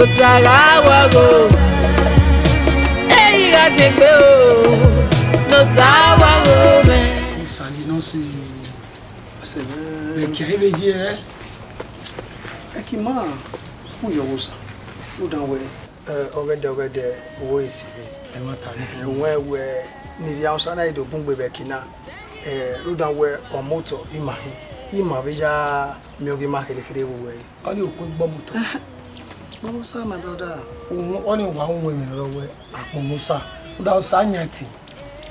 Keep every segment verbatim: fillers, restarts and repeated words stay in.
Osa gha wa gho, eyi gha zegbe o, ne Osa wa gho mẹ. Osa yi nọ si ẹsẹ mwẹ. Vbe ẹki a i vbe ye ẹre. Ẹki ma, u yọ vbe Osa, u dan wẹ, ẹ, ọghẹdẹ, ọghẹdẹ, wo esi vbe. Ẹ ma ta nẹ. Ẹ, wẹ, wẹ, ne ivbi Hausa na i do bun gbe vbe ẹki na, ẹ, rhunmwuda wẹ, ọ motọ, ima hin, ima vbe ya miẹn ọghe ima kherhe kherhe vbe uwẹ. Ọnii okhuo gbe ọmotọ. Kpọnmwẹ Osa, my brother. Uhun, ọnii wa uhun emwi ne ọ rre akpọnmwẹ Osa. Rhunmwuda Osa yan ẹtin.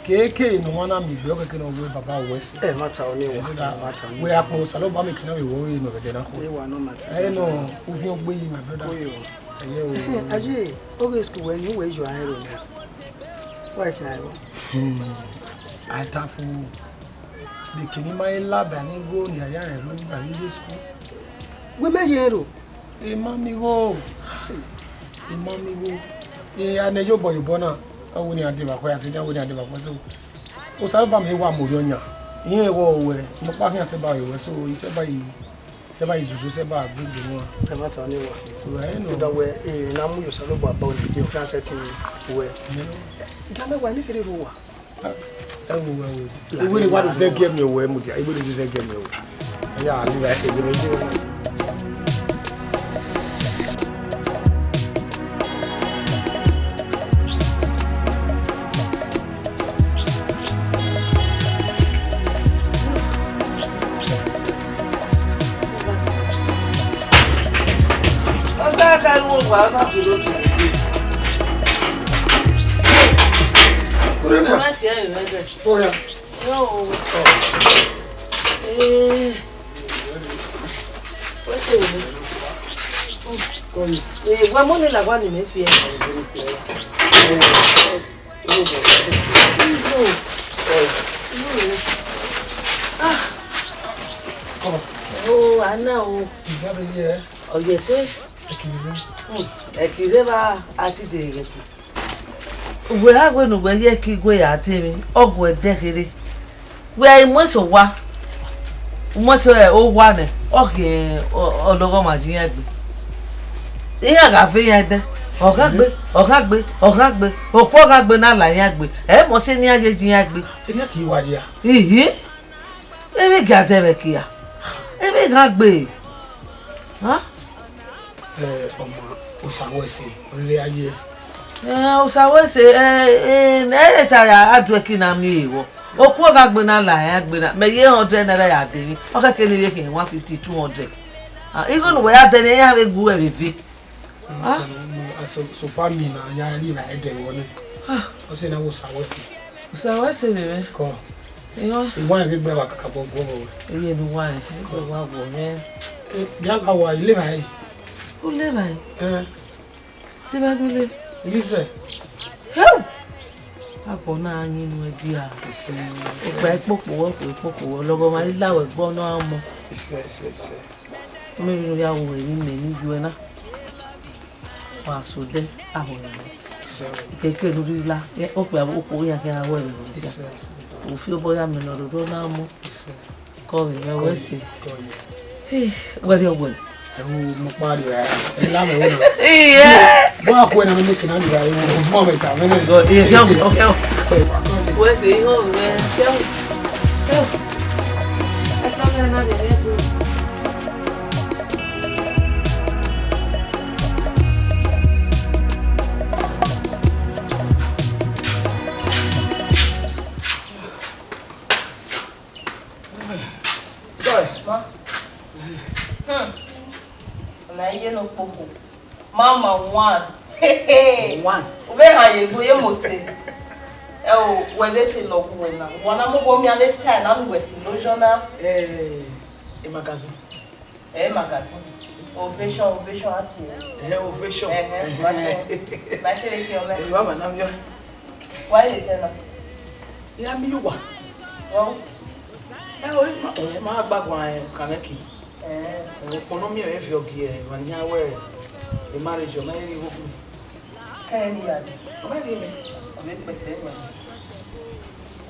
Keke ne ọmwa na miẹn egbe, ọ keke ne ọ wẹ baba wẹ sẹ. Ẹ ma ta ọnii wa, ẹ ma ta ọnii. Wẹ akpọnmwẹ Osanobua miẹn ekin na vbe wẹ ọre ne ọghẹdẹ na khuẹ. Ẹ wa nọ ma ta. Ẹ nọ, uvin ogbe yi, my brother. Oyo. Ẹyẹ o. Aye, oghe school wẹ ni wẹ yo aro na. Wa ekin na aro. Hmm. A ta fu. De kene ima i la ba ne igho ne a ya rẹn ro ba ne igho school. Wẹ ma ye ro? Ima mi igho. Ima mi igho. Iran ne yobọ yobọ na, a wẹ ne iran deba khuẹ, a sẹ iran wẹ ne iran deba khuẹ, so, Osanobua mẹ wa mu orhiọn yan. Irẹn vbe wẹ, ọkpa khian sẹ ba ye wẹ, so, isẹ ba yi, isẹ ba yi zuzu, isẹ ba gbe gbe wan. Ẹ ma ta ọnii wa. Wẹ ẹ nọ. Rhunmwuda wẹ, e na mu ye Osanobua ba ọnii, ọ khian sẹtin wẹ. Ẹ nọ. Ga mẹ wa ne kherhe rre uwa. Ẹ wo, ẹ wo. Iwere wa do zẹ giẹ miẹn owẹ mudia, iwere do zẹ giẹ miẹn owẹ. Ẹ ya, a ghi ra ẹsẹ gẹmẹ ye. Ọ sa ka ru owa, ọ na kere otu. Ọ na tie ẹre nẹ. Oya. Yo. Eh. What's it? Oh, come. Eh, wa mo ni la wa ni me fi e. Izo. Ah. Oh, Ana o. Ìyá mi yẹ. Oh, yes, eh. Ẹ kì í rí. Hmm. Ẹ kì í rí bá a ti dè rẹ̀ kù. Wẹ a wẹ ne uwẹ ye ẹki gue ya te emwi, ọ gu ẹdẹ kherhe. Wẹ a i mu ẹse owa, mu ẹse owa nẹ, ọ khian ọlọghọmwa ye iran egbe. Iran gha ve iran ẹdẹ, ọ gha gbe, ọ gha gbe, ọ gha gbe, okhuo ọ gha gbe na la iran egbe, ẹ i mọ sẹ ne iran ye ye iran egbe. Emwi kì í wa dia. Ihi, emwi gia dẹ vbe ẹki a, emwi gha gbe. Hàn? Eh, ọmọ, Osa wẹ ẹse, ọ rhirhi a ye. Eh, Osa wẹ ẹse, eh, eh, ne ẹ ta ya, a du ẹki na miẹn vbọ. Okhuo gha gbe na la, a gbe na. Mẹ ye hundred naira ya dẹ emwi. Ọ kẹkẹ ne ivbi khian one fifty, two hundred. Ah, igho ne uwẹ ya dẹ ne iran vbe gu uwẹ vbe ve. Ah. Ọmọ, a so, so fa mi na, ya ri na ẹdẹ vbọ nẹ. Ah. Ọ sẹ ne Osa wẹ ẹse. Osa wẹ ẹse vbe mwẹ. Kọ. Iwan. Iwan ghe gbe wa kakabọ guọghọ wẹ. Eye ne uwa rẹn, egbe wa guọ mwẹ. Eh, ya la wa, i le evbare? U le evbare? Eh. Te vbe a gu le? Lizẹ. Heu! Abọ na a yin unu ẹdia. Isẹ, isẹ. Okpia ikpokpo wẹ, okpia ikpokpo wẹ. Ọlọghọmwa i la wẹ ẹgbẹ ọnọ ọmọ. Isẹ, isẹ, isẹ. Mẹ vbe ya ru emwi mẹ ni yu ẹre na. Wa so odẹ, a ho ya. Isẹ. Keke ne u rhirhi la, okpia okhuo iran khian wẹ vbe odẹ. Isẹ, isẹ. U fi obọ ya mẹ ne ọ rhirhi na mu. Isẹ. Kọ vbe mwẹ wẹ ẹse. Kọ vbe. Hey, wẹ rhie wẹ. Ẹ wo, mo kpa rhie ra. Ẹ la mẹ wo na. Iye. Bọ a khuẹ na mẹ ne kina rhie ra, ẹ wo, mo mẹ ta mẹ nẹ. Go, iye, kẹ o, kẹ o. Wẹ ẹse, iho, wẹ, kẹ o. Kẹ o. Ẹ tọ mẹ na, ẹ tọ mẹ na. Sorry. Ma. Hmm. Ọna iye ne okpokpo. Mama one. One. U vbe han ye egbe ye mose. Ẹ o, wẹ vbe te lọ gu wẹ na. Wẹ na mu obọ miẹn avbe style na nu wẹ si lojọ na. Eh, a magazine. Eh, magazine. Ovation, Ovation a tie. Eh, Ovation. Eh, eh, ma tie. Ma tie vbe khian mẹ. Eh, wa ma na mi. Wa ye sẹ na. Ya mi yuwa. Ọ. Ẹ o, ma, ẹ, ma gba guan, ẹ, ka mẹ ki. Ẹ. Ẹ, ọkpọnọ miẹn mwẹ viọ gie, ẹ, wa nia wẹ, ẹ, marriage, ọ ma rhie igho gu. Kẹ ẹ ni ya dẹ. Ọ ma rhie mẹ. Ọ vbe kpẹsẹ mẹ.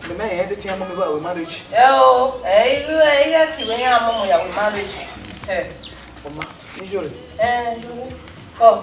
Mẹ ma ẹ de tian mọ mi wa wẹ marriage. Ẹ o, ẹ, igho, ẹ, igho ki wẹ ya mọ mọ ya wẹ marriage. Ẹ. Ọ ma, ni yo re. Ẹ, yo re. Kọ.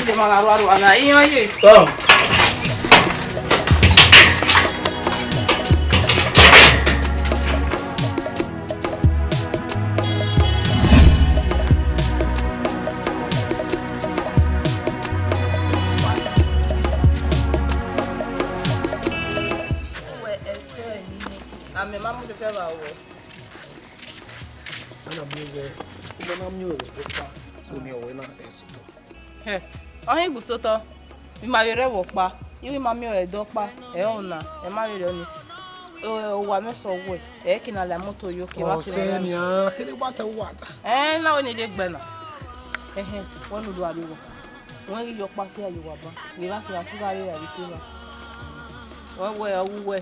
de ma gha rua rua na, iran ye. Come. Uwẹ ẹsẹ ni, amẹ ma mu sẹsẹ vbe uwẹ. Ana mu wẹ, u ma na miẹn ọre vbe ọkpa, u miẹn ọre na ẹsotọ. Hẹ, ọ hin gbe sotọ, vbe ima vbe rre ẹvbo ọkpa, ighẹ ima miẹn ọre ẹdẹ ọkpa, ẹ ọna, ẹ ma rherhe ọnii. Owa mwẹ sẹ wẹ, ẹ i ke na la moto yo, ke vbe sẹ ọsẹ mwẹ. Nian, kherhe wa ta uwa ta. Ẹ na wẹ ne je gbe na. Ẹhẹn, wẹ ne u do rrie owa. Wẹ ghi ye ọkpa sẹ ya ye owa ban, vbe evba sẹ ya tu gha rre ra vbe sẹ evba. Wẹ wẹ ọ wu wẹ,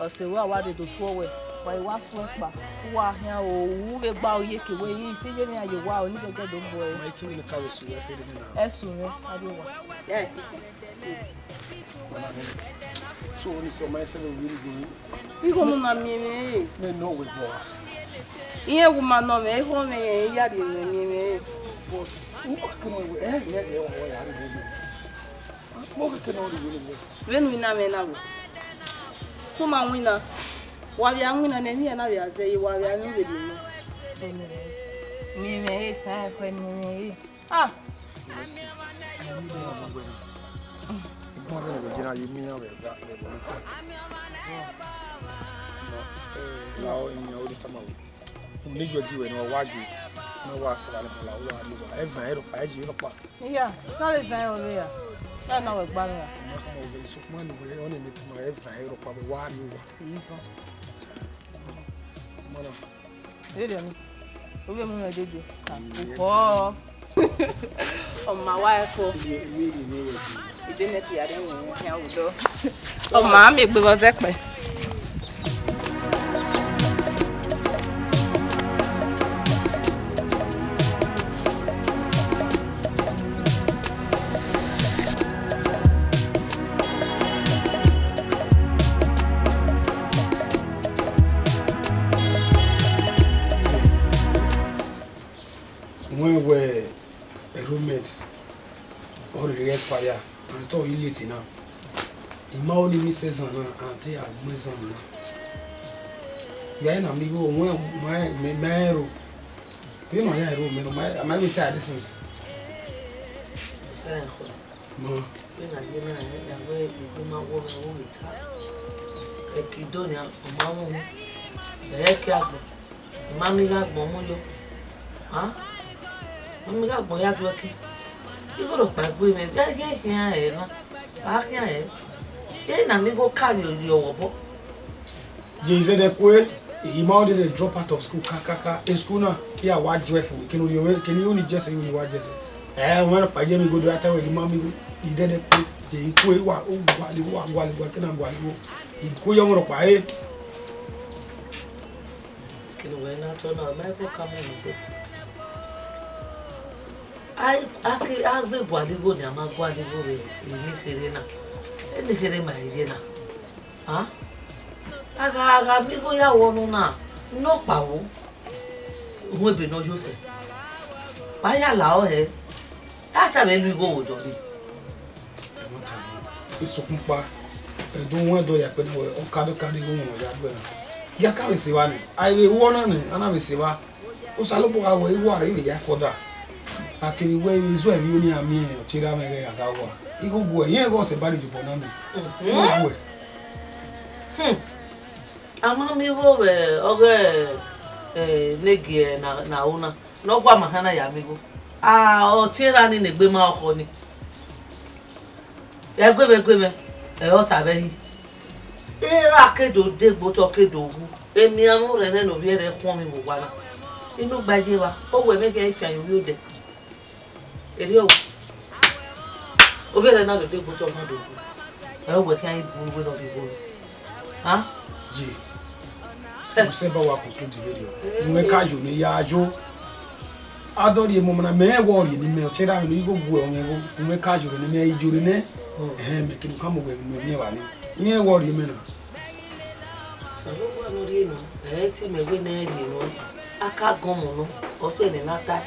ọse wẹ a wa rre do tuẹ wẹ, wa i wa suẹn kpa, u wa khian o, u vbe gba ro ye ke wẹ, i si ye emwi iran ye owa o, ne zẹgẹ do bọ ẹre. Ma i te wẹ ne ka vbe su wẹ kherhe na. Ẹ su mwẹ, a rrie owa. Ya ẹ ti. So, oni sẹ ma ẹsẹ vbe wẹ ni gbẹn. Igho ne u na miẹn mwẹ re. Mẹ nọ wẹ gbọ. Irẹn wu ma nọ mwẹ, igho mwẹ rẹn, I ya rhie mwẹ miẹn mwẹ re. But u ma ke nọ wẹ, ẹ, ẹ, ẹ, wa ya rhie mwẹ. Mo ke ke nọ rhie mwẹ. Vbene u na mwẹ na wẹ. Tu ma winna. Wa vbe a winna ne emwi na vbe a zẹ ye, wa vbe a mwẹ vbe nọ. Miẹn mwẹ re, sa ẹkhẹ miẹn mwẹ re. Ah! Mercy. Ẹgbọn vbe ne general ye miẹn vbe ga vbe bọ. No, eh, la o, iyan o de tama o. Unu ju ẹgi wẹ ne ọ wa ju, ne ọ wa sẹ vbe alẹ la, ọ wa rrie owa. Ẹvan ẹre rhọkpa, ẹ je rhọkpa. Iya, ka vbe van ẹre ya? Ka na wẹ gba mwẹ ya? Ọmọ, ọmọ, vbe sokpan ne wẹ, ọ ne mẹ tama ẹvan ẹre rhọkpa, vbe wa rrie owa. Iya. Ọmọ na. Vberriọ ni, ovbi emu mwẹ dede. Ukpọ. Ọ ma wa ẹko. Ide nẹ te ya rre ẹmwẹ khian vbe odọ. Ọ ma miẹn egbe vbe ọ zẹ kpẹ. Fire, and tọ ileti na. I ma ho ne I miẹn sẹ ezan na, and te a gbẹn ezan na. Ya na mi igho, wẹ ma, mẹ, mẹ rẹn ro. Te nọ ya ro mẹ nọ, ma, ma vbe ta ẹre since. Sẹ ẹn kọ. Ma. Vbene a ye na rẹn, ya wẹ igho ma wọ mwẹ, ọ vbe ta. Ẹki do nian, ọ ma mwẹ uhunmwu. Ẹ i ke agbọn. I ma miẹn ighe agbọn mu yo. A? I ma miẹn ighe agbọn ya du ẹki. Igho rhọkpa egbe mwẹ, vbe a ghi khian ẹre na? A khian ẹre. Ena miẹn igho ka rrie ọvbọ. Je izẹdẹ kue, I ma already drop out of school kakaka. E school na, I a wa join fo, kene orhiọn, kene I ho ni jẹsẹ, I ho ni wa jẹsẹ. Ẹ, ọmwa rhọkpa ye mi igho do, a ta wẹ ghi ma miẹn igho. Izẹdẹ kue, je I kue, wa, wa gualọ igho, wa gualọ igho, a ke na gualọ igho. I kue ye ọmwa rhọkpa re. Kene wẹ na tọ na, ọ ma ẹvbo ka mu ne dẹ. A, a ke, a vbe gualọ igho ni, a ma gualọ igho vbe eni kherhe na. Eni kherhe ma i ye na. A? A gha, a gha miẹn igho ya wọ nọ na, nọkpa vbo? Uhunmwu ebe ne ọ yo sẹ. Wa ya la ọre hẹ. A ta vbe lu igho vbe odọ rre. Ẹmwata, isukun kpa, ẹdẹ uwẹn do ya kpẹdẹ wẹ, ọ ka do ka de igho wọn ya gbe na. Ya ka vbe sẹ evba nẹ, a i vbe ru ọna nẹ, a na vbe sẹ evba. Osanobua gha wẹ, igho a rre vbe ya further. A kevbe wẹ, vbe izo ẹvbo ne iran miẹn, ọ te ra mwẹ ghẹ gha gha uwa. Igho guẹ, irẹn ghe ọsẹ ba rhie obọ na nẹ. Igho guẹ. Hmm. A ma miẹn igho vbe ọghe, eh, ne gie na, na ro na, ne ọ gua ma hana ya miẹn igho. A, ọ tie ra ni ne egbe ma ọkhọ ni. Ẹguemwẹ, ẹguemwẹ, ẹ, ọ ta vbe ẹhi. Erha ke do degbe otọ ke do wu. Emianmwẹ urhẹrhẹ ne ovbi ẹre khuọnmwi vbe owa na. Inu gba ye evba, ọ wẹ vbe khian fian ye ovbi odẹ. Erriọ, ovbi ẹre na do degbe otọ na do wu. Ẹ, ọ wẹ khian bu iwe ne ọ vbe igho. Ha? Ji. Usẹ ba wa conclude vberriọ. Uwẹ ka yo ne ya yo. A do rhie emọ na, mẹ rẹn wẹ ọ rhie ne imẹ, ọ te ra mwẹ ne igho gu ẹre ọmwẹ igho, uwẹ ka yo ne imẹ, I yo ne nẹ. Ẹhẹn, mẹ kene ukhan mu wẹ ne imẹ miẹn evba ni. Irẹn wẹ ọ rhie mẹ na. Osanobua ne ọ rhie nọ, ẹ i te mẹ wẹ ne ẹ rhie nọ, a ka gọn ọmọ nọ, ọ sẹ ne na ta.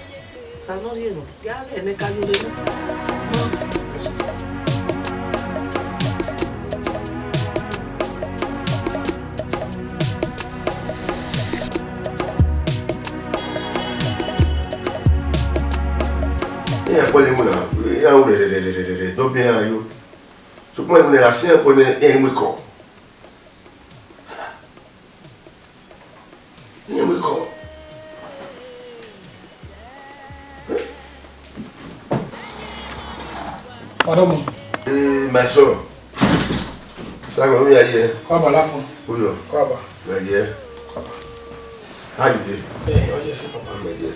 Osa ne ọ rhie nọ, ya ghẹ ne ka yo rre nọ. Iran kpọlọ emu na, iran ru rẹrẹrẹrẹrẹ, ne ọ biẹ iran yo. Sokpan emu ne a siẹn kpọ nẹ, iran i mu ikọ. Iran i mu ikọ. Pardon me. Eh, my son. Simon, who are you? Come on, laugh. Who you? Come on. My dear. Come on. How you dey? Eh, oh, yes, Papa. My dear.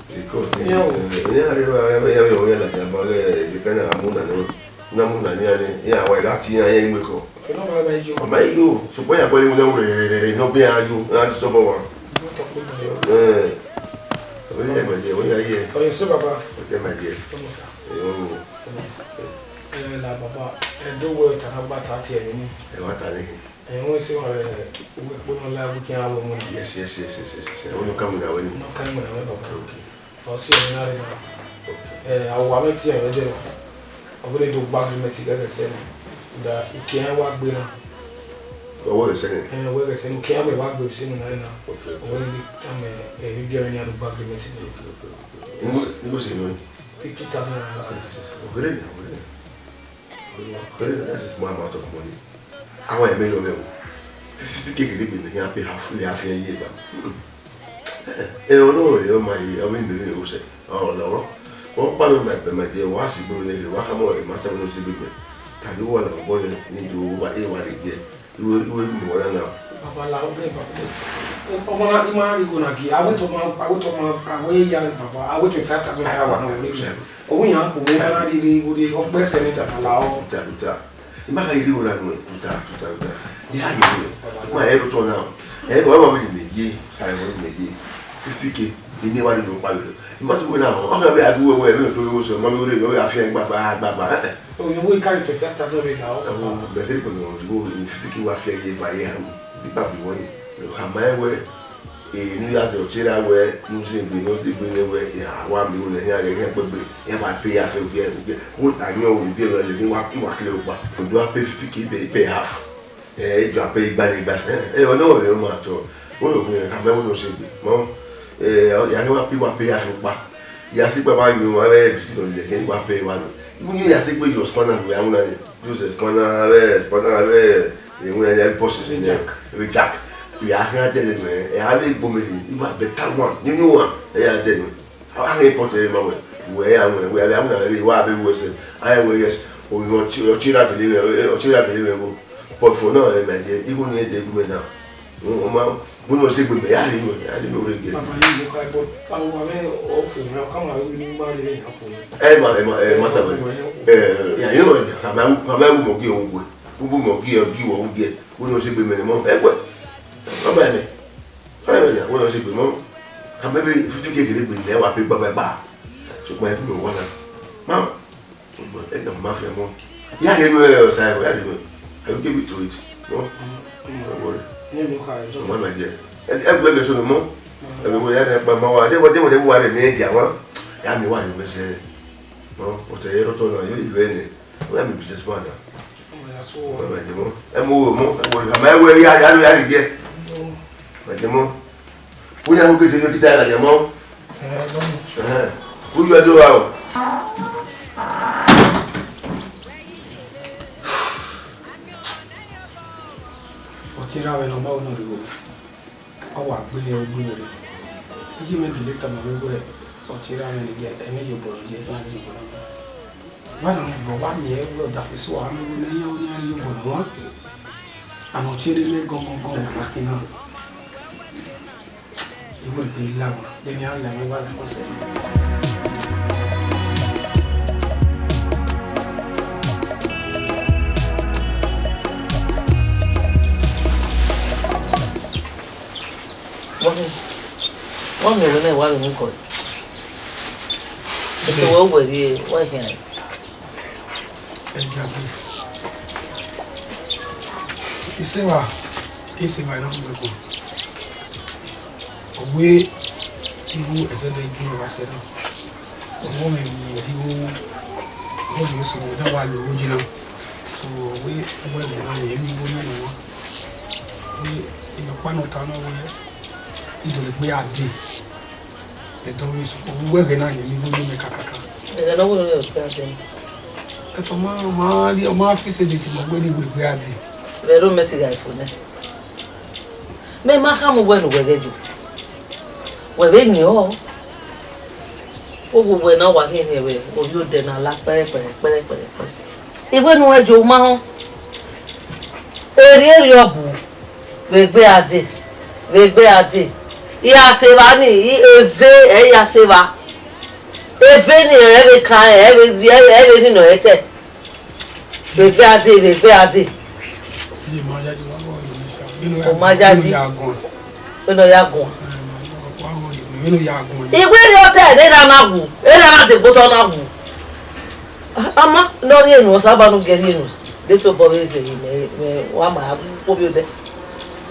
Because, yeah, eh, yeah, yeah, yeah, yeah, yeah, like, about, eh, the kind of moon and all. Na mu na nia nẹ, iran wa gha tie iran, iran i mu ikọ. Ọ ma yo, sokpan iran kpọlọ emu na ru rẹrẹrẹrẹ, ne ọ biẹ iran yo, iran disturb ọmwa. Ẹn. Ọ ya, my dear, ọ ya ye. Ọ ya sẹ, Baba. Ọ ya, my dear. Come on, sir. Ẹ, ọ. Ẹ, la, Baba, ẹ do wẹ ọta na gba ta tie ẹre ni. Ẹ wa ta nẹ. Ẹ, wẹ sẹ wa, ẹ, uwẹ kpo nọ la, wẹ khian wẹ mu. Yes, yes, yes, yes, yes, yes. Ọ nọ ka mu na wẹ ni. Nọ ka mu na wẹ, Baba. Okay, okay. Ọ si ẹre na rre na. Ẹ, a wa mwẹ tie ẹre dẹ na. Ọ vbe do gba agreement ghẹghẹ sẹ na. Da uki ẹre wa gbe na. Ọ wẹ ghẹ sẹ nẹ? Ẹ, ọ wẹ ghẹ sẹ nẹ. Uki ẹre wa gbe sẹ na na. Okay, okay. Ọ vbe tama, ẹ, vbe biẹ ẹre ne a do gba agreement na. Okay, okay, okay. Igho, igho sẹ nọ? Fifty thousand naira. Ọghe na, ọghe na. Ọghe na, that's a small amount of money. Awa ẹmwẹ yọ mwẹ o. Fifty K keghi gbe mẹ khian pay half, lẹ half iran ye ba. Hmm. Ẹ, ọ nọ, ẹ, ọ ma ye, ọ vbe miẹn vbene ọ sẹ. Ọ lọghọ. Ọ kpa nọ ma ẹgbẹ ma die, wa si gbe mẹ nẹ, wa khama ọre, ma sẹ vbene ọ si gbe mẹ. Kagbe wa na obọ nẹ, ne do wa, e wa rre ye. Iwe, iwe ru mẹ wa na na. Baba la, oge, baba. Ọmọ na, ima na rhie igho na gie. Awe tọ ma, awe tọ ma, awe ya, baba. Awe twenty-five thousand naira wa na wọlé. Owu yan ko, owu na rhie, rhie, rhie, ọgbẹsẹ ni tata la ọ. Tuta, tuta. I ma gha rhie igho na nuẹn, tuta, tuta, tuta. I gha rhie nuẹn. Ma ẹ ro tọ na. Ẹ, wa ma vbe mẹ ye, a ẹ vbe mẹ ye. Fifty K, eni wa rhie nuẹn kpa vberriọ. I ma sẹ uwẹ na, ọ gha vbe a du uwẹ, uwẹ, vbe to vbe sẹ, ma vbe rre, ọ vbe a fian gbagba, gbagba, ẹ, ẹ. Oh, you go carry twenty-five thousand naira. Ẹ, ọ, bẹ kẹrẹ kọ nọ, igho fifty K wa fian ye ba ye, a, igba bi wẹ. Khama ẹwẹ. Eni ya zẹ ọtẹn ra wẹ, ne u zẹ egbe, ne ọ zẹ egbe nẹ wẹ, ya wa miẹn unu, iran ghẹ, iran kpegbe, iran wa pe ya fẹ ogiẹ, ogiẹ. Wo ta yan ogiẹ vbe lẹ, ne wa, wa kele okpa. Odo a pe fifty ke ibe, ibe half. Eh, ejo a pe igba ne igba. Eh, eh, ọ nọ wẹ ma tọ. Wo lo gbe, ka mẹ wo no se gbe. Mọ, eh, ya ne wa pe, wa pe ya fẹ okpa. Ya si gba ba yan, wa vbe bi no le, ke wa pe wa no. Iwu ni ya si gbe yo spanner, we amu na. Joseph Kpana vbe, Kpana vbe, ẹmwẹ ya bọsi ne Jack. Vbe Jack. Vbe a khian dẹlẹ mẹ, ẹ a vbe gbe mẹ ni, iwa better one, new new one, ẹ ya dẹlẹ mẹ. A wa ghe pọt ẹre ma wẹ, wẹ ya wẹ, wẹ ya wẹ, a wẹ, wa be wẹ sẹ, a ya wẹ yes, o yọ ọtẹn, ọtẹn ra bele mẹ, ọtẹn ra bele mẹ go. But for now, ẹ mẹ dẹ, even ne ẹ dẹ gbe mẹ now. Ọ ma, bun ọ sẹ gbe mẹ, ya rhie mẹ, ya rhie mẹ ore gẹ. Baba, you look like, but I want to, okay, now come on, we need money, you know. Ẹ ma, ẹ ma, ẹ ma sa wẹ. Ẹ, ya, you know, kama, kama wu mọ gi ọghe, wu mọ gi ọghe, wu gi, wu no se gbe mẹ mọ. Ẹ wẹ. Ọ ma mẹ. Ọ ma mẹ, wu no se gbe mọ. Kama be fifty K gele gbe mẹ, wa pe gbagba gba. So, ma ẹ bu mẹ wa na. Ma. Ẹ ma fian mọ. Ya rhie mẹ, ọ sa, ya rhie mẹ. I will give it to it. Mọ. Don't worry. Ọ ma ma jẹ. Ẹ, ẹ gbẹdẹ so mọ. Ẹ wẹ ya rẹ pa ma wa. De wẹ, de wẹ, de wa rẹ ne dia wa. Ya mi wa rẹ mẹ sẹ. Ọ, o te ro to na, yo ilu ene. O ya mi business man na. Ọ ya so. Ọ ma de mo. Ẹ mo wo mo, ẹ wo, ama ẹ wo ya, ya, ya ri je. Ma de mo. Wo ya mo ke te yo kita la de mo. Ẹ, lọ. Ẹ. Wo yo do wa o. Ọtẹn ra vbe ne ọ ma wo nọ rre igho. Ọ wa gbe rẹn, ọ gbe rẹn. Iye mwẹ gele tama mwẹ wẹẹ, ọtẹn ra mwẹ ne ẹmwẹ ye obọ ne ọ ye, iran ye obọ na. Wa na mu obọ, wa miẹn wẹẹ ọdafẹn eso a mu ne iran, iran ye obọ na wan. Amẹ ọtẹn ne mẹ gọngọngọn na khin na. Iwẹ gbe la wan, de ne iran la mwẹ wa la wan sẹ. Mọmi, mọmi, wẹ ne wa rhie unu kọe. Eke wẹ, wẹ rhie, wa khian. Ẹ gia dee. Iseva, iseva ne ọ mu ẹko. Ọ wẹ igho ẹzẹdẹ gbe wa sẹ na. Ọ wẹ mwẹ miẹn igho, ọ wẹ sunu, ọ da wa lo igho yi na. So, ọ wẹ, ọ wẹ mwẹ na, mwẹ igho na nọ. Ọ wẹ, inọkpa ne ọ ta na wẹ, I do le gbe a dee. Ẹdẹ ọvbehe sokpan, uwẹ ẹghẹ na yẹn ne I wu mẹ kakaka. Ẹghẹ ne ọ wẹ ne ọ gbe a dee. Ẹto ma, ma, ma fi sẹ dee, ti ma gbe ne I wu gbe a dee. Vbe ẹro mẹ ti gha fo nẹ. Mẹ ma khama uwẹ ne uwẹ ghẹ yo. Wẹ vbe yin ọ. Oghẹ uwẹ na wa khian khian vbe ovbi odẹ na la kpẹrẹkpẹrẹ, kpẹrẹkpẹrẹ, kpẹrẹ. Iwẹ ne uwẹ yo ma họn. Erriọ erriọ bu. Vbe egbe a dee, vbe egbe a dee. I ra sẹ evba ni, eve ẹ i ya sẹ evba. Eve ni ẹ vbe kan, ẹ vbe, ẹ vbe rhie nọ ẹtẹ. Vbe egbe a dee, vbe egbe a dee. Ọ ma yayi. Vbene ọ ya guan. Iwẹ rriọ otọ ne erha na wu, erha na degbe otọ na wu. Ama ne ọ rhie enu, Osanobua ne u gie rhie enu, de tobọ vbe zẹ emwi ne wa ma gbe ukpo ovbi odẹ.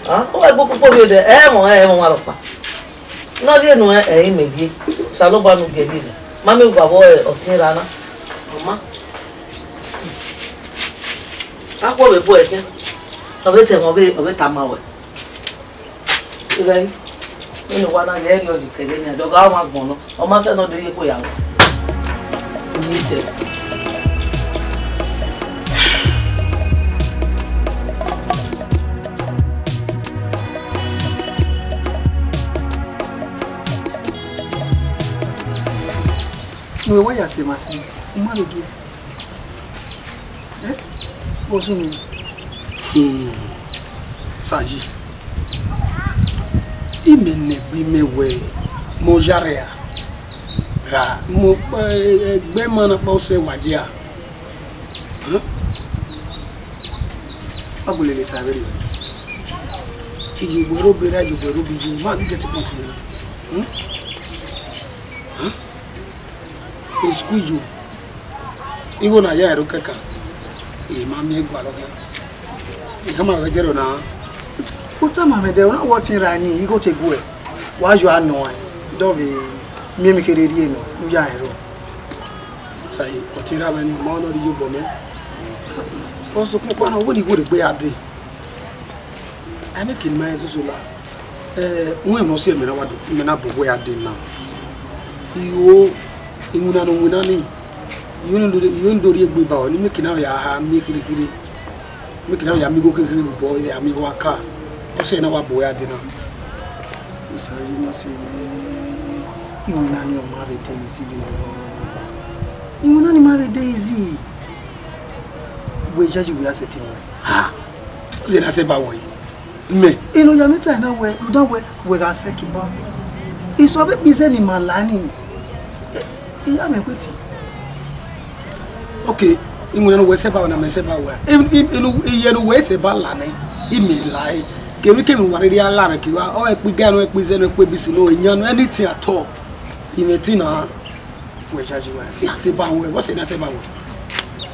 Ah, u gha gbe ukpo ovbi odẹ, ẹ i mwẹ, ẹ i mwẹ ọmwa rhọkpa. Ne ọ rhie enu, ẹ i mwẹ vbiẹ, Osanobua ne u gie rhie enu. Ma miẹn ugbavọ ọtẹn erha na. Ọ ma. Akhuẹ vbe bu ẹre khian. Ọ vbe tama, ọ vbe, ọ vbe tama ruẹ. Ighẹ, vbene uwa na ghe, ẹrriọ yi kẹghe nian, dọgha ọmwa agbọn nọ, ọ ma sẹ ne ọ do ye kue ya wẹ. Uyi tẹ. Ne uwẹ wa ya sẹ emwa sin, u ma vbe gie. Eh? Vbọ sunu? Hmm. Sayi. Imẹ ne ẹgbẹe mẹ wẹẹ, mẹ ọ ya rre a? Ra, mẹ ọkpa, egbe ma na kpa ọsẹ wa dia. Huh? Wa gbe lele ta vberriọ. Iye uwẹ rre obọ erha, iye uwẹ rre obọ iye, ma ghi get point mẹ na. Hmm? Huh? School yo. Igho na ya ẹre okẹkan. I ma miẹn gualọ khian. I khama vbe ẹdẹrriọ na. U tama mwẹ dẹ, u na wẹ ọtẹn erha ni, igho te guẹ. Wa yọ anọ ẹn, dọ vbe miẹn emwi kherhe rhie nọ, u ya rẹn rrọọ. Sayi, ọtẹn ra mwẹ ni, ma nọ rhie obọ mẹ. Ọ sokpan ọkpa na, wẹ ne I werriegbe ya dee. A i mwẹ eke ne ima rẹn soso la. Eh, uwẹ emwi ne ọ si mẹ na wa do, mẹ na bu wẹ ya dee na. Iro, iwinna ne u winna nii, iro ne do, iro ne do rhie egbe ba ruẹ, ne I mwẹ eke na ya ha miẹn kherhe kherhe. Make na ya mi igho kherhe kherhe vbe obọ, ya mi igho aka. Ọ sẹ na wa bu wẹ ya dee na. Osayi na sẹ mwẹ, iwinna ni ọ ma vbe de easy vbe nọ. Iwinna ni ma vbe de easy. Wẹ yayi wẹ ya sẹtin wẹ. Ha! Ọ sẹ na sẹ ba wẹ. Mẹ. Eno ya mẹ ta na wẹ, rhunmwuda wẹ, wẹ gha sẹ kiba. Isọ vbe kpe izẹ ne ima la nii. E, I ya mwẹ weti. Ok, iwinna ne uwẹ sẹ ba wẹ na, mẹ sẹ ba wẹ. E, e, enu, iye ne uwẹ sẹ ba la nẹ, I mẹ la ẹre. Kevbe kevbe ne uwa rhirhi a la mwẹ kevbe, ọ ẹkpo iga nọ, ẹkpo izẹ nọ, ẹkpo ebisi nọ, eyan nọ, anything at all. I mwẹ ẹtin na. Wẹ yayi wẹ. Ya sẹ ba wẹ, vbọ sẹ na sẹ ba wẹ.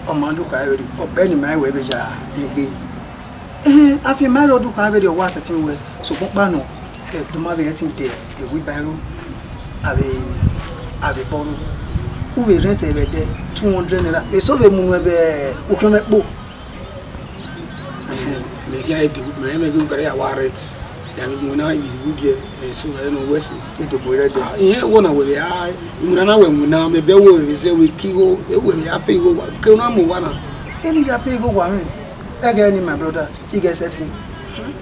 Ọ ma do kha ẹre, ọ kpẹ ne ima wẹ vbe ya egbe. Ehẹn, afianma ẹre ọ do kha vberriọ, ọ wa sẹtin wẹ, sokpan ọkpa nọ, ẹdẹ ọ ma vbe ẹtin te wheelbarrow, a vbe, a vbe bọrọ. U vbe rent ẹvbo ẹdẹ two hundred naira, eso vbe mu nuẹn vbe ukhiọnmwẹ ẹkpo. Ehẹn. Mẹ khian e de, mẹ, mẹ ghi gha ya wa rent, ya vbe mu na yi wu giẹ, eso vbe nọ wẹ si. Idobo rẹ dẹ. Ah, irẹn wọ na wẹ vbe a, iwinna na wẹ winna, mẹ bẹ wẹ vbe zẹ wẹ ke igho, e wẹ vbe a pay igho wa, ke u na mu wa na. Eni ya pay igho wa mwẹ. Ẹghẹ ni, my brother, I ghẹ sẹtin.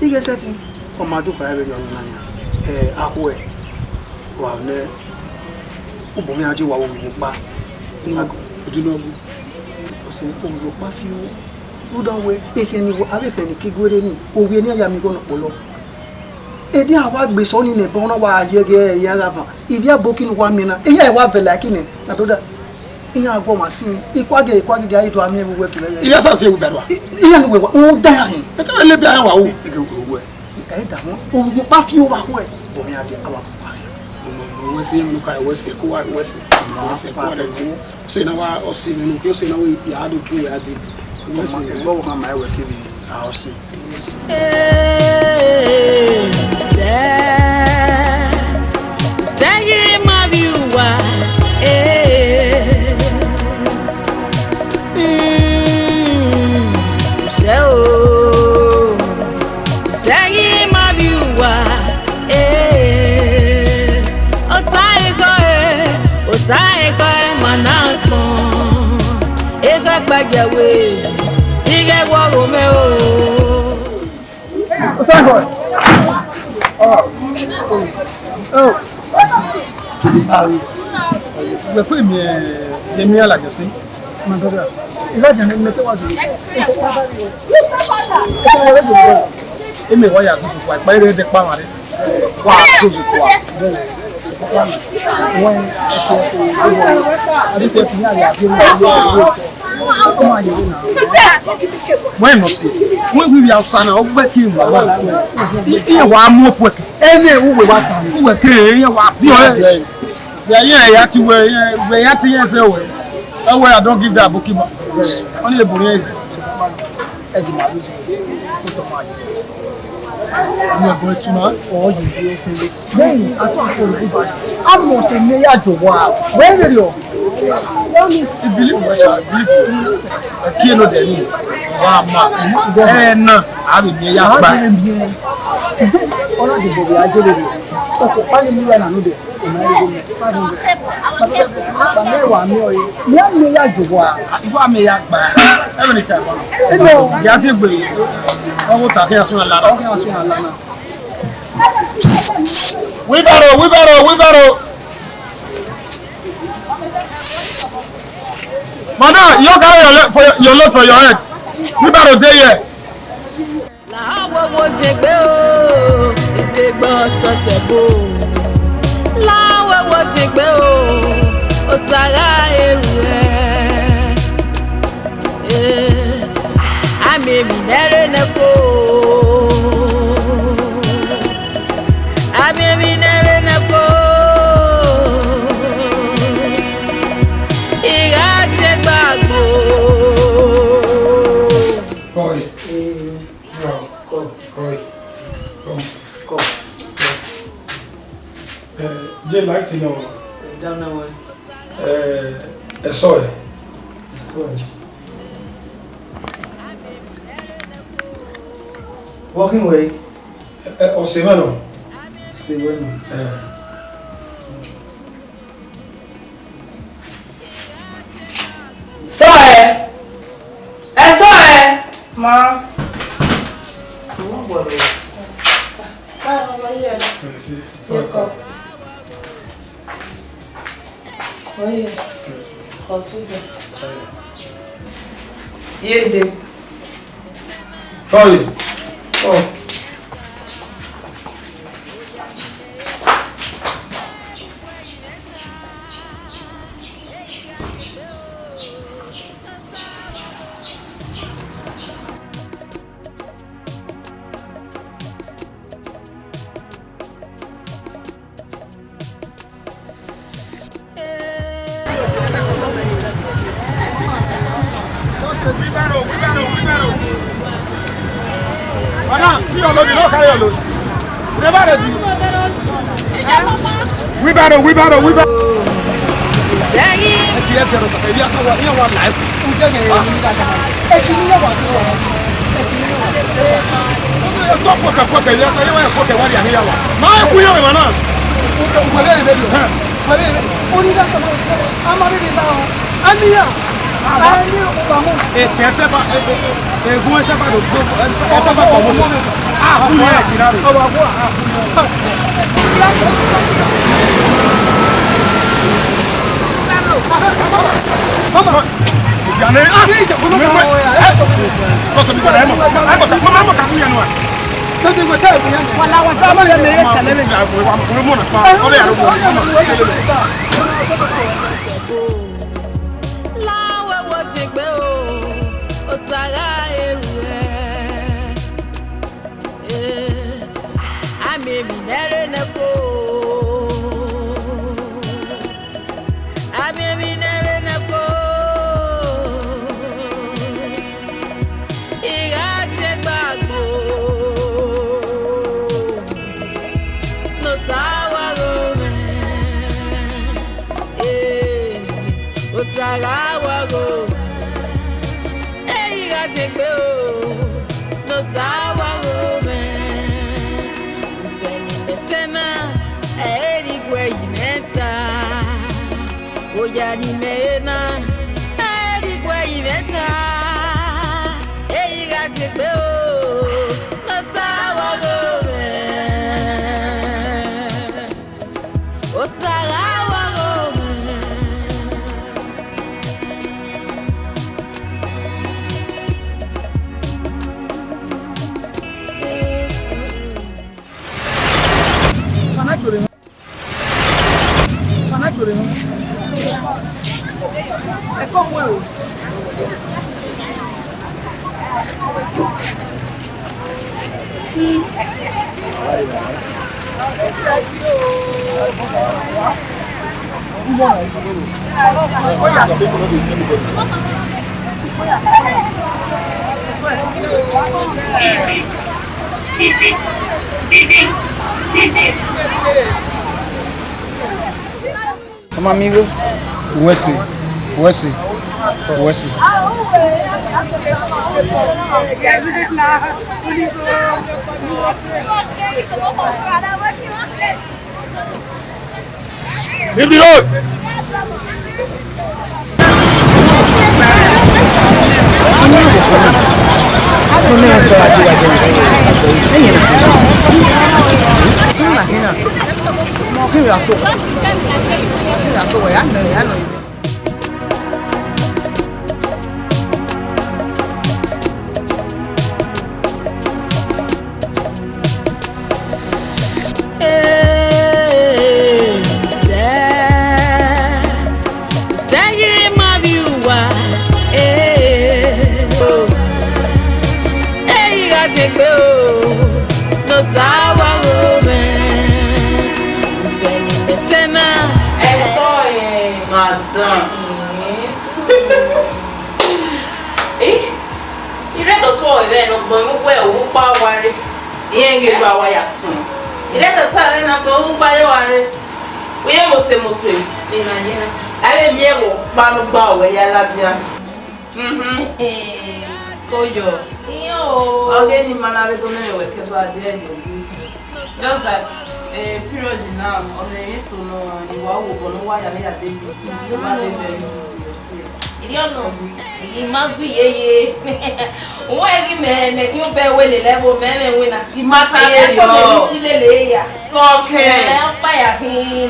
I ghẹ sẹtin. Ọ ma do kha vberriọ ọnọna nian. Eh, akhuẹ, wa nẹ, u bu mwẹ a je wa wo owiogho ọkpa. Unu, Ago. Odunọgu. Ọ sẹ owiogho ọkpa fi o. Rhunmwuda wẹ, ekhẹn ni, avbe ekhẹn ni ke guerre ni, ovbi eni ya miẹn igho nọ kpolo. Edian wa gbe sẹ ọnii nẹ, ẹbọ na wa ye ẹghẹ ya gha van. Ivbi aboki ne uwa miẹn na, iran wa vẹ like nẹ, my brother. Iran gu ọmwa sin, ikuagie, ikuagie, a i do a miẹn vbe uwu ẹki vbe ẹyẹ. Iran sa fi egbe gba rua. I, iran ni wẹ wa, u da iran hin. Ẹ ta lele bia iran wa ru. I, i, i, i, ẹ da wọn, owiogho ọkpa fi o vbe akhuẹ. Bọ mẹ a dia, a wa koko a hin. Wẹ si, unu ka, wẹ si, ko wa, wẹ si. Wẹ si, ko wa, ko. Sẹ na wa, ọ si, unu ke, sẹ na wẹ ya do ku wẹ a di. Wẹ si. Ẹgbẹ ọvbokhan ma wẹ kevbe a ọ si. Ee, sẹ, sẹ ghi ma vbe uwa, ee. Mm, sẹ o, sẹ ghi ma vbe uwa, ee. Osa ekhọe, osa ekhọe ma na kpọn. Ekhọe kpẹgiẹ wẹ, ighẹ wọ gho mẹ o. Osagbọn. Ọ. Ọ. Wẹ kpe mi, ẹ, mi a ladian si. My brother, I ladian ne mẹ te wa zẹ. Eme wa ya susu kua, ikpa ere de kpa mare. Wa susu kua. Wẹ, wẹ nọ si. Wẹ wi via sa na, ọ gbẹ ki mu. Iye wa mu opuẹ ke. Ene uwe wa ta. Uwe ke, iye wa fi ọ. Ya, ya, ya ti wẹ, ya, wẹ ya ti yẹn zẹ wẹ. Ẹ wẹ, I don't give that bookkeeper. Ọni eburu yẹn zẹ. Ẹ di ma lose. Put on my. Ọmọ ẹ̀gbọ́n ẹ tún máa. Ọ yìí bí ó tún lé. Lẹ́yìn, a tún àpò rẹ̀ ibà. A mọ̀ ṣe ní ẹ̀yà jọ̀wọ́ a. Wẹ́ẹ́ rẹ̀ yọ. Ìbílí kò ṣe ìbílí kò. Ẹ kí ẹ lọ dẹ̀ ní. Wà á ma. Ẹ na. A lè ní ẹ̀yà gbà. Ọlọ́dìbò rẹ̀ á jẹ́ lórí. Ọkọ̀ pálí mú wà nánú dẹ̀. Five hundred. Bàbá mi wà mí ọ̀yẹ́. Mi á mi ya jù wá. Ìfọ̀ àmì ya gbà. Every time. Inú. Yà sí gbè. Ọwọ́ ta kí a sún àlá. Kí a sún àlá náà. Wheelbarrow, wheelbarrow, wheelbarrow. Madam, you carry your load for your, your load for your head. Wheelbarrow dey here. Lawowo zegbe o, zegbe ọtọ sẹbo. Lawowo zegbe o, osagha eru ẹ. Eh, a miẹn emwi ne ẹ re nẹ fo. A miẹn emwi ne ẹ re nẹ fo. I gha si egbe agbo. Kọe. Kọe. Kọe. Kọe. Kọe. Ṣé láìsí náà wà? Ẹ dáná wọn. Ẹ, ẹ sọ ẹ. Ẹ sọ ẹ. Working way. Ẹ, ẹ, ọsẹ mẹ́rin. Ọsẹ mẹ́rin. Ẹ. Sọ ẹ. Ẹ sọ ẹ. Ma. Ọmọ gbọdọ. Sir, how are you? Ẹ ṣé. Yes, sir. Oye. Consider. Yede. Oye. Oh. Wheelbarrow, wheelbarrow, wheelbarrow. Madam, see your load, you don't carry your load. Never ready. Wheelbarrow, wheelbarrow, wheelbarrow. Sẹ́yìn. Ẹ kì í ẹ tẹ̀rọ, ẹ bí aṣọ wa, ìyẹn wà láìpẹ́. Ẹ ti ní yàwá tó wà. Ẹ ti ní yàwá tó wà. Ẹ tọ́ pọ̀kẹ̀pọ̀kẹ̀, ìyẹn aṣọ yẹn wà pọ̀kẹ̀ wà ní àníyàwó. Máa ń kú yẹn wẹ̀ náà. Wẹ̀lẹ́ ìbẹ̀rù. Wẹ̀lẹ́ ìbẹ̀rù. Onídàá sọ̀rọ̀. A máa rí mi náà. A níyà. A ní ọkọ̀ mú. Ètè ẹsẹ̀ bá, ègún ẹsẹ̀ bá ló gbó, ẹsẹ̀ bá kọ̀ mú. A kú yẹn. Ọwọ́ àbúrò. Lawe wo zegbe o, Osa gha ru ẹ. Eh, a miẹn emwi ne ẹ re nẹ fo. A miẹn emwi ne ẹ re nẹ fo. I gha si egbe agbo, ne Osa wa gho mwẹ. Eh, Osa gha wa gho mwẹ. Ẹ i gha si egbe o, ne Osa wa gho mwẹ. Usẹ ne imẹ sẹ na, ẹ i re iguẹ yi mwẹ ta. Oya ne imẹ re na, ẹ i re iguẹ yi mwẹ ta. Ẹ i gha si egbe o, ne Osa wa gho mwẹ. Osa gha wa gho mwẹ. Fana chore. Fana chore. Ẹ kọ wẹ o. Ọmọ mi igho. Uwẹ ẹse, uwẹ ẹse, uwẹ ẹse. Leave the road. Ee, sẹ, sẹ ghi ma vbe uwa, ee, o. Ẹ i gha zegbe o, ne Osa wa gho mwẹ, usẹ ne imẹ sẹ na. Ẹ sọ ẹ, madam. Eh, I rre do tuẹ ẹre ne ọ gbẹn mwẹ uwu ukpa wa rre. Irẹn ghe ru a wa ya suẹn. I rre do tuẹ ẹre ne ọ gbẹn mwẹ uwu ukpa ye wa rre. Uye mose mose. Ena ye na. A vbe miẹn vbe ọkpa ne u gba ruẹ ya ladian. Mhm. Koyo. Iyo. Ọghe ne ima na rre do nene wẹ kẹdua dee ẹdẹ. Just that, eh, period now, ọ mwẹ emwi eso nọ, I wa ru obọ ne u wa ya vbe ya dee busy, u ma dee very busy yourself. Iriọ nọ, I ma bu iye ye. Uwẹ ghi mẹ, mẹ khin obẹ wẹ lele ẹvbo mẹ mwẹ winna. I ma ta lele ọ. Ẹ, ẹvbo mẹ ni si lele ya. Sọkẹn. Ẹ, ọkpa ya khin.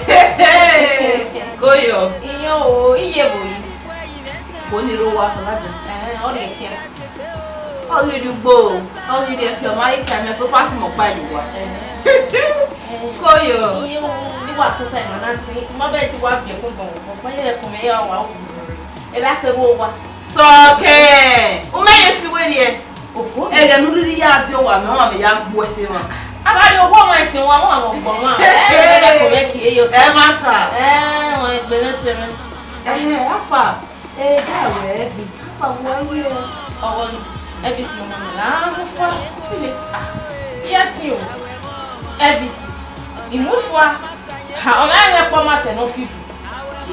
Koyo. Iyo o, iye vbo yi? Ko ni ro wa kọ ladian. Ẹ, ọ rhie khian. Ọ ghi rhie ugbo, ọ ghi rhie ẹkẹ, ọ ma ghi ka mẹ, so far si mẹ ọkpa ye owa. Koyo. Iye u, ne wa tota emwa na sin, ma bẹghe te wa biẹ ẹkun gbọn, ọkpa ye ẹkun mẹ ya wa wu. Ẹ vbe a ke vbe owa. Sọkẹn, u mẹ ye fi werriẹ. Oho. Ẹghẹ ne u rhirhi ya die owa mẹ, ọmwa mẹ ya gbuẹ ẹse mwa. A ba rhie owa ọmwa ẹse wan, wan vbe ọgbọ wan. Ẹ, ẹ, ẹ, ẹkun mẹ kie yo. Ẹ ma ta. Ẹ, wọn egbe mwẹ te mwẹ. Ẹhẹn, afa. Ẹ, da wẹ Elvis, afa wẹ ye. Ọghọ ni, Elvis ne ọmọ na la mu fua. Ah, iye ẹtin o. Elvis, I mu fua. Ha, ọ ma rẹn kpọ ma sẹ ne ọ fifu.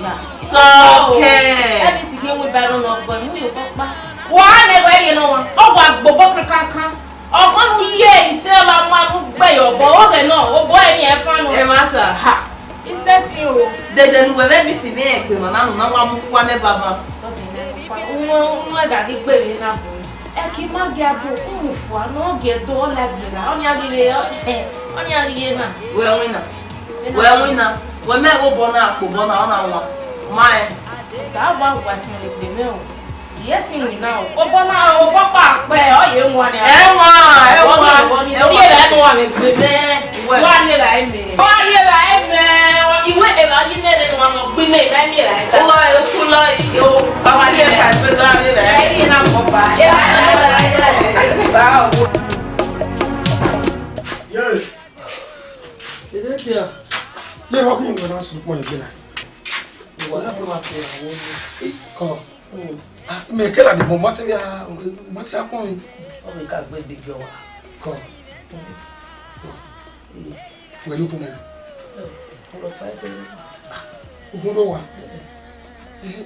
Ya. Sọkẹn. Elvis ghi win ba ẹre nọ, but I mu ye obọ ọkpa. Wa nẹ wẹ ye nọ wa. Ọ wa gbobọ kankan. Ọkọ nu ye ise ọmwa ma nu gbe ye obọ, ọ ghẹ nọ, obọ ẹre ni ẹ fan nọ. Ẹ ma sa. Ha. Isẹtin o. Dede ne uwẹ vbe Elvis vbe rẹn egbe emwa na, ne u na wa mu fua nẹ baba. Uwẹ, uwẹ gha ghi gbe vbe na bu. Ẹ ke ima gie do, u mu fua, ne ọ gie do, ọ la gie na, ọnii a ghi re, ọ, ọnii a ghi ye na. Wẹ winna. Wẹ winna. Wẹ mẹ ghe obọ na, akpobọ na, ọ na wan. Ma rẹn. Osa wa wa sin egbe mwẹ o. Iye ẹtin winna o. Obọ na, obọ kpa kpẹ, ọ ye wan nia. Ẹ wan, ẹ wan, ẹ wan. Ọ rhie vbe ẹmwẹ. Wa rhie vbe ẹmwẹ. Wa rhie vbe ẹmwẹ. Iwe evba yi mẹ rre, wa mọ gbe mẹ, evba yi mẹ rre. Uwa, e ku lọ, o, ọ si e ka gbe gha rhie vbe. Ẹ, iye na mọ ba. Ẹ, ẹ, ẹ, ẹ, ẹ, ẹ, ẹ, ẹ, ẹ, ẹ, ẹ, ẹ, ẹ, ẹ, ẹ, Yes. Ẹ, ẹ, ẹ. Ye vbe ọ khin wẹ na sẹ ukpọn ye egbe na? Uwa na kpe ma fi ẹre vbe. Kọ. Mm. Ah, mẹ kẹ ladian, ma te ya, ma te ya kpọnmwẹ. Ọ vbe ka gbe egbe gie ọmwa. Kọ. Mm. Wẹ rhie ukpọn na. Mm. Ọ rọ fa ẹdẹ. Ugbẹn do wa. Mm.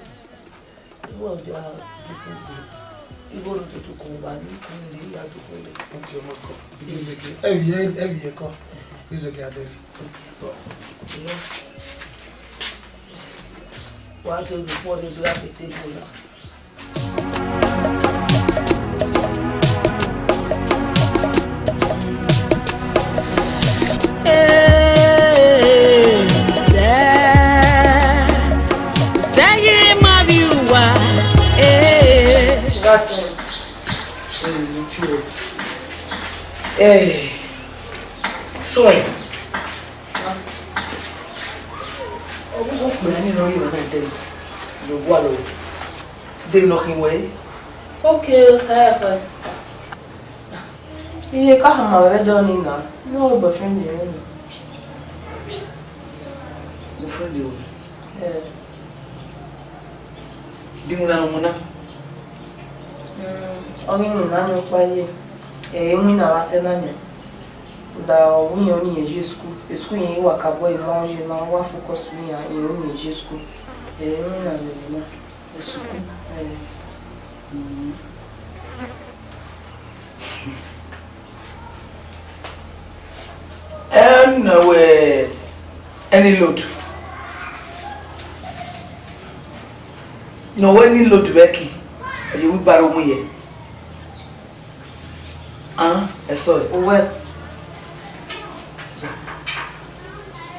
Igho ọdia dukhu gbe. Igho ne tutu kun uwa ni kun ne ya dukhu le. Okay, ọmọ kọ. It is okay. Ẹ vbiẹ, ẹ vbiẹ kọ. It is okay, Adele. Kọ. Wa to the phone, do have a table now. Hey, sir. Sir, you remind me why. Hey. That's it. Mm, it's you. Hey. So, eh, ọ gu kpẹ ni nọ ye na de. Yo gua lo. De nọ khin wẹ. Okay, Osayafa. Iye ka hama wẹ dọ ni na. No boyfriend ye na. Boyfriend ye. Eh. Di mu na no mu na. Mm, ọ ghi winna ni ọkpa ye. Ẹ, winna vbe asẹ na nian. Da ọ wu iran ọni iran ye school. School iran wa ka bọ emwa ọye na wa focus vbe iran, iran ọni iran ye school. Ẹ, winna vbe na. School. Ẹ. Mm. Em, no, we, any load. No, we, any load vbe ẹki. Ọ ye wheelbarrow mu ye. Ah, ẹ sorry. Uwẹ.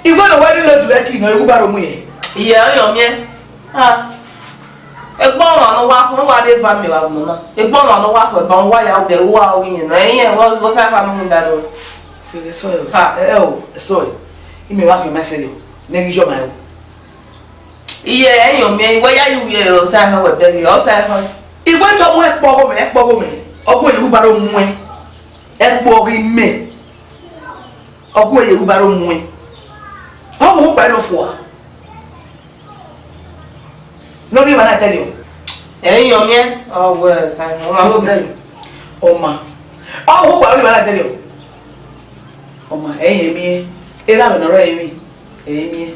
Igbe ne ọ wẹ ni load vbe ẹki nọ, wheelbarrow mu ye. Iye, ọ yọ miẹn. Ah. Egbe ọmwa ne ọ wa khin, ọ wa rre eva miẹn vbe agbọn na. Egbe ọmwa ne ọ wa khin, eva wa ya obẹ, wa ọghe iyẹn nọ. Ẹyẹn, what's, what's that family member do? Ẹ sorry. Ha. Ẹ, ẹ o, ẹ sorry. Imẹ wa khin ma sẹ yo. Ne ghi yọ ma yo. Iye, ẹ yọ miẹn, wẹ ya ye uwẹ, ọ sa họn wẹ bẹghe, ọ sa họn. Igbe tọ mu ẹkpọ ọghe mẹ, ẹkpọ ọghe mẹ. Ọghe ye wheelbarrow mu ẹ. Ẹkpọ ọghe mẹ. Ọghe ye wheelbarrow mu ẹ. Ọ mu kpa nọ fua. No, ni ma na tell you. Ẹ yọ miẹn, ọ wẹ sa họn, ọ ma họn bẹghe. Ọ ma. Ọ hu kpa ni ma na tell you. Ọ ma, ẹ yẹ miẹn. Era mẹ nọ rẹ emwi. Ẹ miẹn.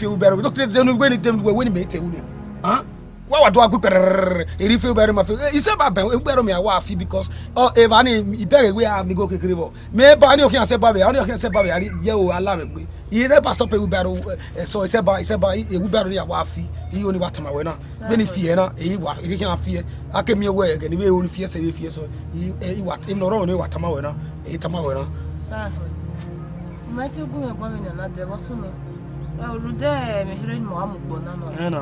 fi wheelbarrow. Look, they, they, when they, when they, when they make it, ah? Wa wa do a gui kpẹrẹrẹrẹ, eri fi wheelbarrow ma fi. Eh, isẹ ba bẹ wheelbarrow mi a wa fi because, oh, eva ni ibẹghe we a mi go kekere vbọ. Me ba ni okhian sẹ ba vbe, ani okhian sẹ ba vbe, ari ye o ala vbe gbe. I de pastor pe wheelbarrow, eh, so isẹ ba, isẹ ba, i wheelbarrow ni a wa fi. I yo ni wa tama wẹ na. Vbene I fi ẹre na, e I wa, eri khian fi ẹre. A ke miẹn wẹ ẹghẹ ne I vbe ru ni fi ẹre sẹ, I vbe fi ẹre sẹ. I, e I wa, emwi ne ọ rrọọ ne I wa tama wẹ na, e I tama wẹ na. Sir, u ma te gu mwẹ guan vbene a na dẹ vbe ọsẹ nọ. Ẹ, rhunmwuda ẹmwẹ erha ne ima wa mu gbe ọna nọ. Ẹ na.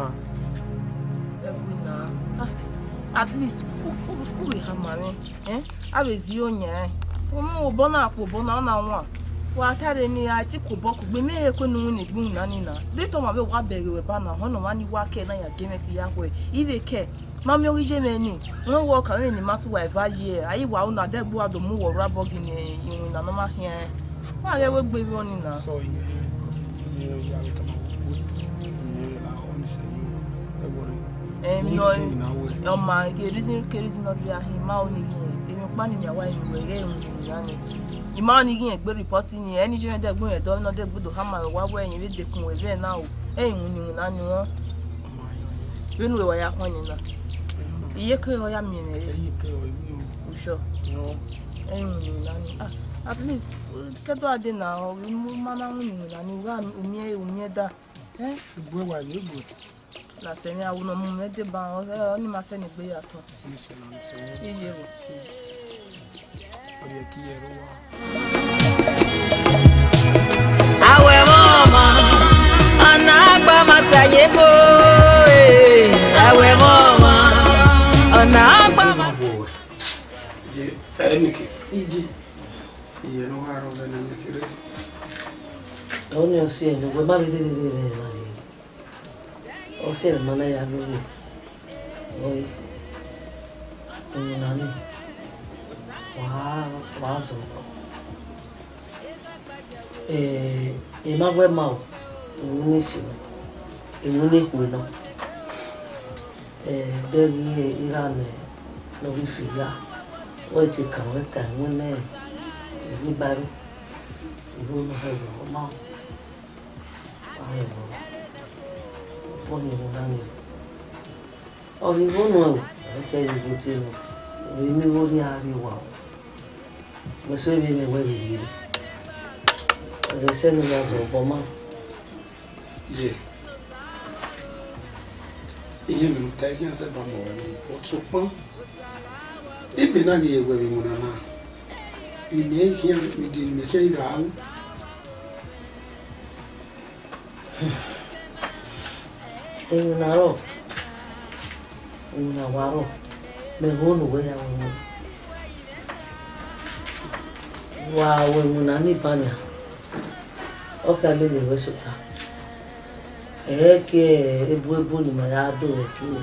Ẹ gu na. Ah, at least, u, u, u vbe khama mwẹ. Eh? A vbe zẹ oyan ẹn. Ọmọ obọ na kpo obọ na, ọ na wan. Wa tare ni a ti kobọ kugbe, mẹ he kue ne u winna egbe iwinna ni na. De te ọmwa vbe wa bẹghe ruẹ ba na, họn ne ọmwa ni wa kẹ na ya gie mwẹ si ya khuẹ. I vbe kẹ, ma miẹn ọghe iye mwẹ ni, wẹ wẹ ọ ka mwẹ ni ma tu wa eva yi, a i wa ru na, de ẹgbe uwa do mu wẹ rre abọ ghi ne iwinna ne ọ ma khian. Wa ghẹ wẹ egbe vbe ọni na. Sorry, eh, because you know, you have to come out with, you know, I want to say, you know, don't worry. Em, no, ọ ma ke reason, ke reason ọ rhie ahin, ma ọni ghi, emwi ọkpa ni miẹn wa eni wẹ ghẹ iwinna ni. I ma ọni ghi egbe report ni, ẹni je mwẹ de ẹgbe mwẹ dọ, nọ de egbe do hama wa wẹ ẹyin vbe dekun wẹ vbe na o. Ẹ iwinna iwinna ni wọn. Vbene uwẹ wa ya khuẹn nena, iyeke ọ ya miẹn mwẹ re. Iyeke ọ i miẹn o. You sure? No. Ẹ iwinna iwinna ni. Ah, at least, ke do a de na, ọ vbe mu ma na winna iwinna ni, u gha u miẹn, u miẹn da. Eh? Egbe wa ye good. Na sẹ emwi a wu ne ọ mu mwẹ deba, ọ, ọ ni ma sẹ ne egbe ya tọn. Ni sẹ na, ni sẹ na. Iye vbo? Ọ rhie ẹki ye ẹre owa. Awẹ mwẹ ọmwa, ọ na gba ma sa ye bo, eh, awẹ mwẹ ọmwa, ọ na gba ma sa. Je, ẹ, Nike. Iji. Iye ne ọ gha rrọọ vbe ne Nike rre. Ọ ni ọ si ẹre, wẹ ma vbe rere rere rere na rere. Ọ si ẹre ma na ya vbe rere. Ọe, emwi na ni, wa, wa zọ. Eh, I ma wẹ ma o, I winna esi nọ, I winna ekhue nọ. Eh, de ghi ra nẹ, ne ọ ghi fi ya, wẹ te kan wẹ ka I winna wheelbarrow, I winna wheelbarrow, ọ ma o. Wa hẹ vbọ, ọ bọ hin vbe na ni. Ọ ghi vbo nuẹn o, ọ te ghi vbo tie nuẹn, vbe emwi igho rhie a rrie owa o. Mẹ sẹ vbe mwẹ wẹ vbe rhie. Ẹghẹ sẹ ne u ya zọ obọ ma. Ye. Iye mwẹ ta, I khian sẹ ba mọ wẹ, but sokpan, ibe na ghi ye wẹ vbe iwinna na, imẹ i khian, mi di, imẹ khian i gha ru. Iwinna rrọọ, iwinna wa rrọọ, mẹ ho ne uwẹ ya ru ẹmwẹ. Wa ru iwinna ni ban nian, ọ kha lele ruẹ sẹ ota. Ẹ i ke ebuebu ne ima ya do ẹki nẹ.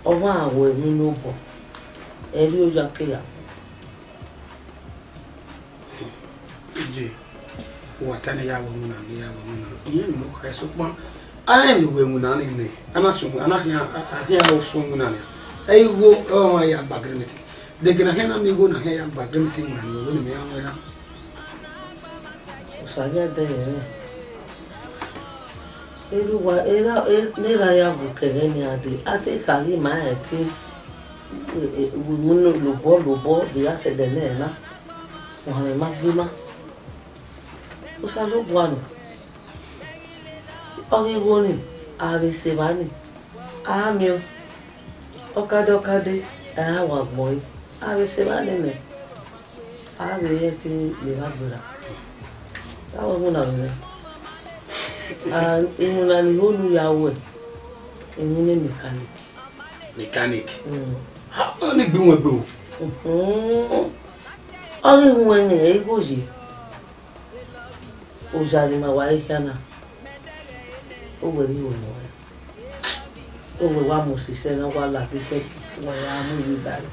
Ọmwa ru emwi ne obọ, ẹ rhie oya ke ya. Iye, wa ta ne ya ru iwinna, ne ya ru iwinna. Iye ne ọ kha sokpan, a rẹn vbe ru iwinna ni nẹ, a na sunu, a na khian, a khian ru sunu iwinna ni. Ẹ i igho, ọ ma ya gba agreement. Deke ne a khian na miẹn igho ne a khian ya gba agreement iwinna ni, wẹ ne mẹ ya ru ẹre na. Osa ghi a dẹ ẹre. Erha uwa, erha, e-, ne erha ya wu kẹ ẹghẹ ne iran dee, a te kha ghi ma rẹn ẹtin, e, e, vbe iwinna lobọ lobọ vbe a sẹ ẹdẹ nẹ na, ohanmwẹ ma gbe ima. Osanobua nọ, ọ ghi wo ni, a vbe sẹ evba ni, a miẹn ọkade ọkade, a wa gbẹn ọre, a vbe sẹ evba nene. A vbe rẹn ẹtin ye evba gberra. A wẹ iwinna vbe mwẹ. A, iwinna ni ho ne u ya ruẹ, emwi ne mechanic. Mechanic? Mm. Ha, ọ ni gbe iwẹn gbe o. Mhm. Ọ ghi hu ẹre ni, ẹ i gho ye. Oya ne ima wa re khian na, owẹ ghi ho nọ. Owẹ wa mu osisẹ ne ọ wa lade sẹ, wa ya mu iye ba ẹre.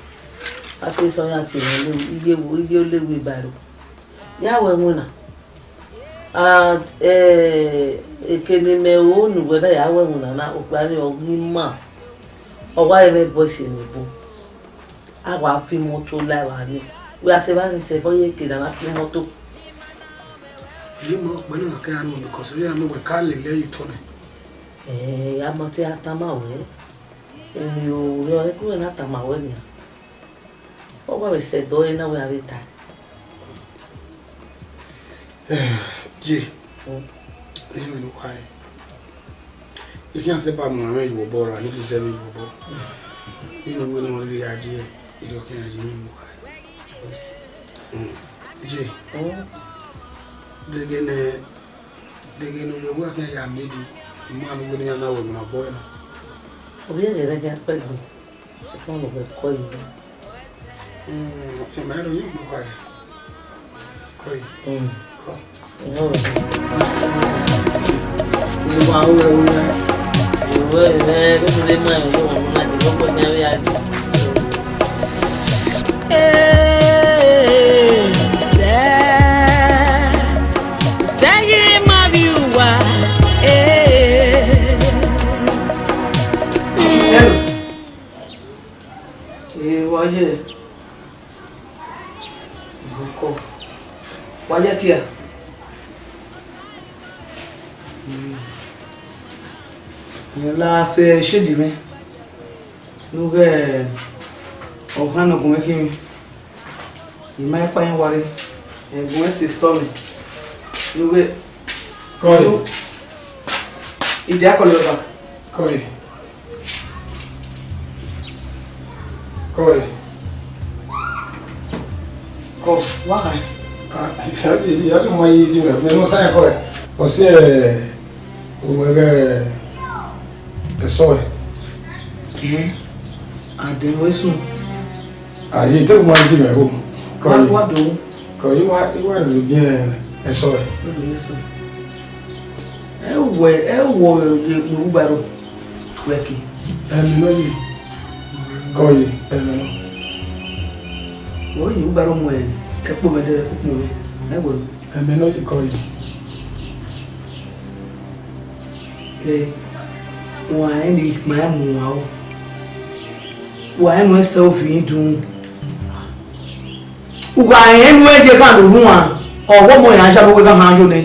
A te sẹ ọyan tie mwẹ iye wo, iye ole wheelbarrow. Ya wẹ iwinna. And, eh, eke ne imẹ ro ne uwẹ na ya wẹ iwinna na, okpia ni ọ ghi ma. Ọ wa re mwẹ boys ne ebo. A wa fi imoto la evba ni. Wẹ a sẹ evba ni sẹ, ọ ye eke ne a na fi imoto. Iye ma, okpia ni na ke a ru, because iye na mu wẹ ka lele ye otọ nẹ. Eh, a ma te a tama wẹ. Emwi ne u rre, ọ ẹkun na tama wẹ nian. Ọ wa vbe sẹ ẹdẹ ọre na wẹ a vbe tae. Ye, mm, ne imẹ ne okhuae. I khian sẹ ba mu mwẹ ye obọ ra, ne I deserve ye obọ. Inu wẹ ne ọ rhirhi a ye, I do khian ye ne okhuae. Yes. Mm. Ye. Mm. Dẹgẹ ne, dẹgẹ ne uwẹ wa khian ya miẹn di, I ma ne uwẹ ne iran na wẹ ne a bọ ẹre na. Ovbi ẹghẹ rẹ khian kpẹgbe. Sokpan ne ọ vbe kọ yi. Mm, se me ro yi gbe kha. Koi. Mm. Koi. Ìwà wẹwẹ. Ìwà wẹwẹ, ló fi lè máa ń wọ ọmọ náà, ìwọ kò ní abẹ́ àdé. Ee, sẹ́, sẹ́ yìí má bí wà. Ee. Mm. Ee, wáyé. Ọkọ, wa ya kia. Rẹn la sẹ shedi mwẹ, ne u ghẹ ọghan ne ọ gu mwẹ khin mwẹ, I ma kpa ẹn wa rre, ẹgun ẹse sọ mwẹ, ne u ghẹ. Kọe. Idia kọlọ ba. Kọe. Kọe. Kọ, wa kha. Ah, ya tu ma yi ti rẹ, me no sa kọe. Ọ si, eh, owẹ ghẹ ẹsọ ẹ. Ẹhẹn. Adẹn wẹ sunu. Ah, ye te ma yi ti rẹ ho. Kọe. Wa, wa do. Kọe, I wa, I wa do bien ẹsọ ẹ. Wa do bien ẹsọ ẹ. Ẹ wẹ, ẹ wẹ ye mu ugba ro. Wẹ ke. Ẹmẹ nọ ye. Kọe, ẹmẹ nọ. Wẹ ye ugba ro mu ẹkpo mẹ dẹrẹ kpukpu mwẹ. Ẹ wẹ. Ẹmẹ nọ ye kọe. Ẹ, wa rẹn ne ikpan mu wa o. Wa rẹn nu ẹsẹ ovbi dun. U gha rẹn nu ẹdẹ kha ne u rhuan, ọ wẹ ọmọ yan ya vbe wẹ gha han yo nẹ.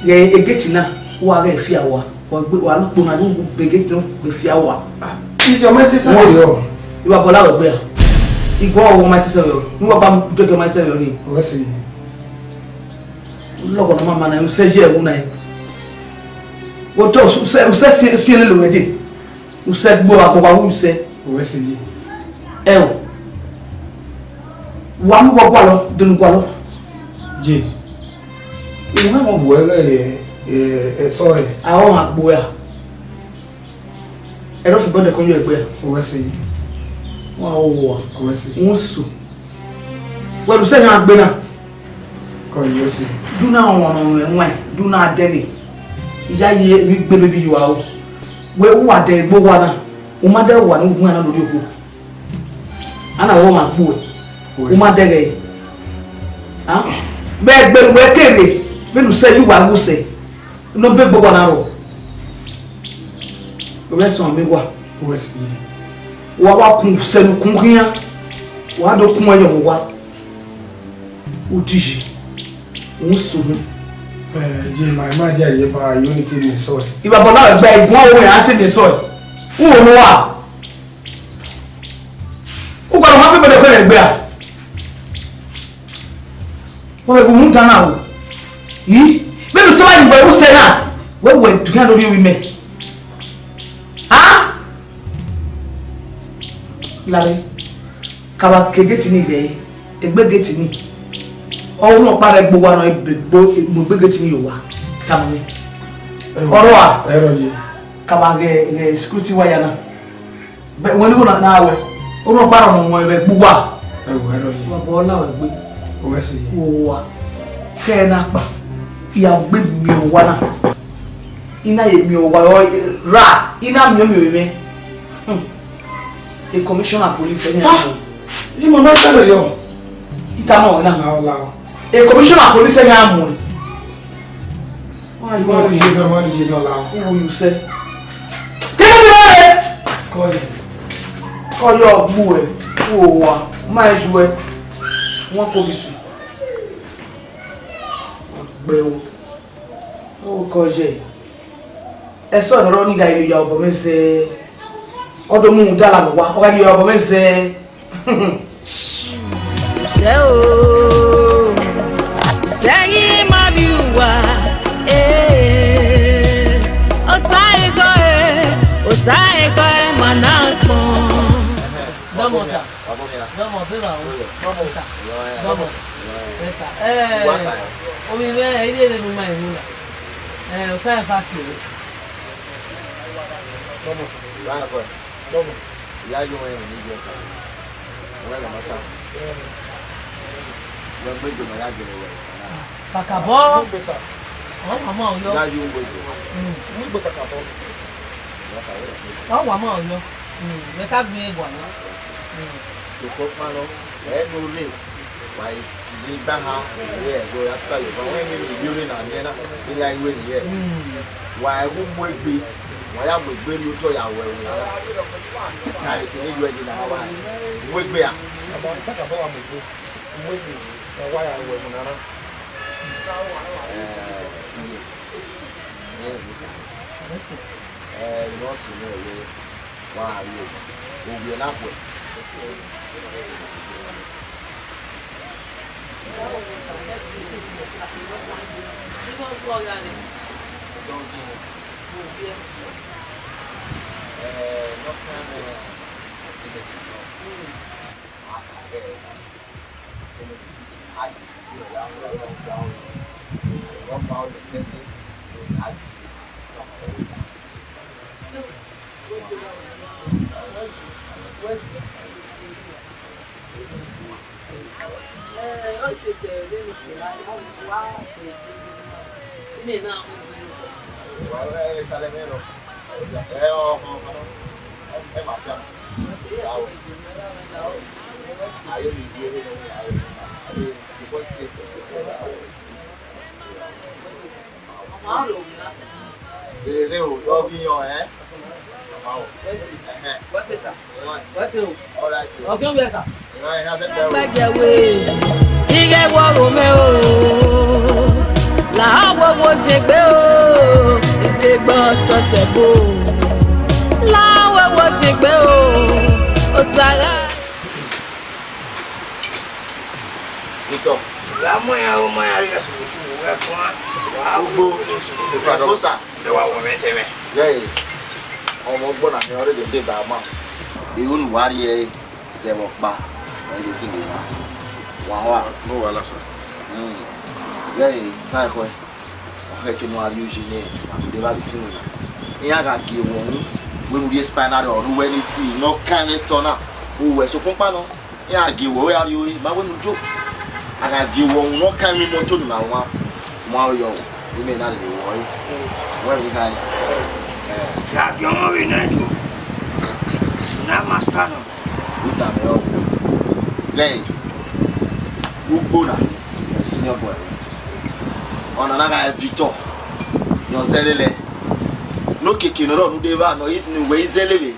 Ghẹ egeti na, wa ghẹ fia wa, wa gbe, wa lukpo na, u gbe egeti na gbe fia wa. Iye ọmọ ẹte sẹ yọ. Iwa bọla wẹ gbe a. Igua ọmọ ẹte sẹ yọ, ni wa gba mu dọkẹ ọmọ ẹte sẹ yọ ni. Wẹ si. Lọghọ ne ọ ma ma na, u sẹ ye ẹwu na. Wo to, u sẹ, u sẹ si, si ele lo wẹ de. U sẹ gbe wa, wa wu u sẹ. Wẹ si ye. Ẹ o. Wa mu wọ gualọ, denu gualọ. Je. Ìwọ mọ bu ẹghẹ, ẹ, ẹsọ ẹ. A ọ ma gbo ya. Ẹrọ fi bọdẹ kọ yọ ẹgbẹ. Wẹ si. Wa o wa. Wẹ si. Wọ́n sọ. Wẹ lu sẹ yan gbe na. Kọ yọ si. Du na wọn wọn wọn, du na dẹghe. Iya ye mi gbe bebi yuwa o. Wẹ u wa dẹ egbe owa na. U ma dẹ wa ne u gun ana lori okhuo. Ana wọ ma gbu ẹ. U ma dẹghe. Ha? Bẹ gbe wẹ kere, vbene u sẹ ye uwa wu sẹ. Ne ọ be egbe owa na rrọọ. Wẹ sẹ ọmọ wa. Wẹ si. Wa wa kun sẹ ne u kun khian. Wa do kun ẹyọ wa. Udiyi, usunnu. Eh, ye ma, ma dia ye ba unity ni sọ ẹ. Ìbàbọ̀ náà gba ẹ̀gbọ́n owó ẹ̀ á tẹ̀lé sọ ẹ̀. N ò mọ wa. Ó gbọ́dọ̀ máa fi gbọ́dọ̀ kọ́ ẹ̀ gbé a. Wọ́n bẹ bu mú dáná o. Yìí, bẹ́ẹ̀ ni sọ́wọ́ ìgbà ìwúsẹ̀ náà, wẹ́wẹ́ dùn yà lórí omi mẹ́. Ha? Lare, kaba ke gate ni ghe, egbe gate ni. Ọrhun ọkpa rẹ gbe owa nọ, egbe, egbe gate ni yo wa. Tama mi. Ẹrọ. Ọrọ a? Ẹrọ ye. Kaba ghe, ghe security wire na. Bẹ, wẹ ni gho na, na wẹ. Ọrhun ọkpa rọ nọ wẹ gbe owa. Ẹrọ, ẹrọ ye. Wa bọ la wẹ gbe. Wẹ si. Wo wa. Kẹ na kpa. Iya gbe mi owa na. I na ye miẹn owa ra, I na miẹn miẹn mwẹ. Hmm. E commissioner police ẹghe iran mu. Ti mo ma sẹ yọ. I tama ruẹ na. La, la. E commissioner police ẹghe iran mu. Wa, wa, wa, wa, la. Who you say? Kí ló dé báyìí? Kọ́ yọ. Kọ́ yọ ọgbú ẹ̀. Wò wá. Má ẹ ju ẹ. Wọ́n kò fi sí. Ọgbẹ́ o. Ó kọjá ẹ̀. Ẹsọ ọ̀rọ̀ ni gha yo ya ọbọ mwẹ zẹ. Ọ do mu dala vbe owa, ọ gha yo ya ọbọ mwẹ zẹ. Sẹ o, sẹ yi ma bi uwa, eh. Osa ego, eh, osa ego, eh, ma na kpọn. Dọmọ sa. Dọmọ, beba o. Dọmọ sa. Dọmọ. Yes, sir. Eh, omi mwẹ, ẹ i re ne u ma emu na. Eh, osa ẹ fa tie. Dọmọ sa. Dọmọ. Iya yo ẹre ni yo. Wẹ gha ma ta. Wẹ gbe egbe ma ya gele wẹ. Kakabọ. Ọ wa ma yọ. Ya yu wẹ gbe. Mm. Wẹ gbe kakabọ. Ọ wa ma yọ. Mm. Wẹ ka gbin egwa yọ. Mm. Sokpan nọ, ẹ no rre. Wa i si gba ha, ẹ, ẹvbo ya ta ye, wa wẹ ne ivbi ore na miẹn na, I la iwe ni ye. Mm. Wa i gu mu egbe, wa ya mu egbe rhie otọ ya wẹ ẹvbo na. Ka ye kene iwe ẹdẹ na wa. Mu egbe a. Aba, kakabọ wa mu egbe. Mu egbe, wa ya wẹ ẹvbo na na. Ẹ, iye. Ẹ, ẹ, I nọ sunu ẹre. Wa rrie owiẹ na khuẹ. Rere o, ọ ghi yọn, ẹ? Ẹhẹn. All right, o. Ẹgbẹjẹ we, ighẹ wọ gho mẹ o, la wo wo zegbe o, izegbe ọtọ sẹbo, la wo wo zegbe o, osagha. Itọ. Wa mu iran, u ma iran rhie suru suru, wẹ guan. Wa ugbo. Ẹfosa. Ẹ wa wọ mwẹ tẹmwẹ. Yẹẹ, ọmọ ọgbọ na khian ọrẹ dede ba ma. Iru ne uwa rhie zẹ vbe ọkpa, ẹ i de khin vbe na. Wa hua. No wahala, sir. Hmm. Yẹẹ, sa ekhọe. Ọ khẹke ne uwa rhie uyi nẹ, ma dede vbe avbe isi iwinna. Iran gha gie wọ unu, wẹ ne u rhie spinal rẹ ọre uwẹ ni ti nọ kan vbe store na. U wẹ sokpan ọkpa nọ. Iran gie wẹ ore a rrie ore, ma wẹ ne u jo. A gha gie wẹ unu nọ kan emwi imoto ni ma wan, mu aro yọ, imẹ na rere wẹ ọre. Wẹ vbe kha ni. Ya gie ọmọ vbe nẹ jo. Na master nọ. U tama ẹre ọvbu. Ghẹ ugbo na, senior boy. Ọna na gha Victor, yọ zẹ lele. Ne okiekie ne ọ rrọọ ne u de vba nọ, ne uwẹ i zẹ lele.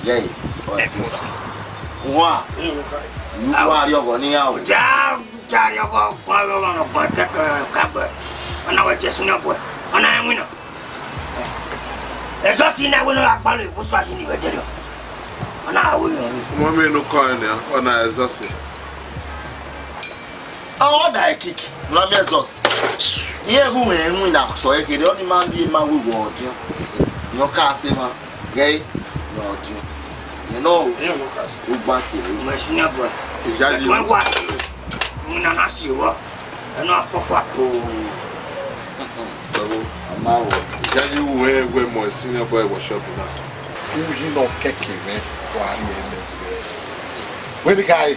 Yẹẹ, ọ ẹfosa. Uwa, u wa rrie ọghọ ne iran o. Ja, ja rrie ọghọ, guan rrie ọghọ, guan kẹkẹ, kagbẹ. Ọna wẹ tie senior boy. Ọna rẹn winna. Exhaust na wẹ ne ọ gha kpalọ efosa yi ni vbe ẹdẹrriọ. Ọna wẹ ne ọ rre. Ọmọ mi ne u kọ ẹn nia, ọna exhaust. Ọ da ekiki, ne ọ miẹn exhaust. Iran gu mwẹ winna sẹ ọre kherhe, ọni ma rhie ma ru wẹ ọdiọn. Yọ ka sẹ emwa. Ghẹ, ne ọ diọn. Yẹn nọ o. Ugba tie ẹre. Machine boy. Ìyá yìí. Ẹ̀tọ́ wá sí i. Mo nana sí i wọ. Ẹnu afọ́fọ́ àpò. Bàbá, a máa wọ̀. Ìyá yìí wù ẹ́ wẹ́ mọ̀ senior boy workshop náà. Who you know kẹ̀kẹ́ mẹ́ wà á rí ẹ mẹ́sẹ̀. Where the guy?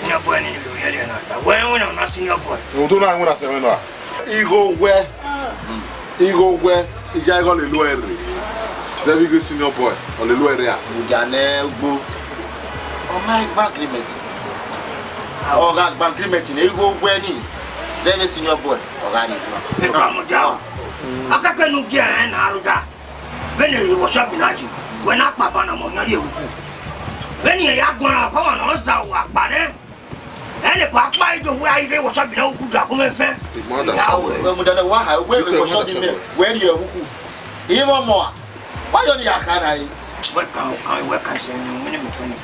Senior boy ni ìlú yẹn lè nà ta. Wẹ́n wọ́n nà senior boy. Ohun tó náà ń wọ́n náà sẹ́wọ́n náà. Igho wẹ, igho wẹ, iya igho lele ẹre. Zẹvbe igho senior boy, ọ lele ẹre a. Mudia ne ugbo. Ọ ma gba agreement. Ọ gha gba agreement ne igho wẹ ni. Zẹvbe senior boy, ọ gha rhie igho. Eka mudia o. Akẹkẹ nu gi ẹrẹn na rhunmwuda. Vbene workshop na yi, wẹ na kpa ban na mọ yan rhie uku. Vbene ya guan ọkọ wa na za wa kpa nẹ. Ẹnẹ pa kpa ido wẹ a i rre workshop na uku da gun mẹ fẹn. Ìgbọ́n dà. Ìyá wẹ̀. Wẹ mu dada wa ha, wẹ rre workshop mẹ, wẹ rhie uku. Ìyẹn mọ mọ a. Wa yọ ni ya kha na yi. Wẹ kan, kan, wẹ kan sẹ ni, mẹnẹ mẹnẹ.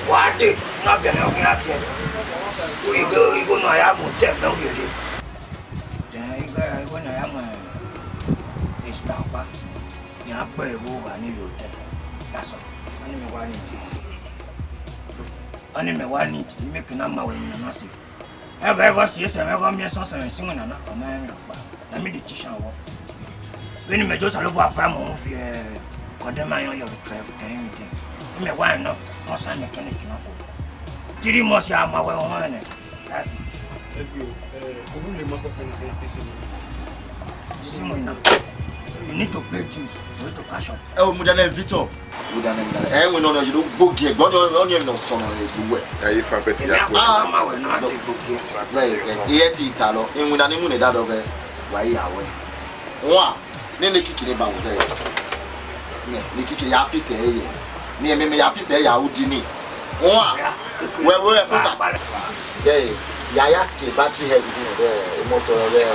Wa de, na bia ya, na bia. Igho, igho na ya mu te na yere. Then igho, igho na ya mu, eh, ista ọkpa. Iran kpe igho gha ni yo te. That's all. Ọni mẹ wa need. Ọni mẹ wa need. Imẹ ke na ma wẹ ne na si. Ẹghẹ ẹghọ si esẹ mwẹ, ẹghọ miẹn sọsẹ mwẹ si mwẹ nana, ọ ma rẹn mwẹ ọkpa. Na mi de teacher wọ. Vbene mẹ do Osanobua fa mu fi, eh, condemn ayọn yọ vbe kẹ, kẹ mwẹ te. Imẹ wa nọ, concern mechanic na fo. Three months ya ma wẹ ọmọ nẹ. That's it. Thank you. Eh, ogun le ma kọkọ na, eh, this evening. This evening now, you need to pay dues. You need to cash up. Ẹ o, mudia nẹ Victor. Mudia nẹ, mudia nẹ. Ẹ, wẹ nọ, nọ, you don't go gear. Gbọdọ, ọ ni ẹ nọ sọnọ rẹ du wẹ. Ẹ, if I bet you. Ah, ma wẹ na ti go gear. Wẹ, ẹ, ẹ ti ta lọ. Ẹ, wẹ na ni mu ne da dọ vẹ. Wa ya wẹ. Wa. Nene kiki ne ba wo dẹ. Nene kiki ya fi sẹ ye. Ni mẹ, mẹ ya fi sẹ ya udi ni. Wa. Wẹ, wẹ, fosa. Dẹ, ya ya ke battery head ni dẹ, imoto dẹ.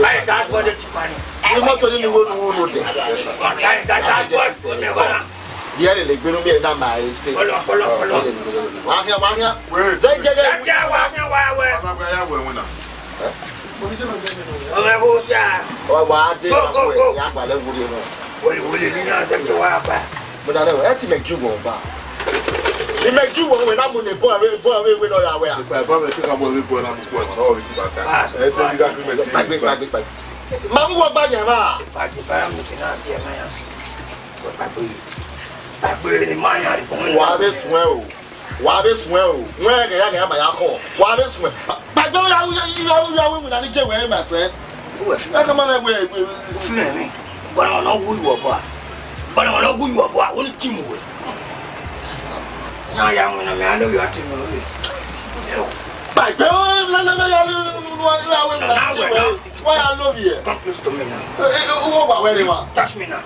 Bye, that's what it's money. Imoto ni ni wo nu wo dẹ. Bye, that's what it's money. Yẹ lele gbenu mi na ma ese. Follow, follow, follow. Wa hia, wa hia. Wait. Zẹ jẹ jẹ. Wa hia, wa hia, wa hia. Ọmọ ẹgbẹ́ ya wẹ̀ wẹ̀ náà. Ọmọ ẹgbẹ́ osia. Wa, wa de. Go, go, go. Ya gbalẹ wuli wọn. Wuli, wuli, ni yan se ke wa ba. Mo da lẹ, ẹ ti mẹ ju wọn ba. Ni mẹ ju wọn, wẹ na mu ne bọ, bọ, bọ, wẹ nọ ya wẹ a. Ìgbà ìbọn mi ti ka bọ, bọ, na mu kú ẹ, ma lọ́wọ́ mi ti bá ta. Ẹ tẹ́ mi dá kí mi ti. Gbàgbé, gbàgbé, gbàgbé. Ma mu wọ gba yẹn na. Ìfàjì bára mi kì í náà bí ẹ máa yà sí. Gbàgbé, gbàgbé ni máa yà rí fún mi. Wa vbe suẹn o. Wa vbe suẹn o. Wẹ gẹgẹ gẹgẹ ma ya khọ. Wa vbe suẹn. Gbàgbé ya ya ya ya wí wí na ni je wẹ, my friend. Ẹ ka ma na wẹ wẹ. Fún mi. Bọ́lá wọn náà wú ìwọ̀ bọ́ a. Bọ́lá wọn náà wú ìwọ̀ bọ́ a. Ó ní tíìmù wẹ̀. Náà ya mu iná mi, a lóye ọtí mi lóye. Gbàgbé o, lọ́lọ́lọ́ ya lóye. Wọ́n ya lóye ẹ̀. Come close to me now. Owó wà wẹ́rẹ́ wa. Touch me now.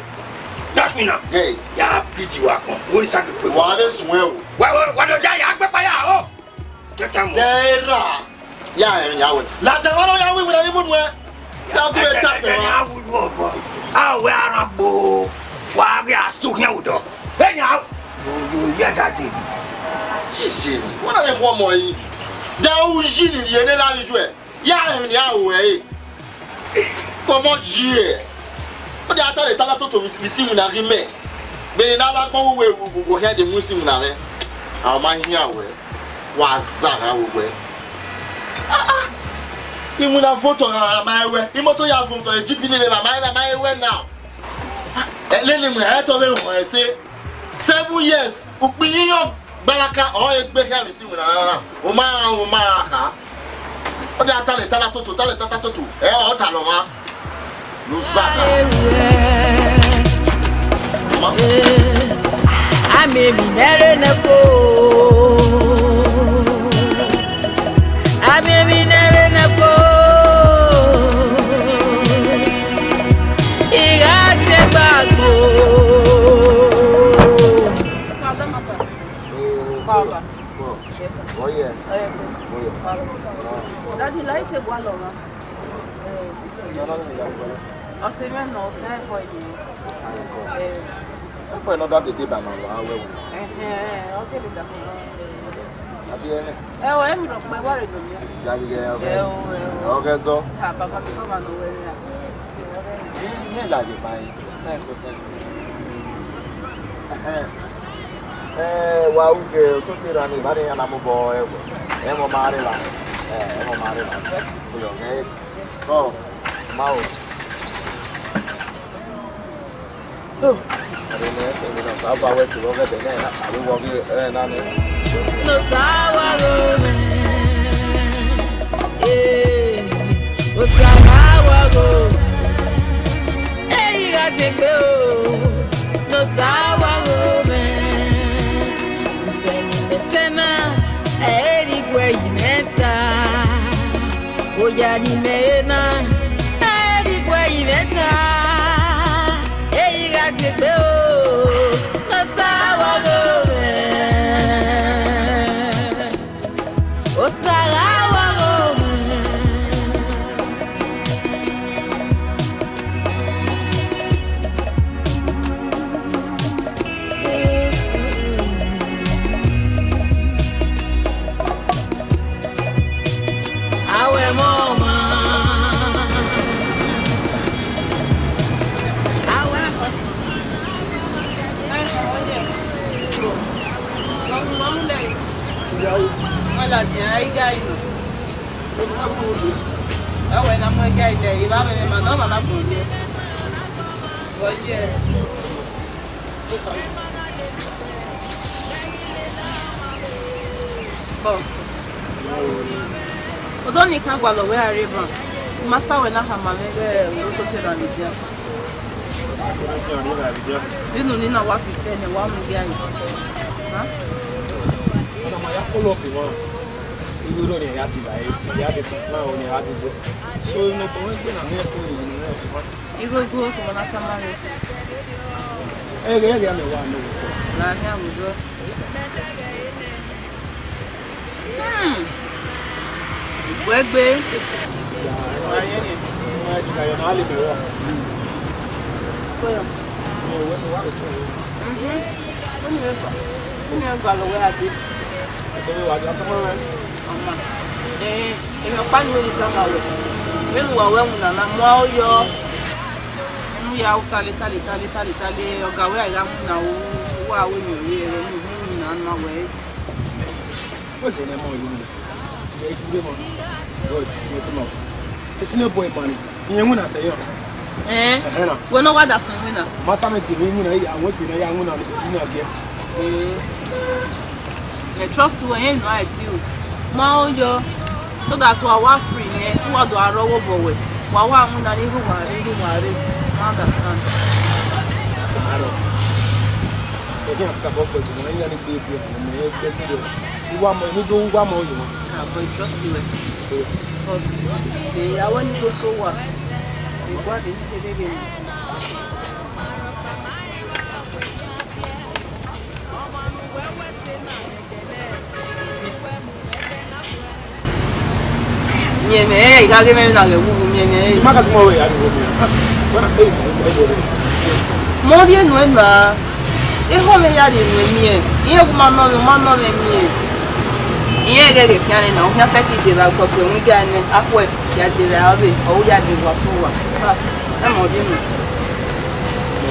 Touch me now. Hey. Ya bleed wa kan. Wo ni sa gbegbe. Wa le sun ẹ o. Wa, wa, wa do ja ya gbẹ pa ya o. Tẹta mu. Dẹ́ra. Ya ẹ̀rìn ya wẹ̀. Làtẹ̀ wọn ló ya wíwí lẹ́ni múnu ẹ. Ya kú ẹ tap ẹ wa. Ẹni a wúlú ọ̀bọ. A ò wẹ ara gbo. Wa gẹ asu hiẹn wùdọ. Ẹni a. Yo, yo, yẹ dade. Yìí ṣe mi. Wọ́n náà lè fún ọmọ yìí. Dẹ́ ó yí nìyẹn ní láàrin ju ẹ̀. Ya ẹ̀rìn ya wẹ̀ ẹ̀. Kọmọ yi ẹ. Ọ dia ta le ta la toto vbe isi iwinna ghi mẹ. Vbene ne a la gbọn uwu, uwu, uwu, uwu khian de mu isi iwinna mwẹ. A ma hian wẹ. Wa za gha vbe wẹ. Ah, ah. Iwinna voto gha ma wẹ. Imoto ya voto, e G P ni rre ma wẹ, ma wẹ now. Ẹ lele iwinna, ẹ tọ vbe họn ẹse. Seven years, ukpin yiyọn. Gbaraka, ọ egbe khian vbe isi iwinna na, na, na. U ma, u ma kha. Ọ dia ta le ta la toto, ta le ta ta toto. Ẹ, ọ ta nọ mwa. Loser. Ma. Amẹ emwi ne ẹ rre nẹ fo. Amẹ emwi ne ẹ rre nẹ fo. I gha sẹ gba gbo. Baba. Yes, sir. Wọ ye? Oh, yes, sir. Wọ ye? Daddy, la ite gua lọ mwa. Ọse mwẹ nọ, ọse ẹvbo ye. Eh. Ẹkpẹ nọ da dede ba ma wa wẹ wẹ. Ẹhẹn, ọ kele da sọ. Abi ẹhẹn. Ẹ o, emi rọ kpẹ wa re do mi. Ya ghi ghe ọghe. Ẹ o, ẹ o. Ọghe zọ. Ha, baba mi kọ ma nọ wẹ ya. Ni, ni la ye ba yi. Sẹ ko sẹ. Ẹhẹn. Ẹ, wa ru ghe, ototọ erha ni, evba ne iran na mu obọ ẹvbo. Ẹmwẹ ma rre evba. Ẹ, ẹmwẹ ma rre evba. Ọ, ma o. To. Ade nẹ, ade nẹ, sa ba wẹ sẹ vbe ọghe ẹdẹ nẹ, a vbe wọ ghe, ẹ, na nẹ. No sa wa ro mẹ. Eh, Osa gha wa ro mẹ. Ẹ i gha zẹgbe o, ne Osa wa ro mẹ. Usẹ ne imẹ sẹ na, ẹ i rhie iguẹ ye imẹ ta. Oya ne imẹ re na, ẹ i rhie iguẹ ye imẹ ta. Ẹ i gha zẹgbe o, ne Osa wa ro mẹ. Osa gha wa ro mẹ. Awẹ mọ ọmọ. Awẹ. Wọ́n la jẹ́ àìgá ìlú. Ẹ̀wọ̀n iná mọ́ ẹ̀gá ìdẹ yìí bá mi màmá náà màmá kò yẹ. Wọ́n yẹ. Ó kà mí. Ọ. Odọ ni ka gualọ wẹ a rre ban. Master wẹ na khama mwẹ ighẹ u ro toto erhan vbe dia. Vbene unu na wa fi sẹ nẹ, wa mu ighẹ aye. Ha? Ọna ma ya follow up, man. Igho rọ ne a ya divide, a ya de supply, ọna a ya de zẹ. So, no, but when you na me, you know, Igho igho, sẹ ọmọ na tama mwẹ. Ẹghẹ, ẹghẹ, a mẹ wa nọ. La hia vbe odọ. Hmm. Wẹ gbe. Mhm. Unu eva. Unu eva lọ wẹ a de. Ọma. Eh, emwi ọkpa ni wẹ ne I tama wẹ. Vbene uwa wẹ winna na, mu aro yọ. Unu ya ru tale, tale, tale, tale, tale. Ọga wẹ a gha winna, u wa wẹ emwi ọre, ẹghẹ ne u winna na wẹ. What's your name? How are you? Yeah, you good, man. Good. What's up? It's no boy, man. You know, I say, yeah. Eh? Ẹhẹn na. Wẹ ne ọ wa da sẹ iwinna? Mata mẹ gele iwinna, ya wẹ gele ya winna, winna gẹ. Eh. Mẹ trust you, ẹhẹn, no, I tell you. Ma o yọ, so that wa wa free nẹ, wa do arọ wo bọ wẹ. Wa wa winna ni ru wa re, ru wa re. I understand. Arọ. Ẹgbẹ́ àkàbọ̀ pẹ̀lú wọn, ẹ̀yìn ni gbé tiẹ̀ fún mi, ẹ gbé sílẹ̀. Ìwà mọ̀, ẹni tó wà mọ̀ yìí. Ah, but I trust you, eh. But, eh, I want you to so what? You go out and you take again. Miẹn mwẹ, ẹ, I gha ghe mwẹ na ghẹ wu, miẹn mwẹ. I ma ka tuma wẹ ya rhie miẹn. Mẹ ọ rhie nuẹn na, ehọ mwẹ ya rhie nuẹn miẹn, irẹn wu ma nọ mwẹ, u ma nọ mwẹ miẹn. Irẹn ghẹ ghe khian nẹ na, u khian sẹtin dera, because wẹ winna nẹ, akhuẹ ya dera ọvbe, ọ ya dera uwa sẹ uwa. Ah, ẹ ma ọ rhie nuẹn.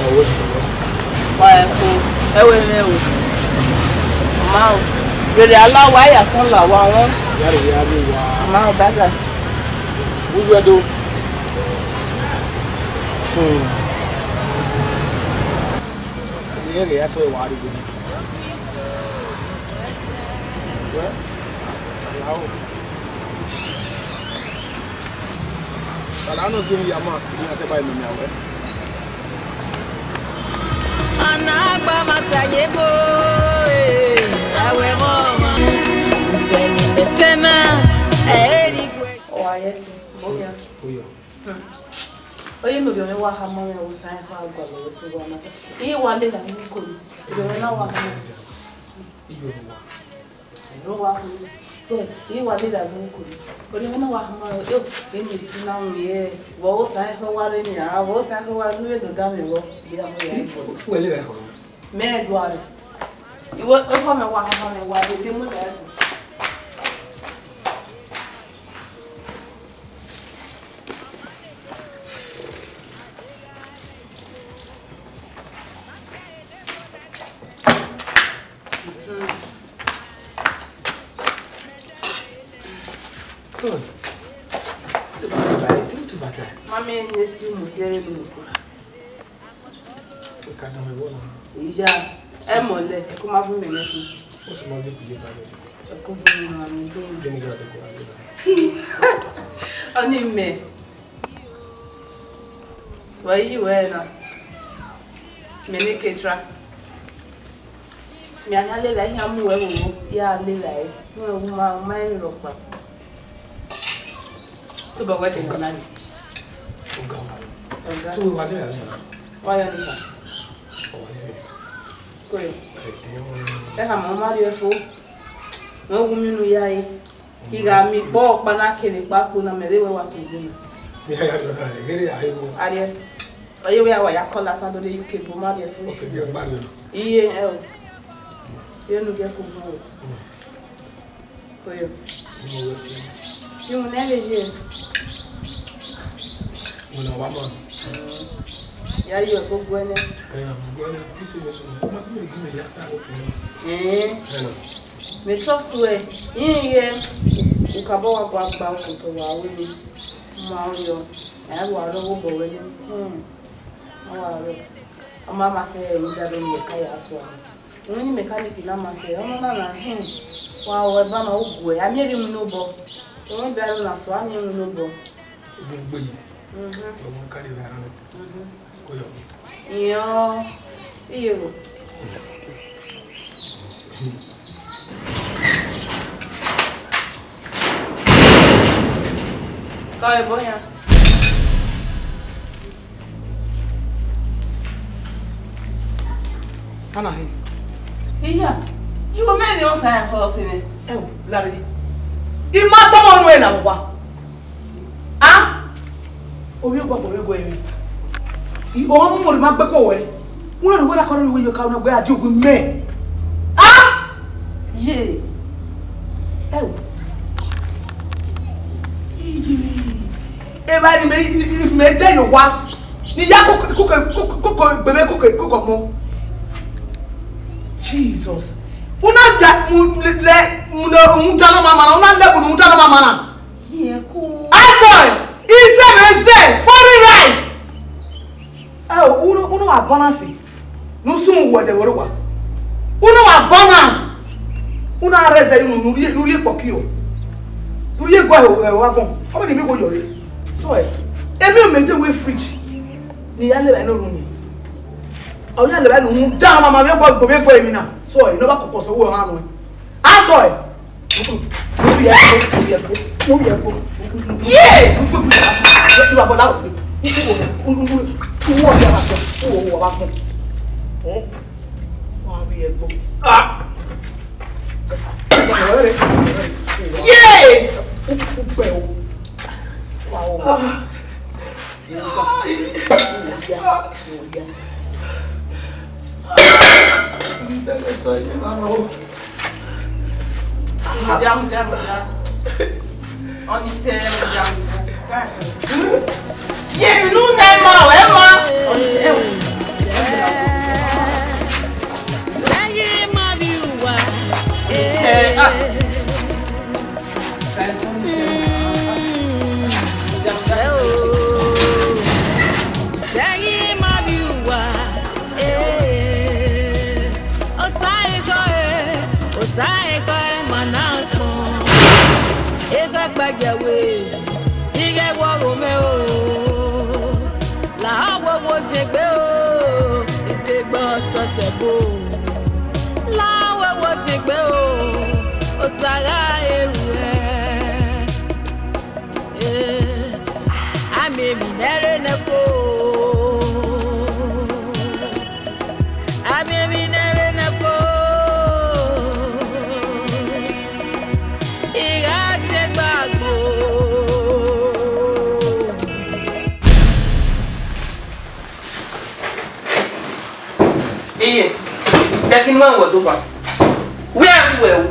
Ọ wẹ sẹ, wẹ sẹ. Wa ẹko, ẹ wẹ mwẹ o. Ma o. Rere a la wa ya sọn la wa wọn. Ya rere a rre wa. Ma o, bye bye. Uzu ẹdo. Hmm. Ẹni ẹghẹ ya sẹ wa rre. Wẹ, alao. Kala nọ gie ya ma, ni a te ba imẹ miẹn wẹ. Anagba ma sa ye bo, eh, awẹ mọ. Usẹni bẹsẹ na, ẹ eri gbe. Ọ wa yẹ sẹ, mo yan. Oyo. Hmm. Oye, no, ovbi mwẹ wa khama mwẹ, Osa ẹn kha gualọ wẹ sẹ uwa na. Iye wa lele avbe iko ni. Ovbi mwẹ na wa khama. Iyo ni wa. Ẹro wa hu. Iye wa lele avbe iko ni. Ovbi mwẹ na wa khama, yo, eni esi na ru ye. Vbe Osa ẹn kha wa rre nia, vbe Osa ẹn kha wa rre, ne u vbe do da mwẹ vbọ. Iye avbe ya iko. Wẹ lele ẹko. Mẹ dua rre. Iwe, ekhọe mwẹ wa, ekhọe mwẹ wa, dede mu lẹ. So, mami, next you must say, you must say. Iya, ẹ mọ lẹ, ẹ kọ ma bun mẹ nẹ sin. Ẹ kọ bun mẹ na, mẹ gbe. Ọni mẹ. Wẹ yi wẹ na. Mẹ ne ke tra. Mẹ a na lele iran mu wẹ vbe oro, ya lele ẹre. Wẹ wu ma, ma rẹn rhọkpa. Tobọ wẹ te nọ na ni. Ọga, ọga. Ọga. So, wa de ra na? Wa yọ ni ka. Ọ wa de ra. Ko yo. Ẹ, ẹ, ọ. Ẹ khama, ọ ma rhie fo. Wẹ wu mi unu ya re. I gha miẹn ikpọ ọkpa na kevbe ekpa kpo na, mẹ vbe wẹ wa sẹ odẹ na. Mi a ya rhie ọna, ẹ ghere a he wo. Arhie. Ọ ye wẹ a wa ya call asan do de U K, bu ma rhie fo. Ok, mi a gba rhie ọna. Iye, ẹ o. Ye nu gie ko bu o. Mm. Koyo. Mo wẹ si. Iwinna vbe ye? Iwinna wa ma. Ya yo ko guẹ nẹ. Ẹ, mo guẹ nẹ, please, me so. Mo si me gi me ya sa ko. Ẹ. Ẹ. Me trust wẹ. Iye, u ka bọ wa gua gba okotọ wa wẹ ni. Ma o yọ. Ẹ wa rọ wo bọ wẹ ni. Hmm. Wa rọ. Ọ ma ma sẹ ẹre, u da do ni ka ya so a. Emwi ni mechanic na ma sẹ, ọmọ na na hin, wa ru ẹba ma uguẹ, a miẹn emwi winna obọ. Emwi ba ro na so, a miẹn emwi winna obọ. Ugbegbe yi. Mhm. Ọmọ ka de na rẹ. Mhm. Ko yọ. Iyọ, iye ro. Ka ẹbọ yan. Ana he. Iya, you mẹ ne ọ sa ẹn họ si nẹ. Ẹ wo, lare. I ma tọmọ unu ẹna wa. A? Ovbi ọgbọ kọ vbe gua emwi. I, ọ mu mọrọ ma gbe ko wẹ. Wọ́n rẹ̀ wẹ́rẹ́ akọ́rọ́ ìwé yọ̀ọ̀ká ọ̀nà ọgbẹ́ àdí ògùn mẹ́. A? Ye. Ẹ wo. Iye. Ẹ bá rí mi, mi dẹ́ yòó wá. Ni ya kókò, kókò, kókò, kókò, gbèmí kókò, kókò mọ́. Jesus. Una da, mu, le, le, mu, no, mu da na mama na. Una level mu da na mama na. Ye ko. Afọ, isẹmẹsẹ, foreign rice. Ẹ o, unu, unu wa balance. Nu sun wọ ẹdẹ wẹrẹ wa. Unu wa balance. Unu a rẹzẹ unu nu rie, nu rie kpọki o. Nu rie gua ẹho, ẹho avọn. Ọ bẹ de mi wo yọ re. So ẹ, emi o mẹ de we fridge. Ni ya leba inu ru ni. Ọ ya leba inu mu da mama vbe gua, gbe gua emwi na. So ẹ, no ba kọkọ sẹ wo ha nu. Asọ ẹ. Ye! Ye! Mudia, mudia, mudia. Ọni sẹ, mudia, mudia. Ye nu nẹ ma, ẹ ma. Ọni sẹ, ẹ wẹ. Sẹ ye ma bi uwa. Ọni sẹ, ah. Mudia, mudia. Sẹ ye ma bi uwa. Ee, Osaẹn ekhọe, Osaẹn ekhọe ma na kpọn. Ekhọe kpẹgiẹ we, ighẹ wọ gho mẹ o. La ọ wo wo ziengbe o, iziegbe ọtọ sẹ bo. La ọ wo wo ziengbe o, Osa gha eru ẹ. Eh, a miẹn emwi ne ẹ rre nẹ fo. A miẹn emwi ne ẹ rre nẹ fo. I gha si egbe agbo. Iye, de ẹki ne uwẹ wẹ do gba? Wẹ a ru wẹ ru.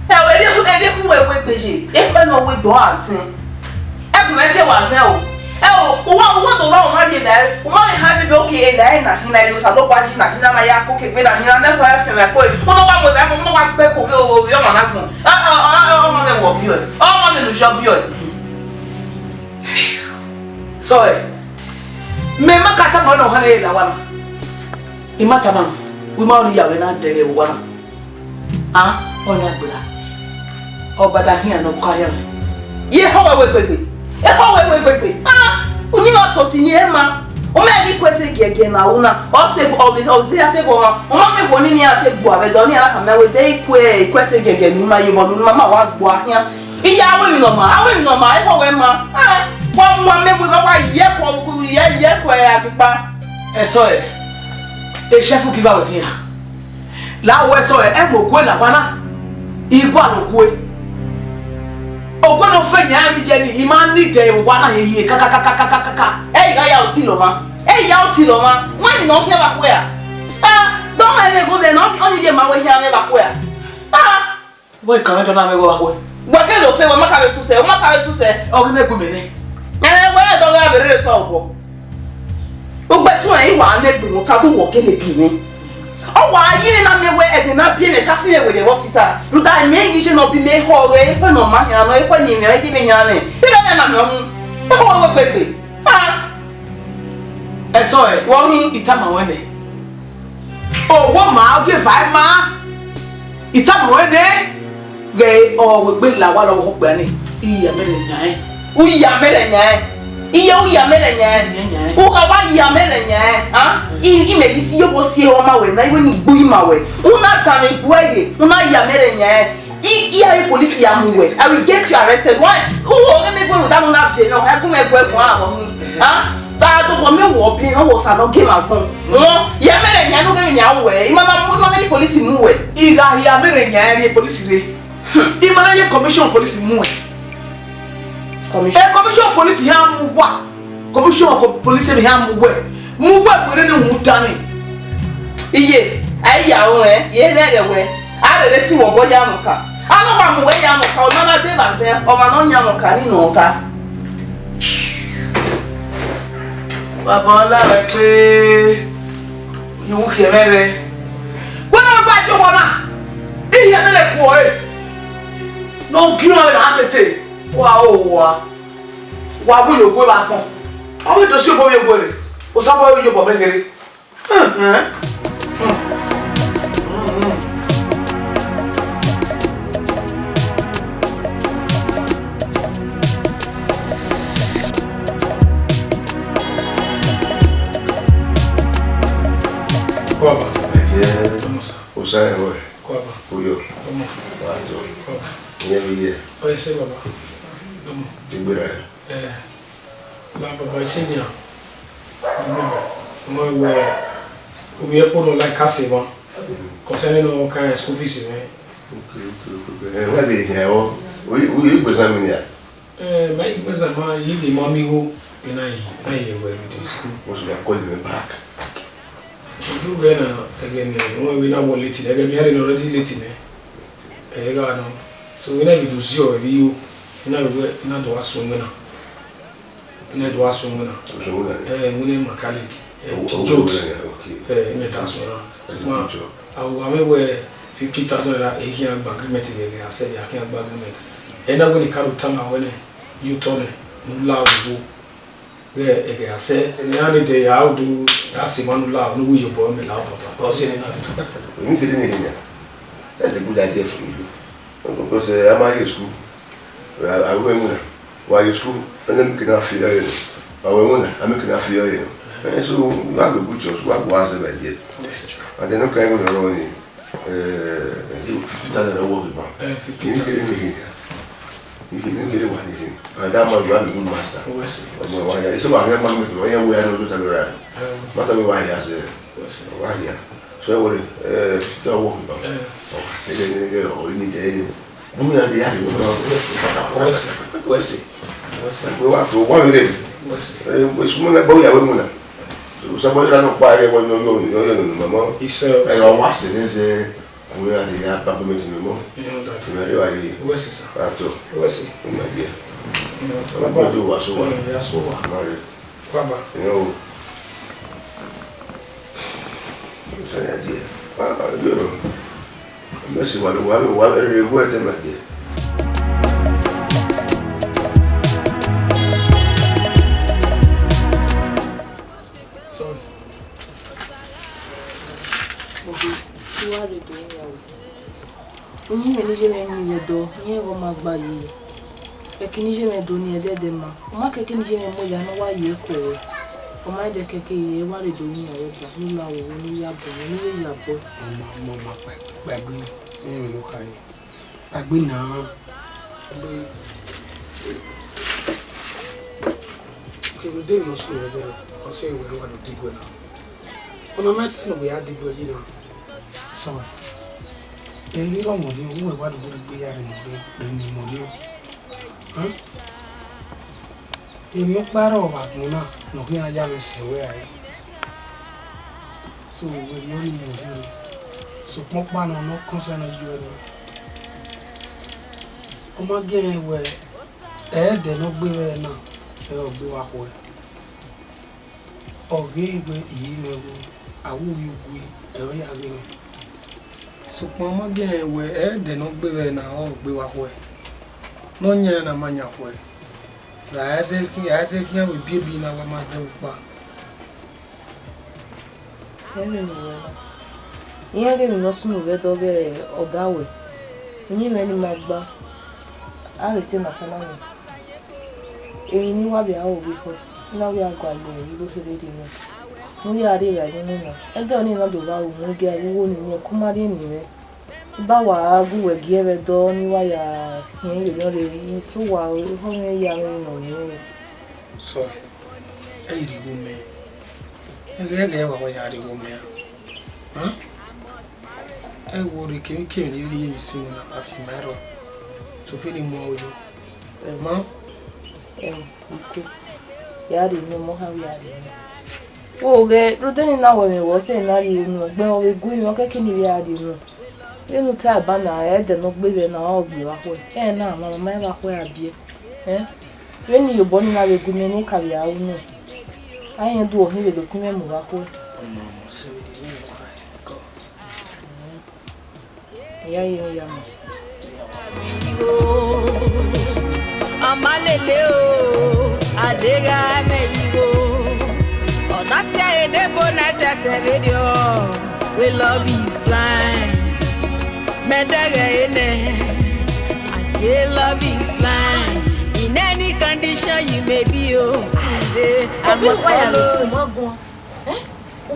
Ẹ o, ede ku, ede ku wẹ wegbe ye, ekhọe ne ọ wegbe ọ gha zẹn. Ẹkun mwẹ te wa zẹn o. Ẹ o, uwa, uwa do wa, u ma rhie evbare, u ma ghi han vbe oke evbare na hin na, Osanobua yi na hin na, na ya koko egbe na hin na, ne ẹkhọe fian mwẹ ẹko, u nọ wa mu evbare, u nọ wa gbe ẹko vbe ovbi ọmwa na agbọn. Ọ, ọ, ọ, ọ, ọmwa mwẹ wẹ ọ biẹ ọe, ọmwa mwẹ ne u zẹ ọ biẹ ọe. Sọe, mẹ ma ka tama ọnọkhan ne la owa na. I ma tama, wẹ ma ọni ya vbe na dẹghe owa na. A, ọna gbera. Ọba da khian ne ọ ka khian. Ye ehọ wẹ wegbe gbe. Ehọ wẹ wegbe gbe. A, uyinmwẹ ọtọ si ni ẹ ma. U ma ghi ku ẹse giẹgiẹ ne a ru na. Ọ sẹ, ọ sẹ ya sẹ vbe ọmwa. U ma miẹn wẹ ọni nian te gbe uwa vbe ẹdẹ, ọni a na khama wẹ de i ku, i ku ẹse giẹgiẹ ne u ma ye vbọ ne u ma ma wa gbe uwa khian. Iye, a ru emwi ne ọ ma, a ru emwi ne ọ ma, ehọ wẹ ma. A, wa mu amẹ mu, wa ye ẹkọ, ye, ye ẹkọ a gikpa. Ẹsọe, e shefu give away here. La wẹ sọe, ẹ mu ogue la owa na, i gualọ ogue. Ogue ne ọ fe yan ẹre ye ni, i ma need owa na ye ye kakakakakaka. Ẹ i gha ya oti lọ mwa, ẹ i ya oti lọ mwa, wẹ emwi ne ọ khian vbe akhuẹ ra? A, dọmọ ẹmwẹ ẹghẹ ne ọ ni ye ma wẹ khian mwẹ vbe akhuẹ ra? A. Wẹ i kan mwẹ dọ na mwẹ vbe akhuẹ. Wẹ ke do fe, wẹ ma ka vbe susẹ, wẹ ma ka vbe susẹ. Ọ ghi mwẹ gbe mẹ nẹ. Ẹ, wẹ dọ gha vbe rre sẹ obọ. Ugbesuẹn i wa lẹ gbe mwẹ, ọ ta do wẹ ọ gele biẹ mwẹ. Ọ wa ye mwẹ na miẹn wẹ ẹdẹ na biẹ mwẹ, ta fi mwẹ werriẹ vbe hospital. Rhunmwuda mẹ ghi ye ne ọ biẹ mwẹ ehọ ọghe, ekhọe ne ọ ma khian nọ, ekhọe ne imẹ, ọ ye mwẹ khian mwẹ. Iran na miẹn ọmwa. Ehọ wẹ wegbe gbe. A. Ẹsọe, wẹ ọ rhie itama ruẹ nẹ. Owa ma, ọ gie eva ma. I tama ruẹ nẹ, ghẹ ọ wegbe la owa lọghọ okpia ni, I ya mẹ rẹ yan ẹn. U ya mẹ rẹ yan ẹn. Iye, u ya mẹ rẹ yan ẹn. Yan ẹn. U gha wa ya mẹ rẹ yan ẹn, a? I, imẹ ghi si iyobọ si ehọ ma wẹ na, I wẹ ne I gbe ima wẹ. U na danmwẹ gbuẹ ye, u na ya mẹ rẹ yan ẹn. I, I a re police ya mu wẹ. I will get you arrested. Why? U wo ghe mẹ gbe rhunmwuda ne u na biẹ nọ, ẹkun mwẹ gbe ẹkun a wọ mu. A? Gha do wọ mẹ wọ biẹ, ọ wọ sa nọ gie ma gbọn. Wọ, ya mẹ rẹ yan ẹn, ne u ghe emwi ne a ru wẹ. I ma na mu, I ma na ye police mu wẹ. I gha ya mẹ rẹ yan ẹn, rhie police rre. I ma na ye commission police mu ẹn. Commission. Eh, commission police ya mu wa. Commission ko police ya mu wẹ. Mu wẹ wẹ ne mu da ni. Iye, a ya o, eh, ye ne ẹghẹ wẹ. A rere si wọ obọ ya mu ka. A no wa mu wẹ ya mu ka, ọ ma na de ba zẹ, ọ ma nọ ya mu ka ni nọ ka. Baba Ọla wẹ pe, I wu khiẹ mwẹ rẹ. Wẹ na gba jọ wọ na. I khiẹ mwẹ rẹ ku ọre. Ne ọ gie ọmwa vbe na tete, wa o wa, wa wu ye ogue vbe agbọn. Ọ vbe do si obọ vbe ogue rre, Osanobua vbe ye obọ mwẹ kherhe. Kua ba. Ẹ jẹ́ Thomas. Osa ẹvbo ẹre. Kua ba. Uyo. Ọmọ. Wa tọ. Kua ba. Iyẹn vbe iye. Ọ ye sẹ, baba. Ọmọ. Egbe ra. Eh. La baba, I sẹ nian. Ọmọ, wẹ, ovbi ẹkpo nọ like ka sẹ emwa. Concerning no kind school fees mwẹ. Okay, okay, okay, okay. Eh, wẹ vbe hẹn ọ? Uyi, uyi, uyi gbe exam nian? Eh, ma gbe exam, ma yi vbe ma miẹn igho, I na yi, na yi wẹ vbe school. What's your calling me back? Udu wẹ na, ẹghẹ mẹ, wẹ na wọ late, ẹghẹ mẹ already late nẹ. Ẹ gha nọ. So, I na vbe do ziọ vbe yo, I na vbe wẹ, I na do wa suẹn wẹ na. I na do wa suẹn wẹ na. Suẹn wẹ na? Eh, wẹ na mechanic. Eh, Jones. Okay. Eh, I na da suẹn na. That's a good job. Awa mwẹ wẹ fifty thousand naira, e khian gba agreement vbe ẹghẹ a sẹ, a khian gba agreement. Ẹ na wẹ ne I ka do tama wẹ nẹ, ye otọ nẹ, ne u la owo. Ghẹ ẹghẹ a sẹ, ne iran ni de ya do, ya sẹ emwa ne u la, ne u wu ye obọ mẹ la baba. Ọ sẹ nena. Emwi kherhe ne I khian. That's a good idea from you. Because, eh, a ma ye school. A, a wẹ winna. Wa ye school, ẹnẹ mi kene a fi ẹre nọ. Wa wẹ winna, a mi kene a fi ẹre nọ. Eh, so, wa gbe good chance, wa gbe wa zẹ vbe ẹdẹ. Yes, sir. And then, okay, I want to run in. Eh, fifty thousand naira work ban. Eh, fifty thousand. Ni kere ni hin. Ni kere, ni kere wa ni hin. And that man, you have a good master. Yes, sir. Yes, sir. Wa ya, so wa ya man mi, wa ya we are not that right. Eh. Master mi wa ya, sir. Yes, sir. Wa ya. So, what, eh, fifty thousand work ban. Eh. Oh, I say, eh, eh, oh, you need, eh, Bumi na de ya rre. Wẹ sẹ, wẹ sẹ, wẹ sẹ, wẹ sẹ, wẹ sẹ. Wẹ wa to, wa vbe rre. Wẹ sẹ. Eh, wẹ sẹ, mo na gba ya wẹ mu na. So, sa gba ya na kpa rre, wẹ nọ, yọ, yọ, yọ, nọ, mama. Isẹ, ẹ, ọ wa sẹ ne zẹ, wẹ ya de ya ba gọọmenti nọ mọ. Inọ da. Wẹ rre wa ye. Wẹ sẹ sa. A to. Wẹ sẹ. Mo na ye. Inọ da. Wa gba do wa so wa. Inọ ya so wa. Ma ye. Baba. Yo. Sanya die. Baba, yo. Mesi wa, wa, wa, rere gu ẹtẹ ma die. Sorry. Okay. Uwẹ rre do ya o. Uyinmwẹ ne I ye mwẹ yin vbe ẹdọ, irẹn ghe ọ ma gba ye. Ẹki ne I ye mwẹ do ni ẹdẹdẹ ma, ọ ma kẹke ne I ye mwẹ mu ya ne ọ wa ye ẹko ruẹ. Ọ ma dẹ kẹke ye, wa rre do yin ọre ba, ne u la wowo, ne u ya bọ, ne u ya bọ. Ọ ma, ọ ma, ọ ma kpa, kpa egbe na, irẹn vbe ne ọ kha ye. Kpa egbe na. Egbe. Kevbe de ne ọ sunu ẹdẹ, ọ sẹ wẹ wa do diguẹ na. Ọna ma sẹ ne ọ ya diguẹ yi na. Sọ, ẹ i re ọmọ rhiọn, uwẹ wa do gbe ya rre ne ọ rre, rre ne ọmọ rhiọn. Hẹn? Emwi ọkpa rrọọ vbe agbọn na ne ọ khian ya mwẹ sẹ wẹ rae. So, wẹ rhie ọnii mu orhiọn nẹ. Sokpan ọkpa nọ ne ọ kọnsa ne ọ yọ ẹre. Ọ ma gie rẹn wẹ, ẹdẹ ne ọ gbe vbe ẹre na, ẹre ọ gbe vbe akhuẹ. Ọ ghe wẹ I re mwẹ vbo, a wu ye ugue, ẹre ọ ya ghe mwẹ. Sokpan ọ ma gie rẹn wẹ, ẹdẹ ne ọ gbe vbe ẹre na, ọ gbe vbe akhuẹ. Ne ọ yan na ma yan akhuẹ. Ra a zẹ khian, a zẹ khian vbe ebiebi na wa ma dẹ ukpa. Ẹmwẹ ne uwẹ na. Iran ghe emwi ne ọ sunu vbe ẹdẹ ọghe ọdawẹ, uyinmwẹ ni ma gba, a vbe te Natan na nọ. Emwi ne I wa vbe aro vbe ekhọe, I na vbe gualọ igho kherhe rre nẹ, ne u ya rrie evbare ne na. Ẹdẹ ọnii na do vba ru, mu igie vbe igho ni, ne ẹko ma rhie eni mwẹ. I ba wa gu wẹ gie vbe ẹdẹ ne I wa ya khian ye orhiọn rre, I sẹ owa, ekhọe mwẹ ya mwẹ emwi ne ọ rre. Sọ, ẹ i rhie igho mẹ. Ẹghẹ ẹghẹ wa wa ya rhie igho mẹ ra? Hẹn? Ẹ wo rre kevbe kevbe ne I rhie ye vbe isi mwẹ na, a fi ma rrọọ. Sofie ne I mu aro yo. Ma. Ẹo, iko, ya rhie unu, ọmọ kha ya rhie unu. Wo ghẹ, rhunmwuda eni na wẹ mwẹ wẹ ọsẹ na rhie unu, ẹgbẹ ọ vbe gu mwẹ, ọ kẹke ne I vbe a rhie unu. Vbene u ta eba na, ẹdẹ ne ọ gbe vbe na, ọ gbe vbe akhuẹ. Ẹn na, ma ma vbe akhuẹ a biẹ. Ẹn? Vbene iyobọ ni na vbe gu mẹ ne I ka vbe a ru nẹ, a rẹn do ọkhin vbe do tin mwẹ mu vbe akhuẹ. Ọmọ, ọmọ, sẹ vbe rhie unu kha, kọ. Ẹn. Ya ye ya ma. Amalele o, adegha mẹ igho. Ọna sia edebo na tẹsẹ vbe diọ. We love is blind. Mẹ dẹghẹ enẹ. I say love is blind. In any condition you may be, oh, I say I Obi must why are you follow. So much? Eh?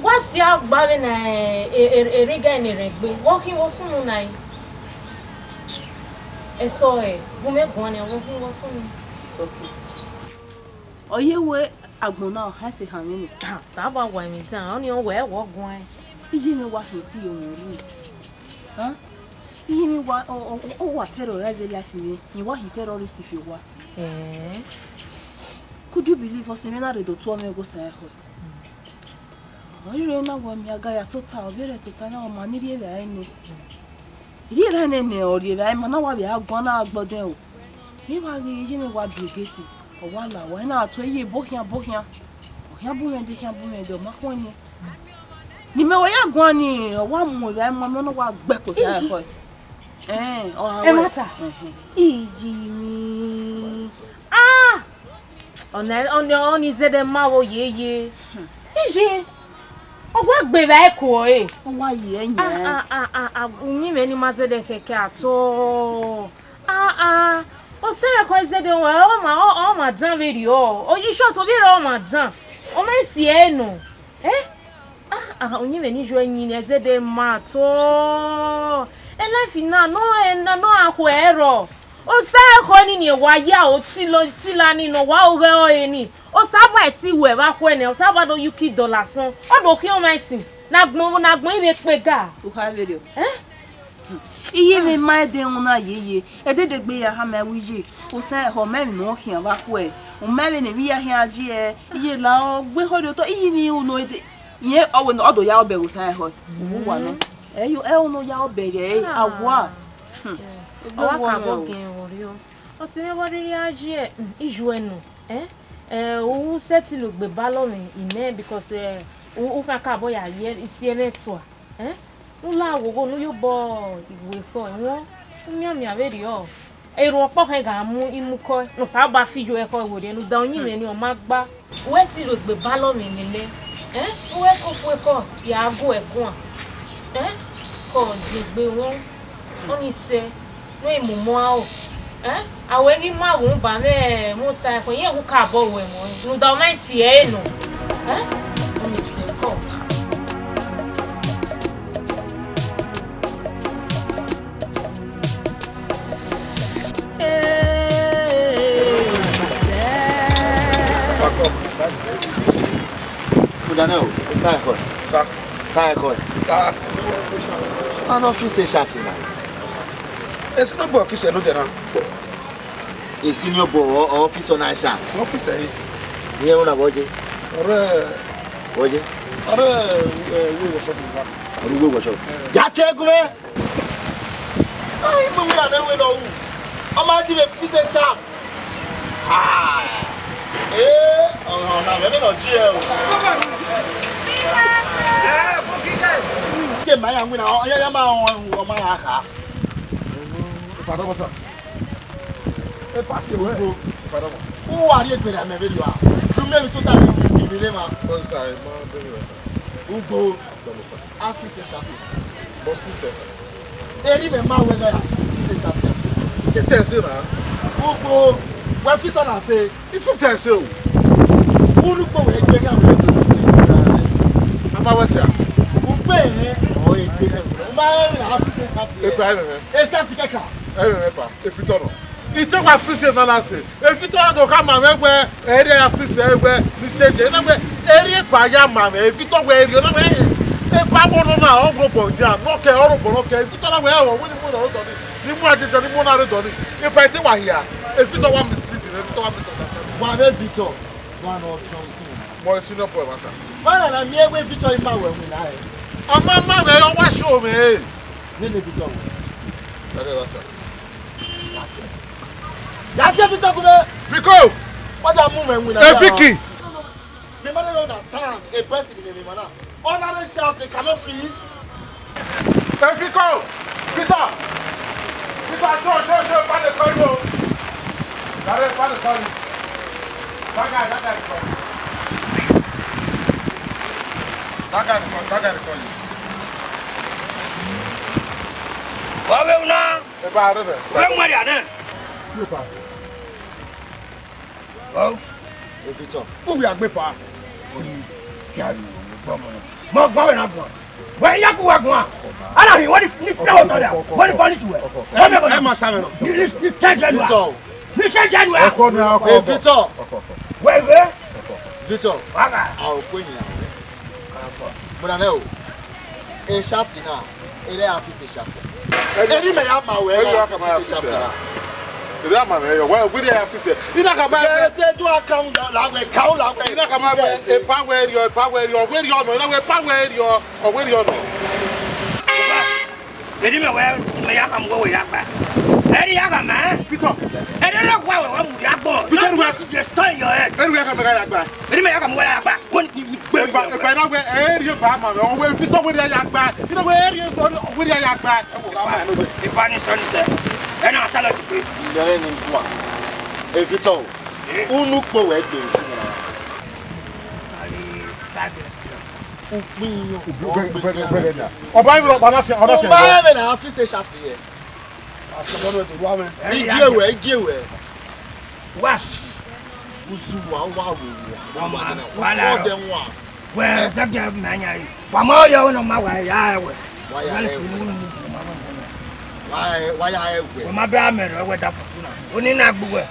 Wa si agba vbe na, eh, eh, eh, rega ne rẹn gbe. Wọ khin wọ sunu na yi. Eso ẹ, gu mẹ guan nian, wọ khin wọ sunu. It's okay. Ọ ye wẹ agbọn na, ọ ha sẹ ehanmwẹ nẹ. Ah, Saba wa emwi dan, ọnii ọ wẹ wọ guan. Iye mwẹ wa khin oti ye mwẹ ru. Hẹn? Iye mwẹ wa, ọ, ọ, ọ wa terrorize life mwẹ, I wa khin terrorist fi owa. Eh. Could you believe ọse mwẹ na rre do tuẹ mwẹ gho sa ẹkhọ? Ọ rhirhi na wẹ miẹn aga ya tota, ọ vberriọ tota na, ọ ma ni rri evbare nẹ. Rri evbare nẹ, ọ rri evbare, ma na wa vbe a guan na gbe ọdẹn o. Vbe wa ghe iye mwẹ wa biẹ gate, ọ wa la owa, I na tue iye ebo khian, ebo khian. Ọ khian bu mwẹ dee, khian bu mwẹ dee, ọ ma khuẹn nian. Ne imẹ wa ya guan ni, ọ wa mu evbare ma mẹ, ọ na wa gbe ẹko sa ẹkhọ. Ẹn, ọ gha wẹ. Ẹmwata. Mhm. Iye mwẹ. Ah! Ọna, ọna, ọnii zẹdẹ ma vbe yeye. Iye, ọ wa gbe vbe ẹko ẹre. Ọ wa ye ẹyan. Ah, ah, ah, ah, ah, uyinmwẹ ni ma zẹdẹ kẹkẹ at all. Ah, ah, ọ sẹ ẹkhọ zẹdẹ, ọ ma, ọ, ọ ma dan vberriọ. Ọ yi short, ọ vberriọ ọ ma dan. Ọ ma si ẹre nọ. Eh? Ah, ah, uyinmwẹ ni yo ẹyin ni, zẹdẹ ma at all. E life na, nọ, ẹ na, nọ a khu ẹrọ. Osa ẹkhọ ni ne wa ya o, tilo, tila ni nọ, wa o ghẹ ọre ni. Osa ba ti wẹ vbe akhuẹ nẹ, Osa ba do yuki dọla sọn. Ọ do khian ọmwa ẹtin. Na gbọn, na gbọn ivbe kpega. U kha vberriọ. Eh? Iye mwẹ ma ẹdẹ rhunmwuda yeye, ẹdẹdegbe ya khama ẹvbo iye, Osa ẹkhọ, mẹ emwi ne ọ khian vbe akhuẹ, u ma vbene emwi ya khian ji ẹ, iye la ọ gbe ekhọe rriotọ, iye mwẹ unu ẹdẹ, irẹn ọ wẹ ne ọ do ya obẹ ghe Osa ẹkhọ, u wa nọ. Ẹyo, ẹ unu ya obẹ ghe ẹre, a wa. Hmm. Ọ wa ka vbọ giẹn vberriọ. Ọse mwẹ vbe ọ rhirhi a ji ẹ, hmm, iye ẹ nọ, eh? Eh, u settle egbe balọ mwẹ imẹ because, eh, u, u khian ka obọ ya ye isi ẹmwẹ tua. Eh? U la wo gho ne u ye obọ iwe ekhọe, wọ, u mianmian vberriọ. Erhuọ ọkpọ khẹ gha mu imukọ, ne Osanobua fi yo ẹkhọe werriẹ, ne u da uyinmwẹ ni ọ ma gba. Wẹ te ro egbe balọ mwẹ lele, eh? U wẹ ko fu ekọ ya gu ẹ guan, eh? Kọ ziengbe wọn, ọnii sẹ, ne u i mu mu aro, eh? A wẹ ghi ma vbe uba mwẹ, mwẹ Osa ẹkhọ, irẹn wu ka obọ ruẹ mọ, rhunmwuda ọ ma si ẹre nọ, eh? Ọnii sẹ kọ. Daniel, sa ẹkhọ. Sa. Sa ẹkhọ. Sa. An ọfisa shafi na. Esi ne ọ gbe ọfisa ne odẹ na. Esi ne ọ gbe ọfisa na sha. Ọfisa ẹre. Iye ẹmwẹ na vbe ọ ye? Ọrẹ. Vbe ọ ye? Ọrẹ, eh, uwe workshop ni wa. Ọrẹ uwe workshop. Eh. Ya te gu mwẹ. Ai, mu wira ne wẹ nọ ru. Ọ ma ti vbe fix e shaft. Ah. Eh, ọmọ na mẹ vbe nọ ji ẹ o. Ke ma ya wina, ọ ya, ya ma, ọ, ọ ma ra kha. Pardon, pardon. E party we. Pardon. U wa ri egbe na mẹ vbe ri wa. Du mẹ vbe tota vbe, vbe, vbe re ma. Sorry, sir, ẹ ma bẹrẹ. Ugbo. Sorry, sir. Africa, Africa. Boss, fix ẹ. Eri mẹ ma wẹ gha ya fix ẹ sha. Fix ẹ sẹ na. Ugbo, wẹ fix ọ na sẹ. I fix ẹ sẹ o. Unu kpo wẹ gbe ya wẹ. A ma wẹ sẹ a? Ugbe hẹ, ọ egbe hẹ. U ma rẹ na fix ẹ sha. E pa ẹmwẹ. E sha ti kẹka. Ẹmwẹ pa. Efitọ nọ. I te wa fix ẹ na na sẹ. Efitọ na do khama mwẹ wẹ, eri ya fix ẹ wẹ, ni change ẹ. Na wẹ, eri epa ya ma mwẹ, Efitọ wẹ eri, na wẹ, epa wọ nọ na, ọ wọ bọ ja, nọ kẹ, ọ rọ bọ nọ kẹ, Efitọ na wẹ, ọ wẹ ni mu na rre dọni, ni mu ajeje, ni mu na rre dọni. Epa te wa hia, Efitọ wa mislead, Efitọ wa misunderstand. Wa vbe Efitọ, wa nọ ọtiọn isi mwẹ. Mọ senior boy, masa. Wa na na miẹn wẹ Efitọ ima wẹ winna ẹre. Ọ ma ma mwẹ, ọ wa show mwẹ. Nene Efitọ wẹ. Dade, masa. Ya tie Efitọ gu mwẹ. Fiko! What a moment when I Efiki! No, no, no. Me man don't understand. A person in me man. Honorary shaft they cannot fix. Efiko! Peter! Peter, show, show, show, find the call, yo. Dare, find the call. That guy, that guy, call. That guy, call, that guy, call you. Wa vbe una? Eba, rebe. Wa mu ẹre nẹ. Yo, pa. Ọ. Efitọ. U vbe a gbe pa. Ya, mọ gba wẹ na guan. Wẹ ya ku wa guan. Ana hi, wani ni pẹ wọ tọ da. Wani fani tu wẹ. Ẹ ma sa mẹ nọ. Ni, ni, ni tẹ jẹ nu a. Efitọ. Ni tẹ jẹ nu a. Ọkọ ni ọkọ. Efitọ. Wẹ wẹ. Efitọ. Wa ga. A o kue yin a. Brother, no. E shaft na, ere a fix e shaft. Eri mẹ ya ma wẹ, eri a fix e shaft na. Eri a ma wẹ, wẹ, wẹ eri a fix e. Ina ka ma. Yes, do account la wẹ, account la wẹ. Ina ka ma wẹ, epa wẹ eri ọ, epa wẹ eri ọ, wẹ eri ọ nọ, ina wẹ epa wẹ eri ọ, ọ wẹ eri ọ nọ. Eri mẹ wẹ, mẹ ya ka mu wẹ ya gba. Eri ya ka ma. Peter. Eri na wa wẹ, wẹ mu ya gbọ. Peter, wẹ. Destroy your head. Eri wẹ ka mẹ ya gba. Eri mẹ ya ka mu wẹ ya gba. Wẹ ni, ni, ni, gbe mi. Epa, epa, ina wẹ, eri epa ma, ọ wẹ Efitọ wẹ ya gba. Ina wẹ, eri epa wẹ ya gba. Epa ni sọ ni sẹ. Ẹ na ta lọ dugbe. Ìbẹ̀rẹ̀ ni bua. Efitọ. Eh? Unu kpo wẹ gbe si na. Ukpin yan. Ọba yìí rọ pa na fian, ọ na fian. Ọba yìí na fi se shaft yẹ. Igie wẹ, igie wẹ. Wa. Uzu wa, wa wo wa. Wa ma, wa la. Ọdẹ wa. Wẹ, zẹgẹ na yan yi. Wa ma yọ wẹ nọ ma wa ya wẹ. Wa ya wẹ. Wa ya wẹ. Wa ma bẹ amẹ rẹ wẹ da Fortuna. Oni na gbu wẹ.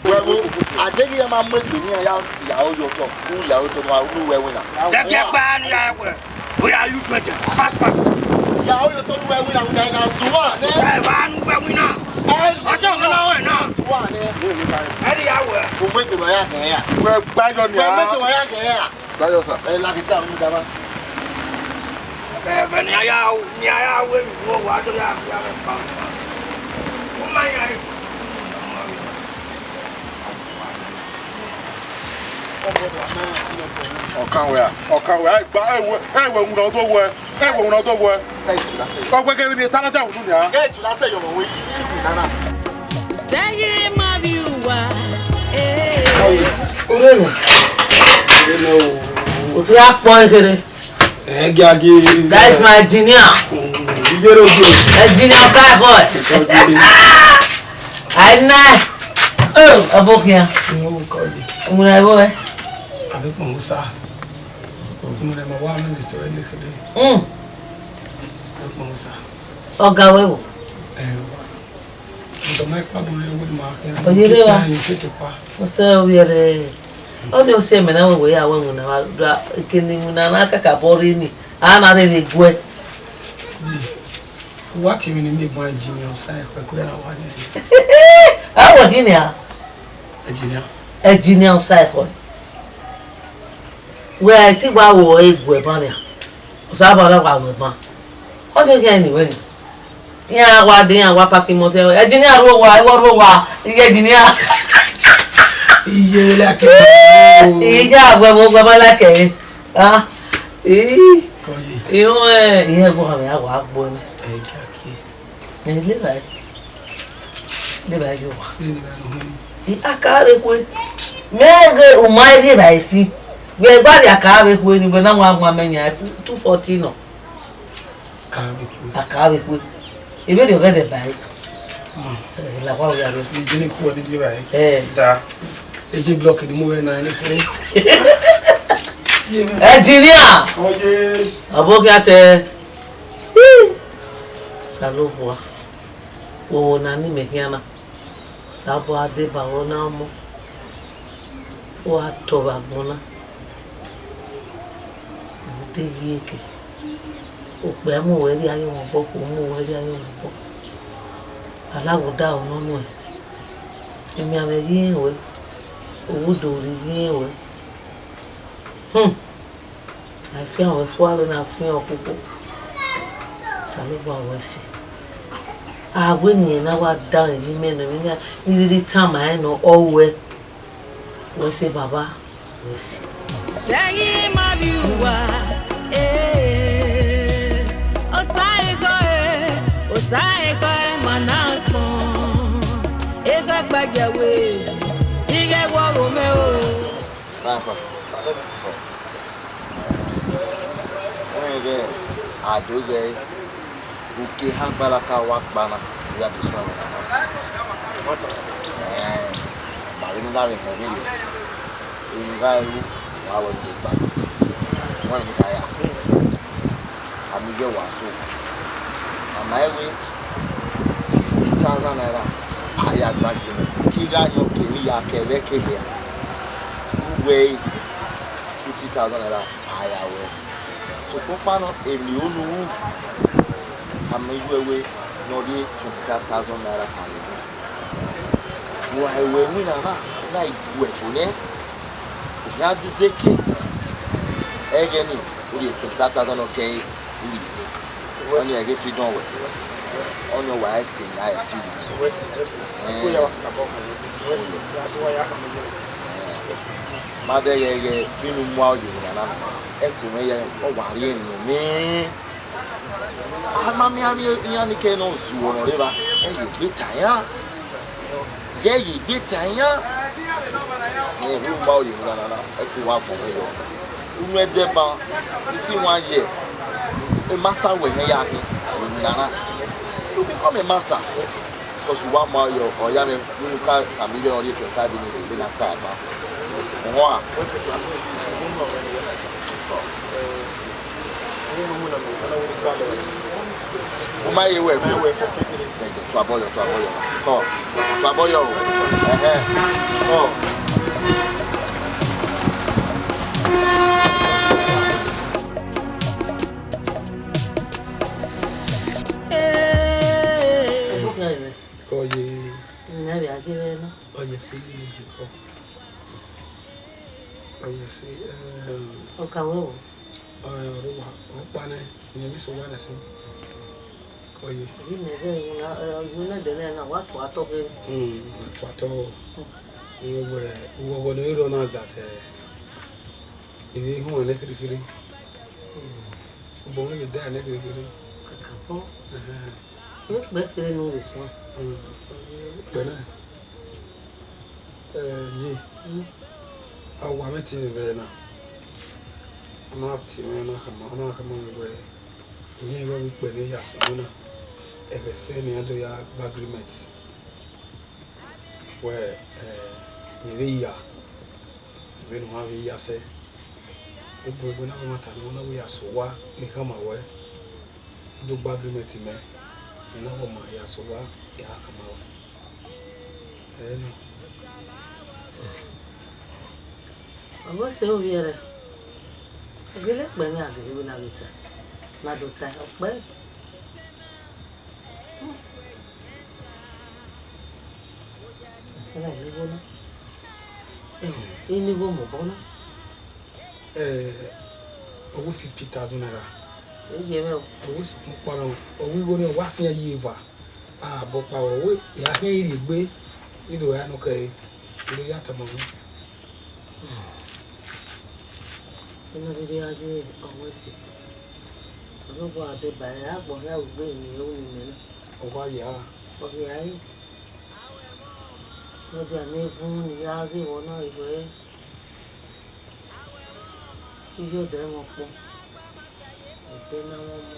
Wẹ wo, a deghẹ iran ma mu egbe ne iran ya, ya aro ye otọ, u ya aro ye otọ ne uwa, ne uwẹ winna. Sẹgiẹ gba ne iran wẹ, oya, you twenty, fast, fast. Ya aro ye otọ ne uwẹ winna, winna, na zuwa nẹ. Ẹ wa ne uwẹ winna. Ẹ, ọsẹ ọmọ na wẹ na. Zuwa nẹ. Ẹ ni ya wẹ. U mu egbe ne uwa ya kẹ ya. Wẹ gba yọ nia. Wẹ mu egbe ne uwa ya kẹ ya. Dayọ sa. Ẹ, la kete aro mi dama. Ẹ, ẹ, ni a ya, ni a ya wẹ, ni uwẹ wa do ya, ya wẹ pa. U ma ya. Ọkan wẹ a, ọkan wẹ a, ẹ gba, ẹ wẹ, ẹ wẹ wuna ọdọ wẹ, ẹ wẹ wuna ọdọ wẹ. Ọ wẹ ghe vbene Etalaja wunu nia. Sẹyẹ ma vbi uwa, eh. Ọ̀rẹ́ mi. O ti ra pọ ekere. Ẹ gẹ agẹ. That is my engineer. Ìjẹrẹ ojú. Engineer Cyborg. Àìná. Ọbọ kìá. Ìwọ wò kọ́ yìí. Òun náà ẹ̀bọ̀ ẹ. Àbí pọ̀ ń sá. Òun náà mọ̀ wá mi lè sọ̀rọ̀ ní kéde. Mm. Àbí pọ̀ ń sá. Ọ̀gá wẹ̀ wò. Ẹ wá. Oyere wa. Ose owiẹrẹ. Ọni ose mẹ na wẹ wẹ ya wẹ winna wa da, kene winna na kaka bọ rre ni. A na rere guẹ. Di, wa tie emwi ne I miẹn egbe engineer Osaẹkhọe, ẹko ya na wa nẹ. A wẹ ghi nia? Engineer. Engineer Osaẹkhọe. Wẹ a i te wa ru ẹre guẹ ban nia. Osanobua na wa ru ẹban. Ọ te khian eni wẹ ni. Iran wa dee, iran wa parking motor. Engineer ru owa, ẹvbo ru owa, iye engineer. Iye like. Iye avbe ẹvbo gba ma like. Ah. Ii. Kọye. Iye, iye ẹvbo hama ya wa gbo ni. Ẹ gaki. Ẹ, leba ẹre. Leba ẹre ye owa. Leba ẹre. I, a ka vbe kue. Mẹ ghe u ma rhie evbare si. Wẹ gba rhie a ka vbe kue ni, wẹ na wa guan mẹ yan two forty nọ. Ka vbe kue. A ka vbe kue. Emwi ne ọ ghẹ dẹ ba ẹre. Hmm. Eh, la wa wia rre. Ni jini ku ọdidie ba ẹre. Eh. Da. Eje block ni mu vbe na ni kere. Engineer. Oye. Abo kia te. Ih! Osanobua, vbe owa na ni mẹ khian na, Osanobua deba ruẹ na ọmọ, u gha tọ vbe agbọn na, u deghẹ iyeke, okpia mu ruẹ rhie ayọn mwẹ obọ, okhuo mu ruẹ rhie ayọn mwẹ obọ, alaghodaro nọ nuẹn, emianmwẹ ghi rẹn ruẹ, oghudorri ghi rẹn ruẹ. Hmm. A i fian ruẹ fua vbene a fian ọkpokpo. Osanobua ruẹ ẹse. A wẹ ne irẹn na wa da ẹre ne imẹ nọ, emwi na ni rhirhi tama ẹn nọ, ọ ruẹ. Ruẹ ẹse baba, ruẹ ẹse. Sẹgin ma vbe uwa, eh, Osaigọ, eh, Osaigọ, eh, ma na kpọn, eghẹ gbẹgiẹ we, ighẹ wọ gho mẹ o. Sanford. Wẹ ghẹ a do ghẹ uke eha gbaraka wa kpa na, ya do suẹn mwẹ na. Ẹẹn, ma vbe ne u na vbe họn vberriọ, emwi gha ru, wa wẹ ne u gba. Wẹ ne u kha ya. Amẹ ighẹ wa so. A ma ẹre wẹ fifty thousand naira, a ya gba gie mwẹ. Ke I gha yọn ke emwi ya ke ẹvbo ẹkẹghẹ a. Uwẹ ẹre, fifty thousand naira, a ya ruẹ. Sokpan ọkpa nọ, emwi unu ru, a ma iye uwẹ wẹ ne ọ rhie twenty five thousand naira ka mwẹ. Wa ẹre wẹ winna na, na i gu ẹfo nẹ. Ọ khian dizeke, ẹghẹ nii, u rhie twenty five thousand nọ kẹre, u rhie. Ọnii ẹghẹ freedom wẹ. Ọnii ọ wa ẹse ne a ẹtin rhie. Ẹn. Ma dẹghẹ ghẹ vbene u mu aro ye winna na, ẹko mwẹ ya, ọ wa rhie emwi nọ mẹ. A ma miẹn avbe iran ni kẹ ne ọ zuọ nọ rre evba, ẹ ye egbe ta iran. Ghẹ ye egbe ta iran. Ẹ, vbe u ma aro ye winna na, ẹ ke wa vọn mwẹ yọ. Unu ẹdẹ ban, I te wan ye, e master wẹ hẹn ya khin, ye winna na. You become a master. Because uwa ma yọ, ọ ya mwẹ, vbene u ka tama ighẹ ọ rhie twenty-five minutes, vbene a ta ẹban. Uhunmwu a? U ma ye wẹ fo. Tuabọyọ, tuabọyọ. Tọ, tuabọyọ o. Ẹhẹn. Tọ. Ee. Ọye. Nna vbe a zẹ vbe nọ. Ọye se yi ni jukọ. Ọye se, eh, Ọka wẹ o. Ọye ọre wa, ọ kpa nẹ, ne emwi so wa nẹ sin. Ọye. Yi mẹ vẹ na, eh, ọye ne ẹdẹ nẹ na, wa tua tọ kere. Hmm, wa tua tọ. Iwẹ, iwẹ ne rọ na that, eh, I vbe họn nẹ kherhe kherhe. Obọ mwẹ vbe da nẹ kherhe kherhe. Kakabọ. Ẹhẹn. Wẹ kpẹ kherhe ne u vbe suẹn. Mm. Kpẹ nẹ. Eh, ye. Mm. A wa mwẹ tie mwẹ vbe na. A ma tie mwẹ na khama, ọ na khama mwẹ wẹẹ, irẹn vbe ikpẹ ne ya sunu na, ẹghẹ ẹse ne iran do ya gba agreement. Wẹ, eh, rẹn vbe ya, vbene uwa vbe ya sẹ. Egbe egbe na ma ta ne ọ na wẹ ya sẹ owa ne I khama ruẹ, I do gba agreement mẹ, ne I na wẹ ọ ma ya sẹ owa, ya khama ruẹ. Ẹre nọ. Ọ vbe sẹ ovbi ẹre, ọ gele kpẹ ne a gele vbe na ghi ta, na do ta, ọ kpẹre. Ẹna eni igho na. Ẹhọ, eni igho mobọ na. Eh, ọ wẹ fifty thousand naira. Eye mwẹ o. Ọ wẹ sokpan ọkpa nọ, ọ wẹ igho nii, ọ wa fian ye eva. A bọ kpa wẹ, ọ wẹ ya khian rhie egbe, I do ra nọ kẹre, I do ya tama mwẹ. Ena rhirhi gha ye ọmọ esi. Ọnọbọ a deba ẹre, a gbọ hia ru egbe ne irẹn ru ne imẹ na. Ọ wa ya. Ọ ghi a re. Ọ dia ne evun ne I ya ghe vbe ọna, I wẹẹ, iye ọdẹ mwẹ ọkpọ, ẹdẹ na mwẹ ọmọ.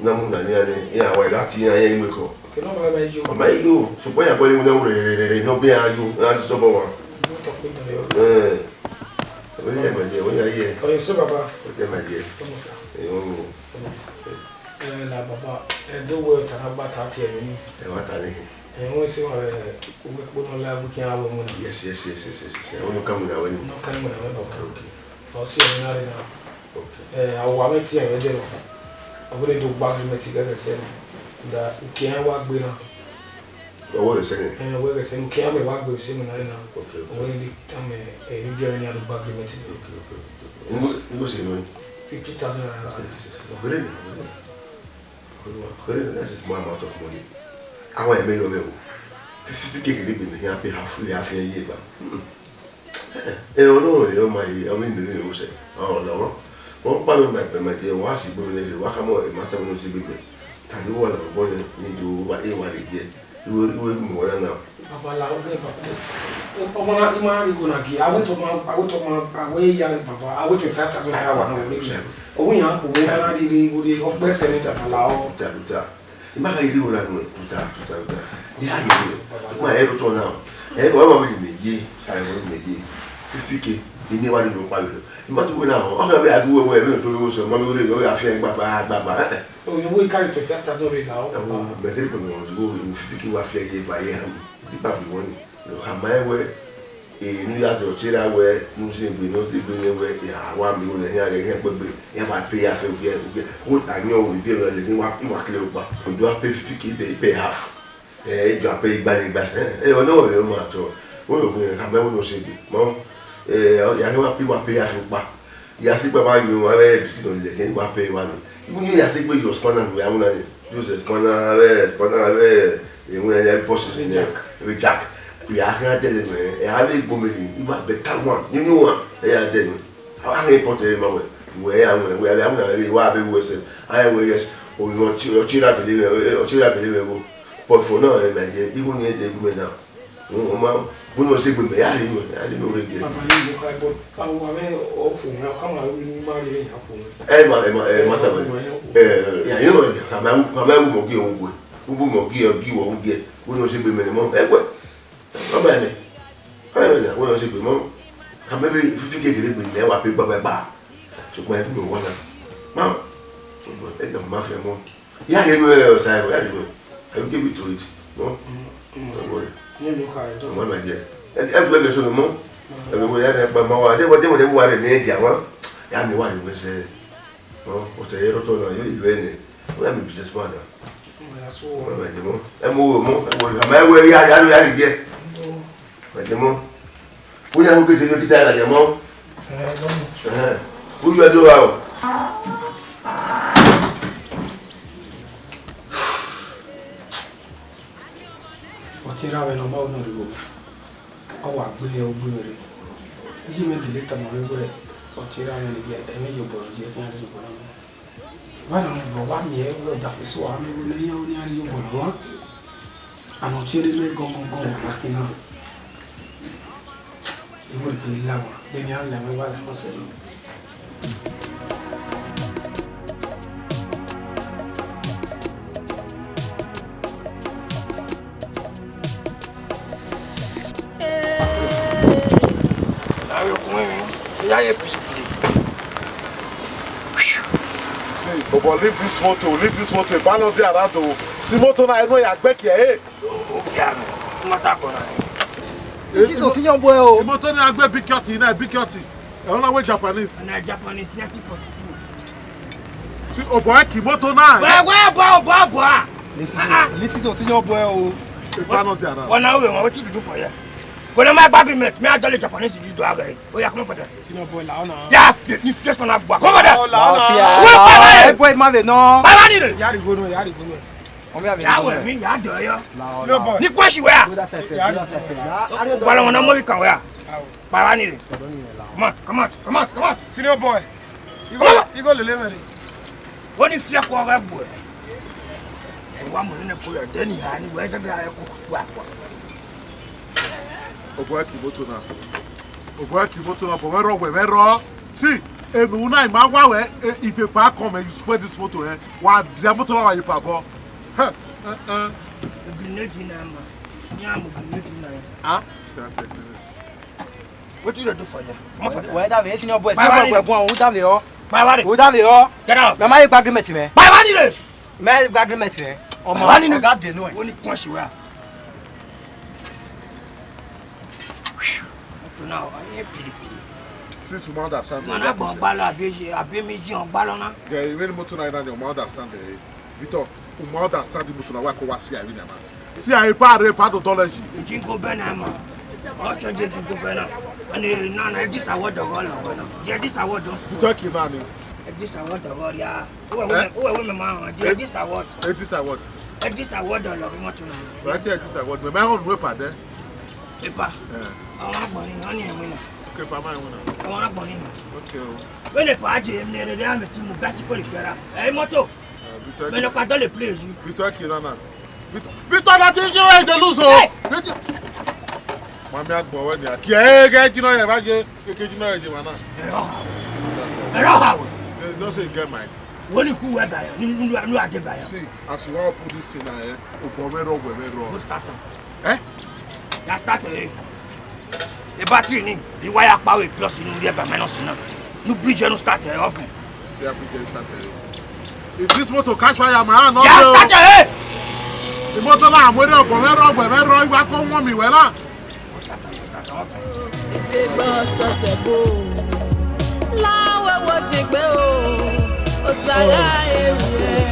na mu na nian nẹ, iran wa gha tie iran, iran i mu ekọ. Okay, no problem, I yo. Ọ ma yo, sokpan iran bọle mu na wu rẹrẹrẹrẹ, ne ọ bẹ iran yo, iran disturb ọmwa. No talk with them. Eh. Wẹ ya, my dear, wẹ ya ye. So you say, Baba? Wẹ ya, my dear. Come on, sir. Eh, oh. Come on. Eh, la, Baba, eh, do well, ta na gba ta tie emwi ni. Ẹ wa ta nẹ. Eh, wẹ sẹ wa, eh, uwu ẹkpo nọ la, uwu khian wẹ mu na. Yes, yes, yes, yes, yes, yes. Wẹ nọ ka mu na wẹ ni. Nọ ka mu na wẹ, Baba. Okay, okay. Ọ si emwi na re na. Okay. Eh, a wa mwẹ tie ẹmwẹ dẹ nọ. Ọ wẹ ne do gba agreement gẹgẹ sẹ nẹ. Da, ukian wa gbe na. Ọ wẹ ghe sẹ nẹ? Eh, ọ wẹ ghe sẹ nẹ, ukian mẹ wa gbe sẹ nẹ na re na. Okay, okay. Ọ wẹ ne do tama, eh, ne biẹ mwẹ ne a do gba agreement. Okay, okay, okay. Igo, igo sẹ nọ? Fifty thousand naira. Yes, yes, yes. Very nice, very nice. Very nice, that's a small amount of money. Awa ẹmẹ yọ mwẹ o. Fifty K kere egbe ne I khian pay half, half iran ye eva. Mm. Eh, ọ nọ, eh, ọ ma ye, ọ ma ye, ọ sẹ. Ọ lọghọ. Ọ kpa mwẹ, my, my dear, wa si gbe mwẹ nẹ, wa khama, eh, ma sa mwẹ ne ọ si gbe mwẹ. Ta ye wa la, ọ bọ nẹ, ne do wa, e wa rre ye. Iwe, iwe ru mwẹ wa na. Baba la, oge, Baba. Ọmọ na, I ma rhie igho na gie. Awẹ tọ ma, awẹ tọ ma, awẹ ya, Baba, awẹ twenty-five thousand naira wa na wọlé. Ọwọ iran ko, wẹ na rhie igho rhie, ọ gbẹsẹ nẹ, Baba la ọ. Tuta, tuta. I ma gha rhie igho na nuẹn, tuta, tuta, tuta. I gha rhie igho. Ma ẹ rotọ na. Ẹ, wa ma vbe mẹ ye, a ma vbe mẹ ye. Fifty K, I miẹn wa rhie igho kpa vberriọ. I ma si wẹ na, ọ gha vbe a gu wẹ, wẹ, vbe ne ọ to vbe sẹ, ma vbe rre, ọ gha fian gbagba, gbagba, eh, eh. Oh, you will carry twenty-five thousand rate now. Ẹwo, mẹ kere pẹpẹ wọn dugbo, fifty K wa fian ye eva ye hama. Dipa bi wọn ni. Ọ khama ẹn wẹ, eh, ne I ya zẹ ọtẹn ra wẹ, ne u zẹ egbe, ne ọ zẹ egbe nẹ wẹ, ya wa miẹn igho nẹ, iran ghẹ, iran kpẹgbe, iran wa pay half, ugie, ugie, wo, ayọn, wo, ibiẹ mwẹ lẹ, ne I wa, I wa kele ọkpa. Ọ do a pay fifty K, I pay, I pay half. Eh, I do a pay igba ne igba, eh, eh, ọ nọ wẹ ma tọ. Wo, wo, khama ẹn wẹ ne ọ zẹ egbe. Ma, eh, ya ghi wa pay, wa pay half ọkpa. Ya sẹ egbe ma yọ, avbe biscuit nọ lele ẹkẹn, wa pẹ evba nọ. Iwu ni ya sẹ egbe yọ spanner, wẹ a winna ni. Use spanner, avbe spanner, avbe, e winna ni, avbe purses ni, avbe jack. Ya khian tẹle mẹ, e avbe egbe mẹ ni, iwa better one, new new one, e ya tẹle mẹ. Avbe a ghi pot ẹre ma wẹ, wẹ ya winna, wẹ a winna, wẹ a be wẹ sẹ. A wẹ yes, o yọ ọtẹn, ọtẹn ra bele mẹ, ọtẹn ra bele mẹ go. But for now, eh, my dear, iwu ni e de egbe mẹ now. Ọ ma, bun ọ sẹ egbe mẹ, ya rhie nuẹn, ya rhie nuẹn rre giẹ. Baba, you look like, but, uh, wa mẹ ọ fo mẹ, ọ ka ma ru ma rhie ya fo mẹ. Ẹ ma, ẹ ma, ẹ ma sa wẹ. Ẹ, ya, you know, ka ma, ka ma ru mọ gie ọ wu gue. U bu mọ gie ọ gie wẹ wu gie. Bun ọ sẹ egbe mẹ mọ. Ẹ wẹ. Ọ ma mẹ. Ọ ma mẹ na, wẹ ọ sẹ egbe mọ. Ka mẹ be fifty K gele egbe mẹ wa pe gbagbagba. Sokpan ẹ bu mẹ wa na. Ma. Sokpan ẹ ga ma fẹ mọ. Ya rhie nuẹn, Osaẹvbo, ya rhie nuẹn. I will give it to it. No? Mm, mm. Don't worry. Ọmọ na jẹ. Ẹ, ẹ gbẹdẹ sunu mọ. Ẹ gbẹdẹ ya rẹ pa ma wa. Dẹ wọ, dẹ wọ, dẹ wọ wa rẹ ne dia wa. Ya mi wa rẹ wẹ sẹ. No, o te ye roto na, yo ilu ene. O ya mi business man da. Mm, that's all. Ọmọ na jẹ mọ. Ẹ mọ wo mọ, ẹ mọ ma wẹ ya, ya, ya rhie jẹ. Mm. Ẹ jẹ mọ. Uyan u ke te yo kita la jẹ mọ. Ẹ, lọmọ. Ẹhẹn. U yo do wa o. Ọtẹn ra mwẹ ne ọ ma ru nọ rre igho, ọ wa gbe ye ogbe mwẹ rre. Iye mwẹ gele tama mwẹ wẹ ọtẹn ra mwẹ ne ẹmwẹ ye obọ ye, khian ye obọ na. Vbene ọ wa miẹn wẹ ọdafẹn eso a miẹn wẹ ne iran, ne iran rhie obọ na wan, and ọtẹn rre mwẹ gọngọngọn wa na khin na. Iwẹrẹ kpe la wan, de ne iran la mwẹ wa la wan sẹ nọ. Avbe okhuo mwẹ, I ya ye pipili. See, bobo, leave this motor, leave this motor. Eba nọ dia ra do. See motor na, enu ya gbe kie, eh? Okia, mata kona. Isi to si yan boy o. Motor na gbe big cut na, big cut. Ẹ, ọ na wẹ Japanese. Na Japanese nineteen forty-two. See, o boy, ki motor na. Wẹ, wẹ, boy, boy, boy. Listen to, listen to senior boy o. Eba nọ dia ra. Ọna wẹ wọn, wetin you do for here? Go na my agreement, me I don Japanese you do away. Oh yeah, come on for there. Senior boy, la ọna. Ya fi, ni face ọna gba. Come on for there. La ọna. Wẹ, boy, ma vẹ nọ. Baba ni re. Ya ri go no, ya ri go no. Ọmọ ya vẹ nọ. Ya wẹ mi, ya dọ yọ. Senior boy. Ni question where? Go that side first, go that side first. Wala wọn na mo kan where? Kpara ni re. Come on, come on, come on, come on. Senior boy. Igo, igo lele mẹ re. Wọ́n ní fi ẹ̀kọ́ ọ̀rẹ́ bù ẹ̀. Ẹ wá mọ̀ nínú ẹ̀kọ́ rẹ̀, dẹ́ni ìhà ni wọ́n ẹ sẹ́gbẹ̀ẹ́ ẹ̀kọ́ tó àpọ̀. O boy, ki motor na. O boy, ki motor na, but wẹ rọ, wẹ, wẹ rọ. See, enu na ima wa wẹ, eh, if a car come and you spoil this motor, eh, wa dia motor na wa yi pa bọ. Huh, uh, uh. Obìnrin méjì náà mà, ní àwọn obìnrin méjì náà. Ah? Wetin you dey do for here? Comot for there. Wẹ da vẹ, senior boy, senior boy, wẹ guan, u da vẹ ọ. Baba re. U da vẹ ọ. Get out. Mẹ ma ye gba agreement mẹ. Baba ni re. Mẹ gba agreement mẹ. Ọmọ, baba ni re. Ọga de nu ẹ. Wọ́n ní kún ẹ̀ṣẹ̀ wá. Up to now, I ain't pretty pretty. Since you understand. Mana gbọ gbalọ abi eje, abi mi ji ọgbalọ na. Yeah, you really motor na, you understand, eh? Victor, u ma understand the motor na wa ko wa see I win na. See I pa re pa do dole ji. Ejin go bẹ na ma. Ọ chọ je ejin go bẹ na. Ani na na this award dọgọ lọ bẹ na. Je this award don. Victor ki na ni. This award dọgọ ya. Uwe we, uwe we ma. Je this award. Eh, this award. This award dọgọ lọ bi motor na. Right here, this award. Me ma on we pa de. Epa. Eh. Àwọn agbọ̀nrín náà ni ẹ̀wìn náà. Okay, pa ma ẹ̀wìn náà. Àwọn agbọ̀nrín náà. Okay o. Wẹ́n lè pa á jẹ ẹ̀mí rẹ̀ rẹ̀ àmì tí mo bá sí kò lè fẹ́ra. Ẹ mọ́tò. Bẹ́ẹ̀ ni ọkọ̀ àdó lè play yìí. Victor kì í nana. Victor, Victor, na ti jẹ́ wẹ́n jẹ́ lùsọ. Hey! Victor. Mami agbọ̀n wẹ́n ni a kì í ẹ gẹ́ jiná yẹn bá jẹ kékeré jiná yẹn jẹ wà náà. Ẹ̀rọ ha. Ẹ̀rọ ha wẹ̀. They don't say get mine. Wọ́n ní kú wẹ́ báyọ̀, ní, ní, ní adé báyọ̀. See, as you wan put this thing na, eh, ogbọ mẹ rọ, wẹ mẹ rọ. Go start am. Eh? Ya start, eh. E battery ni, the wire power plus inu ye ba minus na. Nu bridge no start, eh, off. Yeah, bridge start, eh. If this motor catch fire, my hand no dey o. Ya start, eh. The motor na, mo dey ogbọ mẹ rọ, wẹ mẹ rọ, iwa ko wọn mi wẹ na. Ìsìngbọ́n tọ̀sẹ̀ bò ó. Láwẹ̀ wo sì gbé o, ó ṣàlàyé rẹ̀.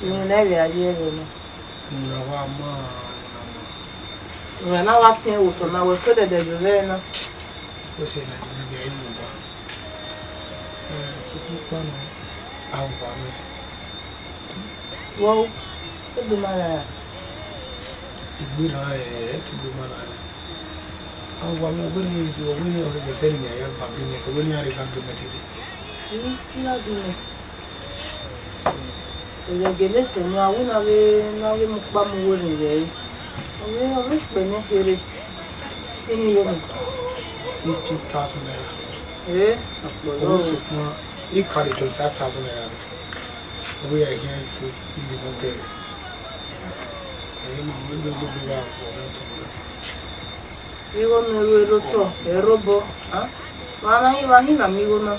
Irun ne ẹvbo a ye ẹvbo na. Irun na wa ma. Irun na wa siẹn vbe otọ na, wẹ ke dẹdẹ ye ọvbẹ na. Wẹ sẹ na, irun na vbe a ye vbe owa. Ọkpa nọ, a wa mwẹ. Wọ, e do ma ra ra. Igbe na, ẹ, ẹ te do ma ra ra. A wa mwẹ, wẹ ne, wẹ ne ọ ghe sẹ ne a ya gba agreement, wẹ ne a rre gba agreement rre. Ni, ni agreement. Ẹghẹ ne sẹ ne a wu na vbe, na vbe mu kpa mu uwu rẹn rẹ. Ọ vbe, ọ vbe kpẹ nẹ kherhe. Ini yo mu. Fifty thousand naira. Eh, ọkpọlọ. Ọvbo sokpan, I carry twenty-five thousand naira. Ọ vbe ya khian ifu, I vbe nọ kẹ. Ẹ ma mu ẹgbẹ gbogbo gha kpọ nẹ tọn. Igho ne ẹ ru otọ, ẹ rre obọ, a? Wa na, wa hin na mu igho na.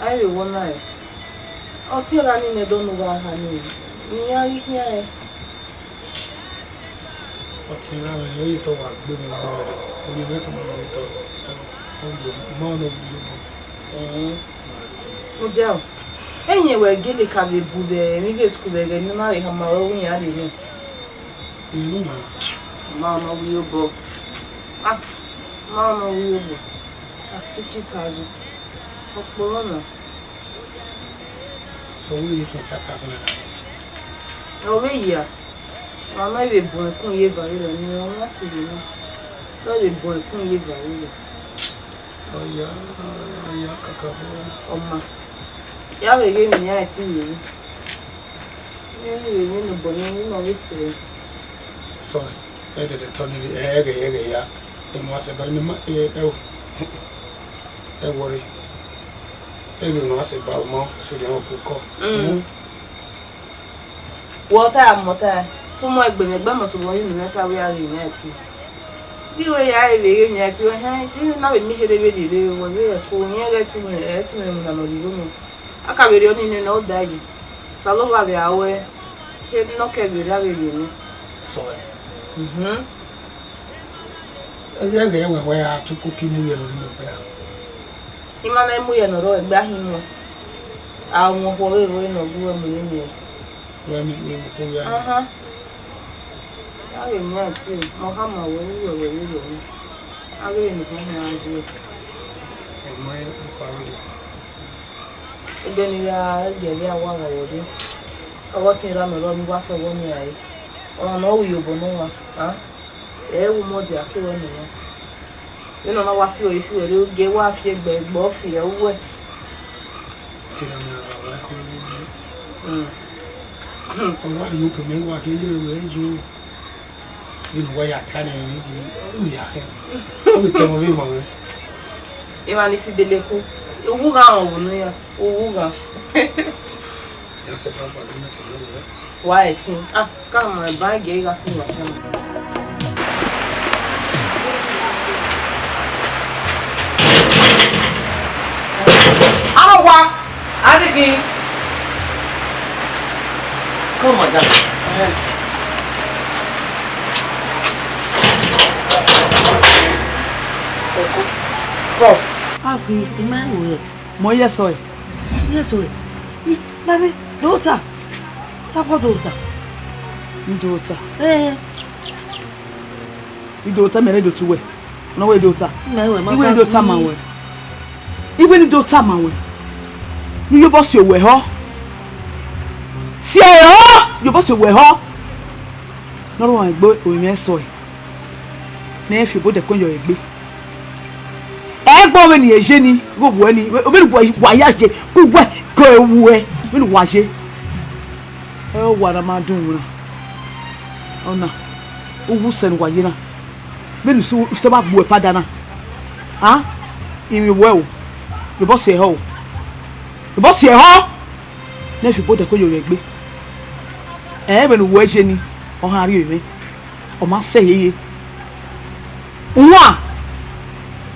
A i vbe wọ na rẹ. Ọtẹn ra ni nẹ dọnọ gha ha ni, ne iran ghi khian rẹ. Ọtẹn ra mwẹ, ọ ye tọ wa gbe mwẹ gbọ rẹ, ọ ye mwẹ kama mwẹ tọ, ọ ye ma nọ bu yo. Ẹn. Mudia o, ẹyẹn wẹ gele ka vbe bu vbe emwi vbe school vbe ẹghẹ ne ọ na rhe hama ruẹ, iran rre nẹ. Irun na. Ma nọ wi obọ. Ah, ma nọ wi obọ. Ah, fifty thousand. Ọkpọlọ na. So we need twenty-five thousand naira. Ọ vbe ya. Mama vbe bun ẹkun ye eva rẹ ni, ọ na si vbe na. Ọ vbe bun ẹkun ye eva rẹ. Ọya, ọya, kakabọ. Ọ ma. Ya vbe ghe emwi ne a ti vbe ru. Emwi ne obọ ne ọ vbe sẹ. Sorry, ẹ dẹdẹ tọ ni, ẹ ghẹ, ẹ ghẹ ya. Ẹ mu asẹ ba, ẹ ma, ẹ, ẹ o. Ẹ wọrẹ. Ẹ ghẹ mu asẹ ba, ọ ma, so de ọ ku kọ. Mm. Wẹ ọta ya mu ọta ya, te u mu egbe mwẹ, egbe mẹ tobọ yin ne ka vbe ya ghe mwẹ ẹtin. Di wẹ ya vbe ghe mwẹ ẹtin, wẹ hẹn, di na vbe miẹn kherhe vbe rhie rre, wẹ vbe ẹko, rẹn ghẹ tu mwẹ, ẹ tu mwẹ mu na nọ rhie igho mwẹ. A ka vbe rhie ọnii nene, ọ da yi. Osanobua vbe a ruẹ, kherhe ne ọ kẹ vbe rre a vbe rhie mwẹ. Sọe. Mhm. Ẹghẹ ẹghẹ wẹ wẹ a tu koko imu ye ne ọ rhie mwẹ ẹgbẹ a. I ma na mu ye ne ọ rrọọ ẹgbẹ a hin mu. A wọn okhuo vbe rre ne ọ gu wẹ mu ne miẹn. Wẹ miẹn okhuo ya. Aha. A ghe miẹn ẹtin, mẹ ọ khama wẹ, uwẹ wẹ vbe rre. A ghe ne ọ khama a ye. Ọ ma ọkpa vbe rre. Ẹdẹ ne I gha gie ẹvbo awa gha vbe rre, ọghe ọtẹn ra nọ rrọọ ne I wa sẹ ọghe ọnii rae. Ọmwa ne ọ ru iyobọ ne ọmwa, a? Ẹ i ru mẹ ọdia ke ruẹ ne ọmwa. Vbene ọ na wa fi ore fi ore, gie wa fi egbe, egbe ọ fi ẹ uwẹ. Te na ma gha wa ẹko vbe uwẹ. Ọ wa rhie uko mẹ, wa khian ye vbe wẹ ju. Vbene uwa ya ta nẹ, vbe ghi ru ya khẹ. Ọ vbe tẹ mwẹ vbe emọ mwẹ. Emwa ni fi dele ku. Uwu gha rọnvbọ unu ya. Uwu gha. Ya sẹ ba gba gọọmenti ne wẹ. Wa ẹtin. Ah, ka ma ba gie gha fi wa fẹ. Arọ wa. Adiki. Come, madam. Come. Abi, ima wo. Mo ye sọe. Ye sọe. I, lare, dota. Ta kọ dota. Dota. Eh. I do ta, mẹ rẹ do tu wẹ. Ọ nọ wẹ I do ta. Mẹ wẹ, ma I wẹ I do ta ma wẹ. I wẹ ne I do ta ma wẹ. Ne u ye obọ si owẹ họ. Si ẹ họ, u ye obọ si owẹ họ. Ne ọ rọnmwẹ egbe orinmwi ẹsọe. Ne ẹ fi obodẹ kọn yọ egbe. Ẹ gbọ vbene irẹn ye ni, vbe owẹ ni, vbene wa ya ye, ke uwẹ, ke uwẹ, vbene wa ye. Ẹ wa na ma dun wẹ. Ọna, uwu sẹ ne wa ye na. Vbene usẹ wa gbe uwẹ pada na, a, I mwẹ uwẹ o, rhie obọ si ẹhọ o, rhie obọ si ẹhọ, ne ẹ fi obodẹ ko ye mwẹ egbe. Ẹ, vbene uwẹ ye ni, ọ gha rrie mwẹ, ọ ma sẹ yeye. Uwan,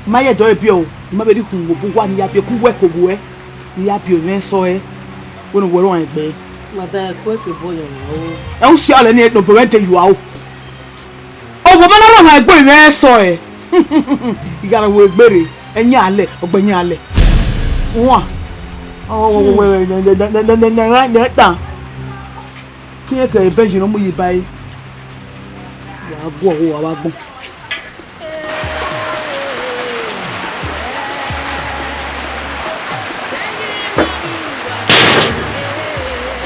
I ma ye ẹdẹ ọre biẹ o, I ma vbe rhie ikhun vbe obọ uwa ne I ya biẹ, ke uwẹ ke ovbuẹ ne I ya biẹ mwẹ sẹ ọre, wẹ ne uwẹ rọnmwẹ egbe. Madam, ẹ ku ẹfe obọ yan o. Ẹ u si ọlẹ ni, ne obọ mwẹ de yua o. Owa ma na rhọnmwẹ egbe mwẹ sẹ ọre. I gha rọ wẹ egbere, ẹyin alẹ, ọgbe ẹyin alẹ. Uwan. Ọ, ọ, ọ, wẹ, wẹ, wẹ, nẹ, nẹ, ta. Ke irẹn ke Benji ne ọ mu yi ba ẹre. Wa guọghọ, wa vbe agbọn.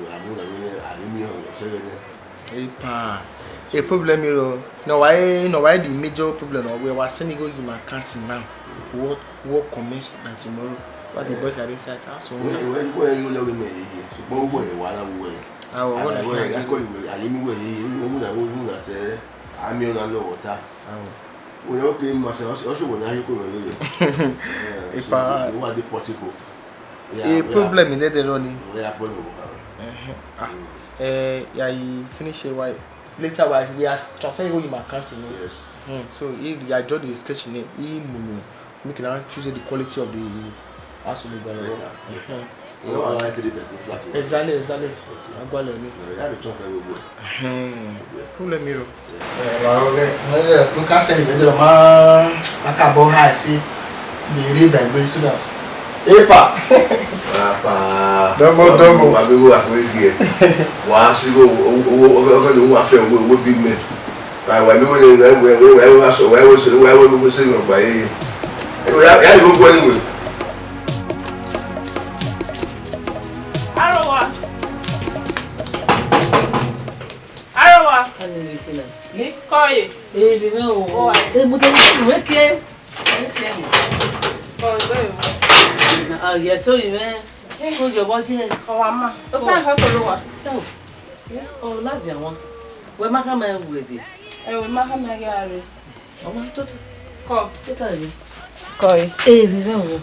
wẹ, a mu na vbe nẹ, a ghi miẹn ọmwa sẹ ẹghẹ nẹ. Epa, e problem rọ, ne ọ wa re, ne ọ wa re the major problem, ọ wẹ wa send igho ye ima account now. What, what commence by tomorrow? What the boys are inside? That's all. Wẹ, wẹ, wẹ, you love me, yeah, yeah. Sùgbọ́n wẹ, wàhálà wẹ. Ah, wẹ, wẹ, wẹ, I call you, I give me wẹ, yeah, yeah. Wẹ, wẹ, wẹ, wẹ, sẹ, a miẹn ọna nọ water. Ah, wẹ. Wẹ, okay, ma sẹ, ọ sẹ, ọ sẹ wẹ na, you come, wẹ, wẹ. Epa. Wẹ, wẹ, the portico. E problem nẹdẹ rọ ni. Wẹ ya problem wọ ka wẹ. Ẹhẹn. Ah, eh, ya yi finish it, why? Later, why we are transferring you in my account, you know. Yes. Hmm. So, he, ya just the sketch in it. He munu. Make it choose the quality of the house we go. Later. Hmm. Wẹ wa like the bedroom flat. Exactly, exactly. Okay. Agbale ni. Yeah, you have to talk very well. Hmm. Problem, you know. Ẹ, la ọghẹ, ẹ, ẹ, ka sẹ ni bẹdẹ ma, ma ka bọ ha ẹsi, de ri bẹgbe so that. Epa. Papa. Dọmọ, dọmọ. Wa be wo akwe die. Wa si wo, wo, wo, wo, wo, wo, wa fẹ wo, wo big man. Wa, wa mi wo le, wa, wa, wa, wa, wa so, wa, wa so, wa, wa, wa so no gba ye. Ẹ, wa, ya, ya, go, go anyway. Arowa. Arowa. Ani vbe kina. Kọe. Eri mwẹ o. Emute ni wẹ ke. Kọe, kọe. Ah, yes, so you man. Ko jọ bọ je. Ọ wa ma. O sa ha kolo wa. Oh, oh, ladian wan. Wẹ ma khama ẹvbo ẹdẹ. Ẹvbo ma khama gha rre. Ọmọ, tota. Kọ. Tota rre. Kọe. Eri mwẹ o.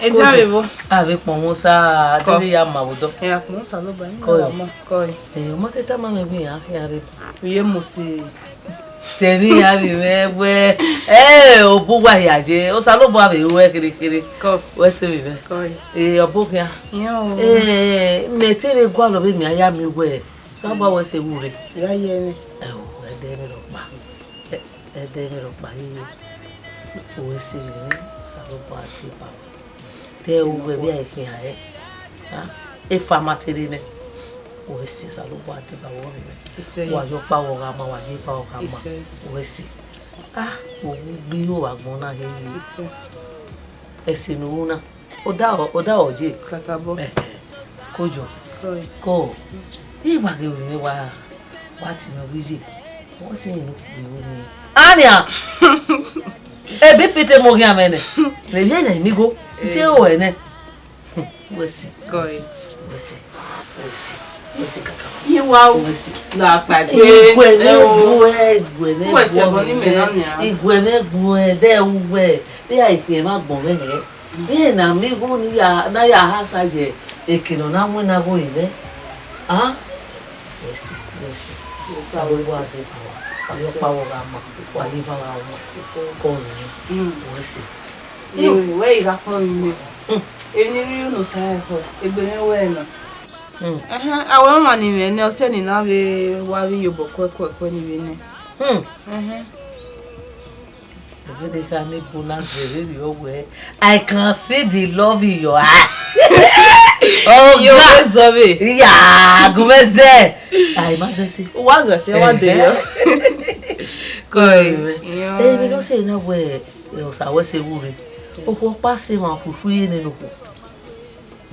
Ẹ dia vbe vbo? A vbe kpọnmwẹ Osa, a deghẹ ya ma vbe odọ. Ẹ, a kpọnmwẹ Osanobua, ẹ, kọe. Wa ma, kọe. Ẹ, ọmọ te tama mwẹ gbe iran khian rre. Vbe iye Mosi. Sẹ emwi iran vbe mwẹ wẹ, ẹ, obọ uwa hia ye, Osanobua vbe ru ẹ kherhe kherhe. Kọ. Wẹ sẹ vbe mwẹ. Kọe. Ẹ, ọbokhian. Iran o. Ẹ, mẹ te vbe gualọ vbe mia ya miẹn wẹ, Osanobua wẹ sẹ vbe u rre. Ya ye mwẹ. Ẹ o, ẹdẹ mwẹ rhọkpa. Ẹ, ẹdẹ mwẹ rhọkpa, ẹ, wẹ sẹ vbe mwẹ, Osanobua te ba. Te uwẹ vbe a i khian hẹ. Ah, efa ma te rre nẹ. Wẹ sẹ Osanobua deba wẹ ọmọ mwẹ. Isẹ. Wa ye ọkpa wẹ ọ gha ma, wa ye eva wẹ ọ gha ma. Isẹ. Wẹ sẹ. Ah, owu gbe iho vbe agbọn na hẹ ye. Isẹ. Ẹse ne u ru na. Ọ da, ọ da ọ ye. Kakabọ. Eh, eh. Ko yo. Koi. Ko. Ẹ wa ghe vbe wa, wa tie mwẹ wẹ iye. Wẹ sẹ ne u kpulu ni. Ania! Ebe pete mo ghian mwẹ nẹ. Rẹ vbe nẹ mi go. Ite o ẹnẹ. Wẹ sẹ, wẹ sẹ, wẹ sẹ, wẹ sẹ, wẹ sẹ kaka. Iye wa o. Wẹ sẹ. La pa gbe. Iguẹ mwẹ gu ẹ, iguẹ mwẹ gu ẹ. Uwẹ tie ẹbọ ni mẹ na nia. Iguẹ mwẹ gu ẹ, de uwẹ. Vbe a i khian ma gbọn mwẹ hẹ. Vbe na mi gu ni ya, na ya ha sa ye eke nọ na winna gho yin mwẹ. Ah? Wẹ sẹ, wẹ sẹ. Osanobua deba wẹ. Wa ye ọkpa wẹ ọ gha ma. Wa ye eva wẹ ọ gha ma. Kọ rin. Wẹ sẹ. Iwe, wẹ i gha kpọnmwẹ mẹ. Emwi ne I rhie unu sa ẹkhọ, egbe mwẹ wẹ nọ. Ẹhẹn, a wẹ ọmwa ni mwẹ nẹ, ọ sẹ ne I na vbe wa vbe iyobọ kuẹkuẹkuẹ ni vbe nẹ. Ẹhẹn. Ẹvbo ne kha ne ebo na zẹ vberriọ wẹ, I can see the love in your eye. Oh, God. Zọ vbe. Ya, gu mwẹ zẹ. Ai, ma zẹ sẹ. Wa zẹ sẹ, wa de yọ. Koi. Emwi ne ọ sẹ na wẹ, Ẹ, Osa wẹ sẹ vbe u rre. Okhuo ọkpa sẹ emwa khuikhui nene okhuo.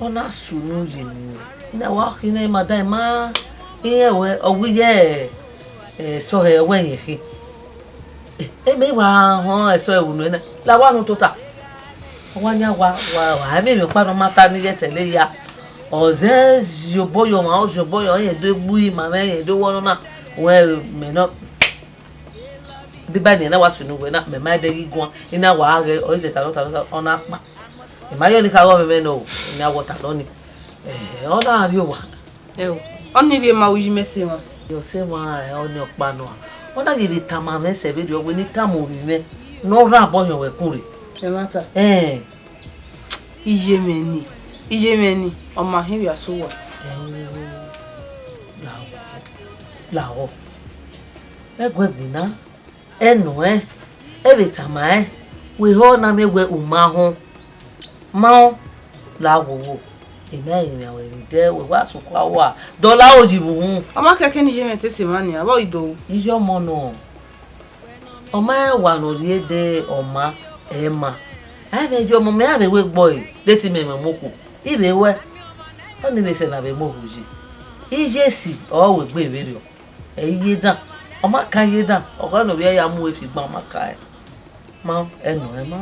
Ọ na sunu ye emwi. I na wa khin ne ima dan ima, irẹn wẹ, ọ wẹ iye, ẹ, ẹsọhẹ wẹ rẹn khin. Ẹ, mẹ wa họn ẹsọhẹ vbe unu na. La wa nu tota. Ọ wa yan wa, wa, wa, emwi ọkpa ne ọ ma ta ne I ghẹ tẹle ya. Ọ zẹ zẹ obọ ye ọmwa, ọ zẹ obọ ye, ọ rẹn do gbe ima mwẹ, rẹn do wẹ ọnọna. Wẹ mẹ nọ. Biba nian na wa sunu wẹ na, mẹ ma dẹ ghi guan, I na wa ghẹ, ọ i zẹ talọ, talọ, talọ, ọ na kpa. I ma yọ ni kha ghe ọmwẹ mwẹ nọ o, I na wọ talọ ni. Eh, ọ na rrie owa. Ẹ o, ọ ni rhie ma uyi mẹ sẹ emwa. Ọ sẹ emwa, ẹ, ọ ni ọkpa nọ. Ọ na ghi vbe tama mwẹ sẹ vberriọ wẹ ne I tama ovbi mwẹ, ne ọ rhan obọ yọn wẹ kun rre. Ẹmwata. Eh. Iye mwẹ ni, iye mwẹ ni, ọ ma hin vbe a sẹ owa. Ẹ o, lahọ, lahọ. Ẹguẹgbe na, ẹnọ ẹn, ẹ vbe tama ẹn, wẹ họ na miẹn wẹ u ma họn. Ma họn, la wowo. Emwa ẹrinmwian wẹ vbe dẹ, wẹ wa sokua wa, dọla oyi vbe uhunmwu. Ọ ma kẹkẹ ne iye mwẹ te sẹ emwa nia, vbọ I do ru? Iye ọmọ nọ. Ọ ma rẹn owa ne ọ rhie de ọma, ẹ ma. A i vbe ye ọmọ mẹ, a vbe wẹ egbe ọre, de te imẹ mwẹ ọmọ okhuo. I vbe wẹ, ọnii vbe sẹ ne a vbe mu ohu yi. Iye esi ọre ọ wẹ egbe vberriọ. Ẹ i ye dan, ọ ma kan iye dan, ọ khẹ ne ovbi ẹre ya mu uwu efi gban, ọ ma kan ẹn. Ma, ẹ nọ ẹn ma.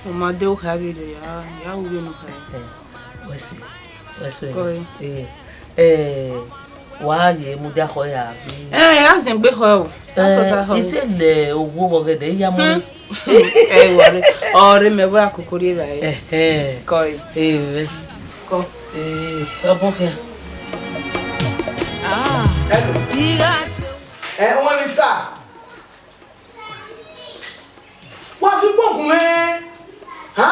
Ọ ma de okhae vberriọ ya, ya ru vbene okhae. Ẹ, wẹ sẹ, wẹ sẹ. Kọe. Ẹ, ẹ, wa ye mudia khọ ya bi. Ẹ, a zẹn gbe khọ o. A tota khọ. I te lẹ owo vbe ọghẹdẹ, I ya mu. Hmm. Ẹ, wa re. Ọ re mẹ vbe akoko rri evbare. Ẹhẹn. Kọe. Ẹ, kọ. Ẹ, ọ bọ khian. Ah. Hello. Ẹ, wọ́n ní ta. Wa fi ukpọn gun mwẹ. Ha?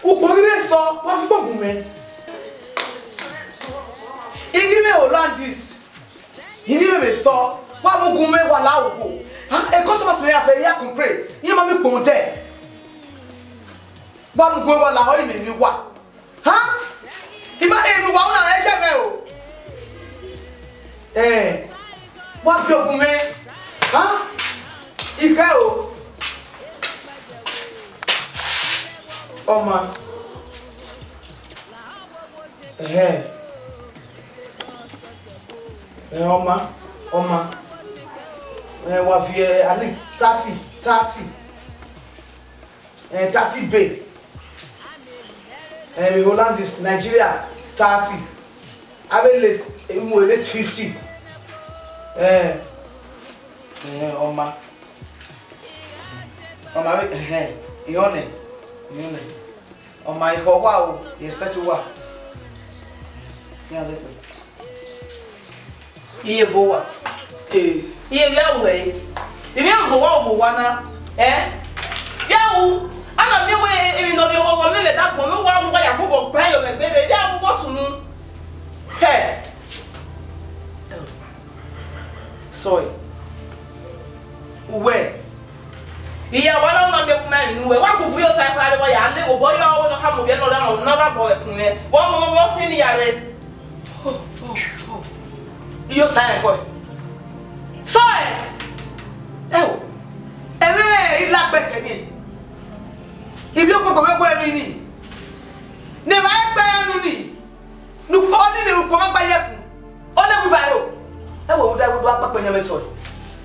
Ukpọn ghi rre sọ, wa fi ukpọn gun mwẹ. I ghi vbe Hollandis. I ghi vbe vbe sọ. Wa mu gun mwẹ, wa la ogo. Ha? E customer sẹ ya fẹ, ya complain. Iye ma mi kpọn dẹ. Wa mu gun mwẹ, wa la ọre imẹ ni wa. Ha? I ma, emwi wa na ẹ jẹ mwẹ o. Eh, wa fi ogun mwẹ. Ha? I khẹ o. Ọma. Ẹhẹn. Eh, ọma, ọma. Eh, wa viẹ, eh, at least thirty, thirty. Eh, thirty bay. Eh, Holland is Nigeria, thirty. Avbe lace, eh, mu lace fifty. Eh, eh, ọma. Ọma, eh, eh, ihọnẹ, ihọnẹ. Ọma, ekhọe uwa o, I expect uwa. Iran zẹ kpẹ. Iye bo wa. Eh. Iye vbe a ru ẹre. Vbe a ru bo wa, bo wa na. Eh? Vbe a ru, a na miẹn wẹ emwi ne ọ rhie ọghọghọ mẹ vbe ẹdẹ agbọn, mẹ wa ru wa ya koko gba yọ mwẹ gbe rre. Vbe a ru, vbọ sunu? Hẹ. Sorry. Uwẹ. Iya, wa na, u na miẹn ku ma emwi ne uwẹ. Wa gugu yo sa khare, wa ya le obọ yo, ọ na ha mu vbiẹ ne ọ ra, ne ọ ra bọ ẹkun mwẹ. Vbọ, vbọ, vbọ, vbọ, si ni ya rre. Iyo sa ẹkọ. Sọ ẹ. Ẹ o. Ẹmwẹ ila gbẹtẹ ni. Ibi okoko vbe gbe emwi ni. Ne evba ẹgbẹ ya nu ni. Ne ukpo ni, ne ukpo ma gba ye ẹkun. Ọ na wu ba ro. Ẹ wẹ, u da wu do akpakpa yan mwẹ sọ ẹ.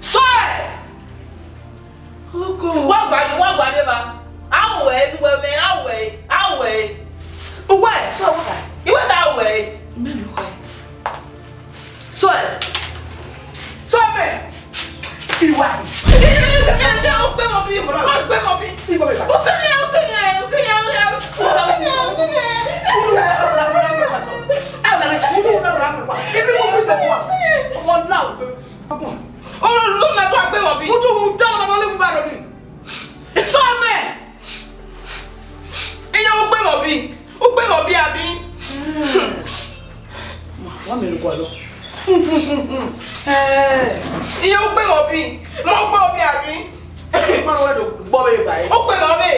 Sọ ẹ. Oko. Wa guare, wa guare ba. A ru ẹre, ne uwẹ mwẹ, a ru ẹre, a ru ẹre. Uwẹ, sọ wẹ. Iwẹ da ru ẹre. Mẹ ne uwẹ. Sọ ẹ. Sọ ẹ mẹ. Iwa. Ẹ, ẹ, ẹ, ẹ, ọ gbe mọ bi, ọ gbe mọ bi. Ibo bẹ ba. Ọ sẹ mi, ọ sẹ mi, ọ sẹ mi, ọ sẹ mi, ọ sẹ mi. Ọmọ na o gbe. Ọmọ na o gbe. Udu hu da ọmọ na le wu ba ro ni. Sọ mẹ. Iye u gbe mọ bi. U gbe mọ bi abi. Ma, wa mẹ ru gualọ. Eh. Iye u gbe mọ bi. Mo gbe obi abi. Ma wa do gbọ vbe ba e. U gbe mọ bi.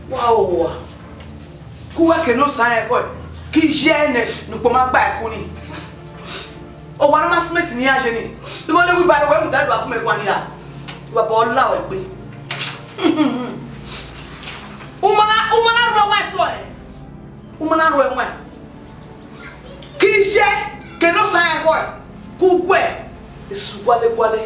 Wa o wa. Ku uwẹ ke ne osa rẹn ẹkhọe, ke iye ẹnẹ ne ukpo ma gba ẹkun ni. Owa ne ọ ma smart ne iran ye ni. Igho ne wheelbarrow wẹ mudia do a gu mẹ guan ni ra. Wa bọ la wẹ gbe. U ma na, u ma na rhuẹ ẹwaẹn sọ ẹ. U ma na rhuẹ ẹwaẹn. Ke iye ke ne osa rẹn ẹkhọe, ke uwẹ esusu guale guale.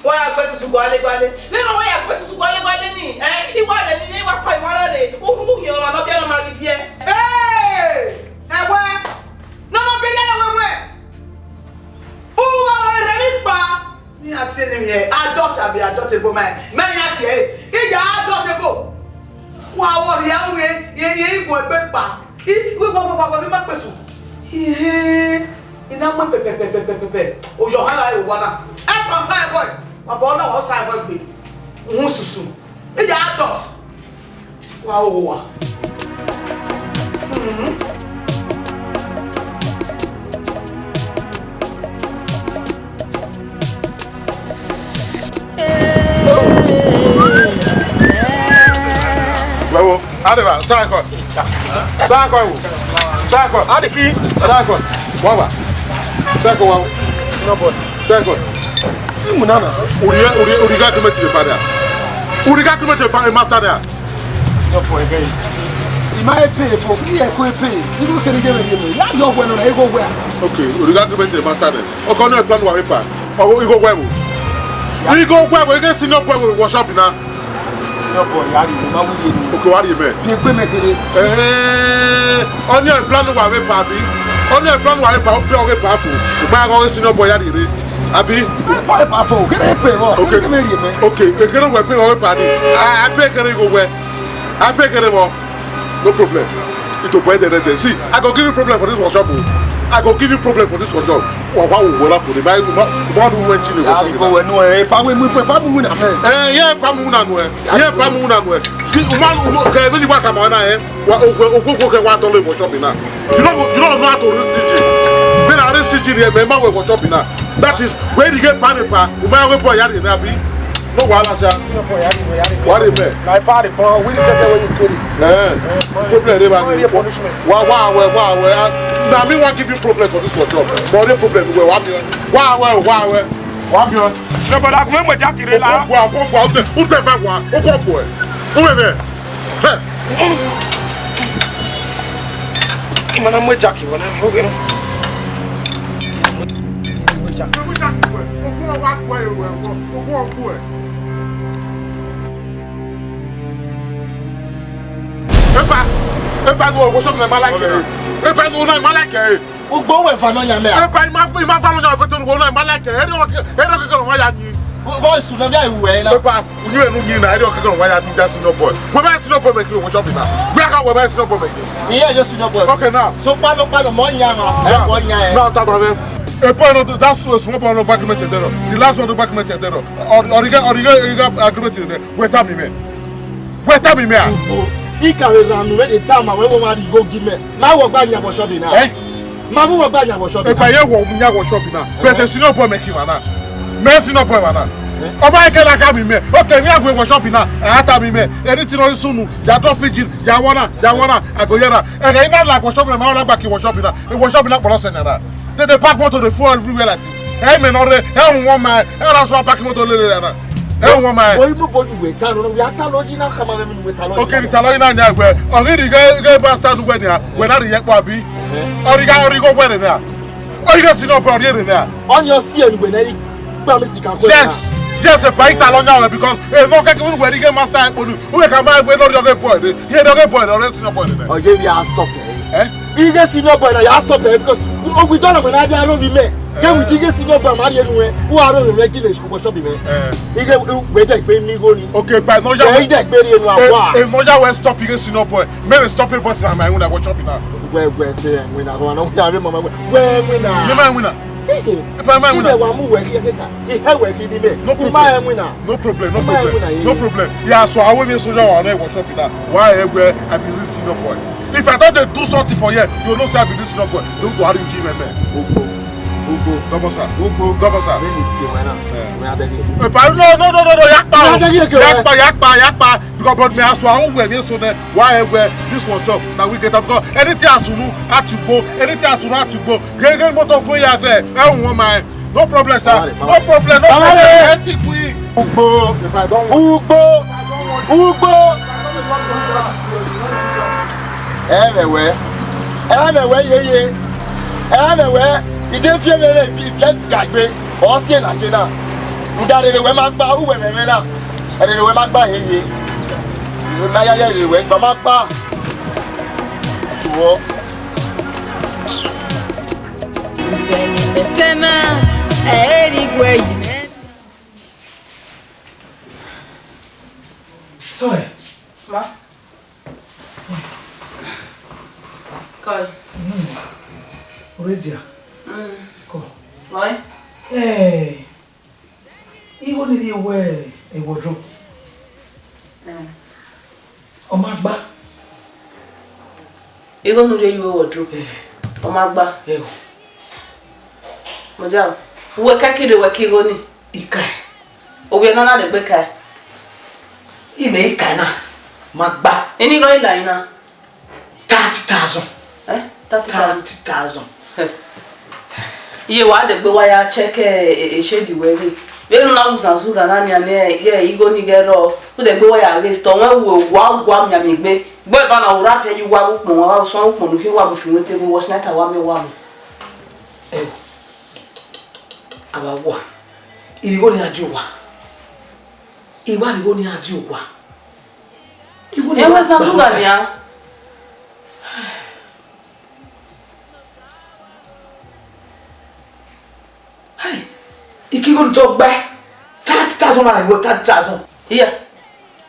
Wa ya gbe esusu guale guale. Vbene wa ya gbe esusu guale guale ni, eh, I wa rre emwi ne I wa kọ, I wa rre, u, u khian ọmwa ne ọ biẹ ne ọ ma ghi biẹ. Ee, ẹwẹ, ne ọ ma biẹ ya ẹwẹ wẹ. U wa rre emwi kpa. Ne iran tie ne emwi adult abi adulterable ma, ma iran tie ẹre. I ya adulterable. Wa vbe rhie aro ghe, ghe, ghe, igho egbe kpa. I, wa, wa, wa, wa, wa, ne ima kpesu. Ihe, I na mu pẹpẹpẹpẹpẹpẹ. Oyọ hana ẹre owa na. Ẹ kpa sa ẹvbo ẹre. Wa bọ na, wa sa ẹvbo ẹre gbe. Uhun susu. I ya adult. Wa o wa. Mhm. Bravo. Adeba, sa ẹkọ. Sa ẹkọ wo. Sa ẹkọ. Adiki. Sa ẹkọ. Wa wa. Sa ẹkọ wa. No boy. Sa ẹkọ. Imu nana. Uri, uri, uri ga document vbe padà. Uri ga document vbe pa-, master there. No boy, guy. I ma e pay for, I e ko e pay. Ibu kere je me ye me. Ya yo we no na, ego we. Okay, uri ga document vbe master there. Ọkọ ne plan wa vbe pa. Ọ, igho wẹ vbo? Igho wẹ vbo? Ighe senior boy vbe workshop na. Senior boy, ya rhie, ma wu ye ni. Okay, wa rhie mẹ. Fi egbe mẹ kere. Eh, ọni ẹ plan wa vbe pa abi? Ọni ẹ plan wa vbe pa, o pe ọ vbe pa fo. U ma ghe senior boy ya rhie re. Abi? Pa, pa fo, kere pe vbo. Okay. Kere me rhie mẹ. Okay, ekere wẹ pe vbe pa ni. A, a pe kere igho wẹ. A pe kere vbo. No problem. It will boil the red. See, I go give you problem for this workshop. Oh. I go give you problem for this workshop. Wa wa wo la for the buy. Ma ma do we chini workshop. Ko we no e pa we mu, pa mu na me. Eh, yeah, pa mu na no e. Yeah, pa mu na no e. See, uma uma ke really work am na e. Wa o we o ko ke wa to le workshop na. You don't you don't know how to read C G. Then I read C G here, me ma we workshop na. That is where you get panic pa. Uma we boy ya na bi. No wahala sha. Wa rhie mẹ. Na pa the pon, we need to get where you kill it. Eh. Problem dey ba mi. Wa wa we wa we. Na me wan give you problem for this your job. But the problem we wa mi. Wa we wa we. Wa mi. Ṣé bọ́dá gun mọ̀ jákèrè la? Wa wa wa o te o te fẹ́ wa. O ko boy. O we there. Hey. Ima na mu Jackie vbọ na, okay. Epa, epa, no, wo shop na, I ma like ẹ. Epa, no, no, I ma like ẹ. Ugbo wẹ fa nọ yan mẹ a? Epa, I ma, I ma fa nọ yan, but no, no, I ma like ẹ. Ẹ dọ, ẹ dọ kẹkẹ nọ wa ya ni. Voice na, mi a wẹ na. Epa, unu enu mi na, ẹ dọ kẹkẹ nọ wa ya ni, that senior boy. Wẹ ma senior boy make you wo shop na. Wẹ a ka wẹ ma senior boy make you. Iye yo senior boy. Okay now. So pa lo pa lo mo yan ma. Ẹ ko yan ẹ. Now, ta ba me. Epa, no, that small boy no back me te dero. The last one to back me te dero. Or, or you get, or you get, you get agreement in there. Wẹ ta mi mẹ. Wẹ ta mi mẹ a? Ugbo, I ka vbe gha nu vbe de ta ma wẹ wo ma rhie igho gi mẹ. Ma wọ gba yan vbọ shop na. Eh? Ma bu wọ gba yan vbọ shop na. Epa, ye wọ yan vbọ shop na. But senior boy make you na. Mẹ senior boy wa na. Ọ ma ke la ka mi mẹ. Okay, ni a wẹ vbọ shop na. A ta mi mẹ. Anything no sunu. Ya drop pigeon. Ya wọ na. Ya wọ na. I go here na. Ẹghẹ I na la vbọ shop na, ma la gba ki vbọ shop na. Vbọ shop na kpọlọ sẹ na. They dey park motor dey full everywhere like this. Ẹ mẹ nọ rre, ẹ wọn ma, ẹ ra sọ park motor lele na. Ẹ wọn ma. Oyi mo boju wẹ ta no, we are ta lọ ji na kama me mi wẹ ta lọ. Okay, ni ta lọ ina nya wẹ. Ọ ghi ri ghe ghe ba stand wẹ nia. Wẹ na ri ye kpo abi. Ọ ri ga, ọ ri go wẹ na. Ọ ri ga senior boy ri na. On your see anyway na. Gba mi sika ko. Yes. Yes, e pa ita lọ nya wẹ because e no ke ki wẹ ri ghe master e kponu. Uwẹ ka ma wẹ no ri ọghe boy de. Ye ri ọghe boy de, ọre senior boy de. Ọ ye bi a stop. Eh? Ighe senior boy na ya stop ẹ because o wi dọlọ mẹ na dia ro vi mẹ. Ke wi di ighe senior boy ma rie nu ẹ. U a ro mẹ gile school shop mẹ. Eh. Ighe we de gbe ni go ni. Okay, but no ya. Ẹ, we de gbe rie nu a wa. Eh, no ya we stop ighe senior boy. Me we stop e boss na ma win na go shop na. We we te win na go na. Ya me mama we. We win na. Me ma win na. Listen. Epa, ma win na. Ibe wa mu we ki ke ka. Ihe we ki ni me. No problem. Ma win na. No problem, no problem. No problem. Yeah, so I will be soldier on e workshop na. Why e we I be real senior boy. If I don't dey do something for here, you know say I be real senior boy. Don't go arrange him, man. Ugbo. Ugbo. Double sir. Ugbo. Double sir. Let me see when I'm. Eh. When I beg you. Epa, no, no, no, no, no, yakpa. When I beg you, yakpa, yakpa, yakpa. Because but me ask you, I won't wear this one. Why e we this one shop? Now we get up because anything as you know, at you go. Anything as you know, at you go. Gege motor fun ya sẹ, ẹ wọn ma ẹ. No problem, sir. No problem, no problem. Ẹ ti kú yìí. Ugbo, ugbo, ugbo. Ẹ mẹ wẹ, ẹ mẹ wẹ yeye, ẹ mẹ wẹ. Ide fi ẹmẹ rẹ fi fi gagbe, ọ si ẹna je na. Nda rere wẹ ma gba uwẹ mẹ mẹ na, rere wẹ ma gba yeye. Wẹ ma ya ya rere wẹ gba ma gba. Tuwọ. Usẹnimẹsẹ na, ẹ i rhie iguẹ yi mẹ. Sorry. Ma. Koi. Mm. Already. Mm. Koi. Why? Hey. Igho ni rhie wẹ wardrobe. Mm. Ọ ma gba. Igho ni rhie wẹ wardrobe. Eh. Ọ ma gba. Eh. Mọdia, wẹ kẹ kiri wẹ ke igho ni. Ika. Ovbi ẹre na na degbe ka. Imẹ ika na ma gba. Ini igho ila ina. Thirty thousand. Eh? Thirty thousand. Thirty thousand. Iye wa degbe wa ya check, eh, eh, shade wẹ rre. Vbene u na wu zanzugha na nian ne, eh, igho ni ghẹ rrọọ. U degbe wa ya ghe store, wẹ wu wa gua mianmian egbe. Gbe eba na u ra pẹ yi wa vbe ukpọn, wa vbe usọn ukpọn ne u khin wa mu fi wete vbe wash night wa miẹn wa mu. Ẹo, a wa wa. Irigho ni a di owa. I wa rhie igho ni a di owa. Igho ni ẹwẹ wa zanzugha gba nian. Hey, iki igho ni tọ gba thirty thousand naira, igho thirty thousand. Iya.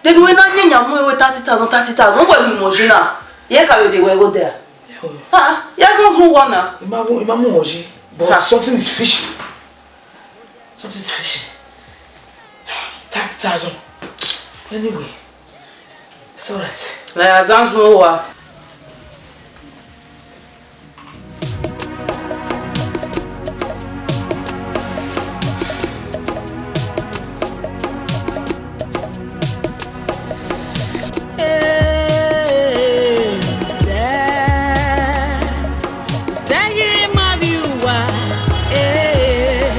Then we na nyanya mu we thirty thousand, thirty thousand. Uwe mi mo jina. Ye ka we de we go there. Yo. Ha, ya zanzu wa na. I ma mu, I ma mu oji, but something is fishy. Something is fishy. Thirty thousand. Anyway, it's all right. Na ya zanzu wa. Hey, sẹ, sẹ ghi ma vbe uwa, eh.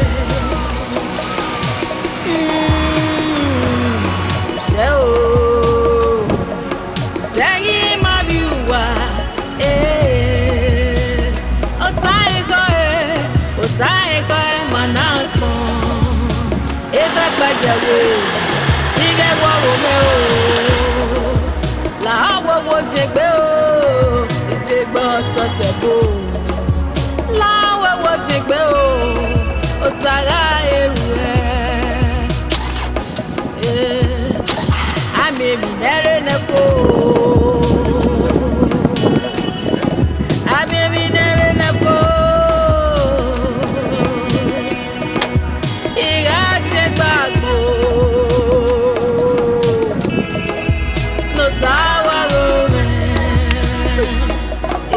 Mm, sẹ o, sẹ ghi ma vbe uwa, eh. Sa ekhọe ma na kpọn, ekhọe gbagiẹwe, ighẹ wọ gho mwẹ o. La ọwowo ziengbe o, iziegbe ọtọ sẹ ẹbo. La ọwowo ziengbe o, Osa gha ru ẹ. Eh, a miẹn emwi ne ẹ rre nẹ fo. A miẹn emwi ne ẹ rre nẹ fo. I gha zẹ gbe agbọn, ne Osa wa gho mwẹ.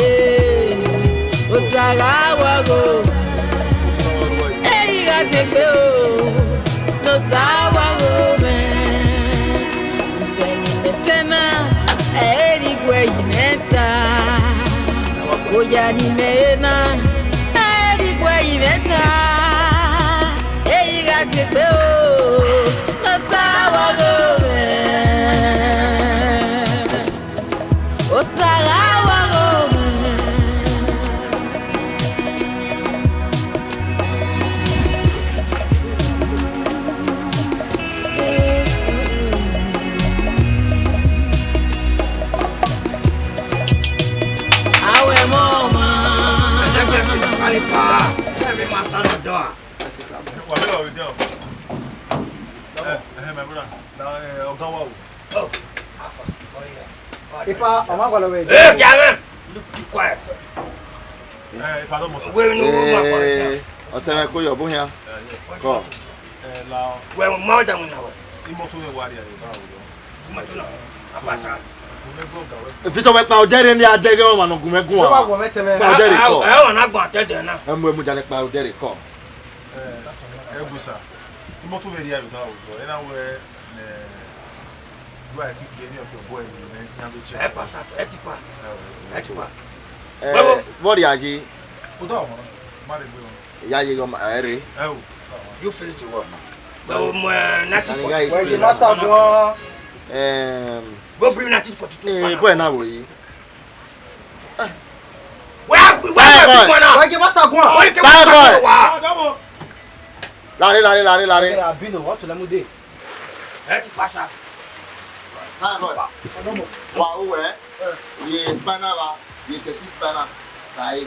Eh, Osa gha wa gho mwẹ. Ẹ i gha zẹ gbe o, ne Osa wa gho mwẹ. Usẹ ne imẹ sẹ na, ẹ i re iguẹ yi mwẹ ta. Oya ne imẹ re na, ẹ i re iguẹ yi mwẹ ta. Ẹ i gha zẹ gbe o, ne Osa wa gho mwẹ. Osa gha wa gho mwẹ. Awẹ mọ ọmwa. Ẹgbẹ́ mi máa ń parí pa. Ẹgbẹ́ mi máa ń sá lọ dọ́ a. Wà á bẹ̀rẹ̀ ọ̀rẹ́ jẹ́ o. Ẹ, ẹ, my brother. Na, ẹ, ọ̀gá wa o. Oh, Alpha. Oh, yeah. Ipa, ọmọ àgbàlọ wẹ. Hey, Gavin! Look, keep quiet. Ẹ, Ipa, don't must. Wẹ ni wo ma pa. Ee, ọtẹn mwẹ ko yọ bun hian. Kọ. Ẹ, la. Wẹ, ma da mu na wẹ. Imoto wẹ wa ria, Ipa, o. Imoto na. Apasa. Victor, wẹ kpa odẹ rre ne a dẹghe ọmwa ne ọ gu mwẹ guan. Wẹ wa guan mwẹ tẹmwẹ. Kpa odẹ rre kọ. Ẹ, ẹ, ẹ, ọ na gba tẹdẹ na. Ẹ mu, ẹ mu jalẹ kpa odẹ rre kọ. Eh, Egusa, imoto vbe rhie vbe odaro odọ, ena wẹ ne you are taking any of your boy ne iran vbe check. Ẹ pasa, ẹ tipa, ẹ tipa. Eh, vbọ rhia ye? Odaro ọmọ na, ma rhe gbe wọn. Ya ye gọ ma, ẹ rre. Ẹ o. You face the wall. Bro, mo, eh, ninety forty. Wẹ ye master guan. Ehm, go bring nineteen forty-two eh, spanner. Boy na wo yi. Wẹ a gbe, wẹ a gbe guan na. Wẹ ye master guan. Wẹ ye master guan. Lare, lare, lare, lare. Ẹ, Abino, what to let me do? Ẹ ti pasa. Fine boy. Wa o wẹ. Ye spinal la, ye thirty spinal. Kai.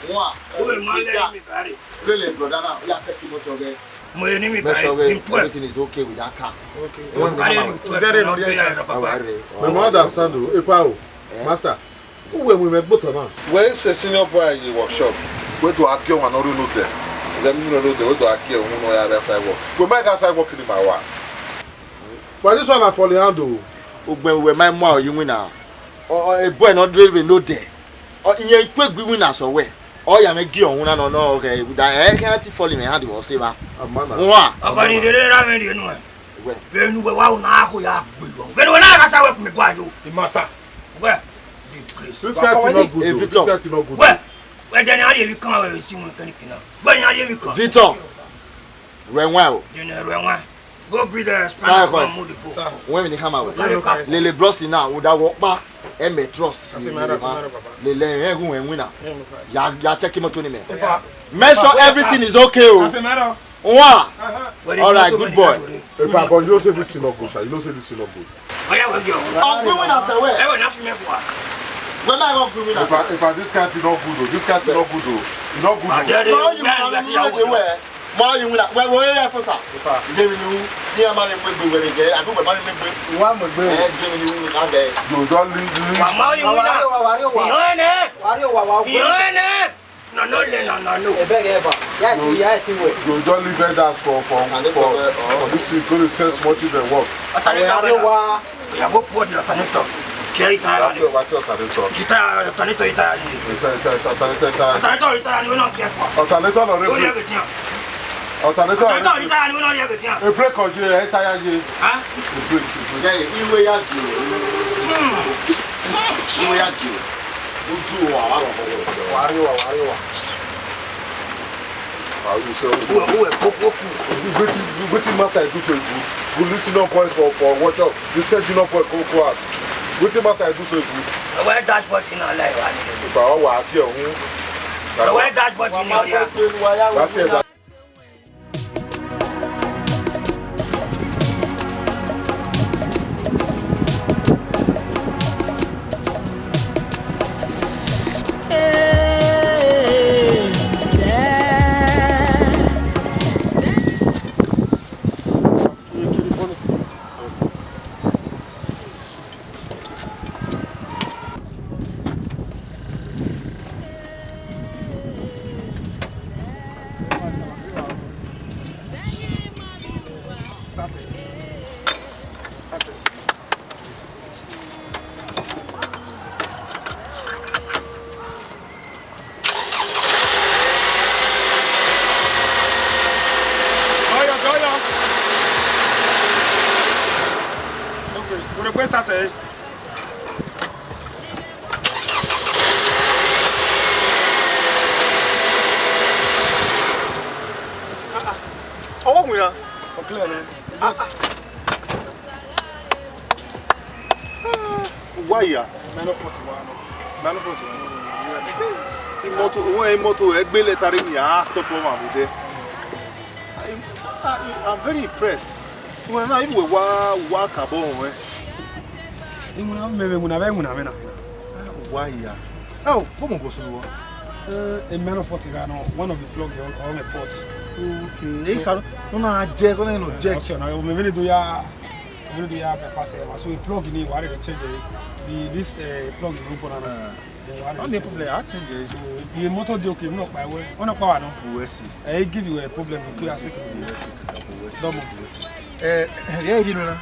Wa. O ma le mi bare. Lele brother na, ya check him out again. Mo ye ni mi bare. Make sure everything is okay with that car. Okay. When we come out. Very no reason. All right. We no understand o, Epa o. Eh? Master, uwẹ mu mwẹ gbe otọ na. Wẹ i sẹ senior boy ye workshop, wẹ do a gie ọmwa ne ọ rre ne odẹ. Ẹghẹ ne ọ rre ne odẹ, wẹ do a gie uhunmwu ne ọ ya rre aside work. Wẹ ma gha aside work ni ma wa. Wa this one na for the hand o. Ugbẹn uwẹ ma mu aro ye iwinna. Ọ, ọ, e boy ne ọ dre vbe ne odẹ. Ọ, iyẹn ikun egbe iwinna sẹ wẹ. Ọ ya mwẹ gie uhunmwu na nọ, nọ, ọghẹ, da, ẹ, khian te fall in my hand, ọ sẹ evba. Ama na. Wa. Ọkọ ni dede ra mwẹ rhie nuẹn. Wẹ. Vbene uwẹ wa ru na, a kho ya gbe yọ. Vbene uwẹ na gha sa wẹ kun mẹ gua yo. The master. Wẹ. Disgrace. This guy thing no good o. This guy thing no good o. Wẹ. Wẹ, dẹni a rhie emwi kan wẹ si wọn kẹnẹkẹn na. Wẹ, ni a rhie emwi kan. Victor. Rẹ wan o. Dẹni rẹ wan. Go breed the spinal cord and move the bone. Wẹ mi ni khama wẹ. Lele bros na, uda wọ kpa, ẹ mẹ trust. Lele ẹ gun wẹ winna. Ya, ya check imoto ni mẹ. Make sure everything is okay o. Wa. All right, good boy. Epa, but you know say this thing no good, sha. You know say this thing no good. Oya, wẹ gi ọwọ. Ọ gbin winna sẹ wẹ. Ẹ wẹ na fi mẹ fua. Wẹ ma ọ gbin winna. Epa, Epa, this kind thing no good o. This kind thing no good o. E no good o. Ọjọ́ rẹ̀. No, you ma you know the way. Ma you winna. Wẹ wo ye fo sa. Epa. Give me you. Ni a ma le gbe gbe wẹ ge. A do wẹ ma le gbe. Wa mo gbe. Eh, give me you na ge. You don leave, leave. Wa ma you winna. Wa ri o wa, wa ri o wa. Wa ri o wa, wa ri o wa. Wa ri o wa. No, no, no, no, no. Ebe ghe eba. Ya ti, ya ti we. You just leave elders for, for, for, for this thing. Go dey sell small things dem work. Awe arewa. Ya go pour the alternator. Kia itaya. Wa ki, wa ki alternator. Itaya, alternator, itaya. Ita, ita, ita, alternator, ita. Alternator, itaya, you no care for. Alternator no dey break. Alternator, alternator, itaya, you no dey break. A break or you, eh, tire ye. Huh? A break, a break. Yeah, iwe ya di o. Hmm. Iwe ya di o. Uzu wa, wa, wa, wa, wa. Wa ri wa, wa ri wa. Ah, you say, uwe, uwe, poku, poku. Wetin, wetin master do to you? You listen up boys for, for workshop. You say you no boy, go, go out. Wetin master do to you? Where that boy in our life? If I wa ki ohun. Wẹ dashboard ni ọ ya. Oya, oya. Okay, we dey start, eh? Ah, ah. Ọwọ wẹ ya. Okay, man. Ah, ah. Why ya? Mẹ no forty one. Mẹ no forty one. Imoto, wọn imoto ẹgbẹ lẹta rre ni a stop ọmọ abudẹ. I, I, I'm very impressed. Iwinna na, iwinna wa, wa kabọ họn ẹn. Iwinna mẹ vbe iwinna vbe iwinna vbe na. Why ya? Oh, vbọ mobọ sunu wọ? Eh, a man of forty gha nọ, one of the plug on, on the fault. Okay. So, e kha nọ na jẹ, nọ na jẹ. Okay, na, mẹ vbe do ya, mẹ vbe do ya bypass ẹ, so plug ni wa re change the, this, eh, plug ni put on. Ah. No problem, I change it. So, the motor dey okay, no pa we. Ono pa wa no. We see. Eh, e give you a problem, okay, I say. We see. We see. Double. We see. Eh, yeah, you know.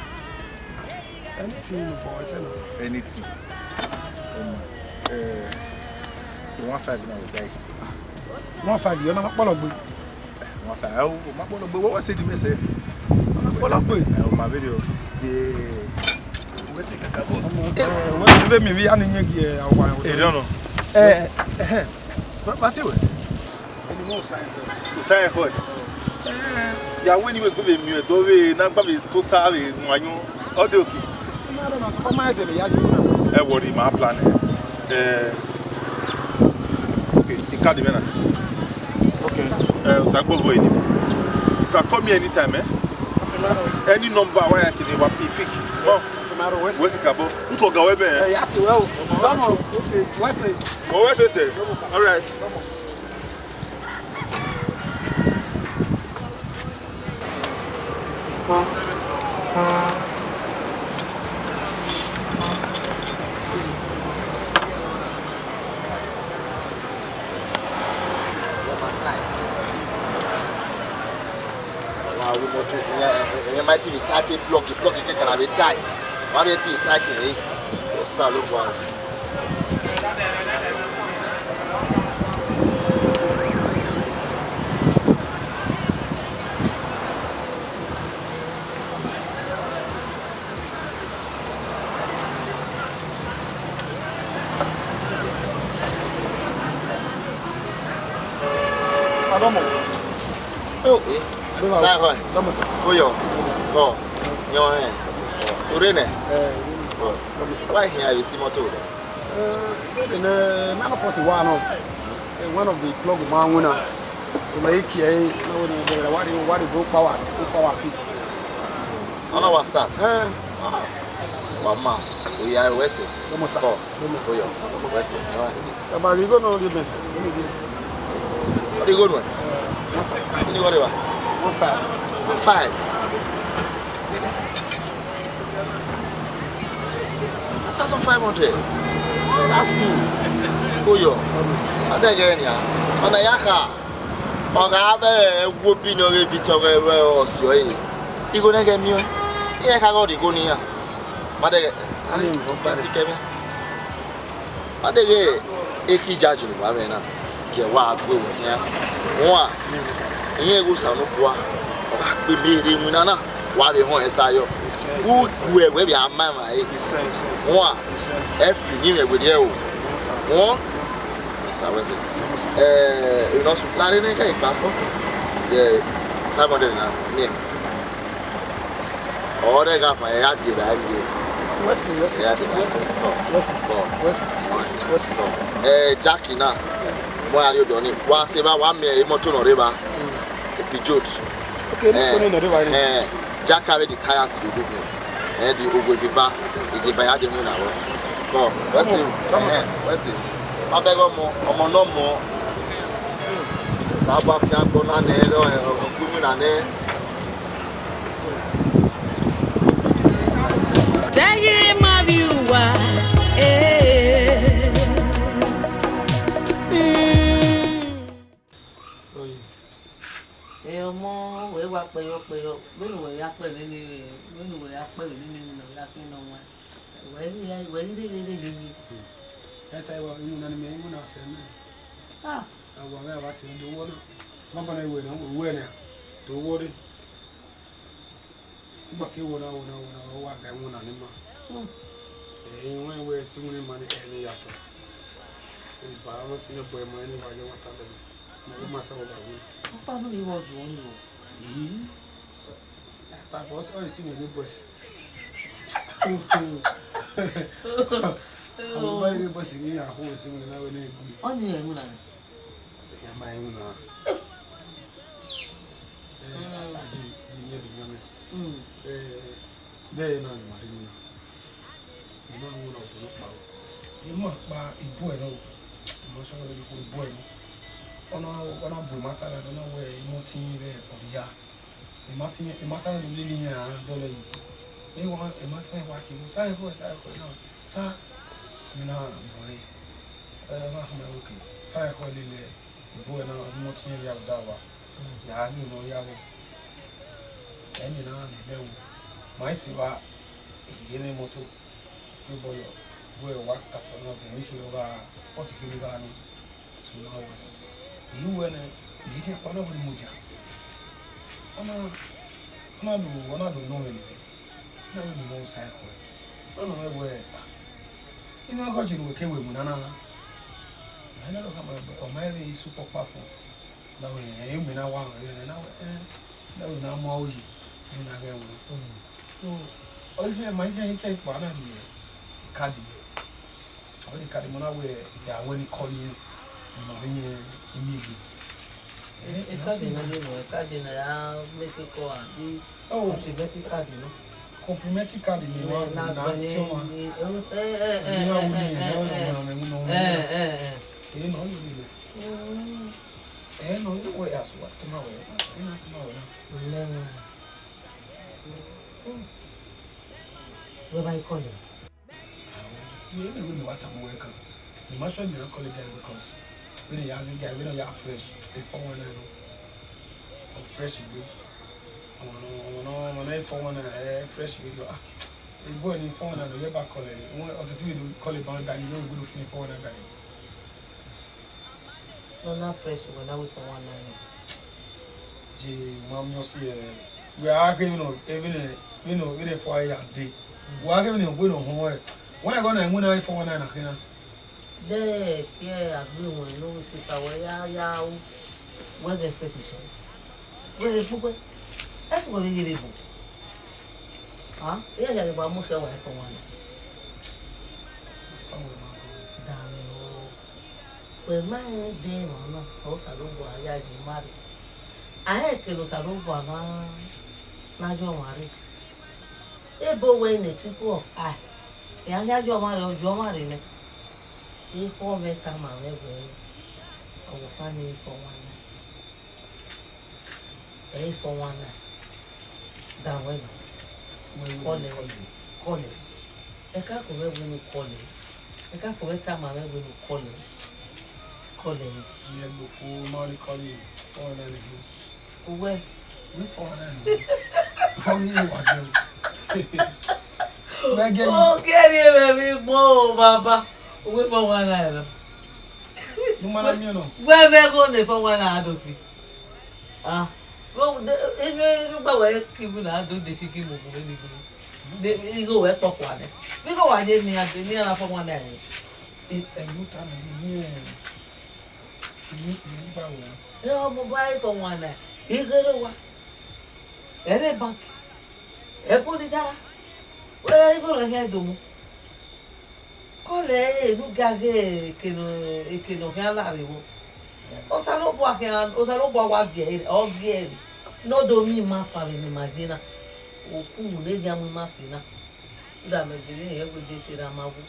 Anything, boy, say no. Anything. Um, eh, one five now, we die. One five, you know, kpọlọgbe. One five, oh, ma kpọlọgbe, what was it, me say? Kpọlọgbe. Oh, my video. Yeah. We see, kakabo. Ọmọ, eh, wẹ, wẹ mi, we ani nyẹ gi, eh, awa. Eh, no, no. Eh, eh, eh. What, what you? Usain Bolt. Eh, ya wẹ ni wẹ gbe vbe miẹn do vbe na gba vbe tota vbe nuan yọn. Ọ de okay. Ẹ worry, ma plan ẹ. Eh, okay, I card mẹ na. Okay. Eh, Osagbo void. You can call me anytime, eh? Any number wa ya tini wa pick, pick. Oh, we see kabo. Utu ọga wẹ bẹ. Eh, ya ti wẹ o. Come on. Okay. Wẹ sẹ. Oh, wẹ sẹ sẹ. All right. Wa ru moto, ìyẹn, ìyẹn ma ti vbe tight, plug, plug kẹkẹ na vbe tight. Wa vbe ti tight rẹ. Osa lo gua. Adọmọ. Eh, sa khọ. Adọmọ sa. Koyọ. Khọ. Yọn hẹn. Ure nẹ. Eh, wa hian vbe si moto rẹ. Eh, ne, ne, man of forty one nọ. Eh, one of the plug ma winna. Ọmọ yẹn kiẹ, na wẹ ne, wa de, wa de go power, go power kick. Ọna wa start. Eh. Wa ma, oya, wẹ sẹ. Vamos, sir. Kọ. Vamos. Oya, wẹ sẹ. All right. Baba, we go now, the man. What do you go now? What do you go there? One five. One five. One thousand five hundred. That's good. Koyọ. Adẹgẹ nia. Ọna ya kha. Ọ gha vbe wo bi nọ ghe bi tọ ghe vbe ọsiọ ẹre. Igho nẹ ghẹ miẹn. Iran kha ghe ọ rhie igho ne iran. Ma dẹghe. Ani, ani, bọ ti kẹmẹ. Ma dẹghe, ekhi judge ne uwa mwẹ na. Gie wa gue wẹ khian. Wan. Iran ghe Osanobua. Ọ gha kpe miẹn rre iwinna na. Wa vbe họn ẹsa yọ. Yes, sir, yes, sir. Udu ẹvbo vbe a ma emwa ẹre. Yes, sir, yes, sir, yes, sir. Wan. Yes, sir. Ẹ fi ni mwẹ werriẹ o. Yes, sir. Wọn. Yes, sir. Sa wẹ sẹ. Yes, sir. Eh, you know, supply ne ka ikpa ko. Yeah, five hundred na. Miẹn. Ọrẹ gha fa ya de ba ye. Wẹ sẹ, wẹ sẹ, wẹ sẹ. Kọ. Wẹ sẹ. Kọ. Wẹ sẹ. Wan. Wẹ sẹ. Kọ. Eh, Jackie na. Wa rrie odọ ni, wa sẹ evba, wa miẹn imọto ne ọ rre evba, Peugeot. Okay, imọto ne ọ rre evba ni. Eh, Jack carry the tyres do do. Eh, the Ogwe Viva, ige ba ya de mu na wọ. Kọ, wẹ sẹ, eh, wẹ sẹ. Ma bẹghe ọmọ, ọmọ ne ọmọ. Sa gba fian gbọ na nẹ, ọ, ọ, ọ, ọ, na nẹ. Sẹ i ghi ma vbe uwa, eh. Mm. Ẹ, ọmọ, wẹ wa kpẹyọ kpẹyọ, vbene uwẹ ya kpẹ vbene, vbene uwẹ ya kpẹ vbene, ne ọ ya khin nọ wan. Wẹ i ya, wẹ i rhe, rhe, rhe, rhe, rhe. Ẹta, wa, iwinna ne imẹ i mu na sẹ mẹ. Ah. Awa mwẹ, a wa tie do wọ na. Ma bana iwẹ na, wẹ wẹ na. Do wọ re. Ugba ke wọ na, wọ na, wọ na, ọ wa ga ẹwẹn na ni ma. Hmm. Ẹ, iwẹn wẹ si iwinna ma ni, ẹ, ni ya tọ. Eva, ọ si ne bọ ẹmọ, ẹ ni wa ye wa ta lẹ. Ma, ma sa wọ ba wẹ. Ọkpa vbe vbe wọ do ni o. Ii. Ata bọ, ọ si ne ni bọ. Ọ ba ye bọ si ni ya ho si iwinna wẹ ne gui. Ọ ni ẹmwẹ na. Ya ma ẹmwẹ na. Eh, aji, ji yẹn de yẹn mẹ. Mm. Eh, de na ma ri na. Ima mu na ọdọ kpa. Ima kpa ibu ẹre o. Ima sọ wẹẹ ko ibu ẹre. Ọna, ọna bu ima sara, ọna wẹẹ imọ tin vbe ọdia. Ima sin, ima sara ni lele iran dọlọ yi. Ima, ima sara wa ti, sa ẹkọ, sa ẹkọ na. Sa, mi na bọ re. Eh, ma hama oke. Sa ẹkọ lele ibu ẹre na, ọmọ tin ya da wa. Ya ghi nọ ya vbọ. Ẹ ni na nẹ ẹdẹ wu. Ma i si vba, I ghi ne moto. Fi obọ yọ. Wẹ wa start ọna vbe, I kherhe gha, forty kherhe gha ni. So na wẹ. I ru ẹnẹ, I kẹ kpa na wẹ ni mudia. Ọna, ọna do, ọna do nọ mwẹ nẹ. Na wẹ ni mọ sa ẹkọ. Ọna wẹ wẹ, ah, I na gọ je ne uwẹ ke wẹ mu nana. Ma i na do khama, ọ ma rẹn vbe isu kpọkpa fo. Na wẹ, eh, imẹ na wa rẹn, na wẹ, eh, na wẹ na mu aro yi, na ghẹ wẹ. Mm. So, ọ iye ma iye ke kpa na ni, eh, kadi. Ọ ni kadi mo na wẹ, ya wẹ ni kọ ni, mo ma vbe yẹn imi egbe. Eh, e card na ni mo, e card na ya make call abi, oh, complimentary card no. Complimentary card ni wa na na gbẹn tiọnmwa. Ni, eh, eh, eh, ni eh, a wu ni, eh, eh, eh, eh, eh, eh, eh, eh, eh. Èyí nọ yóò nílẹ̀. Mm. Ẹ nọ yóò wẹ àsùwà tó máa wẹ̀, ẹ máa tó máa wẹ̀ náà. Lẹ́wọ̀n. Wẹ́ bá ikọ̀ lẹ̀. Àwọn, ní ẹni ìwé mi wá tàbí wẹ́ kan. Mo máa ṣọ́ ìmìíràn kọ́lé dẹ́rẹ́ because bí ni ìyá gíga ìwé náà yà fresh, ìfọwọ́ náà nù. Ọ fresh ìgbé. Ọmọ náà, ọmọ náà, ọmọ náà ìfọwọ́ náà, ẹ fresh ìgbé yọ. Ah, ìgbó ẹni ìfọwọ́ náà ló yẹ bá kọ́lé. Wọ́n ọ̀sẹ̀ tí mi lò kọ́lé bá ń dání, yóò gbọ́dọ̀ fún ìfọwọ́ náà dání. Nọ na fresh wẹ na wẹ four one nine. Je ma miẹn ọsi ẹre. Wẹ a ghe vbene, vbene, vbene, vbene four ya de. Wẹ a ghe vbene wẹ ne ọ họn ẹre. Wẹ ẹghọ na iwinna four one nine na khian. De ke agbe wọn no we se ta wẹ ya ya u. Wẹ ghe fresh so. Wẹ ghe gbogbo. Ẹ ti wẹ vbe ghe vbe bo. Ah, e ya ya gba mu sẹ wẹ four one nine. Four one nine. Dame o. Wẹ ma rẹn de emwa na, Osanobua ya yi ma rre. A rẹn eke ne Osanobua na, na yọ ọmwa rre. Ebo wẹ in a twinkle of eye, iran ya yọ ọmwa rre, ọ yọ ọmwa rre nẹ. Ekhọe mwẹ tama mwẹ wẹẹ, ọvbokhan nii four one nine. Ẹ i four one nine. Danmwẹ nọ. Kọlẹ, kọlẹ. Ẹka ko vbe wẹ ne u kọlẹ. Ẹka ko vbe tama mwẹ wẹ ne u kọlẹ. Kọlẹ. Iye gboko ma ni kọlẹ. Four one nine ni. Uwẹ. Ni four one nine ni. Four one nine wa jẹ. Mẹ gẹ ni. O kẹrì ẹmẹ mi gbọn o, baba. Uwẹ four one nine nọ. Mo ma na miẹn nọ. Wẹ vbe ẹghẹ ne four one nine a do fi. Ah, vbe inu, inu gba wẹ ki ibu na do de si ki mu ogun vbe ni gu. De, igho wẹ kpọkua nẹ. Vbe igho wa ye ni a de, ni a na four one nine nẹ. E, ẹ, yu ta na ni, ni, ni, ni gba wẹ. E, ọmọ ba four one nine. Ighere wa. Ẹ rre bank. Ẹ bu ni gara. Wẹ igho rẹ khian do mu. Kọlẹ enu ga ghe eke nọ, eke nọ khian la rre vbọ. Osanobua khian, Osanobua wa gie ẹre, ọ gie ẹre. Ne ọ do miẹn ima sa vbene ima ye na. Okhuo ne eghian mu ima fi na. Uda mẹ gele rẹn wẹẹ de te ra ma wu.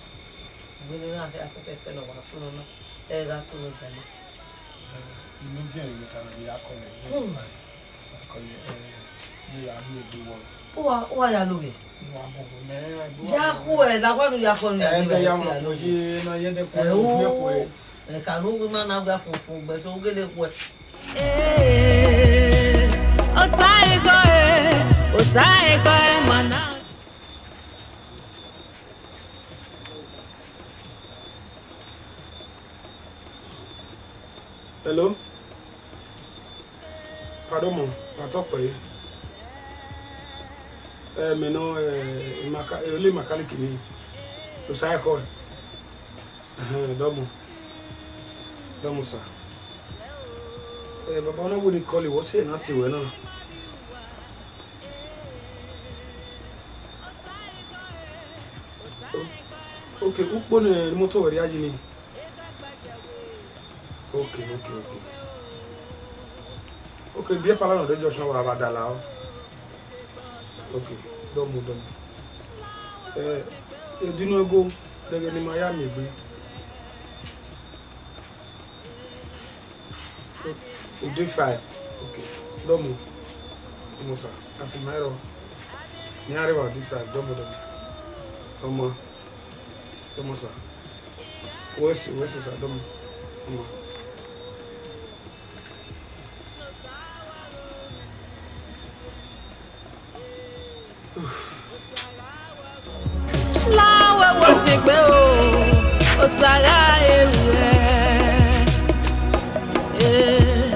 Ugbẹn ne a kha fẹfẹfẹ ne ọ wa sunu na, ẹ gha sunu gbẹmẹ. Inu viẹn vbe ta na ya kọlẹ, ya kọlẹ, ya ya mu egbe wọ. Uwa, uwa ya loghe. Uwa bọ mẹ. Ya khu ẹ, la wa nu ya kọlẹ. Ẹ, ya mu ye na ye de ku ẹ, ku ẹ. Ẹ ka nu ma na gba fun fun gbẹ so gele ku ẹ. Osaigọ e, Osaigọ e, mana. Hello? Pardon, ma tọ kpẹ. Ẹ, mẹ nọ, ẹ, maka-, ẹ, ole mechanic ni. Osaigọ e. Ẹhẹn, dọmọ. Dọmọ, sir. Ẹ, baba, ọ na wẹ ne I call wẹ, ọ sẹ na tie wẹ na. O-, ok, ukpo ne imọto wẹ rhia yi ni. Ok, ok, ok. Ok, beer parlour nọ de junction wa vbe Adala o. Ok, dọmọ, dọmọ. Eh, edinu ego, dẹghẹ ne ima ya miẹn egbe. O D five. Ok, dọmọ. Dọmọ, sir. Afi ma rọ. Ne a rre vbe o D five, dọmọ, dọmọ. Ọmọ. Dọmọ, sir. Wẹ sẹ, wẹ sẹ, sir, dọmọ. Ọmọ. Lawe wo si gbe o, Osa gha ru ẹ. Eh,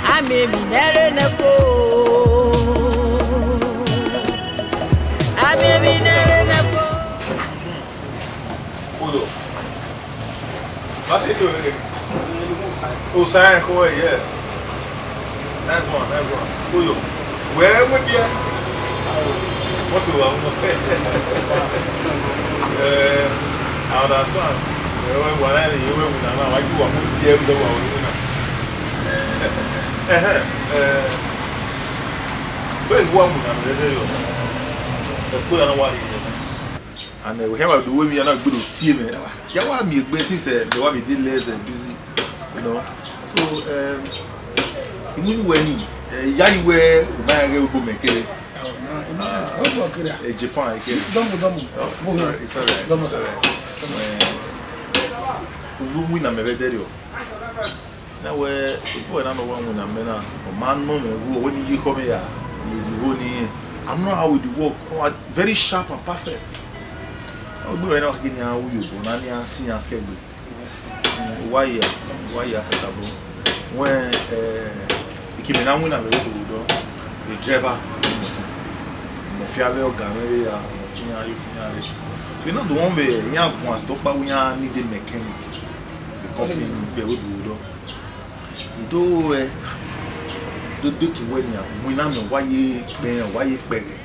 a miẹn emwi ne ẹ rre nẹ fo. A miẹn emwi ne ẹ rre nẹ fo. Oyo. What's it doing again? Osaigọ e, yes. Nice one, nice one. Oyo. Where we be? What you want? Eh, I understand. Eh, we want to hear we na na. Why you want to be able to want to na? Eh, eh, eh. Where you want to na? Eh, eh, eh. Eh, put on a while. And, eh, we have a do we, we are not good to team, eh. Ya wa miẹn egbe since, eh, mẹ wa be dey less, eh, busy, you know. So, um, imunu wẹ ni, eh, ya yi wẹ, u ma ghe ugbo mẹ kere. Ah, eh, Japan, I kere. Dọmọ, dọmọ. Oh, it's all right, it's all right, it's all right. Eh, u winna mẹ vbe ẹdẹrriọ. Na wẹ, ebo ẹre na ne ọ wa winna mẹ na, ọ ma nọ mwẹ igho, wẹ ne I ye ekhọe mwẹ ya, ye igho ni, I'm not out with the work, oh, I very sharp and perfect. Ọ gbe mwẹ na ghi ne iran ru iyobọ na, ne iran si iran kẹgbe. Mm, uwa ya, uwa ya kẹta bro. Wẹ, eh, ikimẹ na winna vbe ẹvbo odọ, the driver, mẹ fi avbe ọga mwẹ ya, mẹ fi iran re, fi iran re. So, I na do wọn vbe iran guan tọ ọkpa wẹ iran need a mechanic. The company ni gbe ẹvbo odọ. I do, eh, do, do ki wẹ nian, winna mẹ, wa ye kpẹn, wa ye kpẹghẹ.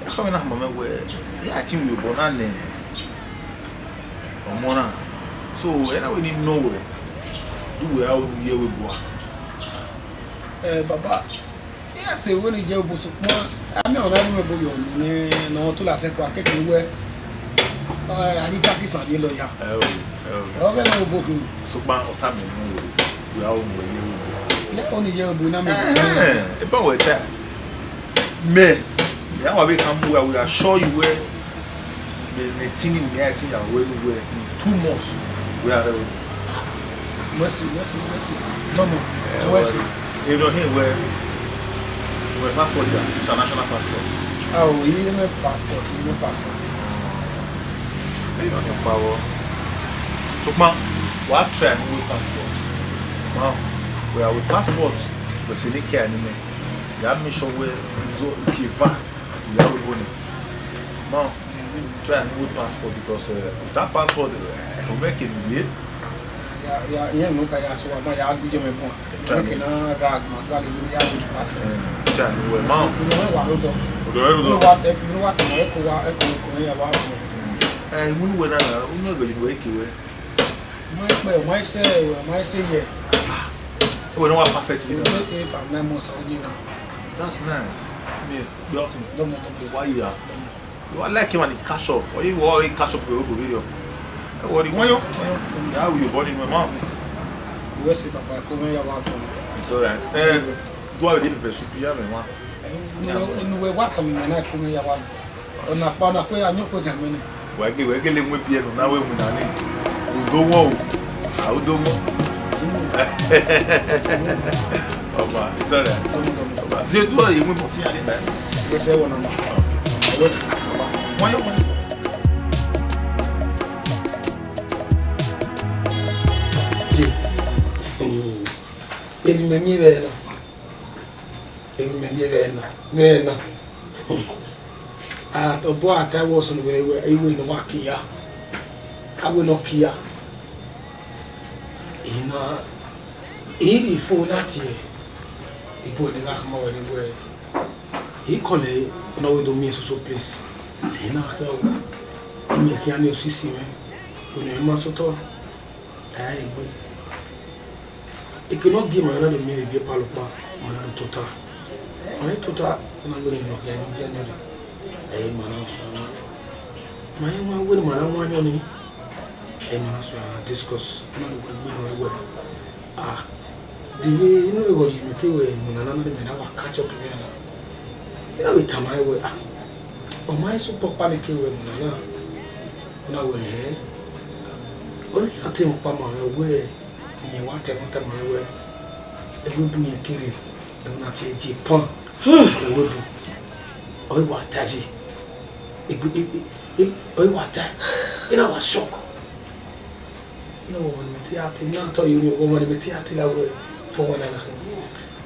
Ekhọe mwẹ na khama mẹ wẹ, I a tin ru iyobọ na nẹ ọmọ na. So, ẹ na wẹ ne I nọ wẹ, do wẹ a ru ye ẹvbo odua. Eh, baba, I a te wẹ ne I ye ẹvbo odua, sokpan, a miẹn ọmwa ne ọ rhie ẹvbo odua ne ọ tola sẹ ẹko, a kẹkẹ wẹ, eh, a ghi ta kisan ye lọ ya. Ẹ o, ẹ o. Ọ ghẹ ne ọ rhie ẹvbo odua. Sokpan, ọ tama mwẹ wẹ, wẹ a ru wẹ ye ẹvbo odua. Iran kọ ne I ye ẹvbo odua na mẹ. Eh, eba wẹ ta. Mẹ, mẹ a wa vbe khama uwa, I will assure you wẹ, mẹ, mẹ tin ni, mẹ a tin ya wẹ ne uwẹ in two months, wẹ a rre ẹvbo. Wẹ si, wẹ si, wẹ si. Dọmọ, eh, wẹ si. Erriọ hin wẹ, wẹ passport ya, international passport. Ah, oh, I mwẹ passport, I mwẹ passport. Erriọ hin kpa vbọ. Sokpan, wa try ne uwẹ passport. Ma, wẹ a wẹ passport, wẹ sẹ ne I kie ẹre ne mẹ. Ya make sure wẹ zọ ke va, ya wẹ bọ ni. Ma, try ne uwẹ passport because, eh, without passport, eh, ọ mẹ ke ni ye. Ya, ya, iran ne ọ ka ya sẹ uwa ma ya gu ye mwẹ bun. Try ne uwẹ passport. Eh, try ne uwẹ, ma. Unu wa rre odọ. Odọ rre odọ. Unu wa, unu wa tama ẹko wa, ẹko, ẹko ya wa fo. Eh, unu wẹ na, unu ẹgbẹ yi wẹ ke wẹ. Ma kpẹ, ma sẹ, ma sẹ yẹ. Wẹ ne wa perfect, you know. Eight and nine months already now. That's nice. Yeah, you have to. Dọmọ, dọmọ. Why you are? You are like him and he catch up. Or you are catch up with your video. What do you want? Yeah, we born in my mom. Wẹ sẹ, Papa, come here, wa come. It's all right. Eh, do I need pepper soup? Yeah, man. Inu wẹ wa tama mẹ na, come here, wa. Ọna kpa, ọna kpe, a yan okpia gie mẹ nẹ. Wẹ gele, wẹ gele mu ebiẹ nọ na, wẹ winna nẹ. Udo wọn o. A udo wọn. Ọba, it's all right. Ọba, do, do you want to see anything? Wẹ sẹ wọ na ma. Wẹ sẹ, ọba. Wọn yọ wọn. Emwi mẹ miẹn vbe ẹre na, emwi mẹ miẹn vbe ẹre na, vbe ẹre na. A, obọ a ta wẹ ọsẹ ne wẹ, wẹ, iwe ne wa kia, a wẹ ne ọ kia. Ina, I rhie fo na tie, ibo ne gha khama wẹ ni wẹ, I call ẹre, ọ na wẹ do miẹn soso place. Ina, I miẹn khian ne osisi mwẹ, wẹ ne ọ ma sotọ. Ẹ i gbe. Eke ne ọ gie ma na do miẹn vbe biẹ palọ ọkpa, ma na do tota. Ma i tota, ọ na wẹ ne ọ khian ne ọ viọ nẹ. Ẹ i ma na suẹn. Ma i wan wẹ ne ma na wan ayọn ni. Ẹ i ma na suẹn discuss. Ọ na do gbe ne ọ wẹ. Ah, de vbe inu vbe gho yi mẹ ke wẹ mu na na ne mẹ na wa catch up mẹ na. I na vbe tama ẹre wẹ, ah, ọ ma i sẹ ukpọkpa ne ke wẹ mu na na. Ọ na wẹ, ẹhẹn. Ọ ghi khian te emwa ọkpa ma mwẹ wẹ, rẹn wa ta ẹmwata ma mwẹ wẹ, ẹvbo ebu rẹn kere, ẹvbo na tie Japan, ẹvbo ebu. Ọ ghi wa ta yi. Egbe, e, e, e, ọ ghi wa ta. I na wa shock. I na wẹ ọmọ ne mẹ te a te, I na tọ ye ọmọ ne mẹ te a te gha wẹ four one nine na khin.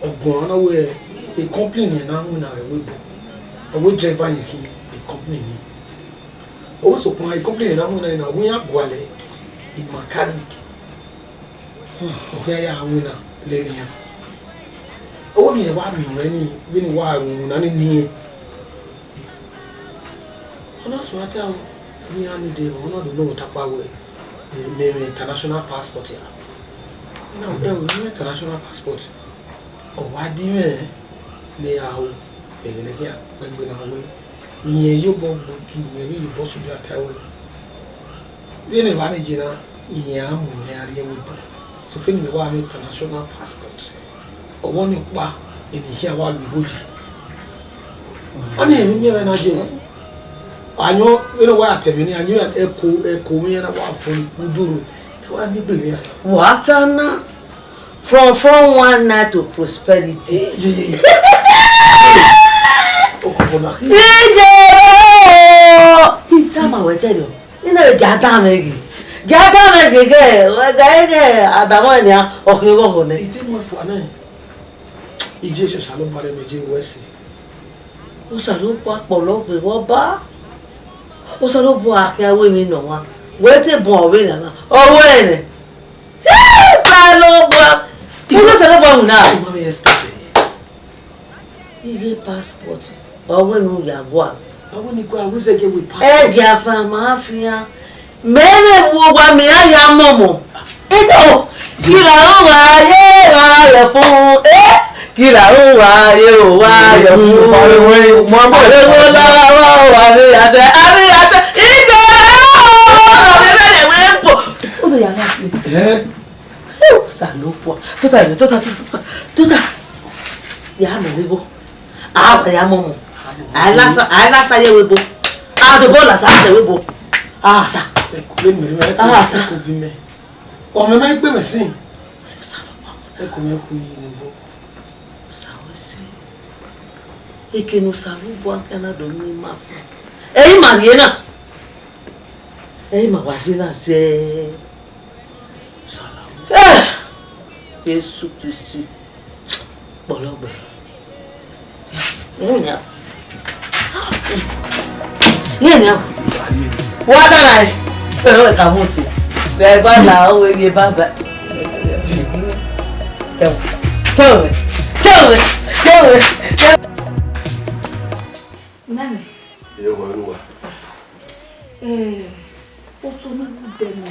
Ọ guan na wẹ, e company ne a na winna vbe ẹvbo ebu. Ọ wẹ driver yẹn khin, e company ni. Ọ wẹ sokpan, e company ne a na winna na, wẹ iran gualọ, e mechanic. Ọ khian ya winna lele iran. Ọ wẹ emwi ne wa miẹn ọnrẹn ni, vbene wa ru na ni niẹn. Ọ na suẹn ta o, ne iran ni dee, ọ na do nọ takpa wẹ, eh, mẹ mwẹ international passport ya. Na, ẹ o, ne international passport. Ọ wa di mwẹ ne a ho, ẹghẹ ne khian kpẹgbe na wẹ, rẹn ye obọ gbe otu, rẹn vbe ye obọ sẹ ovbi a ta wẹ. Vbene evba ni je na, iran mu mwẹ a rrie ẹvbo ebu. Sokpan ne mẹ wa mwẹ international passport. Ọvbọ ni ọkpa, emwi hia wa lu igho yi. Ọni emwi miẹn mwẹ na je. Ayọn, vbene wa ya ta ẹmwẹ ni, ayọn ẹko, ẹko mwẹ iran na wa vọn ikpudoro. Ẹ wa miẹn egbe mwẹ ra? Wa ta na, from four one nine to prosperity. Easy. Okoko na. Ije o! Ita ma wẹ tẹrẹ o. Ina vbe gia danmwẹ ghe. Gia danmwẹ ghe ghe, wẹ ga ghe adamwẹ nian, ọ khian oghọghọ nẹ. I te mu ẹfua nẹ. Iye Osanobua rre mẹ je wẹ ẹse. Osanobua kpọlọ gbe vbe Ọba. Osanobua khian ru emwi nọ wan. Wẹ te bun ọvbenian na. Ọ ru ẹnrẹn. Osanobua. Ina Osanobua winna. Ima vbe expect. Ighe passport, ọ wẹ ne u ya gua. Ọ wẹ ne I gua, wẹ zẹgiẹ wẹ passport. Ẹ gia fa ma fian. Mẹ vbe mu owa mẹ a ya mọmọ. Ido, kila ru wa ye wa ye fun, eh? Kila ru wa ye wa ye fun. Mo mọ. Alewo la wa wa wa mi ya sẹ, a mi ya sẹ. Ido, o mi bẹbẹ wẹ bo. O mi ya na fi. Eh? Osanobua. Tota, tota, tota, tota. Ya mọ wẹ bo. A wa ya mọmọ. A i na sa, a i na sa ye wẹ bo. A do bọ la sa sẹ wẹ bo. A sa. Ẹ ko le mẹ, ẹ ko, a sa, ẹ ko vi mẹ. Ọ mẹ ma gbe mẹ sin. Ẹ ko mẹ ku yi ne bo. Sa wẹ sin. Eke ne Osanobua ka na do ni ma fo. Ẹ i ma rhie na. Ẹ i ma wa ye na zẹ. Eh! Jesu Kristi kpọlọgbẹ. Yẹn ni a. Wa da ẹ. Ẹ ka mu si. Ẹ gba la o ye baba. Tell me. Tell me. Tell me. Tell me. Mami. Ye wa ru wa. Eh, o to mi bu de mi.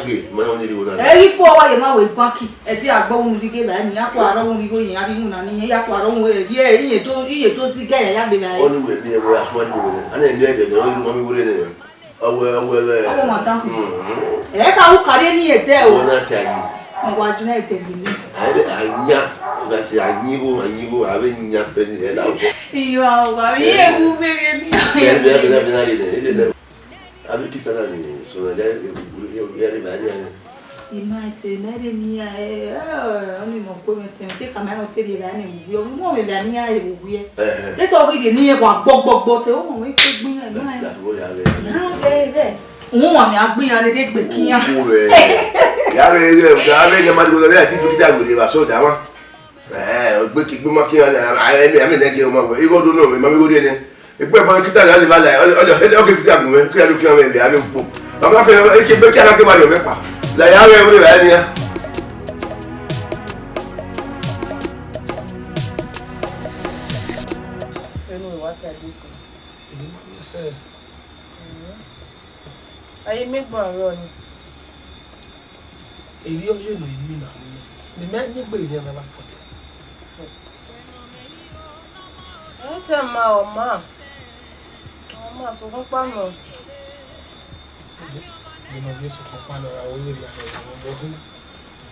ghe, ma ya ọni rhie na. Ẹ ghi fo ọwa ye ma wẹ banki, ẹdẹ agbọ unu rhie ghe vbe ni, ya kua rọ unu rhie ghe oyin, a rhie unu na ni, ya kua rọ unu rhie, iye do, iye do zigẹ ya, ya deba ẹre. Ọni wẹ miẹn wẹ asua ni wẹ, a na miẹn ẹdẹ, ọni ma mi were nẹ. Ọwẹ, ọwẹ, ọwẹ. Ọmọ ma dan. Mhm. Ẹ ka ru kare ni ẹdẹ o. Ọna ta yi. Ọwa jẹ na ẹdẹ gele. Aye, anya, ọga si anyi igho, anyi igho, avbe nya bẹni ẹ la. Iyo, ọwa, iye wu vbe ghe ni. Bẹni, bẹni, bẹni, bẹni, bẹni, bẹni. Avbe kita na ni, so na, ya, ya, ya, ya, ya, ya. Ima te mẹ rhe ne iran, eh, eh, ọni nọ kue mwẹ tẹn, te ka ma nọ te rhie vbe ne uwu, ọmọ mwẹ vbe ne iran rhe uwu. Eh, eh. Te ọ ghi rhie ne iran wa gbọgbọgbọ te, ọmọ mwẹ ke gbe iran, ma. That, that boy, ya rhe. Iran rhe, rhe. Uhunmwu mwẹ a gbe iran ne egbe ke iran. Uwu rẹ. Ya rhe, rhe, ya rhe, ya ma dugbo rẹ, ti fi kita were vbe asọ da wa. Eh, egbe ke egbe ma ke iran, a, a, a, a, a, a, igho do nọ, ma mi wo rhie nẹ. Egbe ẹbọ ne kita ya leva la, ọ, ọ, ọ, ọ ke kita gun mwẹ, ke ya do fian mwẹ vbe avbe ukpo. Ọ ma fian, eke be kia na ke ma rhie mwẹ kpa. La ya vbe vbe vbe nian. Enu wa ta desi. Enu wa sẹ. Aye, miẹn egbe ọnrẹn rrọọ ni. Erriọ ye ne I mina, ne mẹ ne egbe rhian na vbe akpọnmwẹ. Ẹ te ma ọ ma. Ọ ma sokpan kpa nọ. Vbene ọ vbe sokpan kpa nọ ra, wẹ vbe rhie amẹ vbe obọ hu.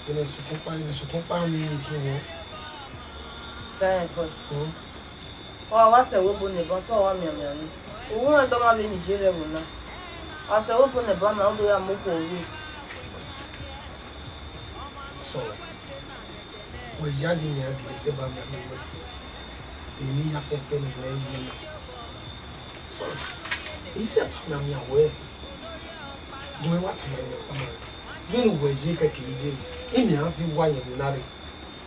Vbene sokpan kpa, vbene sokpan kpa ni khin wọ. Sẹ ẹn kọ. Hmm. Ọ wa sẹ wẹ obọ ne ẹbọ, te ọ wa mianmian ni. Uwu rẹn dọmọ vbe Nigeria ẹvbo na. Ọ sẹ wẹ obọ ne ẹbọ na, ọ do ya mu okhuo rre. So, wẹ ya ye ne a gele sẹ ba mianmian wẹ. Emwi ya fẹfẹ ne wẹ ye na. So, I sẹ ba mianmian wẹ. Gun wa tama wẹ tama. Vbene uwẹ ye kẹkẹ ye, imẹ a viọ uwa yẹn vbe na rre.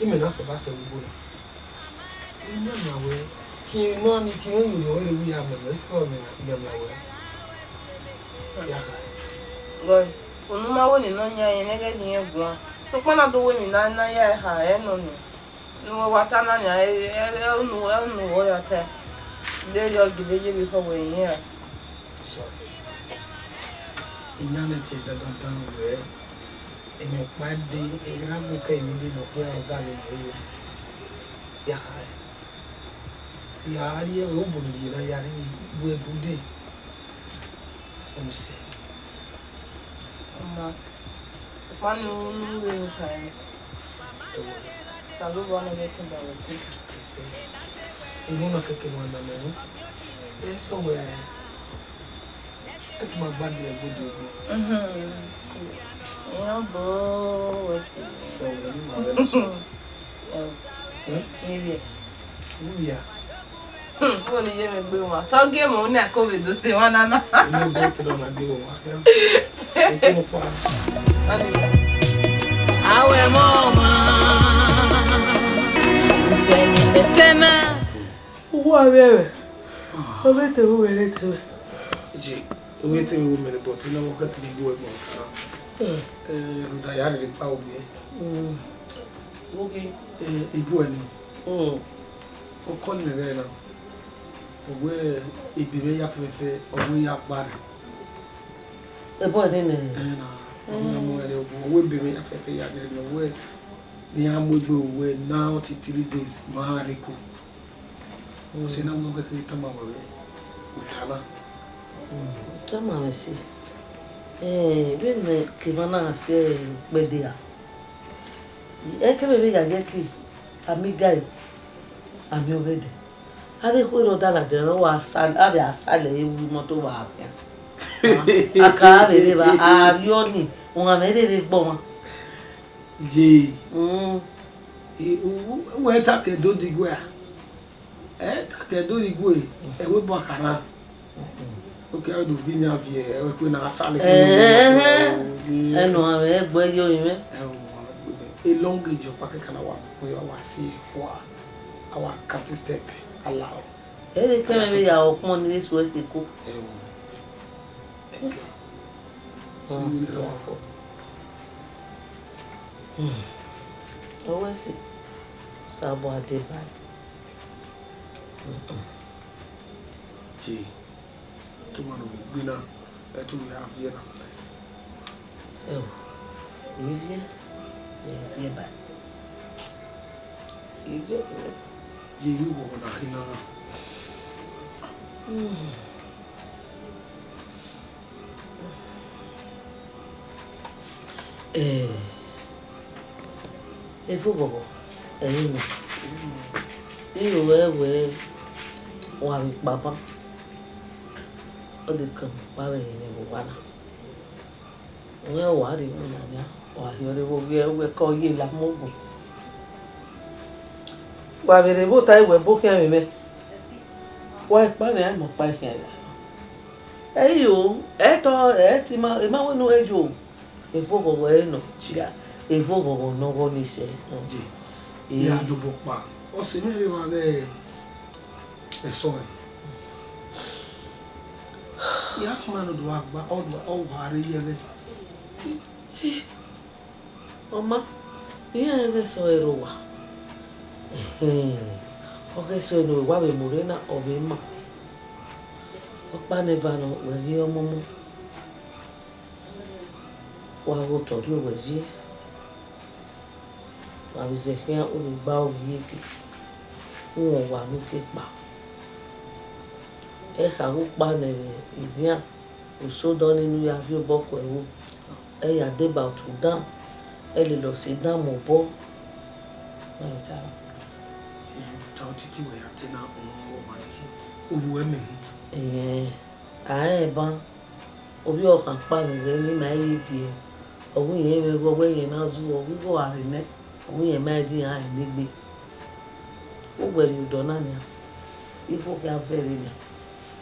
Imẹ na sẹ ba sẹ vbe obọ na. Imẹ na wẹ, khin nọ ni, khin nọ ni, ọ rre vbe ya mẹ, ẹ sẹ mẹ, mẹ, mẹ wẹ. Ya kha. Gọ, unu ma wẹ ne nọ yan yẹn, ne ẹghẹ ye irẹn guan. Sokpan na do wẹ emwi na, na ya ha, ẹ nọ nọ. Ne uwa ta na nia, ẹ, ẹ, ẹ, unu, ẹ, unu wọ ya ta. De rriọ gele ye vbe khọ wẹ iyẹn ra. Sorry. Iyan ne tie dandan dan wẹ. Emwi ọkpa de, erha gbe okẹ emwi de ne ọ kpẹn ọza vbe nọ yo. Ya kha. Ya rrie ẹvbo ne rhie na ya rrie wẹ bude. Ọmọsẹ. Ọma, ọkpa ne u, ne u rre ne u kha ẹre. Ẹwọ. Osanobua ne ọ ghẹ tẹn ba wẹ ẹtin. Ẹse. Unu na kẹkẹ wa na mẹ ru. Ẹ sẹ wẹ, ẹ ti ma gba die ẹgbe do egbe. Mhm. Bo wẹ si. Ọmọ ne ima vbe na so. Ẹ, Hmm? Ivie. Uvia. Hmm, wo ni ye mwẹ gbe wan. Tọ gie mu na ko vbe do se wan nana. Inu bo te do na gbe wan. Ẹ, ẹ, ẹ, ẹ, ẹ, ẹ. Awẹ mọ ọmọ, usẹ ni bẹsẹ na. Uwu avbe ẹmwẹ, ọ vbe te vbe uwẹ rre te mwẹ. Je, u vbe te vbe uwẹ mẹ rre, but I na wa kẹkan ne I gu ẹre gbọn ta. Eh, rhunmwuda ya rherhe kpa ogie. Mm. Ogie. Eh, I gu ẹre ni. Mm. Ọ kọlọ mwẹ ẹghẹ na. Ọ wẹ ebe mwẹ ya fẹfẹfẹ, ọ wẹ ya kpa rre. Ebo ẹre nẹ. Ẹna, ọ wẹ ya mu ẹre, ọ wẹ ebe mwẹ ya fẹfẹfẹ ya rre, ọ wẹ ne iran mu egbe wẹ na ọtẹn three days ma rre eko. Ọse na wẹ ọ kẹkẹ tama wẹ vbe ota na. Mm, tama mwẹ si. Eh, vbene ke emwa na gha si ukpẹdẹ ra? Ẹkẹmwẹ vbe ya ye ke, a miẹn igari, a miẹn ọghẹdẹ. Avbe ekhue ne ọ da ladian, ọ wa sa, a vbe a sa lẹ ye vbe imọto vbe a khian. A ka vbe rre evba, a rriọ ni, uhan mwẹ rherhe gbe ọmwa. Ye. Mm. I, u, u, wẹ ta ke do di gue a? Ẹ ta ke do di gue, ẹ wẹ bọ khara. Oke, ọ do vi yan viẹ, ẹ wẹ kue na sa lẹ. Ẹhẹn. Ye. Ẹnọ avbe ẹgbẹ ye oyin mwẹ. Ẹ o, a long age ọkpa kẹkan na wa, wa si wa, a wa count step, a la o. Ẹ vbe kẹmwẹ vbe ya ọkpọn ni vbe suẹ sẹ eko. Ẹ o. Thank you. Wa si wa fo. Hmm. Always Sabua dee ba. Mm-mm. Je, te ima nọ vbe egbe na, ẹ te u ya viẹ na. Ẹo, I viẹ, I viẹ ba. I viẹ ba. Je, I vbe ghọghọ na khin na. Mm. Eh, evo ghọghọ, ẹre nọ. I ro ẹe wẹẹ wa vbe kpa ban, ọ de kan vbe kpa vbe ẹrinmwi vbe owa na. Wẹ wa rhie iwinna nian, wa rhie ọre vbe owiẹ, uwẹ ke ọ ye la mu ogun. Wa vbe rre vbe ota, wẹ bo khian mwẹ. Wa kpa mwẹ, a i mu ọkpa i khian ya. Ẹ i yo, ẹ tọ, ẹ te ima, ima wẹ ne u yo. Evo ghọghọ ẹre nọ, chia, evo ghọghọ ne ọ ghọ ni sẹ. Ji, eh, ya dobọ kpa. Ọ sẹ mwẹ rre evba ghẹ ẹsọhẹ. Ya khama ne ọ do gha gba, ọ do, ọ wa rre yẹghẹ. Ọ ma, iran ghẹ sẹ ọre rre owa. Ẹhẹn, ọ ghẹ sẹ ọre ne wa vbe mu rre na, ọ vbe ma. Ọkpa ne eva nọ, wẹ ghi ọmọmọ. Wa ghe otọ rrie owẹ ye. Wa vbe zẹ khian, u vbe gba ovbi iyeke, u rẹn owa ne u ke kpa. Ẹ kha ghe ukpa nẹ vbe edian, usodọ ni ne u ya viọ obọ ku ẹvbo, ẹ ya deba otu dan, ẹ lele ọse dan mu obọ. Wẹ ta. Ẹ, ta otiti wẹ ya te na, unu ọmwa ni, unu ẹmwẹ ni. Ẹn, a rẹn ban, ovbi ọkhan kpa mwẹ ghẹ ne ima i ye biẹ, ọ wẹ irẹn mwẹ ghe, ọ wẹ irẹn na zu, ọ wẹ igho a rre nẹ, ọ wẹ irẹn ma i di iran rẹn egbe. Uwẹ rrie odọ na nian, igho khian vẹ rre nian,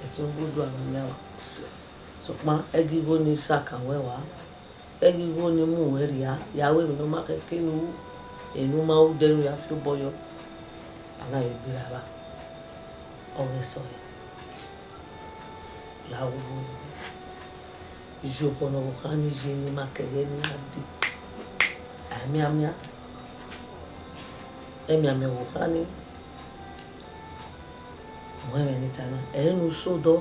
ẹtin ogodo a mwẹ yan wa. Sokpan ẹghẹ igho ni saka wẹ wa, ẹghẹ igho ni mu wẹ rria, ya ru emwi ne ọ ma khẹke ne u ru, emwi ne u ma ru dẹ ne u ya fi obọ yọ, a na vbe gberra evba, ọ ghẹ sẹ ọre. La ru, iyobọ ne ọvbokhan ni ye ne ima kẹghẹ ne iran dee, a mianmian, ẹmianmian ọvbokhan ni, mu ẹmwẹ ne I ta na, ẹre ne u sẹ odọ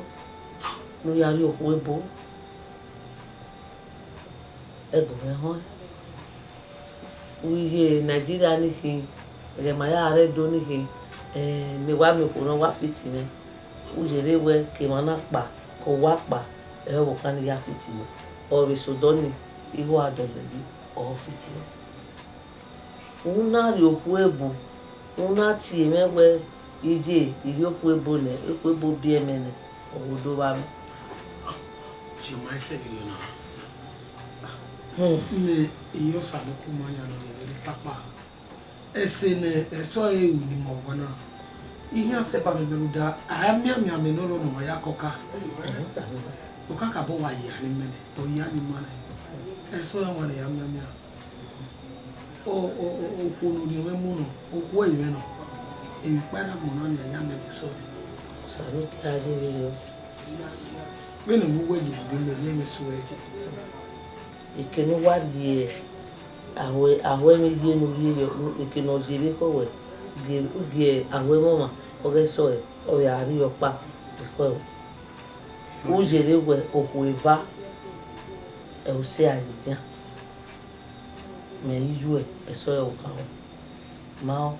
ne u ya rrie okhuo ebo. Ẹgo mwẹ họn. U ye Nigeria ni khin, ẹghẹ ma ya rre Ẹdo ni khin, eh, mẹ wa miẹn okhuo ne ọ wa fit mwẹ. U ye rre wẹ ke emwa na kpa, ke owa kpa, ẹre ọvbokhan ni ya fit mwẹ. Ọ vbe sẹ odọ ni, igho a dọlọ yi, ọ fit mwẹ. U na rrie okhuo ebo, u na tie mwẹ wẹ, iye, I rrie okhuo ebo nẹ, okhuo ebo biẹ mẹ nẹ, ọ vbe do vba mwẹ. Tie ma sẹ vberriọ na. Mẹ, iyọ Osanobua ma yan ne ọ rhie vbe kpakpa. Ẹse ne ẹsọhẹ ru ni ma owa na. Ihian sẹ ba mẹ vbe rhunmwuda, a mianmian amẹ ne ọ rọ ne ọ ma ya kọka. Ọ kakabọ wa ya ne imẹ nẹ, ọ ya ne ima nẹ. Ẹsọhẹ wa ne ya mianmian. Ọ, ọ, ọ, okhuo ne orhiọn mwẹ mu nọ, okhuo ẹre mwẹ nọ. Emwi kpa na gbọn na nia ya mẹ vbe sọrọ. Osanobua ya ye vberriọ. Vbene uwu uwẹ ye vbe mẹ rhie mwẹ sẹ uwẹ ye. Eke ne uwa rhie aho, aho ẹmwẹ ye ne u rhie yọ, eke ne ọ ye vbe ekhọe ruẹ, gie, gie aho ẹmwẹ ọmwa, ọ ghẹ sẹ ọre, ọ vbe a rhie ọkpa ekhọe ruẹ. U yerre wẹ okhuo eva, ẹ, u sẹ a ye dian. Mẹ i yu ẹsọhẹ ọkpa ruẹ. Ma ọ,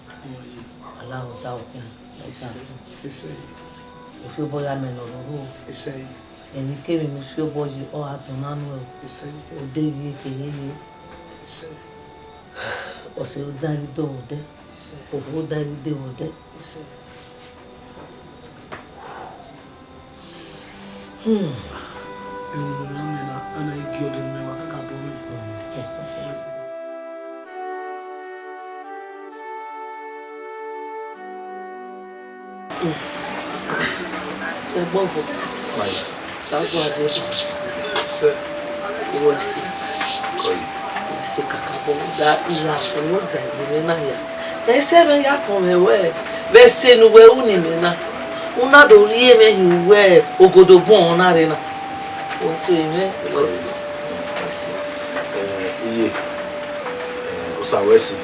a la vbe ọta okhian. Ese, ese. U fi obọ ya mẹ ne ọ rhorho. Ese. Emwi kemwi ne u fi obọ yi, ọ gha dọn na nuẹn o. Ese. Ode yi eke ye ye. Ese. Ọse u dan yi do vbe odẹ. Ese. Okhuo u dan yi de vbe odẹ. Ese. Hmm. Emwi ne u na mẹ na, a na i gie ọdẹ mẹ wa kakabọ mwẹ. Sẹ ẹgbọvọ. Sa gua dee. Sẹ. Uwẹ si. Uwẹ si kakabọ. Da iya sunu da iye na ya. Ẹsẹ mwẹ ya kọn mwẹ wẹ, vbe ẹse ne uwẹ ru ne imẹ na, u na do rhie mwẹ hin uwẹ ogodo gbọn na rre na. Wẹ so mwẹ, wẹ si, wẹ si. Eh, iye, eh, Osa wẹ si.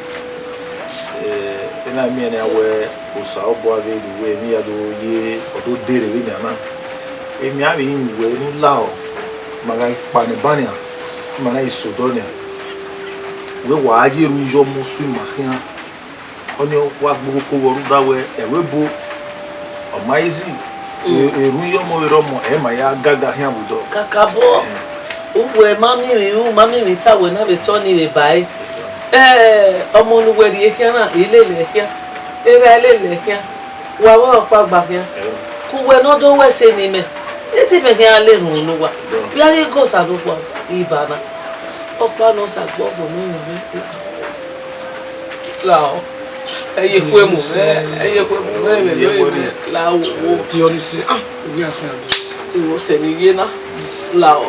Eh, ena miẹn nian wẹ Osanobua vbe rhie uwẹ emwi ya do ye ọ do dee rre vbenian na. Emwi a vbe rinmwian uwẹ ne u lahọ, ma gha kpa ne ban nian, ma na ghi sẹ odọ nian. Wẹ wa ye erhunmwu iye ọmọ usun ima khian. Ọnii ọ wa gbe oghoko vbe ọ rhunmwuda wẹ ẹvbo ebo ọ ma easy. Mm. E-, erhunmwu iye ọmọ vbe rre ọmọ, ẹ ma ya gaga khian vbe odọ. Kakabọ, eh, uwẹ ma miẹn emwi, u ma miẹn emwi ta wẹ na vbe tọ ni vbe ba ẹre. Eh, ọmọ ne uwẹ rhie khian na, I lele ẹre khian, erha lele ẹre khian, wa vbe ọkpa gba khian. Eh. Ke uwẹ ne ọ do wẹ ẹse ne imẹ, I te imẹ khian le erhunmwu ne uwa. Eh. Vbe a ghi ga Osanobua iba na, ọkpa ne ọ sa gbe ọvo ne uyinmwẹ. Lao. Ẹ ye kue mu mwẹ, ẹ ye kue mu mwẹ, ẹ ye kue mu mwẹ, lao wo. Diọnise, ah, uwi asun ya Diọnise. Ìwọ sẹ ni ye na, lao.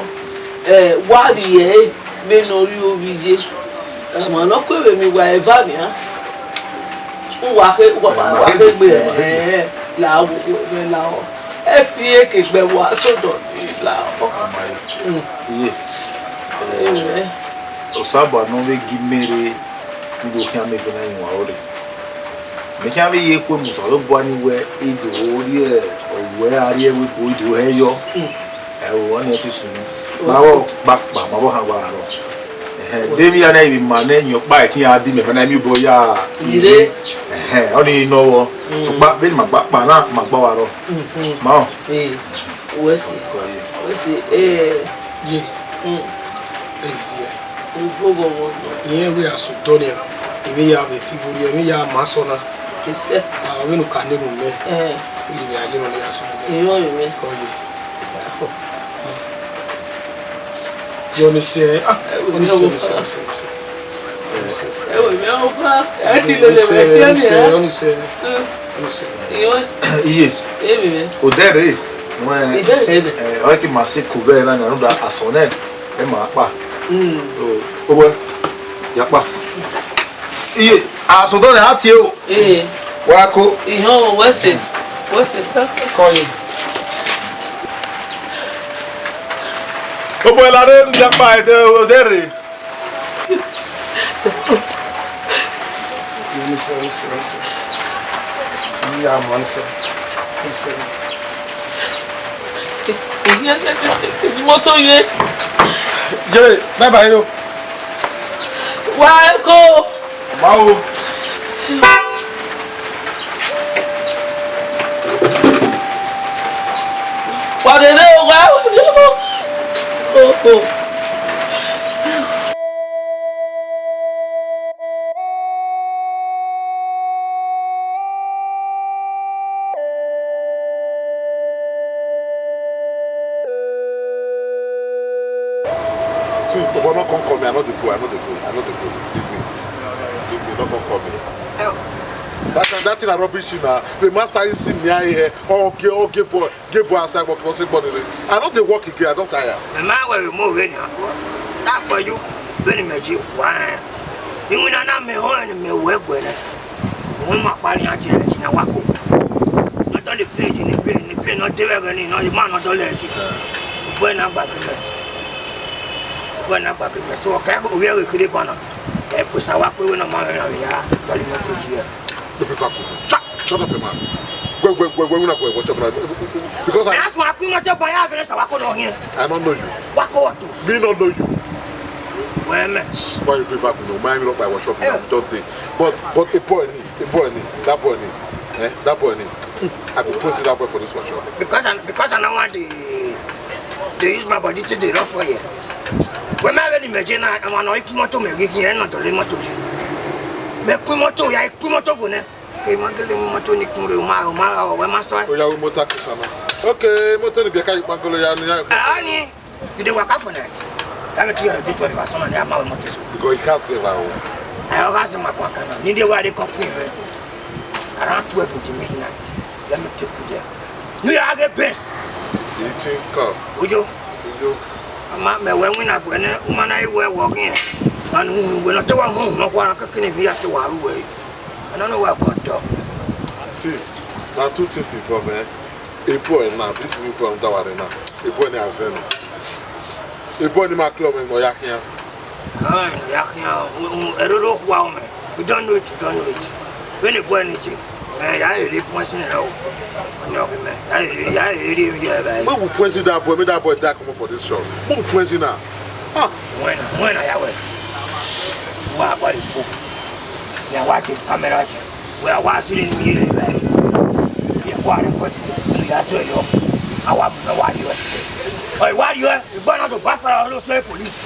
Ẹ, wa rhie vbene ọ rri ovbi ye. Ọmwa ne ọ kue vbe emwi wa eva nian. Uwa khe, uwa, uwa khe gbe, ẹ, lao, lao. Ẹ fi eke gbe wa sodọ ni, lao. Mm. Iye. Amen. Osanobua ne ọ vbe gie imẹ rre, u do khian mẹ ebe na rinmwian ore. Mẹ khian vbe ye kue mu Osanobua ni wẹ, I do rhie ọwẹ a rhie ẹvbo ebo, I do hẹ yọ. Mm. Ẹo, ọnii ọ te sunu. Ma vbọ kpakpa, ma vbọ han wa rọ. Ẹhẹn, de emwi ya na, I vbe ma nẹ, iyẹn ọkpa ẹtin a di mẹ, fana, emwi obọ ya ire. Ẹhẹn, ọnii nọ vbọ. Mm. Sokpan, vbene ima kpakpa na, ma gba wa rọ. Mm, mm. Ma rọ. Eh, wẹ si. Wẹ si, eh. Ye. Mm. Ẹ viẹ. Ovo ghọghọ. Irẹn wẹ a sẹ odọ nian, emwi ya vbe fi igho rrie, emwi ya ma asọn na. Isẹ. Ah, vbene u ka ne erhunmwu mẹ. Eh. Irẹn a ye nọ ne a sẹ odọ. Irẹn ọre mwẹ. Kọ ye. Isẹ. Diọnise, ah, Ọnise, Ọnise, Ọnise, Ọnise. Ẹvbo mwẹ ọkpa, ẹ ti lele mwẹ, Ọnise, Ọnise, Ọnise. Iye. Emwi mwẹ. Odẹ rre, wẹ, ibẹ rre nẹ. Eh, ọ ke ma sẹ eko vbe na, na rhunmwuda asọn nẹ, ẹ ma kpa. Mm. O, owẹ, ya kpa. Iye, asọn odọ nẹ, a tie o. Ee. Wa ko. Ihọn o, wẹ sẹ, wẹ sẹ sa. Kọ ye. Obọ la rre, ya kpa, odẹ rre. Mọto ye. Jere, bye bye o. Wa ko. Bawo. Wa dede o, wa. Oh, oh. But no come call me, I no dey go, I no dey go, I no dey go. Leave me. Leave me, no come call me. That, that thing na rubbish na. The master is see me here. Oh, okay, okay, boy. Get boy outside work, what's it, I no dey work again, I don tire. Mẹ ma wẹ vbe mu vbe nian. That for you. Vbene imẹ je wa rẹn. Iwinna na mẹ họn ne mẹ wẹ guẹ nẹ. Wẹ ma kpa nian tie ẹre na wa ko. Ọ dọlọ plane, ni plane, ni plane nọ de vbe ẹghẹ ni nọ, ima nọ dọlọ ẹre. Boy na gba agreement. Boy na gba agreement. So, ọ ka ovbi ẹre kherhe ban na. Ka ẹkpo sa wa kpe wẹ ne ọ ma rẹn ya dọlọ imoto yi ẹre. No be fuck you. Shut, shut up, man. Wẹ, wẹ, wẹ, wẹ, wẹ, wẹ, wẹ, wẹ, wẹ, wẹ, wẹ, because I, that's why I couldn't tell by how many I walk on here. I don't know you. Walk over to. Me not know you. Where, man? Why you prefer to know? My rock by workshop now. Don't they? But, but a boy, ni, a boy, ni, that boy, ni, eh, that boy, ni. I go post that boy for this workshop. Because I, because I don't want the, they use my body to the rough for you. Wẹ ma vbe ni mẹ je na, ẹmwẹ ne ọ i ku imoto mẹ ghi ghi, ẹ na dọlọ imoto yi. Mẹ ku imoto ya, I ku imoto vbo nẹ? Ke ima gele mu imoto ni kun rre, u ma, u ma ra, wẹ ma sọ ẹe. Oya, we motor ke sama. Okay, imoto ni biẹ ka ikpangolo ya ni ya. Ah, ni. You dey waka for night. That make you dey twelve hours, someone dey ama imoto so. Because you can't save our own. I always ma kwa kana. Ni dey wa dey company, eh? Around twelve in the midnight. Let me take you there. You are the best. You think, uh, Ojo. Ojo. Ama mẹ wẹ winna gbe nẹ, u ma na i wẹ wọ ghian. And who we not tell one home, no one can kill him here to our way. I don't know what I can talk. See, there are two things involved, eh? A boy now, this new boy that one now. A boy now, Zeno. A boy ni ma club in Moyakia. Ah, Moyakia. Eroro wa me. You don't know it, you don't know it. When a boy need you, eh, I really poison you. No, man. I really, I really, yeah, man. Make we poison that boy, make that boy die comot for this shop. Make we poison am. Ah. When, when I went, wa, wa the phone. Yeah, wa the camera. Wẹ a wa siri ne u ye rre evbare, I wa record ne u ya zẹ yọ, a wa mu nẹ wa rriọ ẹse. Ọ i wa rriọ, I gba na do ba fara ọlọsẹ police.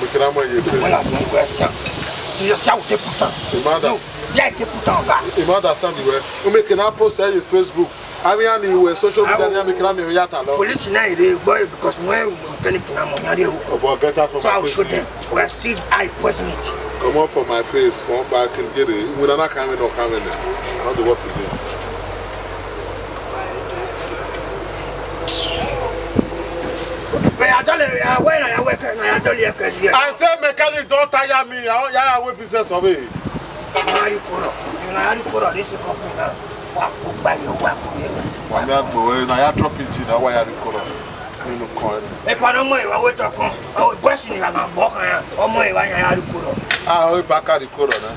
Make una mind your face. Wẹ a do question. So your side will take put on. Imada. No, see I take put on back. Imada stand you well. U make una post on your Facebook. Avbe iran ni wẹ social media ni make na miẹn vbe ya ta lọ. Police na ire gbọ because when we tell him na mo yan rie. Obo, get out from my face. So I will show them. We are still high poison it. Comot from my face, come back and get it. We na na come in or come in. I no dey work with you. But I don't know, I wear, I wear, I don't like it. I say mechanic don tire me. I wan yaya wey business of it. Na you corner. Na you corner. This is company now. Wa ko gba yo, wa ko yo. Wa mi agbo we na ya drop it na wa ya record. Mi no call. E pa no mo wa we to kon. O boss ni la ma bo kan ya. O mo wa ya record. Ah, o ba ka record na.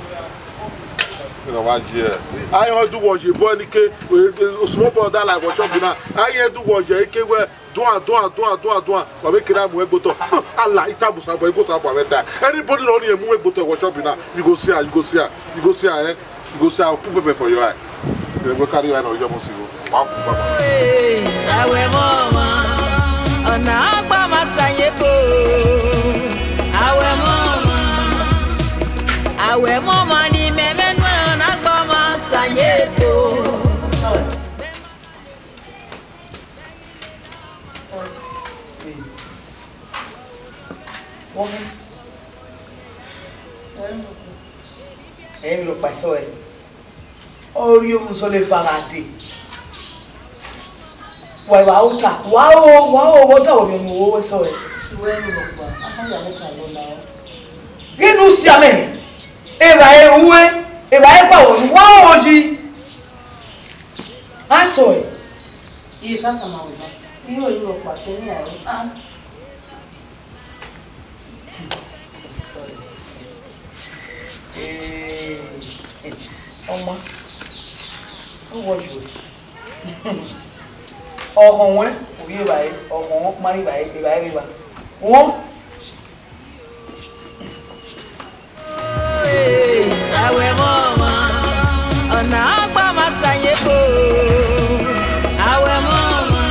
You know what, yeah. I heard do what you boy ni ke, small boy that like what shop na. I hear do what you ke we. Do am, do am, do am, do am, do am. Wa vbe kere a mu egbe otọ. Allah, ita bu sabọ, egbe sabọ avbe da. Anybody no ni mu egbe otọ workshop na, you go see her, you go see her, you go see her, eh? You go see her, put pepper for your eye. Then go carry wine or your must go. Wow, wow. Awẹ mọ ọmọ, ọ̀nà àgbà máa ṣàyẹ̀kọ́. Awẹ mọ ọmọ, awẹ mọ ọmọ ni mẹmẹnu ọ̀nà àgbà máa ṣàyẹ̀kọ́. Wọ́n mú. Ẹ̀yin ló pàṣẹ ẹ̀. Orí omuso lè fara dé. Wà wà ó ta. Wà ó, wà ó, wọ́n tà wọ̀ bí ọmọ owó sọ ẹ̀. Gínú sí àmì. Èrà ewu ẹ. Èrà ẹ pàwọ̀ ní. Wà ó yí. A sọ ẹ̀. Iye ka tama wẹ ba. Iye oyi wọ kpa sẹ ni a ro. Ah. Ee, ọma, ọ wọ yo. Ọhọn wẹ, u rhie evbare, ọhọn wẹ, ma rhie evbare, evbare rre evba. Wọ. Awẹ mọ ọmọ, ọ̀nà àgbà máa ṣàyẹ̀kọ́. Awẹ mọ ọmọ.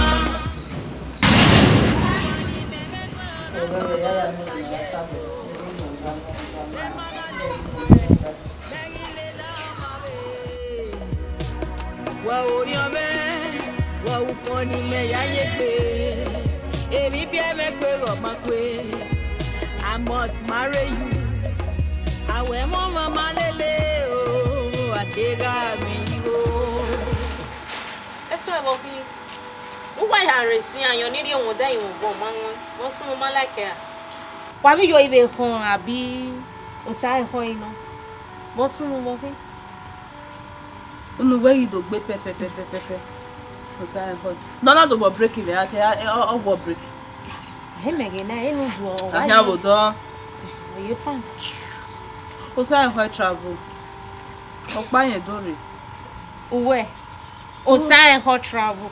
Wa orhiọn mwẹ, wa ukpọn ni mẹ ya ye gbe. Emwi biẹ mwẹ kue ghẹ ọkpan kue. I'm Must marry you. Awẹ mọ mama lele o, adegha mi yo. Ẹsẹ vbọ khin, uwa ya rre sin ayọn ni rhie wọn da iwẹn vbọ ma wọn, vbọ sunu ma like a. Wa vbe yo ivbe khọn abi osa ẹkhọ i nọ, vbọ sunu vbọ khin. Unu wẹ ghi do gbe pẹpẹpẹpẹpẹ. Osa ẹkhọ. Nọ na dobọ break vbe a te, ọ wọ break. Ẹmẹ ghe na, enu du ọ, wa Ahian ye. Vbo dọ. Ye pants. Osa ẹkhọ travel. Ọkpa yẹn do rre. Uwẹ, osa ẹkhọ travel.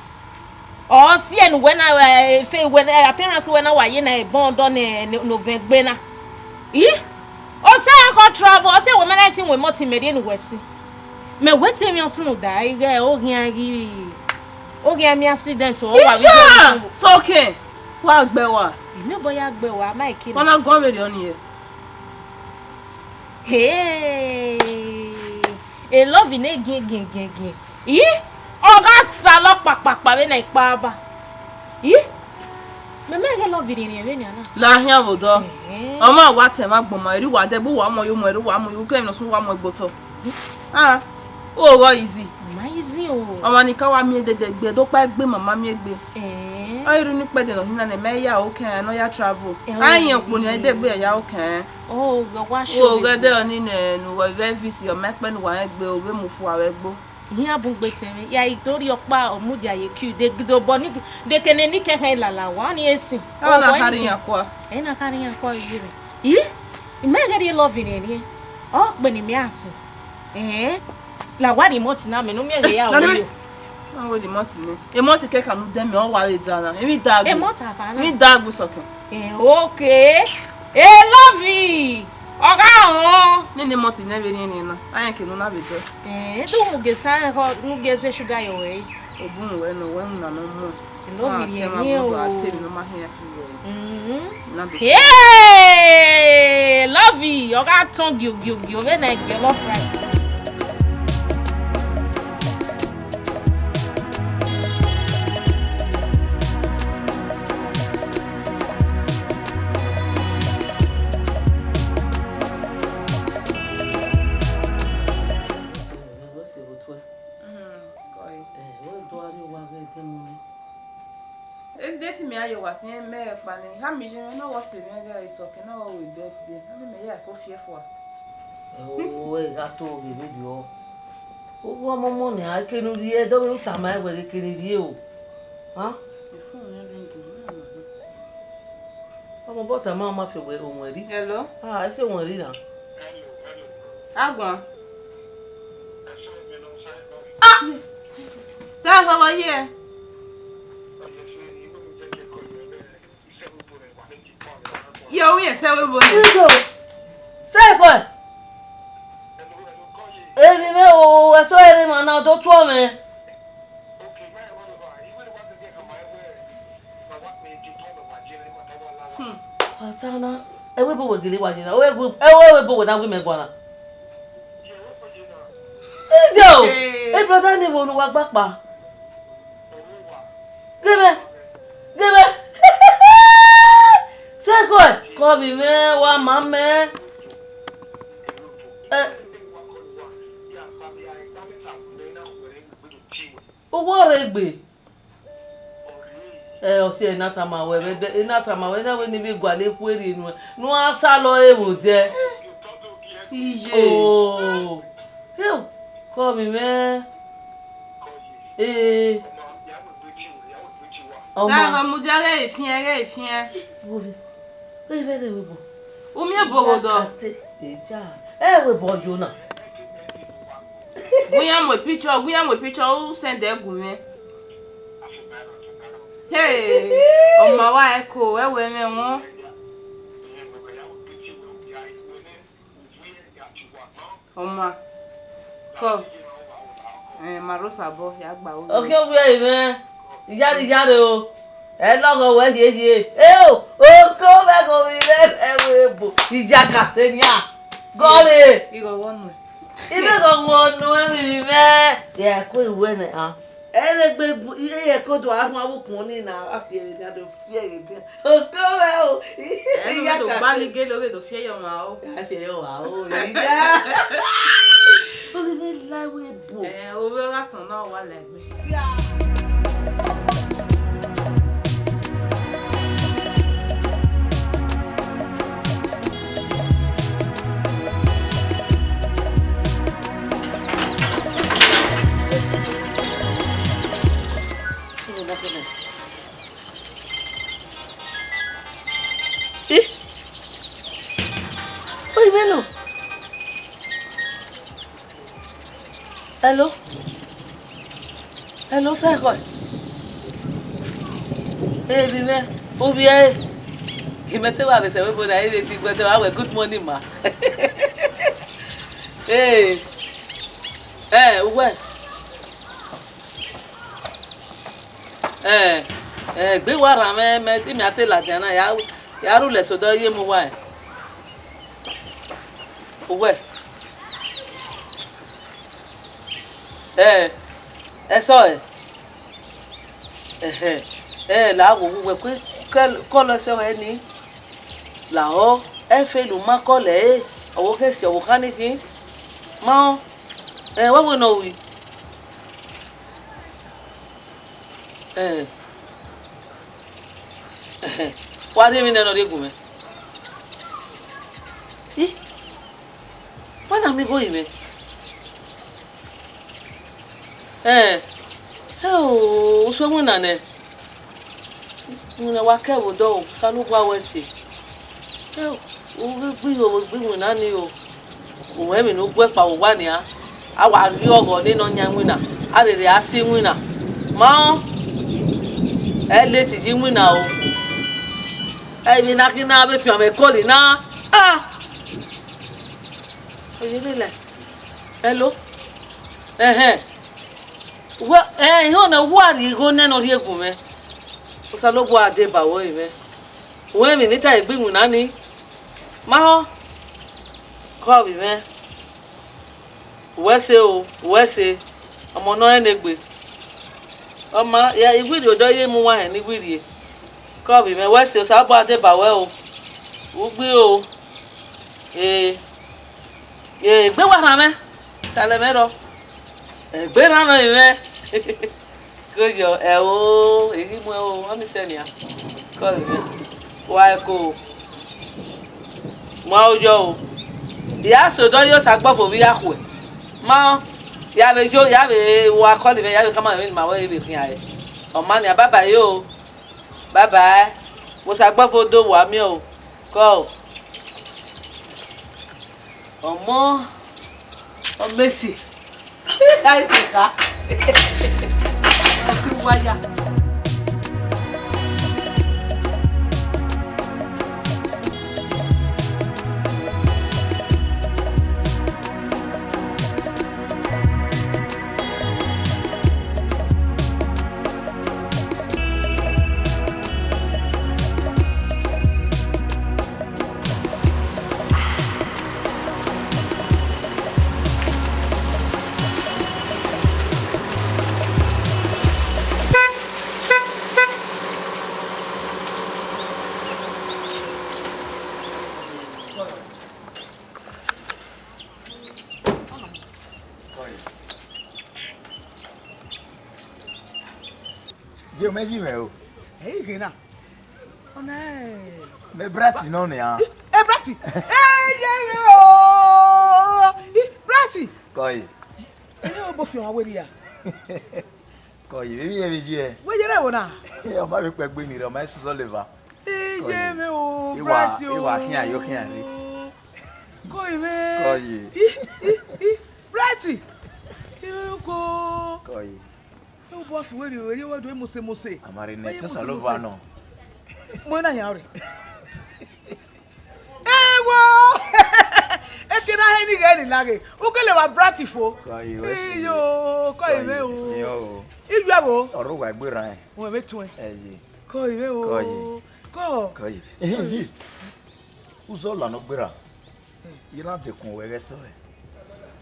Ọ si ẹn wẹ na, eh, fe wẹ na, appearance wẹ na wa ye na ebọn dọ ne, ne, ne ovẹn gbe na. Ih? Ọ sẹ ẹn khọ travel, ọ sẹ wẹ mẹ na ti wẹ mọtin mẹ rhie ne uwẹ sin. Mẹ wẹ te emwi ọsunu da ighẹ oghian ghi, oghian mi accident ọ wa vbe Isha! Sọkẹn, wa gbẹ wa. Emi obọ ya gbẹ wa, ma eke Wa na. Na guan vberriọ ọnii. Hey! E love ne giẹn giẹn giẹn giẹn. Ih, ọ gha salọ kpakpakpa vbe na ikpa ba. Ih, mẹ mẹ ghẹ love rhiẹnrhiẹn vbenian na. La ahian vbe odọ. Ẹhẹn. Ọ ma wa tẹ emwa agbọn ma, erriọ uwa dẹgbe uwa mu yo mu, erriọ uwa mu yo, ke emwi ne ọ sunu uwa mu egbe otọ. Ah, u gha easy. Ma easy o. Ọmwa ni ka wa miẹn dede gbe, do kpa egbe ma ma miẹn egbe. Eh. Ọ i rre unu ikpẹdẹ ne ọ hin na ne mẹ ya okẹn ne ọ ya travel. Eh, a rẹn okpo ni dede gbe ya okẹn. Oh, wa show. Wo ghẹ dẹ ọni nẹ ne uwẹ vẹ visi ọ ma ẹkpẹ ne uwa rẹn gbe, ovbe mu fua vbe ẹgbo. Iran bun gbe tẹn mwẹ, ya i do rhie ọkpa ọ mudia ye kiu, de gidi obọ ni, de kene ni kẹkẹ lala wa, ọni esin. Ọ na khare iran kua. Ẹ na khare iran kua ye mwẹ. Ih, I ma ghẹ rhie love rhiẹnrhiẹn, ọ kpe ne imẹ a sunu. Ẹn, la wa rhie imọtin na, mẹ ne u miẹn ghe ya Na ru nebe. Yo. Na wẹ de imọtin nẹ. Imọtin kẹkan ne u dẹ mẹ, ọ wa vbe da na. Emwi da agbọn. Imọtin afa na. Emwi da agbọn sọkẹn. Ẹn, okay. E love, ọ gha họn. Nene imọtin nẹ vbe rhiẹnrhiẹn na. A rẹn ke ne u na vbe dọ. Ẹn, e do mu ghe sa, ẹn, khọ, mu ghe zẹ sugar yọ wẹ. Obun wẹ nọ, wẹ na nọ mu. Love rhiẹnrhiẹn o. Hey, love, ọ gha tọn giogiogio vbe na giọlọ fry. Date mẹ a ye owa siẹn mẹ kpa nẹ, ha mi ye mwẹ ne ọ vbe sẹ mwẹ gha Isọkẹn ne ọ vbe ru birthday, ọni mẹ ya ko fiẹ fua. Ẹo, ẹ gha to ghe vberriọ. Uwu ọmọmọ nian, eke ne u rhie, ẹdẹ ọghe u tama ẹn wẹ ghe eke ne I rhie o. Ha? Ọmọ bọ tama ọ ma fi wẹ owẹn rri. Hello? Ah, ẹ sẹ owẹn rri na. Aguan. Ah! Sẹ ẹhọ vbe ọ ye? Ye, u yẹn sẹ vbe bo nẹ. Ido, sẹ ẹkọ. Emwi mwẹ o, ẹsọ ẹre ma na do tuọ mwẹ. Hmm. Atana, ẹvbo ebo wẹ gele wa ye na, ẹvbo ebo wẹ na wi mẹ guan na. Ido, e brother ni vbo ne uwa gba kpa? Ghe mwẹ, ghe mwẹ. Sẹ ẹkọ, kọ vbe mwẹ, wa ma mẹ. Eh. Uwu ọ rre egbe. Eh, ọ si ẹre ne a tama wẹ vbe ẹdẹ, ne a tama wẹ na wẹ ne I vbe gualọ ekhue rhie nuẹn, ne u gha salọ ẹre vbe odẹ. Iye. Oh. Heo, kọ vbe mwẹ. Eh. Ọma. Sa mudia ghẹ fian, ghẹ fian. Wo vbe, wo vbe rre vbe bo. U miẹn bo vbe odọ? Ẹ wẹ bọ yo na. Gu iran mu picture, gu iran mu picture, u send ẹ gu mwẹ. Hey, ọma wa ẹko, ẹ wẹ mwẹ wọn. Ọma. Kọ. Eh, ma rho sabọ, ya gba ru. Okhian ovbi ẹre mwẹ, iyare iyare o. Ẹ lọghọ wẹ hiehie. Eo, oko vbe ẹghọ vbe rẹ ẹvbo ebo. Iyaka te nian. Gọre. Ighọghọ nuẹn. Ighọghọ nuẹn vbe mwẹ. Ya ẹko iwẹ nẹ, ah. Ẹre gbe gu-, iye ko do arhuan vbe ukpọn ni na, a fi ẹre dia do fi ẹre dia. Oko vẹ o. Ẹnu vbe do gba ni gele, o vbe do fi ẹre ọmwa o. A fi ẹre ọmwa o, iya. O vbe vbe la ẹvbo ebo. Eh, o vbe gha sọn na, ọ wa la egbe. Ih! Oyi mwẹ nọ. Hello? Hello, sir, kọ. Eh, vbi mwẹ, ovbi ẹre. Imẹ te wa vbe sẹ vbe ebo na, ẹ vbe ti gbe te wa wẹ, good morning, ma. Eh, eh, uwẹ. Eh, eh, gbe wa rhan mwẹ, mẹ, imẹ a te ladian na, ya, ya rhulẹ sẹ odẹ ye mu uwa, eh. Uwẹ. Eh, ẹsọe. Ẹhẹ, eh, la wo uwẹ kue, kẹ, kọlọ ẹsọe ni. Lahọ, ẹ fẹlẹ u ma kọlọ ẹre, ọ wo khin si, ọ wo khan ni khin. Ma ọ, eh, wa wẹ ne ọ wi. Eh. Wa rhie emwi nẹ ne ọ rhie gu mwẹ. Ih, wa na miẹn igho yi mwẹ. Eh, eh, o, usun ẹwẹn na nẹ. Iwinna wa kẹ vbe odọ o, Osanobua wẹ ẹse. Eh, u ghi gbe ihogho gbe iwinna ni o. U mwẹ emwi ne u guẹ kpa vbe owa nian, a wa rhie ọghọ ne nọ yan iwinna, a rherhe a si iwinna. Ma ọ, ẹ leti ye iwinna o. Ẹ vbe na khin na vbe fian mwẹ koli na. Ah! Oye vbe lẹ. Hello? Ẹhẹn. Wẹ, ẹ, ihọn nẹ, wa rhie igho nẹ ne ọ rhie gu mwẹ. Osanobua deba ruẹ mwẹ. Wẹ emwi ne I ta egbe iwinna ni. Ma họn. Kọ vbe mwẹ. Uwẹ ẹse o, uwẹ ẹse. Ọmọ ne ọ rẹn ne egbe. Ọ ma, ya, I wirrie odọ ye mu uwa hẹ ne I wirrie. Kọ vbe mwẹ, uwẹ ẹse, Osanobua deba ruẹ o. U gbe o. Ee. Ee, egbe wa rhan mwẹ. Talẹ mwẹ rọ. Egbe rhan mwẹ mwẹ. Koyọ, ẹ o, eghi mu ẹ o, ọ ni sẹ nian. Kọ vbe mwẹ. Wa ẹko o. Mu aro yọ o. I ra sẹ odọ ye Osagbọvo vbe I ya khuẹ. Ma, ya vbe yo, ya vbe wa kọli mwẹ, ya vbe khama mwẹ emwi ne ima wẹ vbe khian ẹre. Ọ ma nian, bye bye o. Bye bye. Vbe Osagbọvo do wa miẹn o. Kọ. Ọmọ, ọ Messi. Ai, te kha. Ọ khin uwa ya. Ye mẹ yi mẹ o. Ẹ i ghe na. Ọna ẹ. Mẹ Bright nọ nian. Ẹ Bright. Ẹ ye mẹ o. I Bright. Kọe. Ẹ ne ọ bọ fi ọmwa weri ya. Kọe, vbe emwi ẹmwẹ ye? Wẹ yẹrẹ ẹvbo na? Ọ ma vbe kpẹgbe ni rre, ọ ma sẹ uzọ leva. Iye mwẹ o, Bright o. I wa khian yo khian rre. Kọe mwẹ. Kọe. I, i, i, Bright. Iko. Kọe. E u bọ fi wẹ rhie, wẹ rhie wẹ do mose mose. A ma rre nẹ, te Osanobua nọ. Mo na yan rre. Ewo! Ekena hẹ ni ghẹ ni laghe. U kele wa Bright fo. Kọe, wẹ si. Iyo, kọe mwẹ o. Iyo o. Iyuẹ vbo? Ọrọre uwa egbe rran. Wẹ vbe tuẹn. Ẹye. Kọe mwẹ o. Kọe. Kọ. Kọe. Ẹhẹn, ye. Uzọ la nọ gberra. I na dekun wẹ ghẹ sẹ ọre.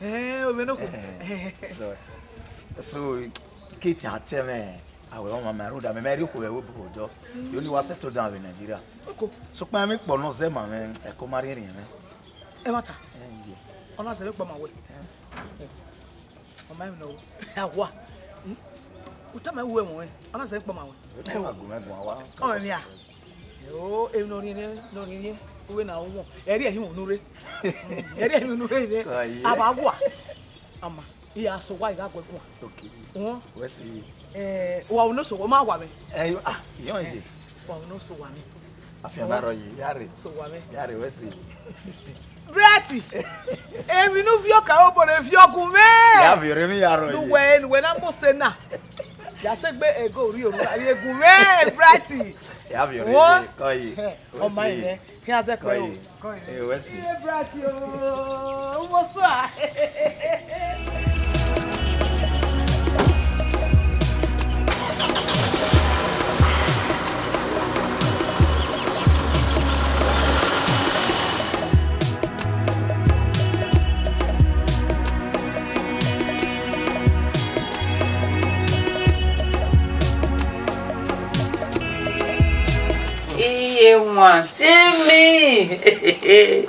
Eh, ovbi nokhuo. Eh, so, so, Kiti a tẹ mwẹ, a wẹ ọmwa ma rhunmwuda mẹ, mẹ rhie okhuo vbe ẹvbo obodo. Ye ọni wa settle down vbe Nigeria. Oko. Sokpan emwi kpọ ne ọ zẹ ma mwẹ, ẹko ma rhiẹnrhiẹn mwẹ. Ẹmwata. Ẹ, ye. Ọ na zẹ vbe kpọ ma wẹ. Ẹ. Ọ ma emwi nọ. Awa. Hm? U tama ẹwu ẹmwẹ, ọ na zẹ vbe kpọ ma wẹ. Ẹ, wa gu mwẹ guan wa. Ọ mwẹ mia. O, emwi ne ọ rhiẹnrhiẹn, ne ọ rhiẹnrhiẹn, uwẹ na wọn. Ẹ rhie ẹhi unu rre. Ẹ rhie ẹhi unu rre. Ka ye. A ba wa. Ama, I ya sẹ owa, I gha gu ẹre guan. Okay. Wọn. Wẹ si. Eh, wa unu sẹ owa, ma wa mwẹ. Eh, yo, ah, yo, eh. Wa unu sẹ owa mwẹ. Afian ma rrọọ yi, ya rre. Sẹ owa mwẹ. Ya rre, wẹ si. Bright! Emwi ne u viọ ka obọ ne viọ gu mwẹ. Ya viọ rre, emwi ya rrọọ yi. Ne uwẹ, ne uwẹ na mose na. Ya sẹ egbe ego ri oru, a ye gu mwẹ, Bright. Ya viọ rre, wọn. Kọ yi. Eh, ọ ma yi nẹ. Khian zẹ kọ yi. Kọ yi. Eh, wẹ si. Eh, Bright o, u vbe osa. Iye wan. Si mi.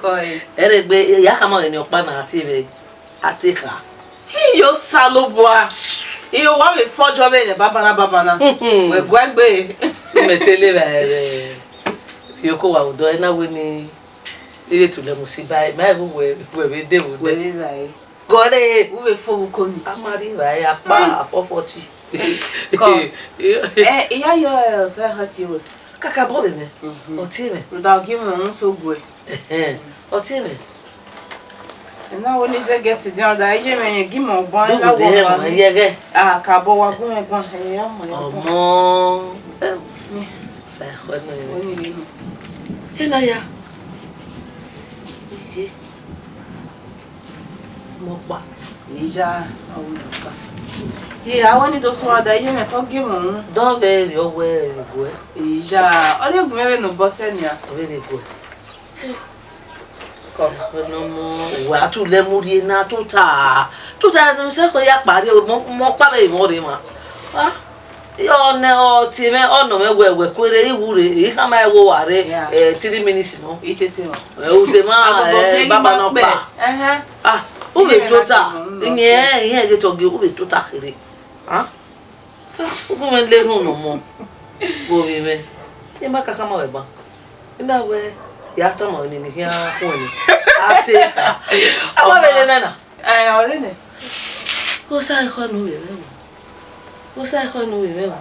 Kọ yi. Ẹrẹgbe, ya khama ẹre ne ọkpa na a te vbe, a te kha. Iye Osanobua. Iye owa vbe fọjọ vbe ne babana babana. Wẹ guẹ gbe. Mẹ te le vbe, vbe, vbe oko wa odọ, ẹ na wẹ ni, I vbe tulẹ mu si ba, ma ẹ vbe wẹ, wẹ vbe de vbe odẹ. Wẹ vbe vba ẹre. Gọre. U vbe fo vbe uko ni. A ma rri vba ẹre, akpa afọfọ ti. Kọ. Ẹ, I ya yọ, ẹ, Osaẹkhọ tie ruẹ. Kakabọ vbe mwẹ. Mhm. Ọ tie mwẹ. Rhunmwuda ọ gie mwẹ uhunmwu so guẹ. Ẹhẹn. Ọ tie mwẹ. Ena wo ni zẹ gẹsi dian, rhunmwuda iye mwẹ rẹn gie imẹ ọguan. Do na wo wẹ ma mwẹ yẹghẹ. Ah, kakabọ wa gu mwẹ guan, ẹ ya ma ya guan. Ọmọ. Ẹ, Osaẹkhọ nọ. Oni rre nọ. Ena ya. Iye. Mọkpa. Iya, ọ wẹ mọkpa. Ye, a wẹ ni do sẹ rhunmwuda iye mwẹ, te ọ gie mwẹ uhunmwu. Dọ vbe rriọ wẹ ẹguẹ. Iya, ọ rhie gu mwẹ vbene obọ sẹ nian. Ọ vbe rre guẹ. Kọ. Ọmọ, wa tulẹ mu rhie na tota. Tota ne Osaẹkhọ ya kpa rre, mọ, mọkpa vbe emọ rre ma. Ah, ọnẹ ọ tie mwẹ, ọ nọ mwẹ wẹ, wẹ kuerre, I wu rre, I khama ẹre wo wa rre, yeah, eh, three minutes nọ. I te sẹ emọ. Eh, u sẹ emọ, agogo eh, baba nọ kpa. Ẹhẹn. Ah, u vbe tota. Iye mwẹ na, irẹn, irẹn ghe te ọ gie, u vbe tota kherhe. Ah? Ah, u gu mwẹ le erhunmwu ne ọ mọ. Vbe ovbi mwẹ. I ma kakama wẹ ban. I na wẹ, ya tama ọni ne I khian khuẹn ni. A te ka. A wa vbe rre nana. Eh, ọre nẹ. Osaẹkhọ ne u vbe mwẹ o. Osaẹkhọ ne u vbe mwẹ o.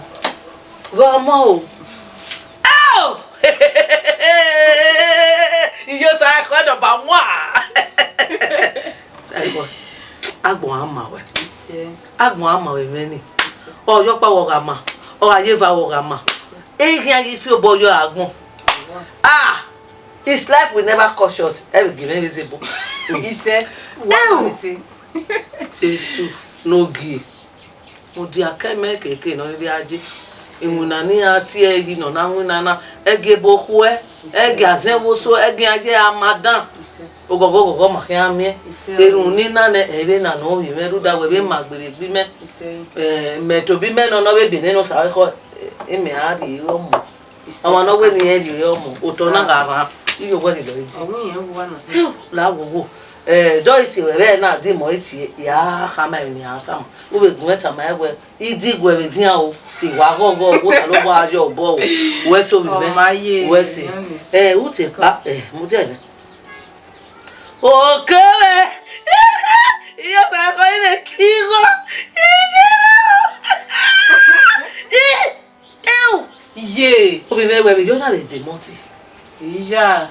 Ghe ọmọ o. Ao! Iye Osaẹkhọ nọmba wan. Osaẹkhọ, agbọn a ma wẹ. Agbọn a ma wẹ mwẹ ni. Ọ yọ ọkpa wẹ ọ gha ma. Ọ gha ye eva wẹ ọ gha ma. Eghian ghi fi obọ yọ agbọn. Ah! His life will never cut short. Ẹ vbe gie mwẹ vbe zẹ ebo. Isẹ, wa Ew! Isẹ. Jesu, ne ogie. Mudia ke mẹ keke ne ọ rhirhi a je. Iwinna ne iran tie yi ne ọ na winna na, ẹ gie ebo khuẹ, ẹ gie azẹn vbe oso, ẹ gie iran ye amadan. Oghọghọ oghọghọ ma khian miẹn. Erhunmwu ni na nẹ, ẹ vbe na ne ovbi mwẹ rhunmwuda wẹ vbe ma gberra egbe imẹ. Eh, mẹ tobọ imẹ nọ, ne ọ vbe biẹ nene Osaẹkhọ, eh, imẹ a rhie ọmọ. Ọmwa ne ọ wẹ ne irẹn rhie ọmọ, otọ na gha rran, iye owẹ ni lọ re di. Ọ wẹ irẹn wu na. Heo, la wowo. Eh, dọ iti wẹ vbe na di mọ iti, ya khama emwi ne iran tama. U vbe gu mwẹ tama ẹwẹ, I di guẹ vbe edian o, I wa ghọghọ, wo Osanobua yọ obọ o, wẹ so vbe mwẹ, wẹ si. Eh, u te kpa, eh, mu dẹ nẹ. Okere, iye Osaẹkhọ, I vbe ke igho, I je na. Ew! Ye! Ovbi mwẹ wẹ vbe yọ na vbe de mọti. Iya,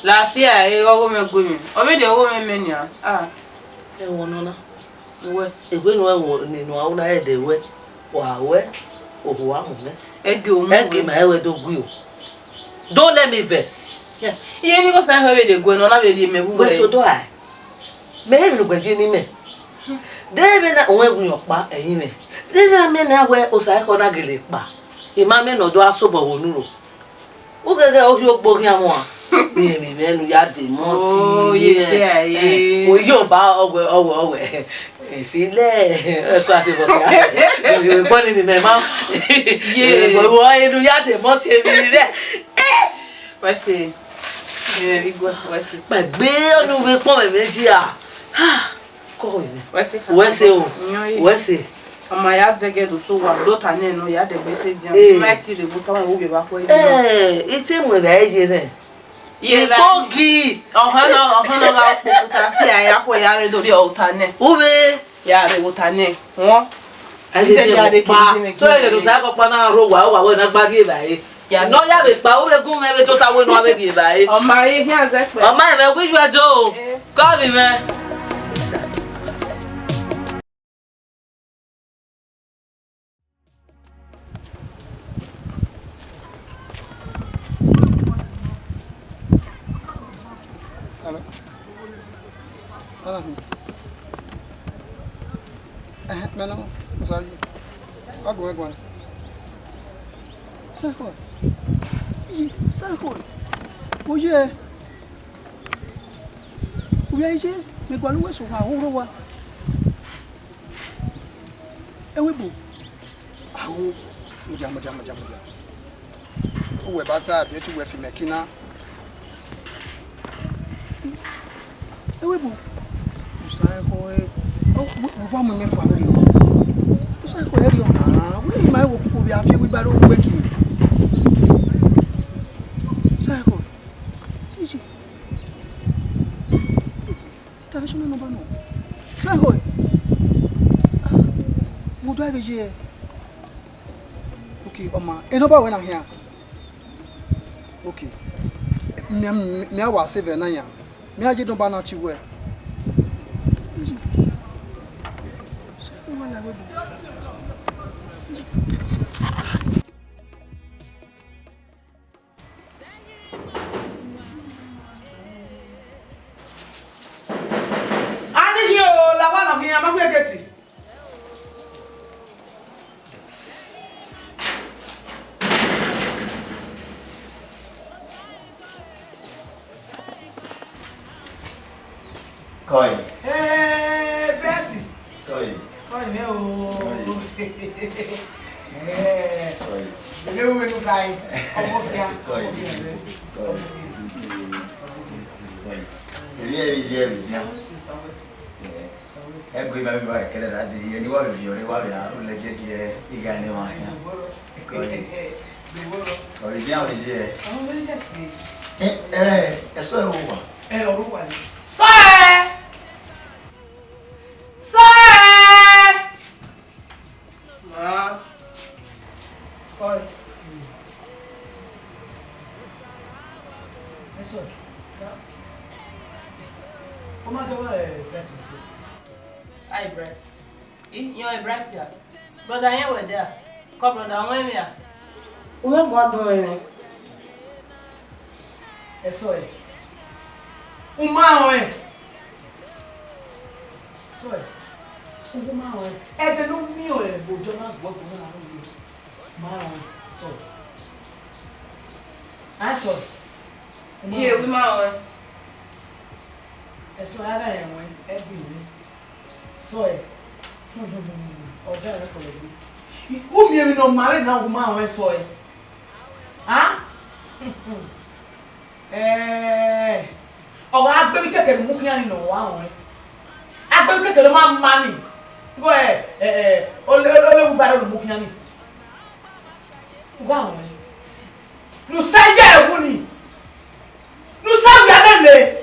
last year, e ọgho mwẹ gue mwẹ. Ọ vbe de ọgho mwẹ mẹ nian. Ah. Ẹwọ nọ na. Uwẹ. Egbe ne uwẹ wo, ne, ne uwa na ẹdẹ wẹ, wa wẹ, ohu wa mu mwẹ. Ẹgẹ o mu Ẹgẹ wẹ. Ma ẹwẹ do gui o. Don't let me vex. Yeah. Iye ni ko sa hẹ vbe de gue nọ, na vbe rhie mẹ vbe Wẹ uwẹ. So do I. Mẹ rhie vbe ne ugbẹn ye ni mẹ. De vbe na, uwẹ wu yọ kpa, ẹyin mẹ. De na mẹ na wẹ Osaẹkhọ na gele kpa. I ma mẹ ne ọ do a sobọ vbe onurho. Ughẹghẹ ohio gbo ghian mwa. Miẹn emwi mwẹ ne u ya de mọti. Oh, yes, yeah, yeah. Oyi ọba ọwẹ, ọwẹ, ọwẹ. Efilẹ, ẹkọ ase bọ. Ìwé gbọ́n ni nìmẹ̀ máa. Ye. Ìwé gbọ́n ni ya dẹ̀ mọ́ tèmi rẹ̀. Wẹ́sẹ̀, ẹ, igwe, wẹ́sẹ̀. Gbàgbé ọdún wí pọ́n mẹ̀mẹ́ jí à. Kọ́ ìwé. Wẹ́sẹ̀. Wẹ́sẹ̀ o. Wẹ́sẹ̀. Ọmọ ya zẹgẹ do so wa, do ta nẹ nọ, ya dẹgbe se dian. Eh. Ma ti rhe bu ta wọn wo bie ba khuẹ. Eh, ite mu ẹbẹ ye rẹ. Ye ba. Ikogi. Ọhọn nọ, ọhọn nọ gha kpo kuta si a ya khuẹ ya rre do rri ọta nẹ. Ube. Ya rre vbe ota nẹ. Wọn. Ai, ise dia de kpa. So, e do sa kpa na ro wa, wa, wa na gba rri evbare. Ya nọ ya vbe kpa, u vbe gun mwẹ vbe tota wẹ nọ a vbe rri evbare. Ọ ma re hian zẹ kpẹ. Ọ ma re mwẹ wi ju ẹjo o. Eh. Kọ vbe mwẹ. Hello. Hello. Eh, mẹ nọ, mo sa yi. Wa gu mwẹ guan. Sa ẹkhọ. Yi, sa ẹkhọ. Wo ye. Wo ye, mẹ gualọ uwẹ sẹ owa, u rre owa. Ẹvbo ebo. Aho, mudia, mudia, mudia, mudia. Uwẹ ba ta, biẹ te uwẹ fi mẹ kina. Ẹvbo ebo. Usa ẹkhọ ẹre, ọ, wẹ, wẹ wa mu imẹ fua vberriọ. Usa ẹkhọ ẹre rriọ na, wẹ ima ẹvbo koko vbe a fi wheelbarrow wẹ khin. Usa ẹkhọ. Iye. Tavbe sunu nọmba nọ. Sẹ ẹkhọ. Ah, vbe odua vbe ye. Okay, ọ ma, e nọmba wẹ na khian. Okay. Mẹ, mẹ, mẹ a wa save ẹre na yan. Mẹ a ye nọmba na tie uwẹ. Anighi o, la owa nọ khian, ma gu egeti. Kọe. Eh, Betty. Kọe. Kọe nẹ o. Kọe. Eh. Kọe. Bebe wo menu kai. Ọmọ kia. Kọe. Ọmọ kia, Betty. Kọe. Ọmọ kia. Kọe. Ebi, ebi, ebi, ebi. Samuel, Samuel. Yeah. Ẹgọ ima vbe ba kẹrẹ ra de, ẹni wa vbe viọ re, wa vbe a ru lẹ giẹgiẹ igha ne emwa khian. Kọe. Kọe, iran vbe ye. Ẹ, ẹ, ẹsọ ẹ ru wa. Ẹ, ọ ru wa ni. Sọ ẹ! Sọ ẹ! Ma. Kọe. Ẹsọ ẹ. Ọ ma dọgba, ẹ, Bright. Ai, Bright. I, iran Bright ya. Brother, iran wẹ dia? Kọ brother, wọn emwi a? U mwẹ guan dun ẹmwẹ. Ẹsọ ẹ. U ma rẹn. Ẹsọ ẹ. U ma rẹn. Ẹdẹ ne u miẹn ọnrẹn vbe odọ na guọguọ na ru ye. Ma rẹn. Ẹsọ ẹ. Ẹsọ ẹ. Iye, u ma rẹn. Ẹsọ ẹ, a gha rẹn ẹwẹn, ẹgbin mwẹ. Sọ ẹ. Ọ da ẹmwẹ kọlọ gbe. U miẹn emwi ne ọ ma vbe na, u ma rẹn, sọ ẹ. A? Ẹẹ, ọ gha gbe emwi kẹkẹ ne u mu khian ni ne ọ wa rẹn. A gbe emwi kẹkẹ ne ọ ma ma ni. Igho ẹ, ẹ, ẹ, ole, ole, ole wheelbarrow ne u mu khian ni. U gha rẹn. Ne u sẹ ye ẹwu ni. Ne u sẹ wia nene.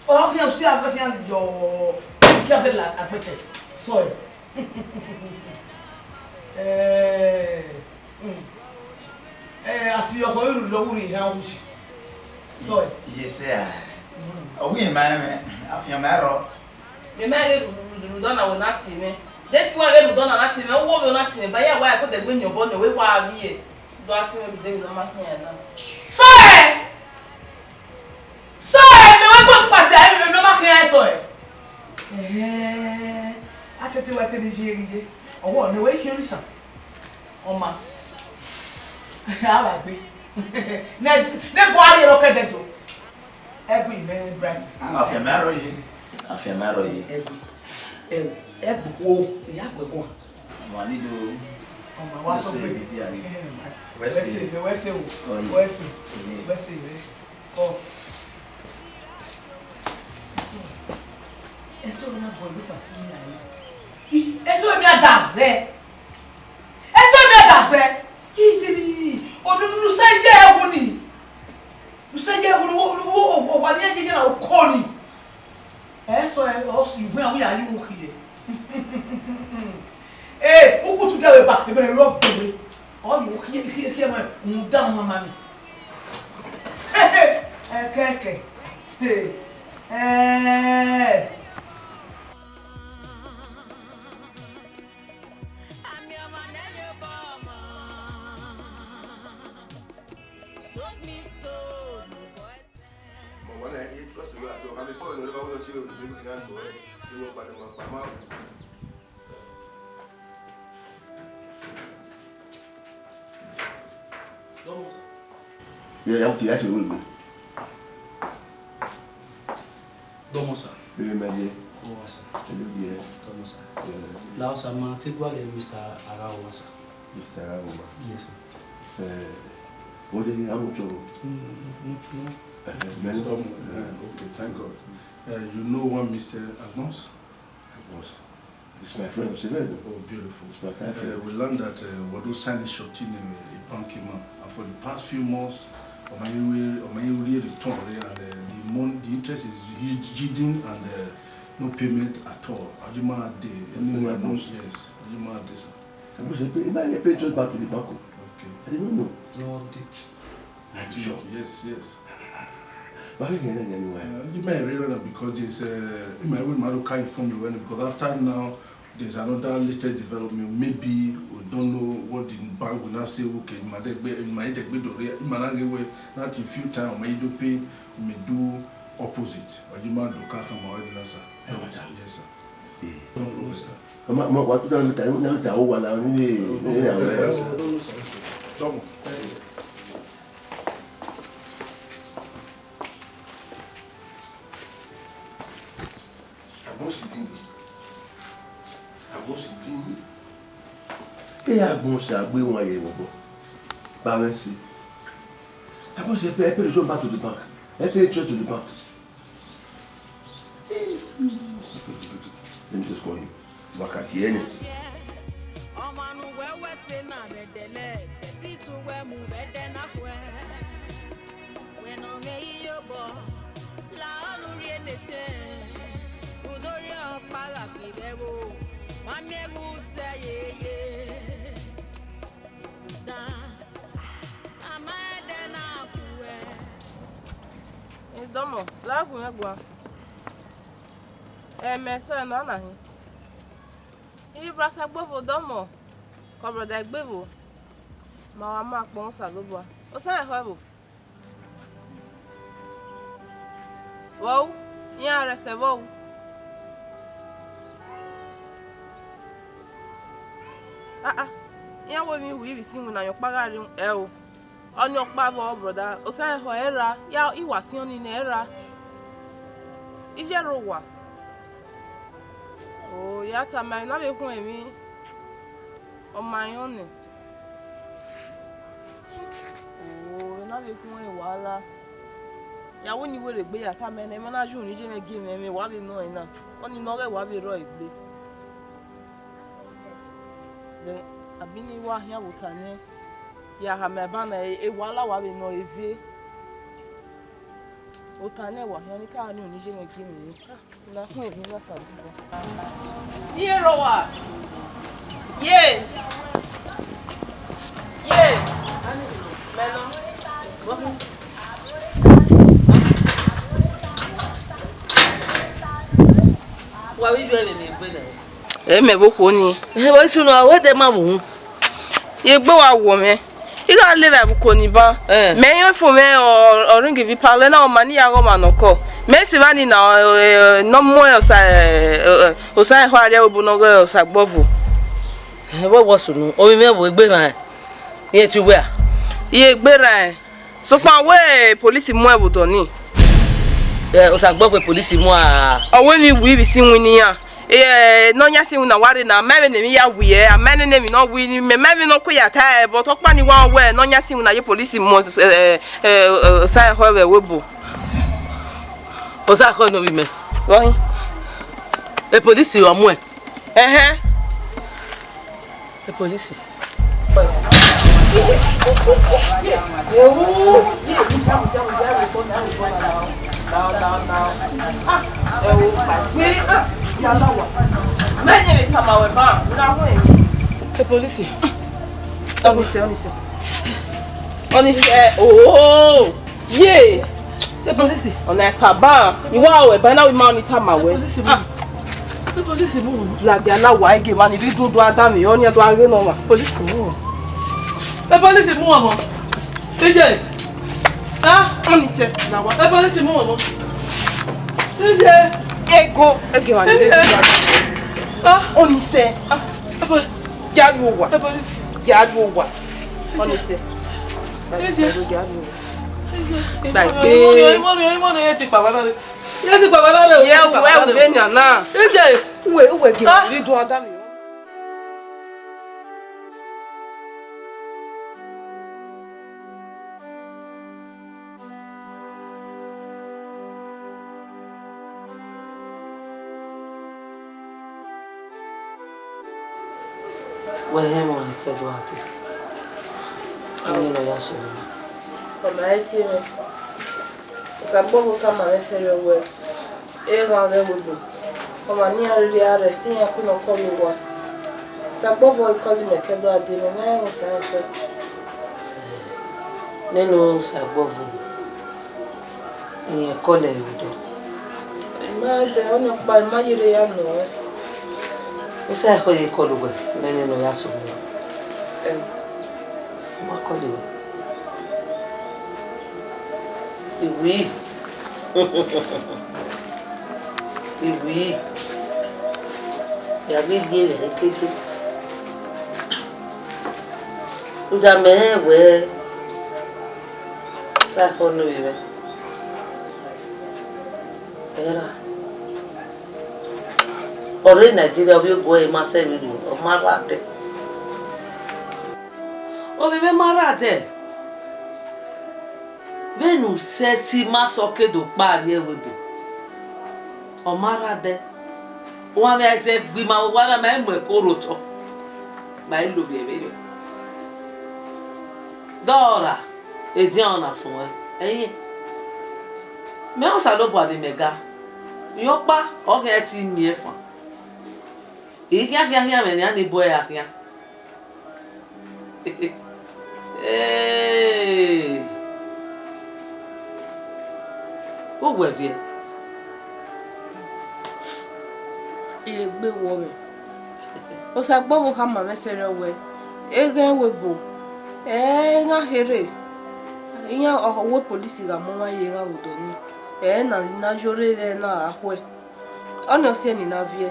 Ọ khian, u si a fẹ khian yọ, u khian fẹ la agbẹtẹ. Sọ ẹ. Ẹẹ, mm. Ẹẹ, a si yọ khọ iru lọ, u rhie iran wu yi. Sọ ẹ. Yes, sir. Mm. Ọ wẹ ima ẹmwẹ, afianma ẹrọ. Mẹ ma ghe rhunmwuda na wẹ na tie mwẹ. De te wa ghe rhunmwuda na na tie mwẹ, uwu ovbi na tie mwẹ, ba ya wa ẹko dẹgbe yin obọ nẹ, wẹ wa vbiẹ. Do a tie mwẹ vbe de vbe ne ọ ma khian na. Sọ ẹ! Sọ ẹ, mẹ wẹ kpọkpa sẹ ẹ vbe ne ọ ma khian sọ ẹ. Ẹhẹn, a tete wa te ne iye ghi ye. Ọwọ ne wẹ khian ni san. Ọ ma. A vba gbe. Ne, ne bu a rhie ẹre ọkẹdẹ do. Ẹgui mẹ Bright. Afianma ẹrọ yi. Afianma ẹrọ yi. Ẹgui. Ẹ gbe khuo, ẹ ya gbe khuo. Ọmọ ni do. Ọmọ wa sọ pé, wẹ se, wẹ se o, wẹ se, wẹ se, wẹ se. Ọ. Ẹsọ na bọ ẹgbẹ pasi ni aye. Ẹsọ mi a da zẹ. Ẹsọ mi a da zẹ. Iye mi. Onu nu se je ẹwu ni. Nu se je ẹwu ni wo wo wo wa ni je je na oko ni. Ẹsọ ẹ ọ su iwe awu ya yu khiẹ. Ee, ukutu dia wẹ ba, ebẹrẹ rọ bẹwe. Ọ yo khiẹ khiẹ khiẹ ma, mu da ma ma ni. Ẹkẹkẹ. Ee. Ee. Yeah, yeah, okay, actually, wait, wait. Dọmọ sir. Ere ma ye. Ọmọ sir. Hello there. Dọmọ sir. Yeah. Now sir, ma te gualọ Mister Arawa sir. Mister Arawa. Yes sir. Eh, what did you have to? Mm, mm, mm, mm. Eh, many. Dọmọ, eh, okay, thank God. Uh, you know one Mister Agbons? Agbons. It's my friend, Osevedo. Oh, beautiful. It's my kind friend. Uh, we learned that uh, Wado signed a short in a, a bank man. And for the past few months, Omayiri, Omayiri return, eh, and uh, the mon- the interest is yielding and uh, no payment at all. Ajima de, anyone knows? Yes, Ajima de, sir. I must say, he might pay just back to the bank. Okay. I didn't know. No update. Sure. Yes, yes. But I didn't hear anyone. Uh, you might realize that because there's, uh, you might even want to carry from you when, because after now, there's another latest development. Maybe we don't know what the bank will now say. Okay, Madegbe, Madegbe Dore, Managwe, not in few time, Maidope, may do opposite. Or you might do Kakama or Nasa. Yes, sir. Eh. No problem, sir. Ọmọ, ọmọ, wa tuta mi ta, mi ta o wa la ni ni ni ya wẹ. Double. Agbọn si din. Agbọn si din. E agbọn si agbe wan ye wọbọ. Ba wẹ si. Agbọn si ẹ pay, ẹ pay the loan back to the bank. Ẹ pay interest to the bank. Let me just call him. Wakati ene. Ọmọ nu wẹ wẹ se na mẹdẹlẹ, sẹ titu wẹ mu vbe ẹdẹ na khuẹ. Wẹ nọ mwẹ iyobọ, la ọnu rhie nete, udorhiọn ọkpa gha fi vbe ẹvbo, ma miẹn ghe usẹ yeye. Da, a ma ẹdẹ na khuẹ. Idọmọ, la gu mwẹ guan. Ẹmẹ sẹ nọ na hin. Ivbi brasa Gbọvo dọmọ, ke ọ brọda Igbevo, ma wa ma kpọnmwẹ Osanobua. Osan ẹhọ ẹvbo. Vbọ ru, iran arrest ẹvbo ru. Ah ah, iran wẹ emwi ru ivbi si iwinna, ayọn ọkpa gha rre ẹro. Ọnii ọkpa vbọ, brother, Osan ẹhọ ẹre ra, ya, I wa siẹn ọnii nẹ, ẹre ra. Iye rre owa. O, ya tama ẹre ne a vbe khuẹn emwi, ọ ma rẹn ọnii. O, ne a vbe khuẹn wahala. Ya wẹ ne I werriegbe ya tama ẹre nẹ, emwa na ju ne iye mwẹ gie mwẹ, mwẹ wa vbe nọ ẹre na. Ọnii ne ọ ghẹ wa vbe rrọọ egbe. Then, abi ne I wa khian vbe ota nẹ, ya khama ẹban na, e, e wahala wa vbe nọ eve. Ota nẹ wa khian, ne I ka ni unu iye mwẹ gie mwẹ. Na khuẹn emwi na sa dugbo. Iye rre owa. Ye. Ye. Mẹ nọ. Wa vbe ju ẹvbe ne egbe nẹ. Ẹ mẹ vbe okhuo nii. Ẹ, vbe sunu, a wẹ de ma vbe uhun. Ye egbe wa wọ mwẹ. I gha le vbe ẹvbo uko ni ban. Eh. Mẹ yọn fo mwẹ ọ, ọ ring vbe palọ na, ọ ma ne I ya ghe ọmwa ne ọ kọ. Mẹ sẹ evba nii na, ọ, ọ, ne ọ mu Osa, ẹ, ẹ, Osa ẹhọ arriẹ vbe ebo ne ọ ghe Osa Gbọvo. Ẹ, vbe wọ sunu, ovbi mwẹ vbe egbe rran. Iye ti wẹ a? Iye egbe rran. Sokpan wẹ polisi mu ẹn vbe odọ nii. Ẹ, Osa Gbọvo polisi mu a? Ọ wẹ emwi ru ivbi si iwinna iran. Eh, ne ọ yan sin iwinna wa rre na, mẹ vbe ne emwi ya wi ẹ, a ma nene emwi ne ọ wi, mẹ, mẹ vbe ne ọ kue ya ta ẹre, but ọkpa ni wa wẹ ne ọ yan sin iwinna ye police mu, eh, eh, eh, sa ẹhọ vbe ẹvbo ebo. Osa ẹhọ ne ovbi mẹ. Vbọyin? E police ọ muẹn. Ẹhẹn. E police. E police. Ọnise, ọnise. Ọnise, oh, ye. E police. Ọna taba. Iwa o, eba na wi ma ni tama wẹ. E police mu. Ah. E police mu. Ladian na wa ege ma ni rhie idun do a danmwẹ, ọ ni a do a ghe nọ wa. Police mu. E police mu ọmọ. Ije. Ah, ọnise, na wa. E police mu ọmọ. Ije. Ego, ege ma ni rhie idun do a danmwẹ. Ah. Ọnise. Ah. E poli- Jaruo wa. E police. Jaruo wa. Ọnise. Ije. Jaruo wa. Gbàgbé. Imọ ni, imọ ni, imọ ni, ye ti kpaba na re. Ye ti kpaba na re. Ye, uwẹ, uwẹ nian na. Ije. Uwẹ, uwẹ ge. Ah. Rhie idun a danmwẹ. Wẹ hẹ emọ ne ke do a te. Emwi ne ọ ya sẹ mwẹ. Ọ ma he tie mwẹ. Osagbọvo tama mwẹ sẹrriọ wẹẹ, eghan ghẹ ẹvbo ebo, ọmwa ne iran rhirhi arrest, iran ku nọ kọlọ owa. Osagbọvo i kọlọ mẹ ke do a dee, mẹ ma rẹn emwi sẹ ẹre fẹ. Nene Osagbọvo, irẹn kọlọ ẹre vbe odọ. I ma dẹ ọnọkpa, I ma yerre ya nọ ẹn. Osa ẹhọ ye kọlọ wẹ, nene ne ọ ya sẹ mwẹ. Ẹn. Ma kọlọ wẹ. Iwi. Iwi. Ya ghi ye vbe kete. Uda mẹ rẹn wẹẹ, sa ẹhọ ne ovbi mwẹ. Erha. Ọ rre Nigeria, ovbi obo ẹre ma sẹ vberriọ, ọ ma rha dẹ. Ovbi mwẹ ma rha dẹ. Vbene usẹsi ma sẹ ọke do kpa rrie ẹvbo ebo, ọ ma rha dẹ. Uwanmwẹ a i zẹ gbe ima vbe owa na, ma i mu ẹko rre otọ, ma i lovbiẹ vberriọ. Dọra, ediọn na suẹn, ẹyin. Mẹ Osanobua ne imẹ ga, rhiọkpa, ọ khian te miẹn fan. I khian khian khian mwẹ nian ni bu ẹre khian. Ee. Uwẹ viẹ. Egbe wọ mwẹ. Osagbọvo khama mwẹ sẹrriọ wẹẹ, eghan ẹvbo ebo, ẹ, iran kherhe, iran ọhọ wẹ police gha mu ọmwa ye iran vbe odọ nii, ẹ, na, na yo rre vbe na a khuẹ. Ọnii ọ siẹ ne I na viẹ.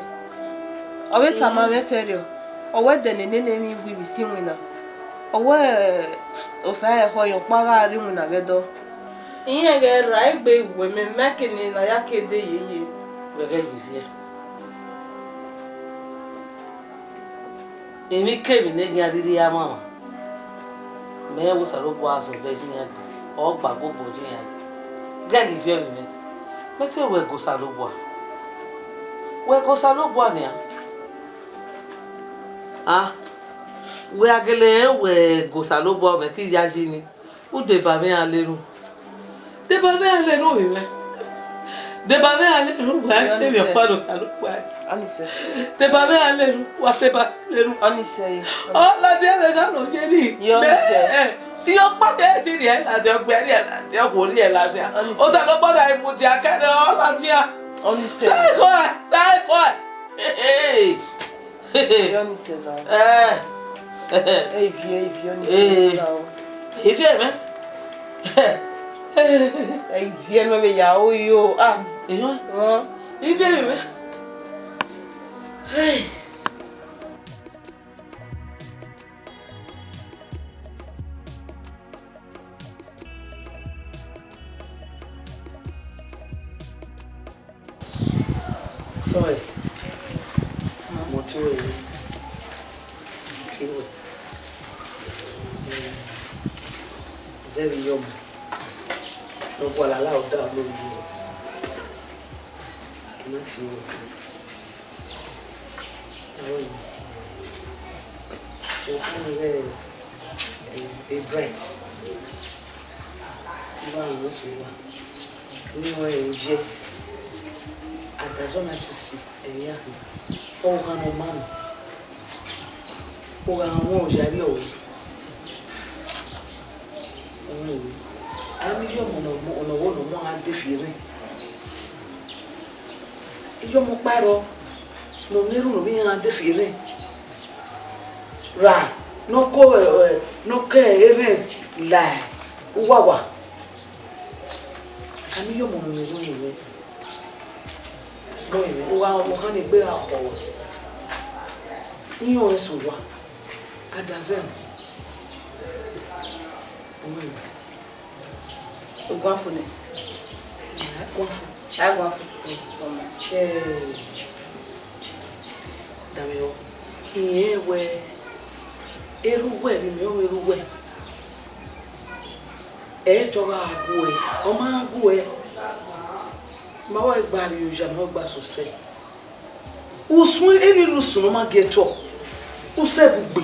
Ọ vbe tama mwẹ sẹrriọ, ọ wẹẹ ẹdẹ ne nene emwi wi vbe isi iwinna, ọ wẹẹ osa ẹhọ rẹn ọkpa gha rre iwinna vbe ẹdẹ. Irẹn ghẹ ra egbe iwẹ, mẹ ma kene ne a ya ke de yeye. Wẹ ghẹ ghi viẹ. Emwikemwi ne eghian rhirhi a mwamwa, mẹ rẹn wẹẹ Osanobua zọdọ ye iran gbe, ọ gba agbobọ ye iran. Ghẹ ghi viẹ vbe mwẹ, mẹ te wẹ ga Osanobua. Wẹ ga Osanobua nian. A, wẹ a gele rẹn wẹ ga Osanobua, mẹ ke yayi nii. U deba mwẹ iran lenu. Deba mwẹ iran lenu, ovbi mwẹ. Deba mwẹ iran lenu, wa te mwẹ ọkpa ne Osanobua ẹtin. Deba mwẹ iran lenu, wa deba lenu. Ọ ladian mwẹ gha nọ ye nii. Mẹ, ẹ, iye ọkpa mwẹ ẹtin rhie ladian, ọgbẹe rhie ladian, okhuo rhie ladian. Osanobua gha mudia kẹrẹ, ọ ladian. Sa ẹkhọ, sa ẹkhọ. Hey, hey. Ivie ọnise na. Eh. Ẹ ivie, ivie ọnise na o. Ivie mwẹ. Ẹ ivie nọ vbe ya o yo. Ah. Ivie mwẹ. Hey. Sorry. Tie wẹ, tie wẹ. Zẹvbe iyọmọ ne ọ gualọ la ọda olori rẹ, I na tie wẹ. Okhuo ni ghẹ Bright, I wa rẹn sẹ owa, ne I rẹn ye, adazọ na sisi ẹre a khin. Ọghan ne ọ ma nọ, ọghan ne ọ wan oya rriọ ruẹ. Ọmọ ẹ, a miẹn iyọmọ ne ọ mu, ne ọ wo ne ọ mu a de fi erhẹn. Iyọmọ ọkpa rrọọ ne ọ miẹn erhunmwu vbe iran de fi erhẹn. Ra ne ọ ko, ẹ, ẹ, ne ọ ke erhẹn la uwawa. A miẹn iyọmọ ne ọ miẹn erhunmwu vbe. Mọ emwi, u gha, u gha ne egbe gha khọ ruẹ. Iran ọnrẹn sẹ owa, a da zẹ nọ. Mọ emwi. Oguanfo nẹ. Oguanfo. Oguanfo. Ọmọ. Eh, Damiọ, irẹn wẹ, erha uwẹ, vbe imẹ ọmọ erha uwẹ. Ẹ i te ọ gha gu ẹ, ọ ma gu ẹ. Ma wa gba rrie oya, ma wa gba sosẹ. Usun, eni rre usun ne ọ ma gie ẹtọ, usẹ bu gbe.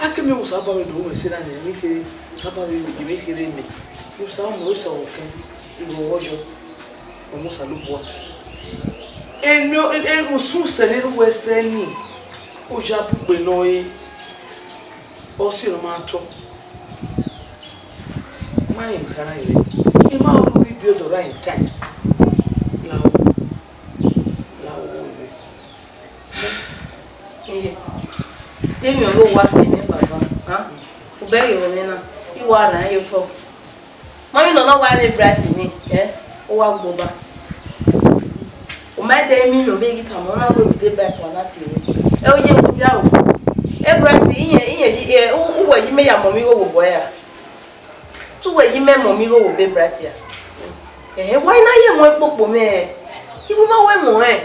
A ke miẹn Osanobua vbe do mwẹ sẹ na nian, emwi kherhe, Osanobua vbe, emwi kherhe mẹ. Osanobua, ọ sẹ ọvbokhan, igho ọyọ, ọ mu Osanobua. Eni, eni, usun sẹ ne erha uwẹ sẹ ni, oya bu gbe nọ re. Ọ si ne ọ ma tọ. Ma rẹn khara rẹ. I ma ru vbe ibiodọ ra in time. Lahọ. Lahọ vbe. Iye. Te emwi ọre uwa tie mwẹ baba, ha? U bẹghe vbe mwẹ na, I wa rhan ye otọ. Mọmẹ nọ na wa vbe Bright ni, ẹ, u wa gbe oba. U ma dẹ emwi ne ọ vbe ghi tama, ọ na wẹ vbe Bright wa na tie mwẹ. Ẹ, u ye mudia o. E Bright, iye, iye, iye, u, uwẹ yi mẹ ya mọ mwẹ igho vbe obọ ra? Te uwẹ yi mẹ mọ mwẹ igho vbe obọ Bright ra? Ẹhẹn, wa i na ye mu ẹn kpokpo mwẹ? I wu ma wẹ mu ẹn.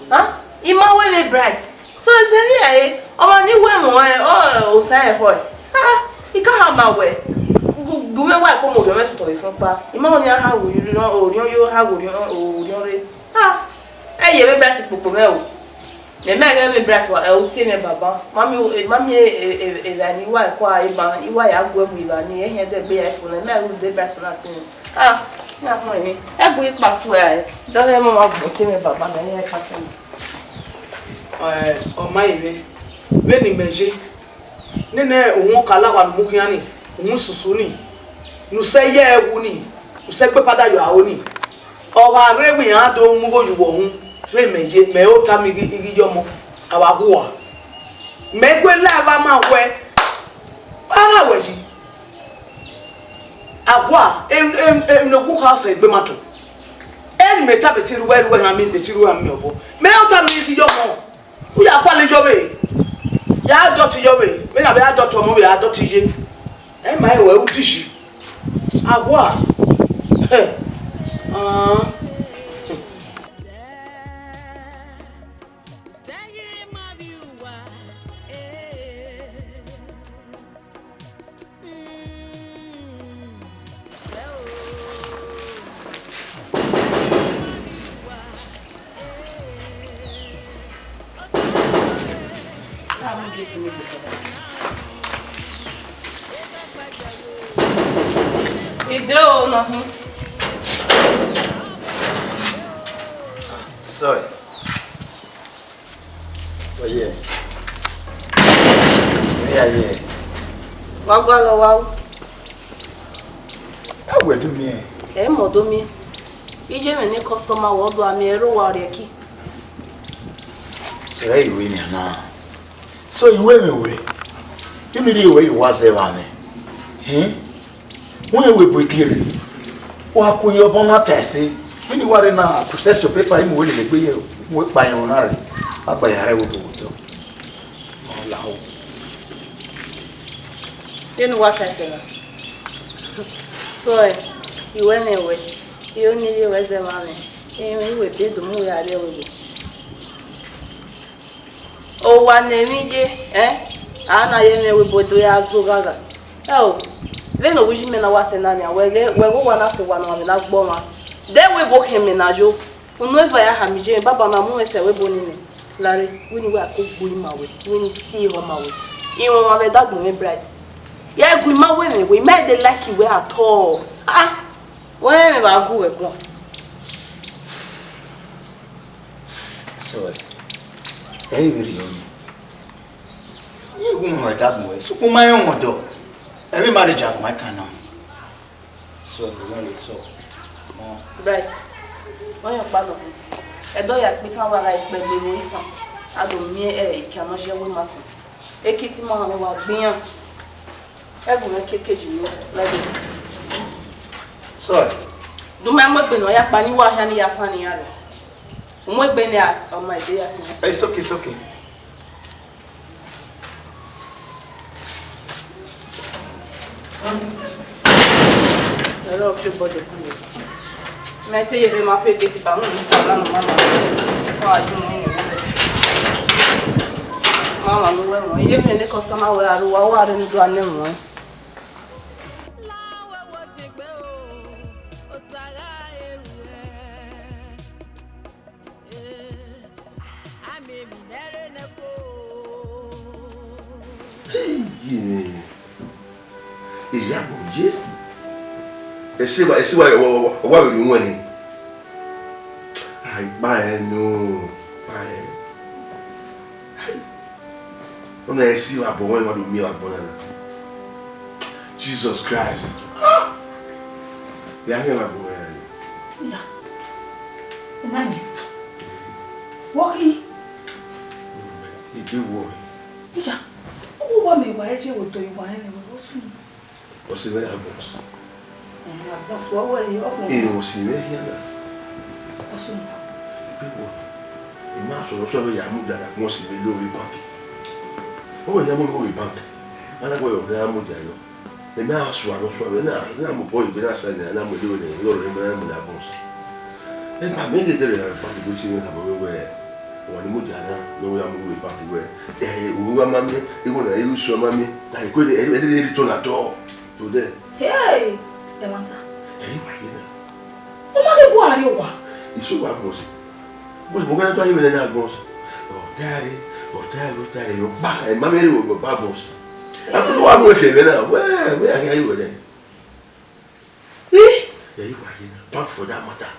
Ha? I ma wẹ vbe Bright. So, sẹ vbe ẹre, ọmwa ni wẹ mu ẹn, ọ, osa ẹn họe. Ha, I ka ha ma wẹ. Gu, gu mwẹ wa ko mu orhiọn mwẹ sotọ vbe fẹn ọkpa. I ma wẹ ọnii a ha orhiọn, orhiọn yo ha orhiọn, orhiọn rre. Ha, ẹ ye vbe Bright kpokpo mwẹ o. Mẹ ma ghẹ vbe Bright wa, ẹ, u tie mwẹ baba. Ma miẹn, ma miẹn e, e, e, evba ni wa kua eba, I wa ya gu ẹbu evba ni, ehẹn dẹ gbe ya fo nẹ, mẹ ru de Bright na tie mwẹ. Ah, na họn emwi. Ẹbu ikpa suẹ a, dọlẹ mọ ma gbọ tie mwẹ baba, mẹ ya ka kẹ. Ẹ, ọ ma ye mwẹ. Vbene imẹ ye. Nene uhunmwu ọkalawa ne u mu khian ni, uhunmwu susu ni, ne u sẹ ye ẹwu ni, u sẹ gbe pada yo aro ni. Ọ gha rre vbe iran do mu igho ye uwẹ uhunmwu, vbe mẹ ye, mẹ ota mẹ ighi, ighi ye ọmọ, a wa hua. Mẹ gue la evba ma wẹ, a gha wẹ yi. A hua, em, em, em, ne ogu kha sẹ egbe ma tọn. Eni mẹ ta bẹtẹ iruẹ, iruẹ iran miẹn, bẹtẹ iruẹ iran miẹn ọvọ. Mẹ ota mẹ ighi ye ọmọ. U ya gualọ iyọvbe, ya dọti iyọvbe, vbene a vbe ya dọti ọmọ vbe ya dọti iye. Ẹ ma rẹn wẹ u diyi. A hua. Ah. Ide o, nọ họn. Sorry. Oye. Oye, oye. Wa gualọ wa ru. Ẹ wẹ do miẹn. Ẹ mọ do miẹn. Iye mwẹ ne customer wẹ ọ do a miẹn ẹre owa ọriẹki. Sẹ ẹ i ru enian na. So, I wẹ mwẹ wẹ. Unu rhie wẹ ye uwa zẹ evba mwẹ. Hin? Wẹ wẹ bu egie rre. Wa ku ye ọbọ na ta ẹse. Vbene I wa rre na, process your paper, I mu wẹ lele egbe ye, mu wẹ kpa ayọn na rre. A gba ya rre vbe otọ. Ọ lahọ. Vbene uwa ta ẹse na. So, ẹ, I wẹ mwẹ wẹ. I ru ne I rhie wẹ zẹ evba mwẹ. Emwi wẹ be do mu wẹ gha rrie ẹvbo. Owa ne emwi ye, eh? A na ye mwẹ wẹ ebo do ya zo ghagha. Ẹ o, vbene owa iye mẹ na wa sẹ na nian, wẹ ghẹ, wẹ ghẹ owa na khin owa ne ọmwa vbe na gbe ọmwa. De wẹ ebo khin mẹ na yo. Unu eva ya hama iye mwẹ, baba na mu mwẹ sẹ wẹ ebo nene. Lare, wẹ ne wẹ a ko gbe ima wẹ, wẹ ne I si ehọ ma wẹ. Iwinna vbe ẹdagbọn mwẹ Bright. Ya gu ima wẹ mwẹ wẹ, ima de like wẹ at all. Ah, wẹ mwẹ vbe a gu wẹ guan. Sorry. Ẹ i vbe rhie ọnii. Iwinna vbe ẹdagbọn mwẹ, sokpan ma rẹn ọmwa ọdọ. Emwi marriage agbọn ẹkan na. Sorry, wẹ lọ tọ. Bright, ọyọkpa nọ. Ẹdọ ya kpe itan wa gha ikpẹgbe vbe isan. A do miẹn ẹ, ikian nọ ye ẹvbo ima tọn. Eke te ima họn wa gbe iran. Ẹgu mwẹ kekeji nọ, lẹgbe. Sorry. Do ma mu egbe ne ọ ya kpa ni wa khian ni ya fan iran rẹ. U mu egbe nia, ọ ma ide ya tin. It's okay, it's okay. Ẹrọ fi obọ dẹ kunu. Mẹ te ye rre ma pe gate ba, unu ni ta la nọ mama. Ọ a ju mu ni. Mama nu wẹ mọ. Iye fi ne customer wẹ a ru wa, wa rre ne u do a nẹ mọ. Hey, ye ne, iyabo ye. Ese wa, ese wa, wa, wa, wa vbe ru wẹn ni. Ai, kpa ẹn nọ, kpa ẹn. Ai. Ọna esi vbe agbọn wẹn, wa do miẹn vbe agbọn na na. Jesus Christ. Ah! Ya miẹn vbe agbọn wẹn na. Nda. Nda mi. Wo khin? Ebe wo. Ija. Wo wa mẹ wa eje wo do iwa ẹn, wo sunu. Ọse mwẹ Albons. Eh, Albons, wẹ wẹ ọkpẹn. Ẹ, ọse mwẹ khian na. Ọse mwẹ. Ebe wo, I ma sọrọ sọrọ ya mudia na gun ọse mwẹ lo vbe bank. Ọ wẹ ya mu lo vbe bank. A na wẹ ọ ya mudia yọ. Ẹ ma sua nọ sua, ẹ na, ẹ na mu bọ igbe na sa nẹ, ẹ na mu ẹdẹ wẹ nẹ, ẹ rọ rẹ na mu na Albons. Ẹ ba mẹ ghe dẹrẹ bank do tie mwẹ na bọ wẹ wẹ. Wa ni mudia na, ne ọ ya mu vbe bank wẹ, eh, owa ma miẹn, igho na, igho iso ma miẹn, ta ikue de, ẹ, ẹ, ẹ, ẹ, return at all. To them. Hey! Ẹmwata. Ẹ i wa ye na. Ọ ma ghi bu ariọ owa. Iso wa Albons. Bọs mo gha gba ye vbe na Albons. Ọ tare, ọ tare, ọ tare, ọ gba, ẹ ma miẹn vbe ọ gba Albons. A ko wa mu efe vbe na, wẹ, wẹ a ghi a ye vbe na. Eh? Yeah, you are here. Bank for that matter.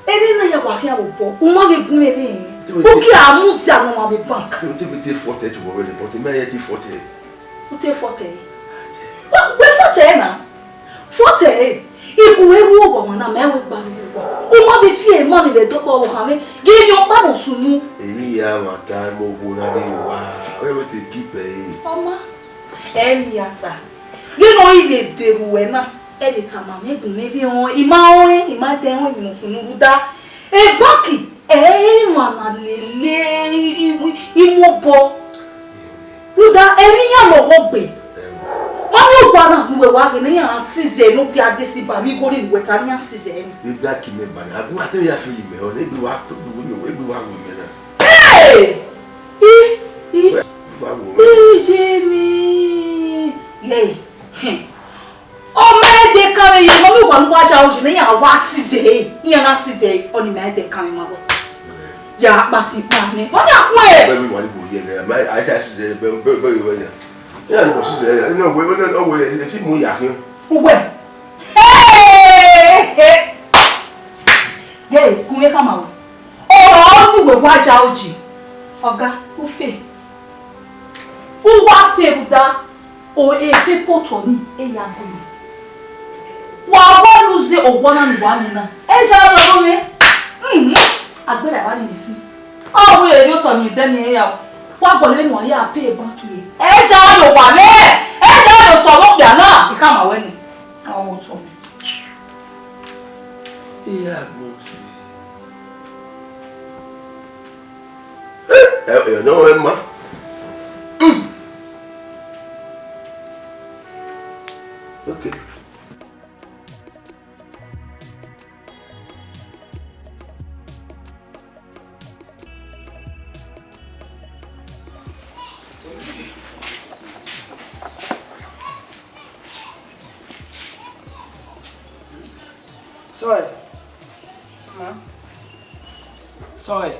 Ene na ya wa khian vbe obọ, u ma vbe gun ene. Uki a mudia ne ọ ma vbe bank. Te, te, te forty to already, but me yet forty. U te forty? Wẹ, wẹ forty na? Forty? Iku wẹ ru owa na, mẹ wẹ gba ru owa. U ma vbe fi emọ ni vbe dọkpọ owa mwẹ. Ghe ni ọkpa no sunu. Emwi ya mwa ta, mo gbo na ni wa. Wẹ wẹ te keep e. Ọma. Ẹ i ya ta. Vbene ọ i vbe de vbe uwẹ na, ẹ vbe tama mwẹ gun mwẹ vbe rẹn, I ma rẹn, I ma dẹ rẹn emwi ne ọ sunu rhunmwuda. Ebaki, ẹ i emwa na lele i, i, i, i mu obọ. Rhunmwuda, emwi iran lọghọ gbe. Ma miẹn owa na ne uwẹ wa ghe ne iran sizẹ ne okpia de si ba mwẹ igho ni ne uwẹ ta ne iran sizẹ ni. Ebaki mẹ ba na, a gu a te ya fi yi mẹ, ọ ne egbe wa, egbe wa ru mẹ na. Hey! I, I, Wẹ, wa wo. Iye mi. Ye. Ọ ma de kan ye, mo mi wa lu wa ja oji ne ya wa sizẹ, iran na sizẹ, ọ ni ma de kan ma bo. Ya pa si pa ni. Wa na ku e. Bẹ mi wa ni bo ye le, ma a da sizẹ, bẹ, bẹ, bẹ yo ya. Ya ni bo sizẹ, ya ni we, we, we, ti mu ya khin. Uwe. Hey! Ye, kun ye ka ma wo. Ọmwa ọnii wẹ wa ja oji, ọga, u fe. U wa fe rhunmwuda, o, e paper otọ ni, e ya gu mwẹ. Wa wa lose owa na ne uwa miẹn na. E ja rọ mwẹ. Mhm. Agbera wa ni si. Ọ wẹ erriọ otọ ni ẹdẹ ni ya. Wa gualọ vbene uwa ya pay bank ye. E ja rọ owa mwẹ. E ja rọ otọ vbe okpia na. I khama wẹ nẹ. Ọ wẹ otọ mwẹ. Iya gbọn si. Eh, eh, eh, no, Emma. Mm. Okay. Sọe. Ma. Sọe.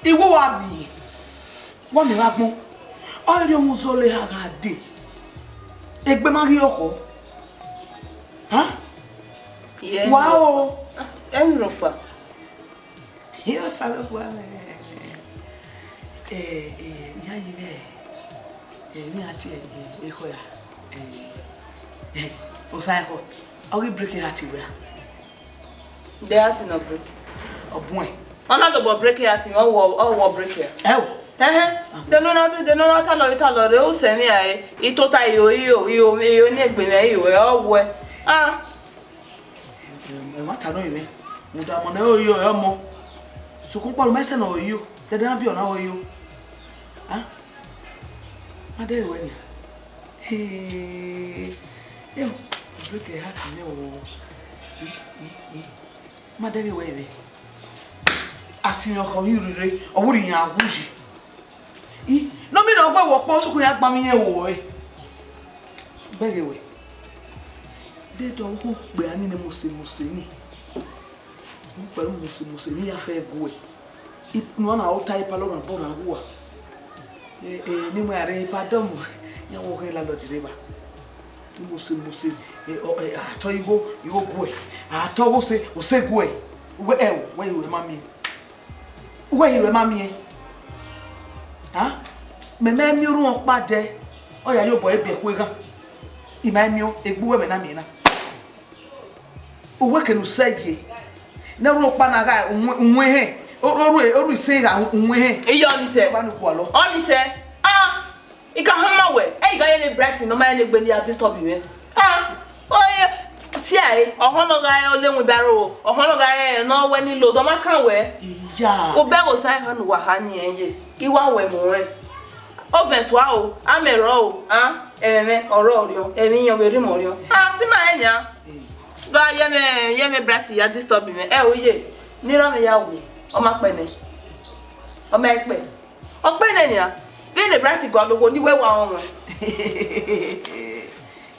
Iwẹ wa miẹn, wa miẹn vbe agbọn. Ọ rhie ọmwa uzọla eha gha dee. Egbe ma ghi ọkhọ. Ha? Iye. Wa o. Ah, emwi rhọkpa. Iye, Osanobua mwẹ. Eh, eh, iran yi mwẹ, eh, emwi iran tie, eh, ekhọe ra. Eh, eh, Osaẹnkhọ, ọ ghi break heart wẹ ra? The heart no break. Ọ buẹn. Ọ na dobọ break heart, ọ wọ, ọ wọ break ya. Ẹ o. Ẹhẹn. De ne ọ na, de ne ọ na talọ, talọ rre, u sẹ emwi rae, I tota iyo, iyo, iyo, iyo ne egbe mwẹ, iyo, ẹ, ọ wẹ. Ah. Ẹmwata nọ mwẹ, rhunmwuda ọmọ ne ọ yo ọmọ. Sokpan ọkpa ne ọ ma sẹ ne ọ yo, dẹdẹ na biẹ ọna ọ yo. Ah, ma dẹghe wẹ nian. Hey, ewu, break heart nẹ o. I, i, i. Ma dẹghe wẹ vbe. A si mwẹ ọkhọ hin rre, ọ vbe rhie iran wu yi. I, ne ọ miẹn ne ọ wẹ wẹ ọkpọ, ọ sokpan ya gba mwẹ irẹn ru ẹre. Bẹghe wẹ. De dọ ọvbokhan okpia ni ne mose mose ni. Mu kpẹre mose mose ni ya fẹ guẹ. I, ne ọ na ota ipalọ na bọ na wua. Eh, eh, ne I mu ẹre pardon, iran wẹ ọ khẹ landlord rre evba. Mose mose, eh, ọ, eh, a tọ igho, igho guẹ. A tọ ọvbose, ose guẹ. Wẹ, ẹ o, wẹ i wẹ ma miẹn. Uwẹ i wẹ ma miẹn. Ha? Mẹ ma miẹn orhunmwu ọkpa dẹ, ọ ya ye obọ ẹre biẹ khueghan. I ma miẹn, egbe uwẹ mẹ na miẹn na. Uwẹ ke ne u sẹ ye. Ne orhunmwu ọkpa na gha, u wẹ, u wẹ hẹn. Orhu, orhu isen gha, u wẹ hẹn. Iye, ọni sẹ. Ọba ne u gualọ. Ọni sẹ. Ah! I ka hama wẹ, ẹ i gha ye ne Bright ne ọ ma rẹn egbe ne ya disturb mwẹ. Ah, ọ ye, si a re, ọhọn ne ọ gha re ọ le winbaro, ọhọn ne ọ gha re ne ọ wẹ ni load, ọ ma kan wẹ. Iya. Obẹ vbe Osaẹnkhọ ne uwa ha ni ẹn ye, I wa wẹ mu rẹn. Ovẹn tua o, amẹ rrọọ o, ah, ẹmwẹ mwẹ, ọ rrọọ rriọ, emwi iyan vbe rhie imẹ rriọ. Ah, si ma rẹn nian. Eh. Do a ye mwẹ, ye mwẹ Bright ya disturb mwẹ. Ẹ o ye, ne I rọ mwẹ ya wu, ọ ma kpẹ nẹ. Ọ ma kpẹ. Ọ kpẹ nẹ nian, vbene Bright gualọ okhuo ni wẹ wa rọnmwẹ.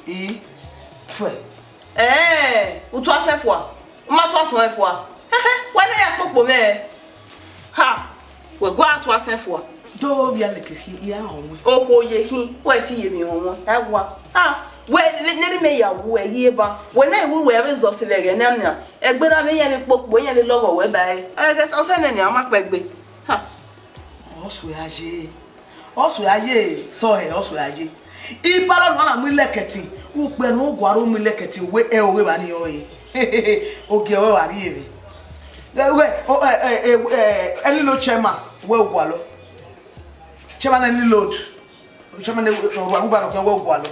I, fuẹ. Ẹẹn, u tua asẹ fua, u ma tua asọn fua. Wẹ ne ya kpokpo mwẹ. Ha, wẹ gua tua asẹ fua. Do vbia leke khin, I ra rọnmwẹ. Okhuo ye khin, wẹ te ye emwi rọnmwẹ, a wa. Ha, wẹ ne erha mwẹ ya wu ẹ ghi eba. Wẹ na wu wẹ vbe zọ sẹ vbe ẹghẹ na nian. Ẹgbẹe na mwẹ iran vbe kpokpo, iran vbe lọghọ wẹ ba ẹre. Ẹghẹ ọsẹ nẹ nian, ọ ma kpẹ gbe. Ha. Ọ suẹ a ye, ọ suẹ a ye, sẹ ọhẹ, ọ suẹ a ye. Ibalọ ne ọ na mu ilẹkẹtin, ukpẹ ne u gualọ mu ilẹkẹtin, wẹ ẹ o, wẹ evba ni ọre. Ogie wẹ wa rrie vbe. Wẹ, o, ẹ, ẹ, ẹ, ẹ, ẹlilo chairman, wẹ u gualọ. Chairman ẹlilo, chairman ne ọ rua ru ba rọ khian, wẹ u gualọ.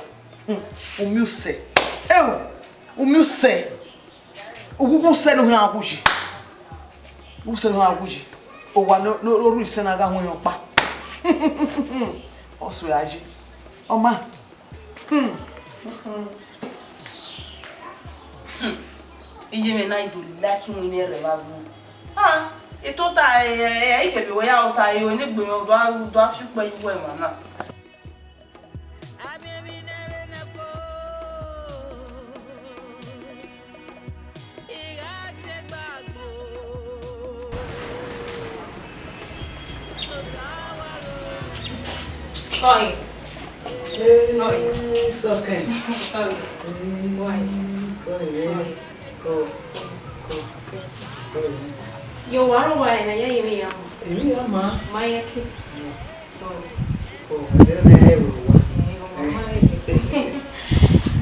Hmm, u miẹn usẹ. Ẹ o, u miẹn usẹ. Ughughu sẹ ne u khian wu yi. Ughughu sẹ ne u khian wu yi. Owa ne, ne, ne orhu isẹn na gha huẹn ọkpa. Ọ suẹ a ye. Ọ ma. Hmm. Iye mwẹ na i do like winna rre vbe agbọn. Ah, e tota, eh, eh, eh, ikebe wẹ ya ota, eh, ne egbe mwẹ do a, do a fi ukpẹ ye uwu ẹmwẹ na. Oi. Oi. It's okay. Oi. Why? Oi. Oi. Go. Go. Oi. Yo, waro wa na ya yimi ya. Yimi ya ma. Ma ya ki.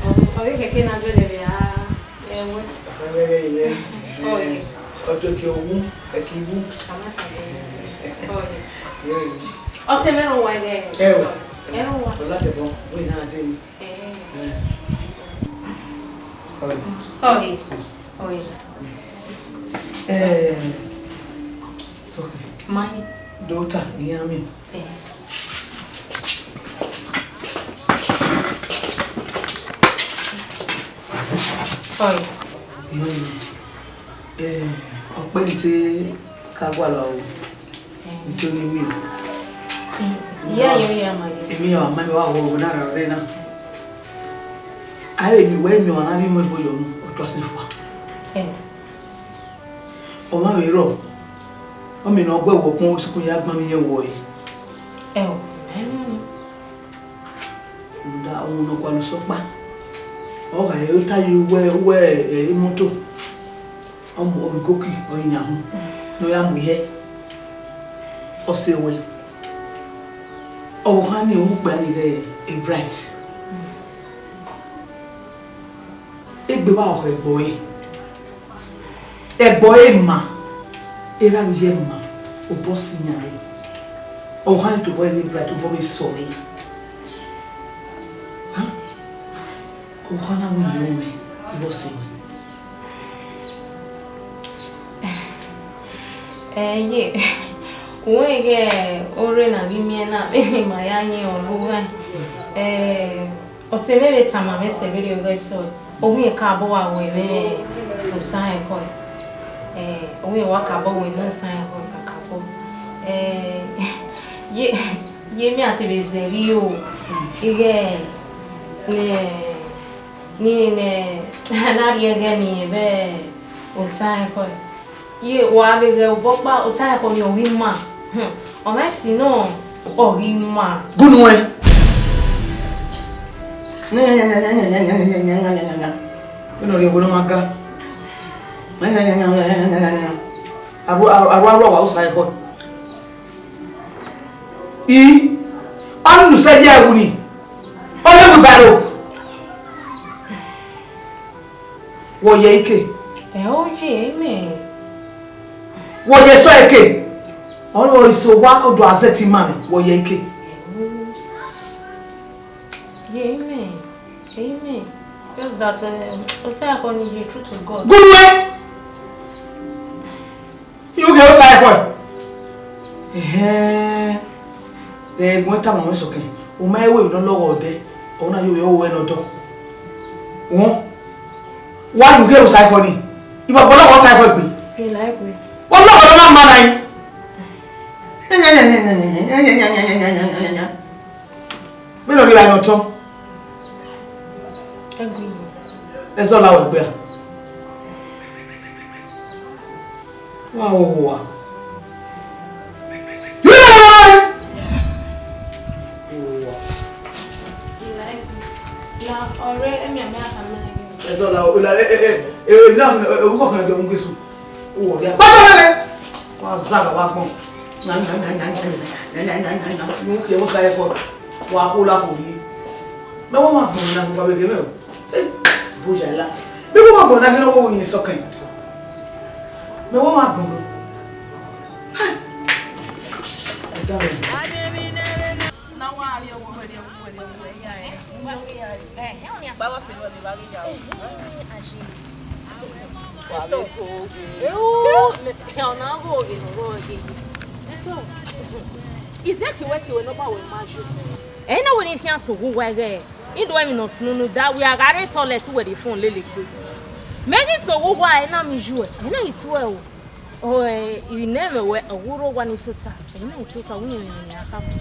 Ọ vbe kẹkẹ na zẹdẹ vbe a ẹwẹ. Ọ vbe vbe ẹwẹ. Ọ tọ ke owu, ẹke iwu. Ọ sẹ mẹ rọ wa ẹghẹ. Ẹ o. Ẹ rọ wa. Ọ la tẹbọ, wẹ na dẹ mi. Ọye. Ọye. Ọye. Eh, it's okay. Mani. Daughter, iran mi. Eh. Ọye. Ọye. Eh, ọkpẹn te ka gualọ o. Ito ni mi o. Iya, iya, iya, ma ye. Emi o, ama mi wa wo na ra re na. A vbe miẹn wẹ miẹn ọmwa na rhie imẹ ẹvbo yọ unu, ọ tua sẹ fua. Ẹ. Ọmwa vbe rrọọ, ọ miẹn ne ọ gu ẹvbo ọkpọn sukun ya gbanmwẹ irẹn wọọ ẹre. Ẹ o, ẹ nọ ni. Rhunmwuda ọmọ ne ọ gualọ sẹ ọkpa, ọ gha re ota ye uwu, uwu, ẹ, imoto, ọ mu, ọ ghi goki, ọ ghi yan uhunmwu, ne ọ ya mu ihẹ. Ọ sẹ wẹ, ọvbokhan ni, ọ wu ukpia ni ghe Bright. Egbe vbe a khẹ ẹgbọ ẹre. Ẹgbọ ẹre ma, erha vbe iye ma, obọ si yan ẹre. Ọvbokhan ni tobọ ẹre Bright, obọ vbe sẹ ọre. Ha? Ọvbokhan na wẹ iye ọmọ, obọ sẹ wẹ. Ẹ ye, wẹ ighẹ ore na ghi miẹn na, vbene ima ya yin ọvbokhan. Ẹ, ọse mwẹ vbe tama mwẹ sẹ vberriọ ighẹ sẹ, ọ wẹ kabọ wa wẹ mwẹ osa ẹkhọ. Ẹ, ọ wẹ wa kabọ wẹ mwẹ osa ẹkhọ kakabọ. Ẹ, ye, ye mẹ a te vbe zẹ vbe o, ighẹ ne, ne, ne, na rhie ẹghẹ ni vbe osa ẹkhọ. Ye, wa vbe ghẹ obọ ọkpa, osa ẹkhọ ni ọ ghi ma. Hmm, ọ mwẹ si nọ, ọ ghi ma. Gu nuẹn. Vbene ọ rhie ẹvbo ne ọ ma ga. Aro, aro, aro, aro, wa osa ẹkhọ. I, ọnii ne u sẹ ye ẹwu ni, ọ ye wheelbarrow. Wẹ ọ ye ike? Ẹ, ọ ye, amen. Wẹ ọ ye sẹ ike? Ọ ro iso wa, ọ do a zẹ te ima mwẹ, wẹ ọ ye ike? Ye, amen. Amen. Just that, um, osa ẹkhọ ni ye, true to God. Gu nuẹn. Ighẹ osa ẹkhọ. Ẹhẹn. Ẹgbọn tama mwẹ sọkẹn. U ma i ru emwi ne ọ lọghọ odẹ, ọ na ye ovbi ẹre ne ọ dọ. Wọn. Wa ru ighẹ osa ẹkhọ ni. Ibọbọ lọghọ osa ẹkhọ egbe. Ọ lọghọ ne ọ na ma na yi. Vbene ọ rhie evbare ne ọ tọn. Ẹzọ la wẹ gbe a. Wa hoho a. Ẹzọ la, o la, e, e, e, e, na, e, e, orúkọ kan jọ mu Jesu. Uwọ rhia. Wa gbẹn rẹ. Wa zagha wa gbọn. Nya, nya, nya, nya, nya, nya, nya, nya, nya, nya. Nu ke wo sa ẹfọ. Wa kho la kho yi. Mẹ wo ma gbọn na, wa vbe ghe mẹ o. Eh, boya la. Mẹ wo ma gbọn na, ghe ne wo yin sọkẹn. Mẹ wo ma gbọn. Hai. Ẹ da mẹ. Na wa ri owo wẹrẹ, owo wẹrẹ, owo wẹrẹ. Ba wa se lo le ba ri ya. So, eh, ọna gho ghe ne ọ ghe. So, is it wẹ te wẹ ne ọ ba wẹ ma ju? Ẹ na wẹ ne I khian sẹ owa uwa ẹghẹ, I do emwi ne ọ sunu da, wẹ a gha rre toilet wẹ rhie phone lele egbe. Mẹ ghi sẹ owa uwa, ẹ na miẹn ju ẹ, ẹ na i tu ẹ o. Ọ, ẹ, I nẹ mwẹ wẹ, ọ wu rre owa ni tota, ẹ na i tota, wẹ irẹn ne a kha bu.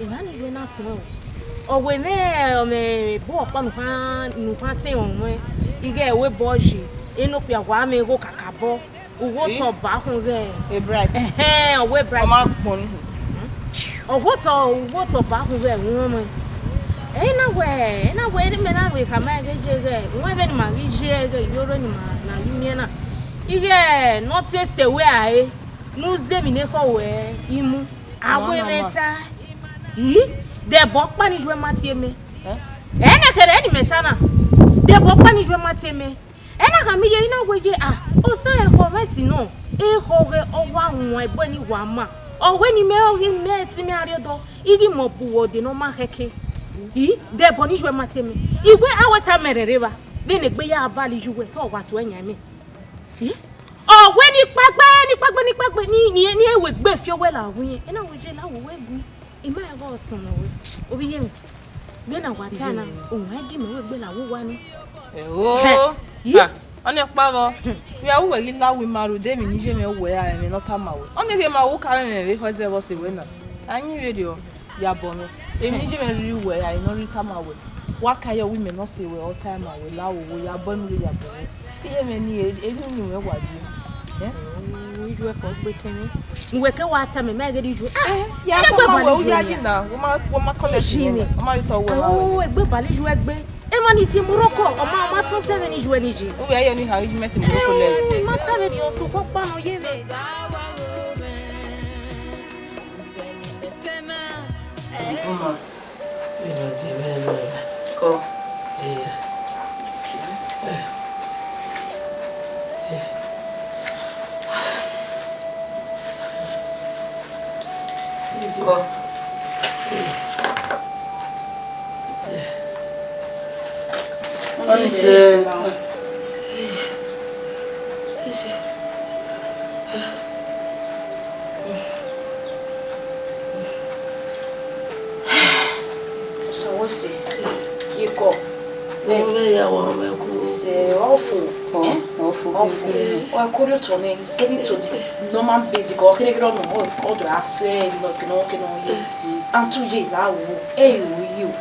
Emwa ni wẹ na sẹ o. Ọ wẹ mwẹ, ọ mwẹ bu ọkpa ne u kha, ne u kha te rọnmwẹ, ighẹ wẹ bọ ye, ene okpia wa mwẹ igho kakabọ. Uwu otọ ba khun ghẹ. E Bright. Ẹhẹn, ọ wẹ Bright. Ọ ma gbọn ni. Ọ wẹ otọ, uwu otọ ba khun ghẹ, wẹ irẹn. Ẹ i na wẹ, ẹ i na wẹ, ne imẹ na rhie khama ẹghẹ ye ghẹ, wẹ vbene ima ghi ye ẹghẹ, iyore ne ima na ghi miẹn na. Ighẹ ne ọ te sẹ wẹ a re, ne u zẹ emwi ne ekhọe wẹ imu. A wẹ mwẹ ta. I, dẹbọ ọkpa ni ju ẹre ma tie mẹ. Ẹ? Ẹ na kherhe ne imẹ ta na. Dẹbọ ọkpa ni ju ẹre ma tie mẹ. Ẹ na khama iye, I na wẹ ye, a, osa ẹkhọ mwẹ si nọ, ekhọe ọ wa wan ẹbọ ni wa ma. Ọ wẹ ne imẹ ọghe mẹ te imẹ a rrie ọdọ, I ghi mu ọbu wẹ ọdẹ ne ọ ma khẹke. I, dẹbọ ni ju ẹre ma tie mẹ. I wẹ a wẹ ta mẹ rẹrẹ evba, vbene egbe ya bali yu wẹ, te ọ wa tuẹ yan mẹ. I, ọ wẹ ne ikpẹgbe, ne ikpẹgbe, ne ikpẹgbe, ni, ni, ni e wẹ egbe fi owẹ la wu irẹn. Ẹ na wẹ ye la wu wẹ gui. I ma ẹghẹ ọ sọnnọ wẹ, ovbi iye mwẹ. Vbene a wa ta na, owan gi mẹ wẹ egbe la wu uwa ni. Ẹo. Hẹ, yi. Ha, ọnii ọkpa vbọ. Vbe a ru wẹ ghi la wu ima rhunmwuda emwi ne iye mwẹ ru wẹ ra, ẹmwẹ ne ọ tama wẹ. Ọnii rhie ma wu ka mwẹ vbe ekhọe zẹ vbe ọse wẹ na. A yin vberriọ, ya bọ mwẹ. Emwi ne iye mwẹ rhie ru wẹ ra, emwi ne ọ rhie tama wẹ. Wa ka ye wẹ imẹ ne ọ sẹ wẹ ọta ma wẹ la wo ya bọ enu ya bọ. Iye mwẹ ni, emwi ni wẹ wa ye. Eh? Uwẹ kọ gbe tẹn ni. Uwẹ ke wa ta mẹ, mẹ ghe di ju. Ah, ya ta ma wẹ u ya yi na. Wo ma, wo ma college ni. Wo ma yi tọ wẹ ma wẹ. Oh, egbe bali ju egbe. Emwa ni si Morocco, ọ ma, ọ ma tọn sẹ vbene ijuẹ ni yi. Uwẹ ye ni ha, ijuẹ si Morocco lẹ. Eh, ma ta vbe ni ọsọ kọ kpa nọ ye vbe. Ọma. Kọ. Kọ. Ọnise. Sọwọse, ye kọ. Ọmọ ya wa ọmọ ẹkú. Sẹ ọfo, eh? Ọfo. Ọfo. Ọ ẹkọ rẹ otọ nẹ, steady to the normal basic. Ọ kere kere ọmọ, ọ, ọ do a sẹ, nọ, kene, kene, ye. Antu ye la wo, e yo ye o.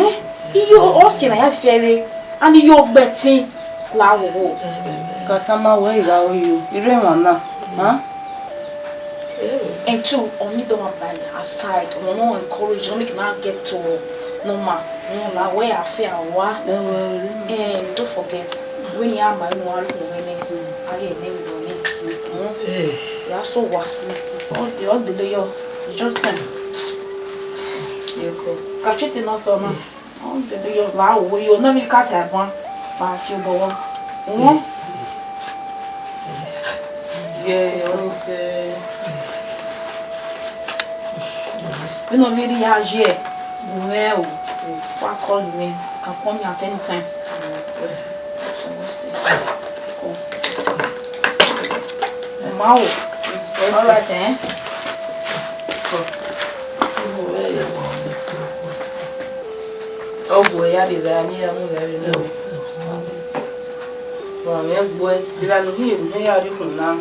Eh? Iyo, ọ si na ya fẹre, and iyo gbẹtin la wo. Ka tama wẹ I gha ru yo, I rre emwa na, ha? And two, ọ ni dọmọ by outside, ọ no encourage, ọ make na get to normal. No, la wẹ a fe a wa. And don't forget, when you are my one, when you are in the room, ya so wa. Ọ de, ọ de yo, just time. Ka treat no so na. Ọ de yo la wo yo, no mi ka ta ban. Ma si obo wa. Won. Ye, Ọnise. Vbene ọ vbe rhie a ye, u mwẹ o, wa call me, you can call me at any time. Yes. So, we'll see. Cool. Ma o. All right, eh? Ọ gbuẹ ya de vbe a ni ya mu vbe a vbe nọ. Wa mwẹ gbuẹ, de vbe a nu hi emu ya rhie khun na.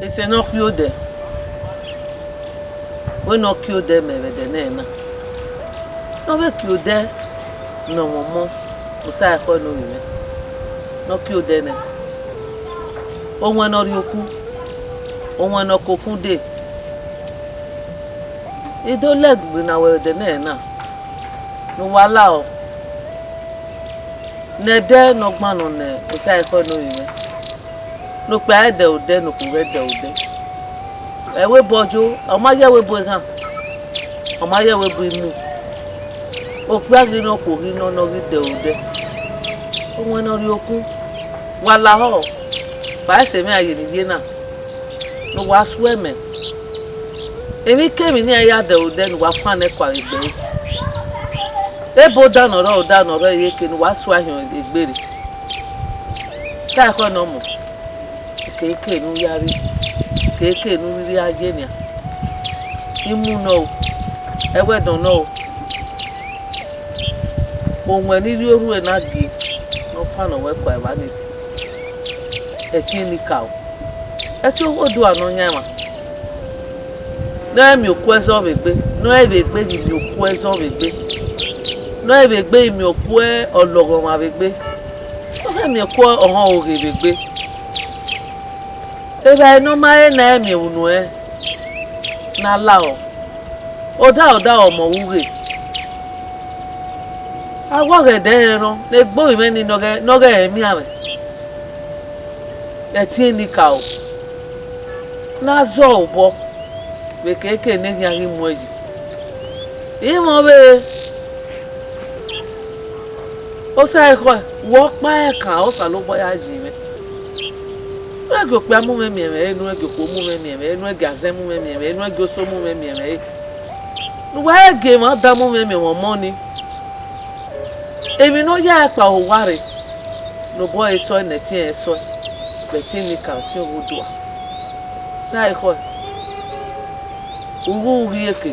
Ese ne ọ khiodẹ, wẹ ne ọ khiodẹ mẹ vbe ẹdẹ nẹ na. Ne ọ vbe khiodẹ ne ọ mwẹ ọmọ, Osaẹkhọ ne ovbi mwẹ, ne ọ khiodẹ nẹ. Owẹn ne ọ rhie okun, owẹn ne ọ ke okun dee. I do lẹgbe na wẹ ẹdẹ nẹ na, ne uwa la ọ, ne ẹdẹ ne ọ gbannọ ne Osaẹkhọ ne ovbi mwẹ, ne okpia ghẹ dẹ odẹ, ne okhuo ghẹ dẹ odẹ. Ẹvbo ebo yo, ọ ma ye ẹvbo ebo eghan, ọ ma ye ẹvbo ebo imu. Okpia ghi nọ, okhuo ghi nọ, ne ọ ghi dẹ odẹ. Owẹn ne ọ rhie okun, wa lahọ, wa ẹse mwẹ a ye ne I ye na. Ne uwa suẹ mẹ. Emwikemwi ne iran ya dẹ odẹ ne uwa fan nẹ kua vbe egbe ẹre. Ebo dan ne ọ rrọọ, dan ne ọ rrọọ, eke ne uwa suẹ ahiọn egbe rre. Saẹkhọ ne ọ mọ, keke ne u ya rre, keke ne u rhirhi a ye nian. Imu nọ o, ẹwẹdọn nọ o. Owẹn ne I rhie orhu ẹre na gie, ne ọ fan nọ wẹ kua evba ni. Ẹtin enikaro, ẹtin owa Oduua ne ọ yan emwa, ne ọ miẹn okuẹ zọ vbe egbe, ne ọ vbe egbe ghi miẹn okuẹ zọ vbe egbe, ne ọ vbe egbe ghi miẹn okuẹ ọlọghọmwa vbe egbe, ne ọ ghẹ miẹn okuẹ ọhọn oghe vbe egbe. Evbare ne ọ ma re ne a miẹn vbe unu ẹnrẹn ne a la ọ, odaro odaro ọmọ vbe ughe. A wa ghẹ dẹ rẹn nọ ne egbe ovbi mwẹ ni ne ọ ghẹ, ne ọ ghẹ rẹn mianmwẹ. Ẹtin enikaro, ne a zọ obọ vbe keke ne eghian ghi mu ẹe yi. Imwẹ ọvbehe, Osaẹkhọ, wẹ ọkpa ẹkan Osanobua ya yi mwẹ. Ne u gie okpia mu mwẹ miẹn mwẹ re, ne u gie okhuo mu mwẹ miẹn mwẹ re, ne u gie azẹn mu mwẹ miẹn mwẹ re, ne u gie oso mu mwẹ miẹn mwẹ re, ne uwa gie emwa dan mu mwẹ miẹn mwẹ ọmọ ni. Emwi ne ọ ya ẹkpa owa rre, ne obọ ẹre sọe ne ẹtin ẹre sọe, vbe ẹtin enikaro, ẹtin owa Oduua. Saẹkhọ, u ghi ru ughieke,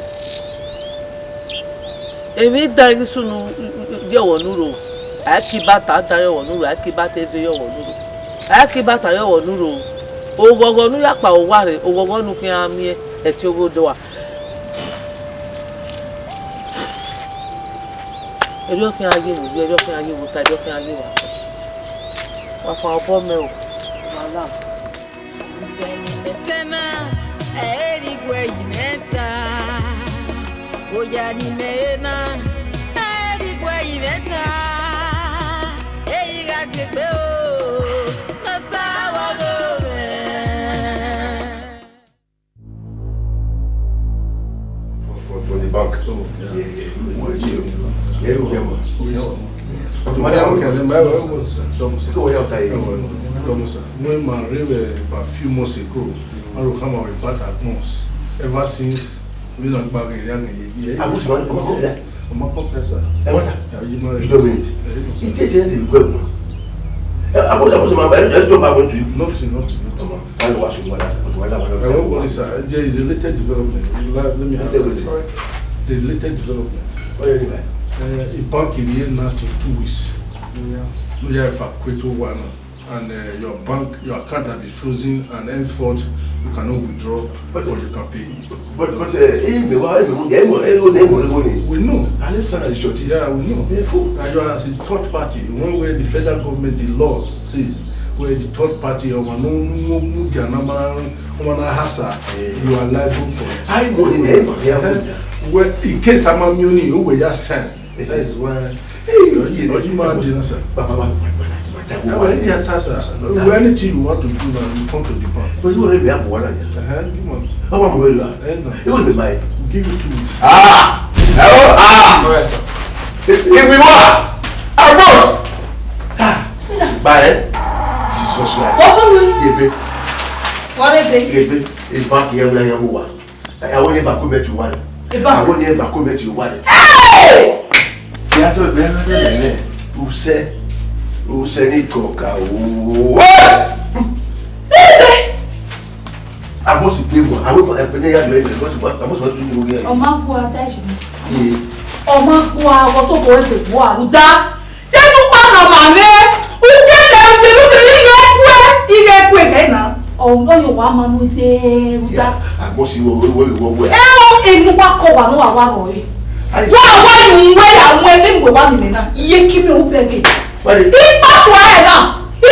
Emwi dan ghi sunu ye ọghọ ne u ro, a i ke ibata dan ye ọghọ ne u ro, a i ke ibata eve ye ọghọ ne u ro, a i ke ibata ye ọghọ ne u ro. Oghọghọ ne u ya kpao owa rre, oghọghọ ne u khian miẹn ẹtin ogho do a. Erriọ khian ye vbe ovbi, erriọ khian ye vbe ota, erriọ khian ye vbe asọn. Wa fa obọ mẹ o, wa la. Usẹ ne imẹ sẹ na, ẹ i rhie igue yi mwẹ ta. Oya ne imẹ re na, ẹ i rhie igue yi mwẹ ta. Eyi gha ziegbe o, ne Osa wa gho mwẹ. For, for, for the bank. Oh, yeah. Yeah, yeah, yeah. Yeah, you get one. Yes, sir. But my, okay, then my, go where you tie. When my rave about few months ago, I will come out with bad at once. Ever since, we don't back in the I wish one come there. Ọmọ kọ pẹsa. Ẹ wá ta. Ẹ yí máa. You don't mean it. Ẹ yí máa. Ìtí ètí ẹ̀ tẹ̀lé gbẹ̀gbọ̀n. Ẹ, àbọ̀, àbọ̀, àbọ̀, ẹ, ẹ, don't bother with you. Nothing, nothing, nothing. Come on. I don't wash you, mother. But why not? Ẹ wọ́n wọlé sir. There is a latest development. Let, let me have it. Latest what? The latest development. What do you mean by? Uh, a bank in here now to two weeks. Yeah. No, yeah, evacuate one. And, uh, your bank, your account has been frozen, and henceforth you cannot withdraw or you can pay. But, but, uh, eh, me wa, eh, me wa, eh, mo, eh, mo, eh, mo, eh, mo, eh. We know. And it's not a short. Yeah, we know. Eh, fool. And you are as a third party. One way the federal government, the laws says, where the third party, or one, no, no, no, no, they are not, one hasa, eh, you are liable for it. I know the name, yeah, yeah. Well, in case I'm a muni, you will just sign. That is why. Hey, you, you, you man, you know, sir. Baba, baba, baba, baba, baba. Anything you want to do now, you come to the bank. But you already have one. Uh-huh, give one. How am I going to? Eh, no. You will be my. Give you two weeks. Ah! Hello? Ah! All right, sir. If, if we want, I must. Ah! Bye. Jesus Christ. What's wrong with you? Yebe. What is it? Yebe. If back here, we are. Ẹ, àwọn yẹn va kó mẹ ti wa rẹ. Eba. Àwọn yẹn va kó mẹ ti wa rẹ. Hey! Ìyá tó ìgbẹ́ rẹ lẹ́lẹ̀, usẹ, usẹ ní kọ̀ọ̀kan o. Ẹ! Ẹ! Àbọ̀ sì gbé wọn, àwọn ọmọ ẹgbẹ́ ní yàrá ẹgbẹ́, àbọ̀ sì wọ́n, àbọ̀ sì wọ́n tún ní orí ẹ̀. Ọmọ àpò àtàjì ni. Ee. Ọmọ àpò àwọn tó kọ ẹgbẹ́ bọ́ àrùdá. Te tu kpa nọ ma mwẹ, u kele, u kele, u kele, ighẹ kue, ighẹ kue kẹ na. Ọ nọ yo wa ma nu ise ruda. Agbọn si wo wo wo wo. Ẹ o, enu wa kọ wa nọ wa wa rọ e. Wa wa yu wẹ ya wẹ ne we wa mi mẹ na. Iye ki mi u bẹgẹ. Wẹrẹ. Ipa fua ẹ na. I,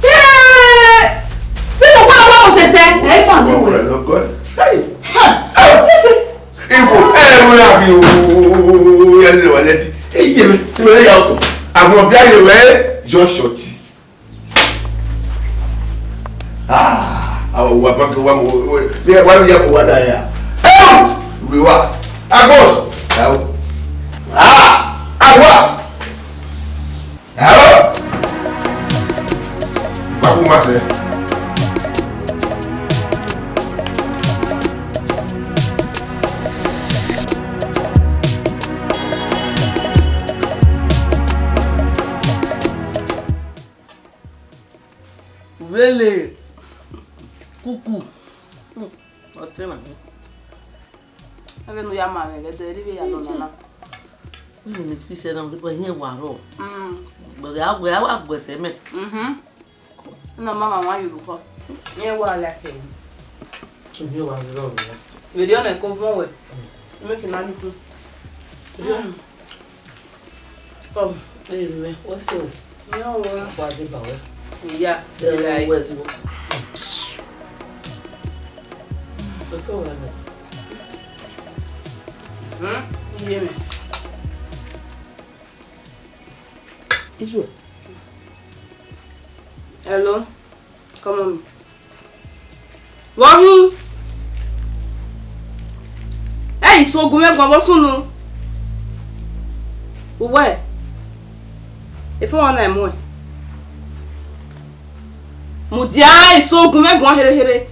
ẹ, bí mo gbọ́dọ̀ wá mo sẹsẹ. Ẹ ma mi wẹ. Hey. Ha. Listen. Igbo, ẹ ẹ wẹ abi o, ẹ lẹ wa lẹti. Ẹ yẹ mẹ, ẹ mẹ ya ọkọ. Àwọn ọbẹ ayẹ wẹ yọ ṣọti. Ah, àwọn wa bank wa mo, wa wa ya ko wa da ya. Ẹ o, we wa. Agos. Ah, awa. Hello? Babu ma se. Vele kuku. Ọtẹn na. Ẹ vbe ne u ya ma mwẹ vbe ẹdẹ, erha ivbi ya nọ nana. Wẹ ne fish na, wẹ hiẹn wa rrọọ. Mm. Wẹ gha, wẹ gha wa gu ẹsẹ mẹ. Mhm. Na mama wa ye orukhọ. Iẹn wa like ẹre. Iẹn wa rrọọ rrọọ. Vbe erriọ ne ẹko vuọn wẹ. Make una look. Mm. Come, baby, what's up? No, uh, what about it? Yeah, yeah, right. Well, well. What's up, well? Hmm? You hear me? Israel. Hello? Come on. Vbọ hin? Ẹ i so gu mwẹ guan vbọ sunu. Uwẹ, efẹn ọmwa na muẹn. Mudia, ẹ i so gu mwẹ guan here here.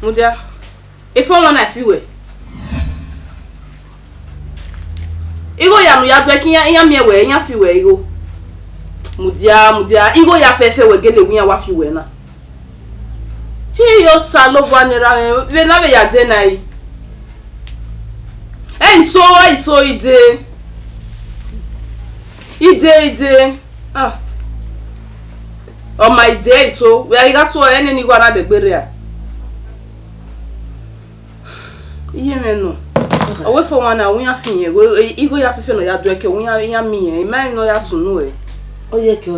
Mudia, efẹn ọmwa na fi wẹ. Igho ya ne u ya dọe ke iran, iran miẹn wẹ, iran fi wẹ igho. Mudia, mudia, igho ya fẹfẹ wẹ gele wẹ iran wa fi wẹ na. Hi, Osanobua ne erha mwẹ, vbe ne a vbe ya dee na ẹre? Ẹ i so, ẹ i so, I dee. Ide, ide. Ah. Ọ ma ide eso, wẹ a ghi gha so ẹre nene igho a na degbe rria. Iye mwẹ nọ. Ọ wẹ fo wan na, wẹ iran fi yẹn, wẹ igho ya fifi nọ ya do ẹkẹ, wẹ iran, iran miẹn, I ma rẹn ne ọ ya sunu ẹre. Ọ ye ke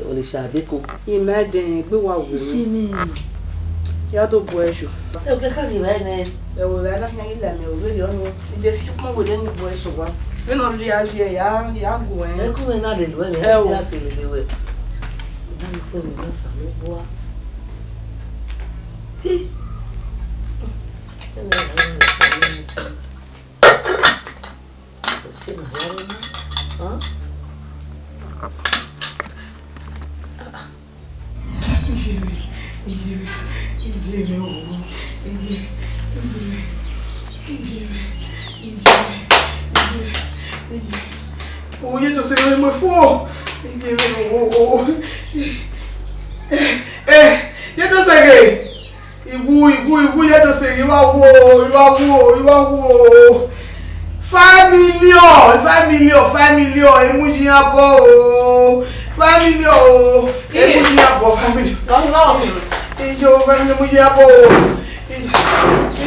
Orisha beko. I ma dẹ egbe wa wo. Iye mwẹ. Ya do bu ẹre yo. Ẹ, o ke ka ghi vbe nẹ. Ẹ wo, vbe na khian ghi la mẹ, o vbe rhie ọnu. I de fi ukpọn wele ni bu ẹre sẹ owa. Vbene ọ rhie a rhie, ya, ya gu ẹn. Ẹ ku mwẹ na lele uwẹ, ẹ o, si a te lele wẹ. Ẹ na ni kpe mwẹ na sa mwẹ bua. Hi. Ẹ na ni sa mwẹ bua. Ese na ya rre na. Hàn? Iye mwẹ, iye mwẹ, iye mwẹ o, iye, iye mwẹ, iye mwẹ, iye mwẹ, iye mwẹ, iye mwẹ. O ye do sẹ ghe mu fo. Iye mwẹ o, o, o. Eh, eh, ye do sẹ ghe. Iwu, iwu, iwu, ye do sẹ ghe, I wa wo, I wa wo, I wa wo. Five million, five million, five million, emu yi iran bọ o. Five million o, emu yi iran bọ, five million. Ọ ghi gha wọ sunu. Iye o, five million, emu yi iran bọ o.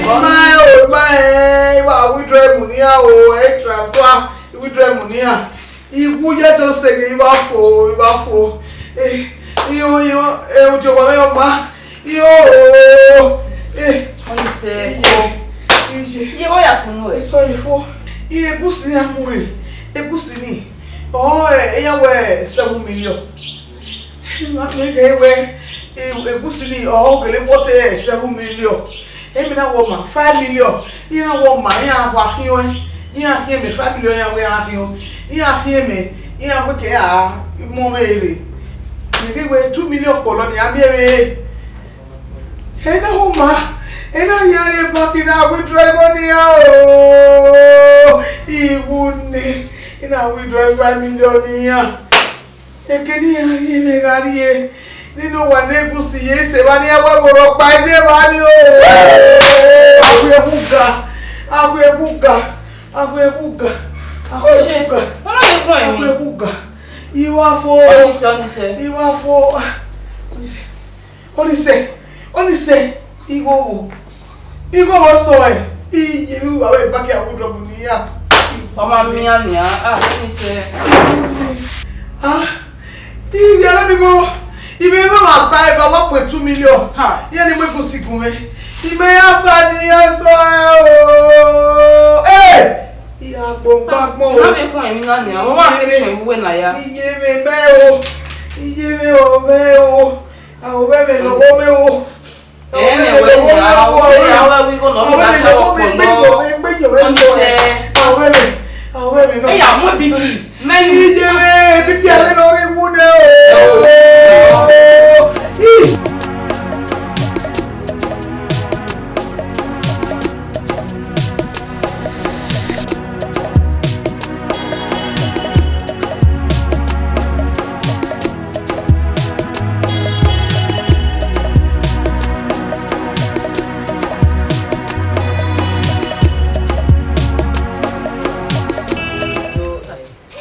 Ima o, ima ẹ, I wa withdraw emu ne iran o, ẹ transfer, I withdraw emu ne iran. Iwu ye do sẹ ghe, I wa fo, I wa fo. Eh, iyo, iyo, eh, ojo wa mwẹ ọma. Iyo, eh. Ọnise. Iye, iye. Iye, ọ ya sunu ẹ. Sorry fo. Iye egusi ni a mu rre. Egusi ni. Ọ, eh, iran wẹ seven million. Ima miẹn ghe wẹ, eh, egusi ni, ọ gele worth, eh, seven million. Emwi na wẹ ọma, five million. Iran wẹ ọma, iran wa khian ọẹn. Iran khian mẹ five million, iran wẹ iran khian. Iran khian mẹ, iran wẹ ke a mu vbe rre. Ghi wẹ two million kpọlọ ne iran miẹn vbe. Ena homa, ena rhie rre bank na withdraw igho ne iran o. Iwu nẹ, I na withdraw five million ne iran. Eke ne iran rhie mwẹ gha rrie, nene owa ne egusi ye sẹ evba ne iran wẹ vbe rhọkpa ye evba ni o. Awe hu ga, awe hu ga, awe hu ga, awe hu ga, awe hu ga. I wa fo, Ọnise, Ọnise. I wa fo, ah, Ọnise. Ọnise, Ọnise, igho wo, igho wo sẹ ọe, iye vbe uwa vbe bank a withdraw mu ne iran. Ọ ma miẹn nian, ah, Ọnise. Ah, iye ne mi go, I vbe mwẹ ọmwa sa evba one point two million. Ha. Iran ni mu egusi gun mwẹ. I mwẹ ya sa ne iran sẹ ọe o. Eh! I ya gbọn gba gbọn o. Na vbe khuan emwi na nian, ọ wa ke suẹn vbe uwẹ na ya. Iye mwẹ mẹ o, iye mwẹ o, mẹ o. Aho mwẹ mẹ lọghọ mwẹ o. Aho mwẹ mẹ lọghọ mwẹ o. Aho mwẹ mẹ lọghọ mwẹ, egbe yọ mwẹ, egbe yọ mwẹ sẹ. Aho mwẹ mẹ, aho mwẹ mẹ nọ. Eya mu B P. Mẹni? Iye mwẹ, B P a vbe nọ rre iwu nẹ o.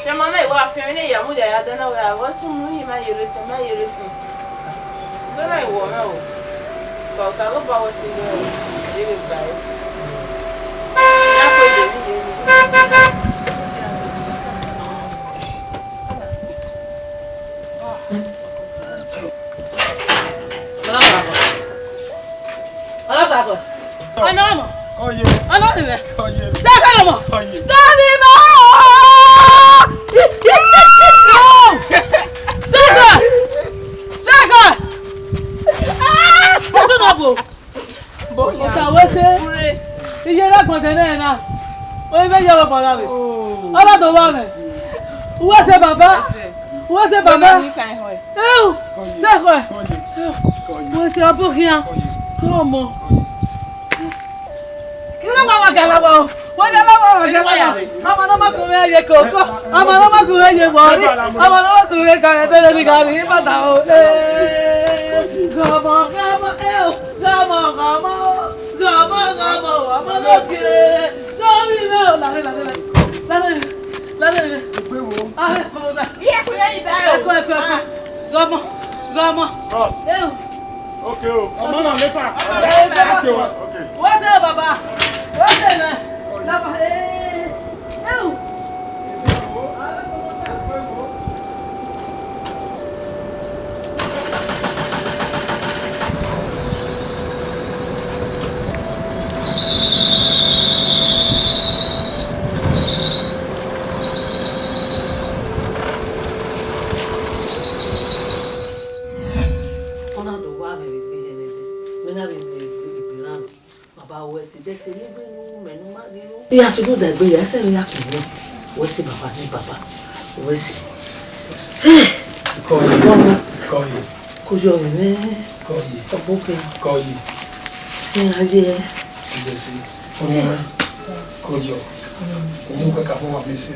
Fian ma na, I wa fian vbene I ya mudia ya dẹ na wẹ, a wẹ sunu, I ma yerre sin, I ma yerre sin. Dọna iwọ mwẹ o. Ka Osanobua wẹ sẹ vbe ẹ vbe gba ẹre. Ya kue de vbe iye. Ọlọsakọ. Ọnọmọ. Kọye. Ọnọmọ. Kọye. Sẹkọ ọnọmọ. Kọye. Dọbi mọ. Sẹkọ. Sẹkọ. Ah, ọsọ na bo. Osa wẹ sẹ. Iye rẹ gbọdẹ nẹ na. Oyin vbe yẹ wẹ bọgha vbe. Ọlọdọ wa mẹ. Uwẹ sẹ baba. Uwẹ sẹ baba. Eu, sẹ khẹ. Uwẹ sẹ ọbọ khian. Kọmọ. Kẹlẹ wa wa gala wa o. Wa gala wa wa gala wa. Ọmọ ne ọ ma gun mwẹ ye koko. Ọmọ ne ọ ma gun mwẹ ye wọri. Ọmọ ne ọ ma gun mwẹ ka ẹdẹ ni gari bata o. Gọmọ, gọmọ, eu. Gọmọ, gọmọ, gọmọ, gọmọ, ọmọ lókè. Lórí rẹ o, lálẹ́, lálẹ́, lálẹ́. Lálẹ́. Lale. Egbe wo. Ah, eh, mama sa. Iye ku ye ibe o. Eko, eko, eko. Ah. Gọmọ, gọmọ. Bros. Eh. Okay o. Ọmọ náà later. Eh, baba. Láti wa. Okay. What's up, baba? What's up, man? Laba, eh. Eh. Ọ na do wa vbe egbe hẹnhẹnhẹn, wẹ na vbe miẹn egbe na. Baba, wẹ si, de se ne egbe ne u ru mẹ ne u ma ghi ru. I ya sunu da egbe ya, ẹsẹ mwẹ ya khin mwẹ. Wẹ si, baba, ni baba. Wẹ si. Kọye. Ọmọ. Kọye. Kọye ọmọ mwẹ. Kọye. Ọgbọkẹ. Kọye. Ẹ, aye. Ẹ jẹ si. Ọmọ mwẹ. Kọye. Ọmọ kakabọ wa vbe si.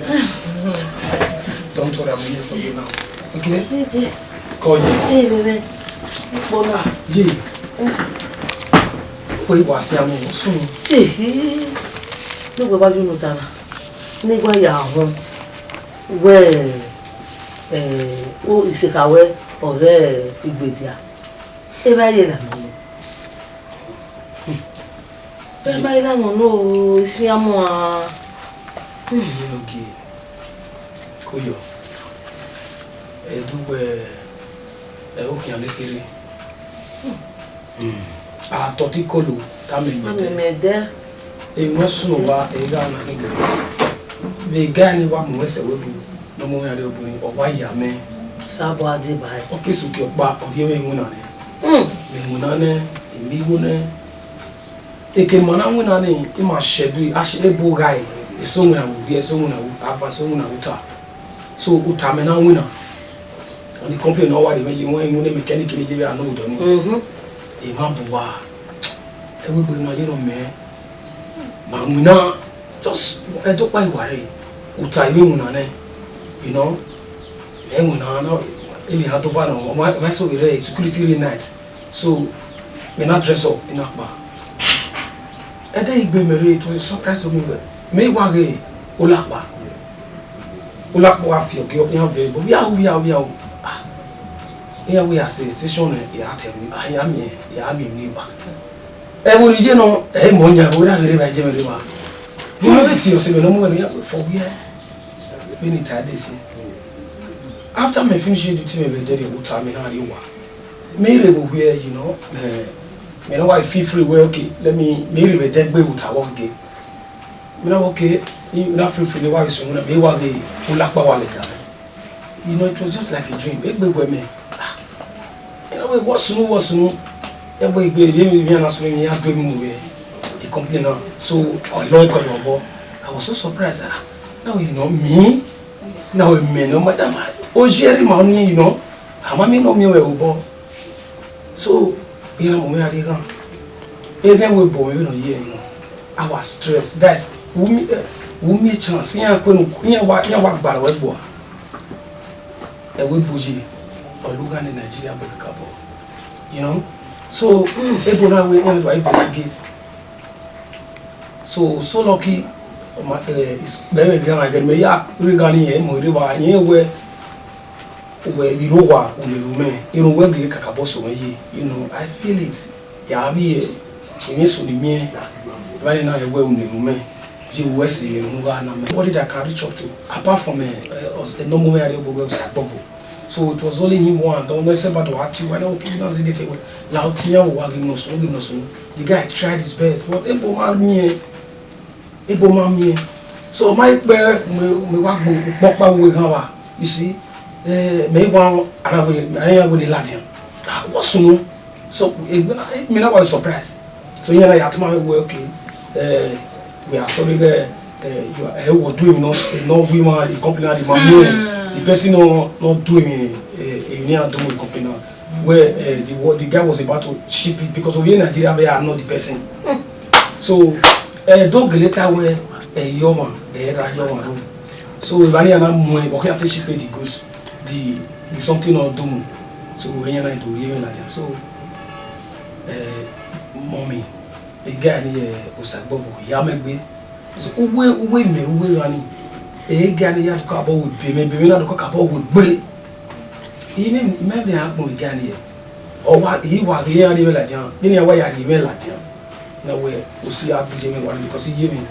Don't worry, I'm here for you now. Okay? Ẹ jẹ. Kọye. Ẹ, bẹbẹ. Ikpọ na. Ye. Ẹ. Wẹ wa si amọ, sunu. Ehe. Ne wẹ wa ye unu ta na. Ne wa ya họn. Wẹ, eh, o isekha wẹ ọrẹ igbedia. Evba ye la mọ nọ. Evba ye la mọ nọ, isian mu a. Hmm. Ye no gie. Koyọ. Ẹ du wẹ, ẹ, okhian ne kere. Hmm. A tọtọ ikolo, tama mẹ dẹ. Amẹ mẹ dẹ. Emwi ne ọ sunu wa, ẹ gha na khin kere. Vbe guy ni wa mu ẹsẹ wẹ bu, ne ọ mu mwẹ rrie obọ, ọ wa ya mẹ. Sabọ a dee ba ẹre. Ọ ke sukẹ ọkpa, ọ rhie mwẹ iwinna nẹ. Hmm. Mẹ iwinna nẹ, I miẹn igho nẹ. Eke ma na winna ni, I ma shẹdu, a shẹ ebo gha ẹre. Eso winna vbe ovbi, eso winna vbe avan, eso winna vbe uta. So, uta mẹ na winna. Ọni complain ne ọ wa rre mwẹ ye, wẹ iwinna mechanic ne ye vbe a nọ odọ ni. Mhm. Emwa bu wa. Ẹvbo egbe na ye nọ mẹ. Ma winna, just ẹdẹ ọkpa I wa rre. Uta I vbe winna nẹ. You know? Ẹ winna na, emwi ha do va nọ, ọ ma, ọ ma so vbe rre security re night. So, mẹ na dress up, I na kpa. Ẹdẹ igbe mẹ rre, it was a surprise to me, but mẹ wa ghe olakpa. Olakpa wa fi ọghe iran vẹ, but via, via, via, ah, iran wẹ ya sẹ station nẹ, ya tẹ mi, ah, ya miẹn, ya miẹn emwi ba. Ẹvbo ni ye nọ, ẹ mọ yan, ẹvbo ra ghe rre ba, je mẹ rre ba. Vbe mẹ vbe tie ọse mẹ ne ọ mu ẹre ya fọ wiẹ. Vbene I ta dee sin. After mẹ finish duty mẹ vbe ẹdẹ rhie uta, mẹ na rrie owa. Mẹ rre vbe owiẹ, you know, eh, mẹ na wa feel free wẹ, okay, let me, mẹ rre vbe ẹdẹ gbe uta vbọ gege. Mẹ na wẹ, okay, I na feel free ne wa vbe sunu na, mẹ wa ghe olakpa wa lẹga. You know, it was just like a dream. Egbe wẹ mẹ, ah, you know, wẹ sunu, wẹ sunu. Egbe, egbe, emwi, emwi na sunu, emwi ya do emwi mu vbe e company na. So, ọ lọ ẹkọ vbe obọ. I was so surprised. Ah, now, you know, me? Now, a man, no matter my, o jẹ rre ma ọni, you know, a ma miẹn ne ọ miẹn wẹ obọ. So, iran mu mwẹ gha rrie eghan. Emwi wẹ obọ mwẹ vbene ọ ye, you know. I was stressed. Guys, u mi, eh, u miẹn chance. Iran kue nu, iran wa, iran wa gba ruẹ ẹgbua. Ẹvbo ebo ye, ọ lugha ne Nigeria bu kakabọ. You know? So, ebo na wẹ iran wa investigate. So, so lucky, ọ ma, eh, is, bẹbẹ gha na gẹn, mẹ ya rre gha ni yẹn, mọ rre wa, yẹn wẹ, wẹ, I rre owa, u le ru mẹ, irun wẹ gele kakabọ so mwẹ ye, you know, I feel it. Ya vbe, eh, emwi eso ni miẹn, evba ni na wẹ u le ru mẹ, ye wẹ si le ru gha na mẹ. What did I can reach up to? Apart from, eh, eh, us, eh, no more area, we were Osagbọvo. So it was only him one. Don't know, say, but what you, I don't care, nothing get away. Loud, Tia, wa ghi nọ sunu, ghi nọ sunu. The guy tried his best, but ebo ma miẹn, ebo ma miẹn. So, ma kpe, mẹ, mẹ wa gbe ukpọkpa vbe eghan wa. You see? Eh, mẹ wa, ara wele, ara wele ladian. Ah, what's no? So, eh, mẹ na wa surprise. So, iran na ya tama wẹ, okay, eh, we are sorry, eh, eh, you are, eh, we do him not, not we want the company, the man, the person no, not do him, eh, eh, he didn't do the company now. Where, eh, the, what the guy was about to ship it because of here Nigeria, we are not the person. So, eh, don't get later where, eh, your one, eh, right, your one. So, we are not more, but we have to ship the goods, the, the something not do. So, we are not doing like that. So, eh, mommy, a guy near Osagbọvo, Yamegbe. So, uwe, uwe me, uwe rani. Egia ne ya do kakabọ wẹ ebe mwẹ, ebe mwẹ na do kakabọ wẹ egbe. Ine mẹ vbe agbọn egia ne ọ wa, I wa ghe iran rhie mwẹ ladian, vbene iran wa ya rhie mwẹ ladian. Na wẹ osi a gbije mwẹ wa, because iye mwẹ,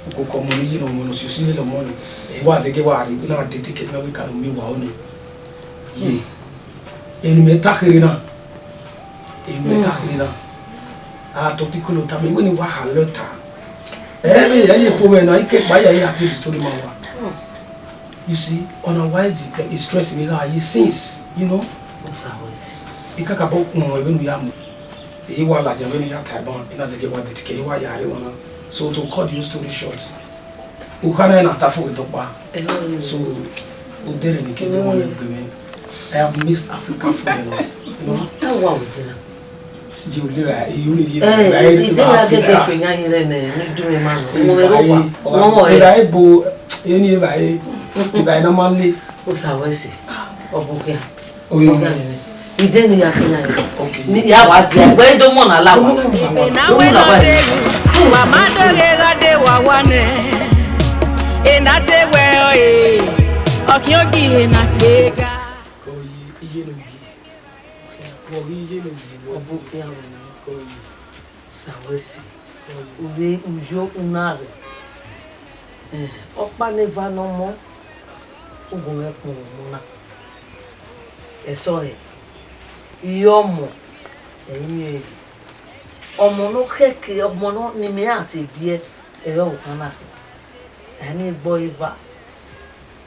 ukoko ọmọ ne iye ne ọmọ ne osi osi lele ọmọ ni. Ẹ wa zẹgẹ wa rhie na de ticket na wẹ ka ne u miẹn uwa ọnii. Ye. Eni mẹ ta kherhe na. Eni mẹ ta kherhe na. A tọ ti kolo ta, mẹ wẹ ne wa ha lọ ta. Ẹ vbe ẹ ye fo mwẹ na, I ke kpa ya ya te the story ma wa. You see, ọna why the, the stress ni gha ye since, you know. Osa wẹ si. I kakabọ kpọnmwẹ vbene u ya mu. Eyi wa ladian vbene u ya ta ban, I na zẹgẹ wa de ticket, I wa ya rre wan na. So to cut the story short, u kha na na ta fo vbe dọkpa. Eh. So, odẹ rẹ ni ke de wan egbe mwẹ. I have missed Africa for a lot, you know. Ẹ wa wẹ jẹ na. Ji u lera, e u ni ri Eh, eva, eva, ide ya gẹgẹ Africa. Fe yan yin rẹ nẹ, ne I do emwa nọ. Ọmọ mwẹ rre owa, ọmọ mwẹ. Eva ebo, eni eva e, eva e na ma le. Osa wẹ si, ọ bu khian. Oyo. Ọ khian nẹ. Ide ne I ya khian nẹ. Okay. Ne I ya wa gia, ẹgbẹ do mọ na la wa. Ibe na wẹ nọ de ru, wa ma do ghe gha de wa wa nẹ. Ena te wẹ ọre, ọ khian ogie na kpega. Kọ yi, iye no yi. Wọ ghi ye ne ogie wẹ. Ọ bu khian vbe nọ. Kọ yi. Osa wẹ si. Kọ yi. U vbe u yo u na rre. Eh, ọkpa ne eva ne ọmọ, u gu mwẹ kpọnmwẹ ọmọ na. Ẹsọhẹ, I re ọmọ, ẹ i miẹn ẹre. Ọmọ ne ọ khẹke, ọmọ ne imẹ ra te biẹ, ẹ i re ọvbokhan na. Ẹ i miẹn egbe ọre eva.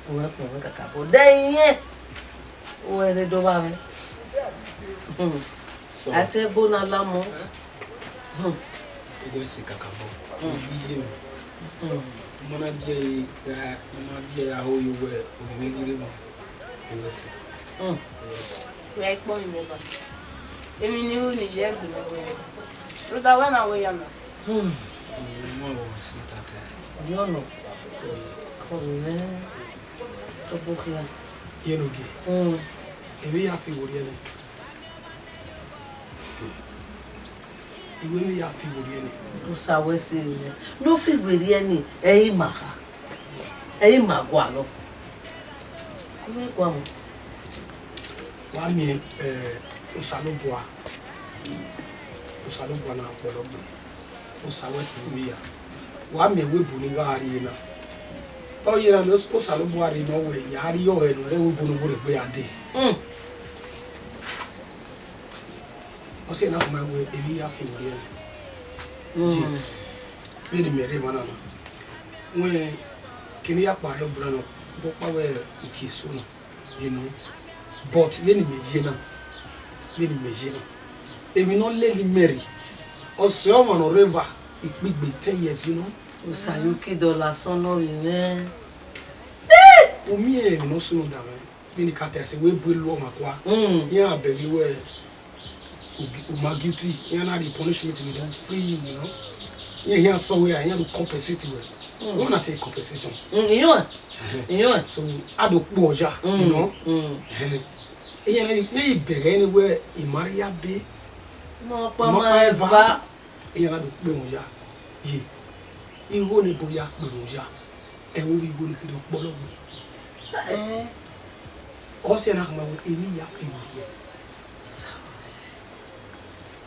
U mwẹ kpọnmwẹ kakabọ. De iyẹn, u ẹre do vba mwẹ. Hmm. So, a te ebo na la ọmọ. Hmm. Egbe ẹse kakabọ. Hmm. Iye mwẹ. Hmm. Ọmọ na gie ẹre gha, ọmọ na gie ẹre gha ho ye wẹ, ovbi mwẹ ghi rre emwa. Egbe ẹse. Hmm. Egbe ẹse. Wẹ i kpọnmwẹ ba. Emwi ne I ru ne I ye gbe mwẹ wẹ. Rhunmwuda wẹ na wẹ ya na. Hmm. Ọmọ wẹ si tata. Ọyọnọ. Kọ mwẹ. Tobokhian. Ye no gie. Hmm. Emwi ya fi wo rhie nẹ. Iwe ne I ya fi werriẹ ni. Osa wẹ sẹ vbe nẹ. Ne ọ fi werriẹ ni, ẹ i ma kha. Ẹ i ma gualọ. Ẹ i gualọ. Wa miẹn, eh, Osanobua. Osanobua na kpọlọ gbe. Osa wẹ sẹ vbe ya. Wa miẹn ẹvbo ebo ne I gha rrie na. Ọ ye na ne Osanobua rhie nọ wẹ ya rrie ọghẹ ne ọ rre ẹvbo ebo ne ọ wo rre egbe ya dee. Mm. Ọ sẹ na khama wẹ emwi ya fi werriẹ. Mm. Yes. Vbene imẹ rre emwa na na. Wẹ, kene I ya kpa rre ọbra na, vbe ọkpa wẹ uki eso na, you know. But vbene imẹ ye na, vbene imẹ ye na, emwi ne ọ lele imẹ rre, ọ sẹ ọmwa ne ọ rre evba ikpigbe ten years, you know. Osa ye uki dọlọ asọn nọ vbe mwẹ. U miẹn emwi ne ọ sunu da mwẹ. Vbene I ka ta ẹse, wẹ bu elu ọmwa kua. Mm. Iran bẹghe wẹ, u gi-, u ma guilty, iran na rhie punishment vbe do free you, you know. Iran, iran sẹ wẹ, iran do compensate wẹ. Mm. Wẹ na take compensation. Mm, iyọnrẹn. Ẹhẹn. Iyọnrẹn. So, a do kpe oya, you know. Mm. Ẹhẹn. Iran ne, ne I bẹghe ne wẹ, I ma rhie abe. Ma ọkpa ma eva. Iran na do kpe mwẹ oya. Ye. Igho ne ebo ya kpe mwẹ oya. Ẹ vbe igho ne kherhe ọkpọlọ gbe. Eh. Ọ sẹ na khama wẹ, emwi ya fi werriẹ.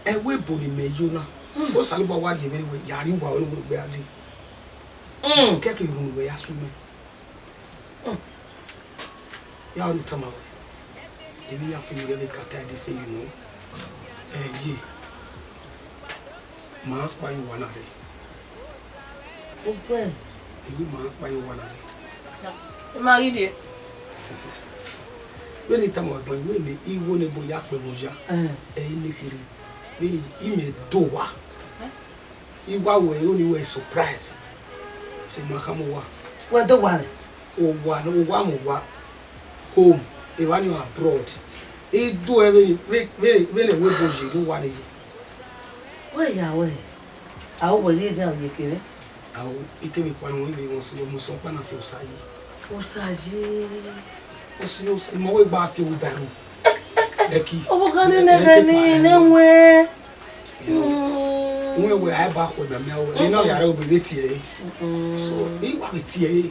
Ẹvbo ebo ne imẹ yo na, mm, Osanobua wa rhie mwẹ wẹ, ya rrie uwa ọre vbe egbe ya dee. Mm. Kẹkẹ erhunmwu wẹ ya sunu mwẹ. Mm. Ya ọnii tama wẹ, emwi ya fi werriẹ vbe kata ẹdẹ sẹ, you know. Ẹ ye, ma kpa ye uwa na rre. Ugbẹn. Iwe ma kpa ye uwa na rre. I ma ghi rrie. Vbene I tama wẹ ban, I wẹ ne igho ne ebo ya kpe mwẹ oya. Eh. Ẹ i ne kherhe. Vbene imẹ do owa. Eh? I wa wẹ, I ru ne I wẹ surprise. Sẹ ma khama uwa. Wẹ do owa rẹ? Owa, owa mu owa. Home. Evba ni abroad. I do ẹre vbene, vbe, vbe, vbene ẹvbo ebo ye, ne uwa ni ye. Wẹ ya wẹ, a wẹ rhie dia ye kevbe? Ao, I te vbe kpa nọ, I vbe wọn si, ọmọ sẹ ọkpa na fi osa yi. Osa yi. Osa yi, osa, I ma wẹ gba fi owa ba ro. Ẹki. Ọvbokhan nene ẹghẹ ni, ne wẹ. Wẹ wẹ, a ba khuẹ na mẹ, ẹ na ya rẹ obọ vbe tie ẹre. Mm. So, I wa vbe tie ẹre.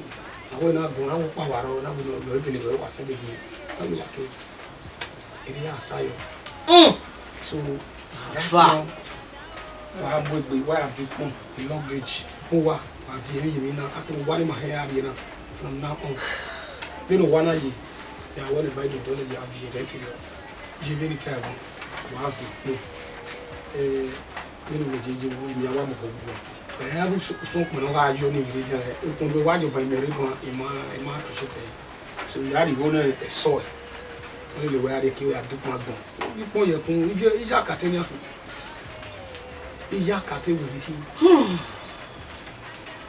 A Wẹ na gun, a wo kpa wa rọ, na gun, ọ gele wẹ wa sẹ de bi. Tell me like it. Eri a sa yọ. Mm. So, Ava. Wa bu egbe, wa ya viọ ukpọn, the luggage, ukpọn wa, wa viọ emwi ye emwi na, a keghi wa ne ima hẹ a rrie na, from now on. Vbene uwa na ye, ya wẹ ne Bible dọlọ ya viọ rẹ te rọ. Ye vbene te a wu, wa viọ ukpọn. Eh, vbene uwẹ jeje, vbene a wa mu obọ guan. Ẹ, a vbe sẹ ukpọn ne ọ gha yọ ne I rre dia, ukpọn ne wa ye ọba imẹ rre guan, I ma, I ma appreciate ẹre. So, I gha rhie igho ne ẹsọe. Ọ lele wẹ a rhie ke a dẹ ukpọn agbọn. Ukpọn ye ẹkun, iye, iye akate nian. Iye akate wẹ rhie. Hmm.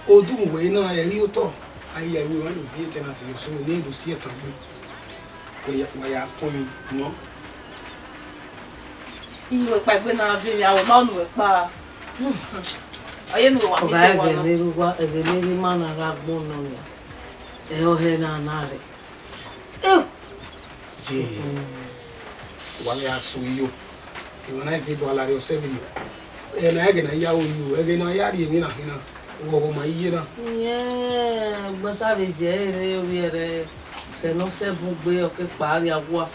Odukhunmwu wẹ na, ẹ i re otọ. A i ya iwe mwa ne ovbi tenant ye, so ne do si ẹtan gbe. Wẹ ya, wẹ ya kpọnmwi nọ. Unu wẹ kpa egbe na vbe emwi, a wẹ ma unu wẹ kpa. Hmm. Ọ ye ne uwa Ọba, kise wa ẹghẹ nọ. Ne erha uwa, ẹghẹ ne erha ima na gha gbọn nọ nia, ẹ ọhẹ na na rre. Eh! Ye, wa ya so iyo. Emwa na i fi do a la rrie ọse vberriọ. Ẹ na ẹghẹ ne a ya ru iyo, ẹghẹ ne a ya rhie emwi na khin na, ughọghọ ma i ye na. Iyẹn, ugbẹn sa vbe ye ẹre ovbi ẹre, sẹ ne ọ sẹ bun gbe, ọ ke kpa rria owa.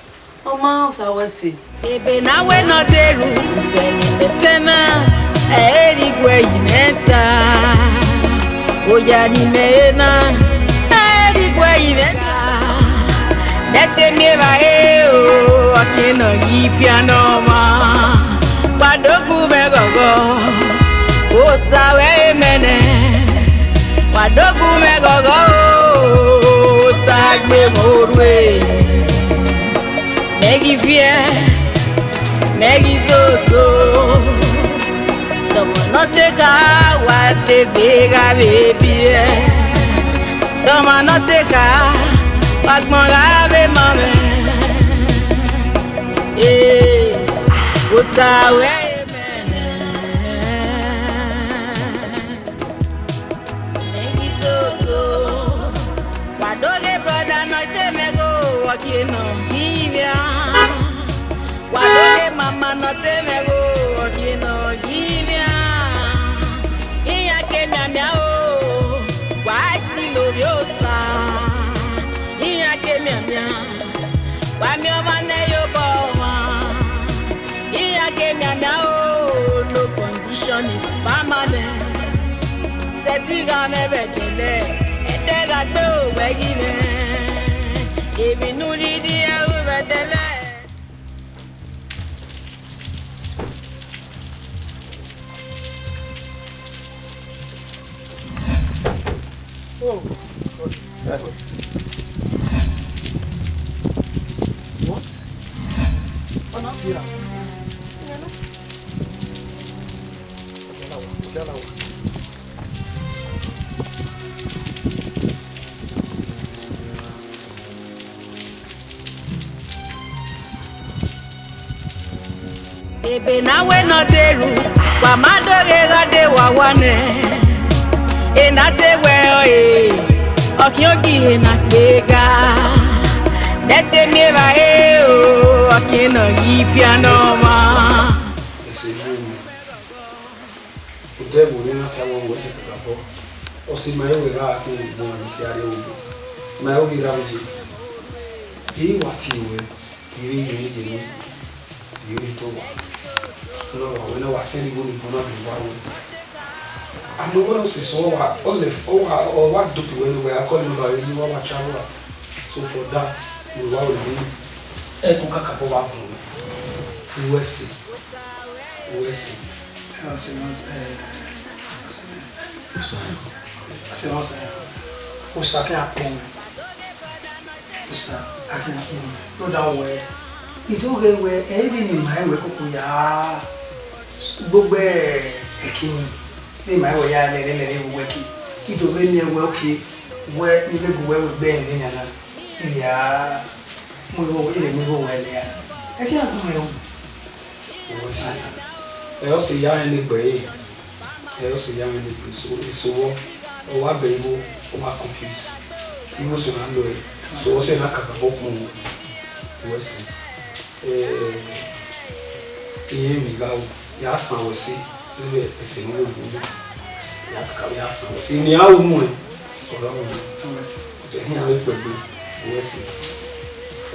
Ọ ma Osa wẹ ẹse. Ebe ne a wẹ ne ọ deghẹ usẹ ne imẹ sẹ na, ẹ i re iguẹ yi mwẹ ta. Oya ne imẹ re na, ẹ i re iguẹ yi mwẹ ta. Mẹ te miẹn evbare o, ọ khian nọ ghi fian ne ọmwa. Wa do gu mwẹ ghọghọ, Osa wẹ ẹre mẹ nẹ. Wa do gu mwẹ ghọghọ o, Osa gbe mwẹ orhue. Mẹ ghi viẹ, mẹ ghi zozo. Tọmọ ne ọ te kha, wa te vbe gha vbe biẹ. Tọmọ ne ọ te kha, wa gbọn gha vbe ma mwẹ. Ee, Osa wẹ ẹre mẹ nẹ. Mẹ ghi zozo. Wa do ghe brother nọ te mẹ gho, ọ kie nọ ghi via. Wa do ghe mama nọ te mẹ gho, ọ kie nọ ghi via. Iran ke mianmian o, wa ti lovbi Osa. Iran ke mianmian, wa miẹn ọmwa ne ẹ ye obọ ọmwa. Iran ke mianmian o, no condition is permanent. Sẹtin gha mwẹ vbe ẹdẹlẹ, ẹdẹ gha gbe owẹ ghi mwẹ. Emwi ne u rhirhi ẹ ru vbe ẹdẹlẹ. Oh, God. What? Ọna ti ra? Ebe ne a wẹ ne ọ deghẹ, wa ma do ghe gha de wa wa nẹ. Ena te wẹ ọre, ọ khian ogie na kpega. Mẹ te miẹn evbare o, ọ khian nọ ghi fian ne ọmwa. Ese ye mi. Odẹ vbe orhiọn na ta ẹmwẹ wẹ sẹ kaka bọ. Ọ sẹ ma ẹre wẹ gha khin vbe ọmwa ne ọ khian rrie obo. Ma ẹre ovbi erha vbe ye. I wa tie ruẹ, I re iyẹn ye nẹ, I re do wa. Nọ wa wẹ ne wa sẹ igho ni bun na vbe wa wẹ. A mu igho ne ọ sẹ sẹ, ọ wa, ọ lẹ, ọ wa, ọ wa dope wẹ ne wẹ a call number vbe ye wa wa travel out. So for that, ne wa wẹ ne ẹko kakabọ wa vuọn. Uwẹ sẹ. Uwẹ sẹ. Ẹ, ọse mẹ, ẹ, ọse mẹ. Osa. Ọse mẹ, ọse mẹ. Osa ke a kpọ mwẹ. Osa, a ke a kpọ mwẹ. Rhunmwuda wẹẹ, I do ghe wẹẹ, ẹ i vbe ne ima wẹ koko ya gbogbo ẹki ni, vbe ima wẹ ya lẹrẹ lẹrẹ vbe uwu ẹki. I do vbe miẹn wẹẹ, okay, wẹẹ I vbe gu wẹ vbe egbe ẹrinmwi na, I vbe a mu igho, I vbe mu igho wẹ lẹ a. Ẹ ke a gu mwẹ o. Uwẹ sẹ. Ẹ, ọ sẹ ya rẹn ne egbe ẹre. Ẹ, ọ sẹ ya rẹn ne egbe, so, eso vbọ, ọ wa bẹn igho, ọ wa confuse. Igho sẹ na lọ ẹre. So, ọ sẹ na kakabọ kpọnmwẹ. Uwẹ sẹ. Ẹ, irẹn emwi gha ru, ya san wẹ sẹ, vbe ẹse ne u vbe wu na. Ya ka, ya san wẹ sẹ. Eni a ru nuẹn, ọ rọ nuẹn. Uwẹ sẹ. Ẹhian vbe kpẹgbe, wẹ si.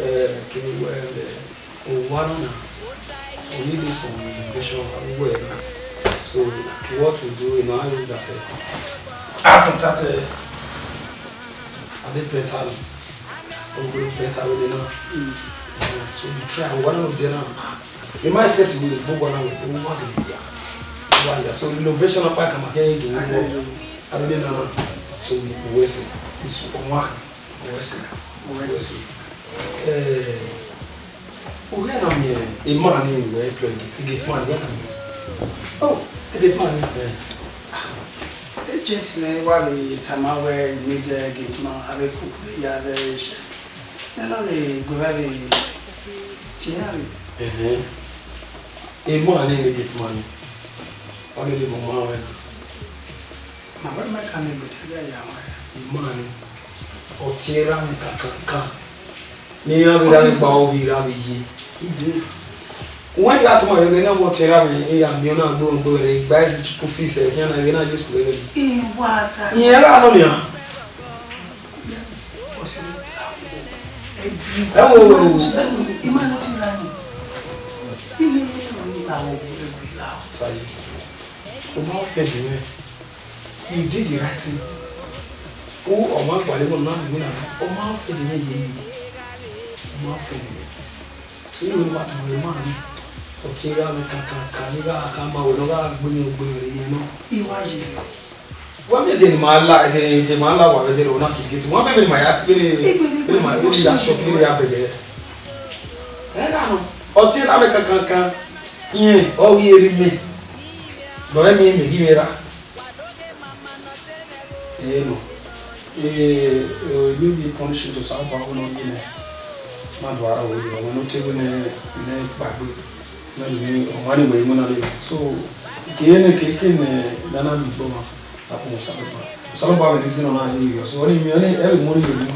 Eh, kevbe wẹ, eh, owa na na, I need some renovation, I will. So, what we do, you know, I use that, eh, I contact, eh, I dey painter now. I go painter with now. So, we try, one of them now. Ẹ ma expect we dey go one hour, we go one hour. One hour. So renovation na pa kama ke do. I don't know. So we, we see. It's one. We see. We see. Eh, we na mi, eh, a man ni we play gate. Gate man, yeah. Oh, the gate man. Yeah. Agent me wa be tama we need the gate man. Have a cook. Yeah, very sure. Ẹ na vbe gu evba vbe tie iran rre. Ẹhẹn. Emọ a nene gate man ni. Ọ ghi vbe mu ọmwa ruẹ na. Ma wẹ ma ka miẹn egbe te a gha ya ruẹ. Emọ a ni. Ọ tie erha mwẹ kankankan. Ne iran vbe ra vbe gba ovbi ra vbe ye. Uwẹ ya tama yọ ne na wọ tie erha mwẹ, e ya miẹn ọna gbe gbe rẹ, gba school fees ẹ, khian na, na just school ẹ. Iwa ta. Iran gha nọ nian. Ẹ wo. Ima no ti ra ni. Ile ni la wo egbe la. Sayi. O ma offend me. You did the right thing. O, ọ ma gba lẹghẹ na, you know, o ma offend me ye. O ma offend me. So you know what my man. O tie erha mwẹ kankankan, ne I gha ka ma wẹ ne ọ gha gbe mwẹ, gbe mwẹ rre nọ. Iwa ye. Wa miẹn ẹdẹ ne ima la, ẹdẹ, ẹdẹ ne ima la wa vbe ẹdẹ ne ọ na kike te. Wa miẹn vbene ima ya, vbene, vbene ima, vbene ima ya shop, vbene ya bẹghe. Ẹ gha nọ, ọ tie erha mwẹ kankankan, irẹn ọ ghi erha imẹ, ne ọ rẹ miẹn imẹ ghi mwẹ erha. Ẹ nọ, eh, eh, maybe punishment or something, ọ nọ ye nẹ, ma do aro wẹ, ọmwa ne ọ te wẹ nẹ, nẹ kpagbe. Ọmwa ni wẹ iwinna rre. So, ke ne keke ne nana mi gbọ ma, a ko Osanobua. Osanobua vbe reason ọna ye yọ. So, ọni mi, ọni, ẹ vbe mu rhie emwi.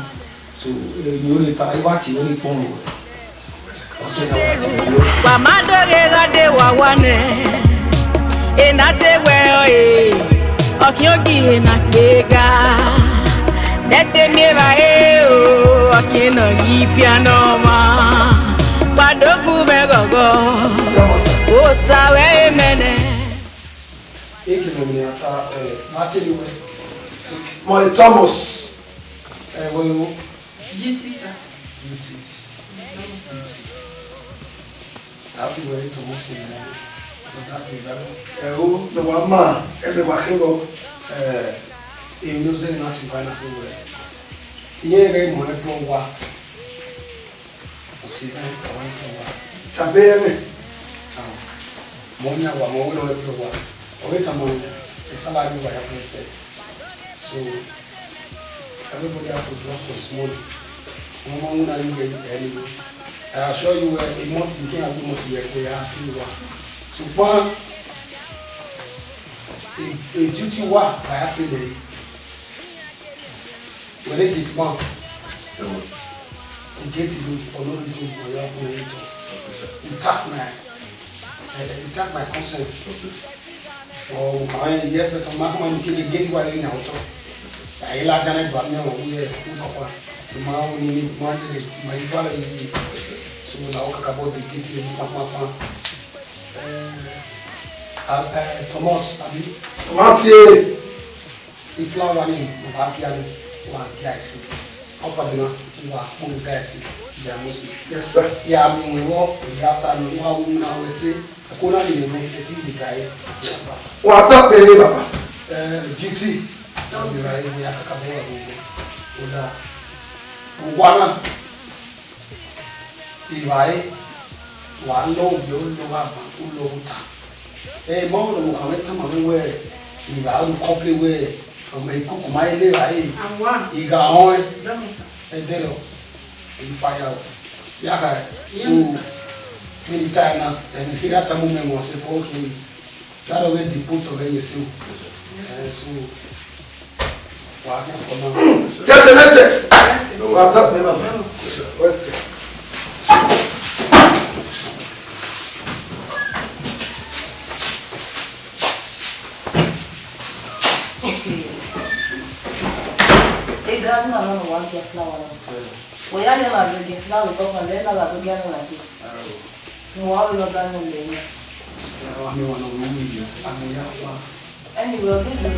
So, emwi ọni ta, I wa tie ọni kpọnmwẹ. Wa ma do ghe gha de wa wa nẹ, ena te wẹ ọre, ọkhiẹn ogie na kpe ga. Nẹ te miẹn evbare o, ọkhiẹn nọ ghi fian ne ọmwa. Wa do gu mwẹ ghọghọ, Osa wẹ emẹ nẹ. Ekene ne a ta, eh, ma te ye wẹ. Mọ Thomas. Eh, wẹ o. Beauty, sir. Beauty. Beauty. Happy wedding to Musi, man. Fantastic, brother. Ẹ o, ne wa ma, ẹ ne wa khin vbọ. Eh, emwi ne ọ zẹ na ti ba na khin wẹ. Iye rẹ mọ ẹ bọ wa. Ọ si na ka wa khin wa. Tabe ẹ mẹ. Ah, mọ nia wa, mọ wẹ nọ ẹ bọ wa. Ọ vbe tama, ẹ sala ni wa ya fẹfẹ. So, everybody have to do what is money. One man who na you get any. I assure you, uh, a month you can't do month yet. We are happy. Ṣùgbọ́n, a, a duty wa, I have to do. When a gate man, a gate you for no reason for your own. You tap my, uh, you tap my consent. Ọ, ma rẹn, yes, but ma kọma ni kene gate wa rre yan otọ. A i la jana gba mi ọ wu ye ku kọkpa. Ma o ni ma de ma i gba le yi. So na o kaka bo the gate le pa pa pa. Eh, ah, eh, Thomas, abi? Thomas, yeah. Ifla wa ni, wa kia ni, wa kia isi. Ọkpa bi na, wa kpọnmwẹ ga isi, ya Musi. Yes, sir. Ya mi wẹ vbọ, ya sa nọ, wa wu na wẹ sẹ, ẹko na ni mẹ sẹ ti bi ga ye. Wa ta kpere, baba. Eh, duty. Wa bi ra ye, ya kaka bọ wa gbogbo. Oda. Wa na. Evbare, wa lọ, u lọ, u lọ gha ban, u lọ gha ta. Ẹ, ma wẹ ne ọvbokhan mwẹ tama mwẹ wẹẹ, I gha ru complain wẹẹ, ọmọ ikuku ma he le evbare. Awa. I gha họn ẹn. Dọmisa. Ẹdẹrọ, I fire o. Ya kha, so, vbene I tae na, ẹmwẹ kherha tama mwẹ wọn sẹ, okay. That already post already, so, eh, so, wa can for now. Tete, tete. Wa tap me, mama. What's it? Ega Ghana na nọ wa gia flower na. Wẹ ya rhie na zẹ gia flower vbe top na, lẹ na gha do gia na na khin. Mu wa vbe nọ da nọ lẹ na. Anyway, ọ ghi do.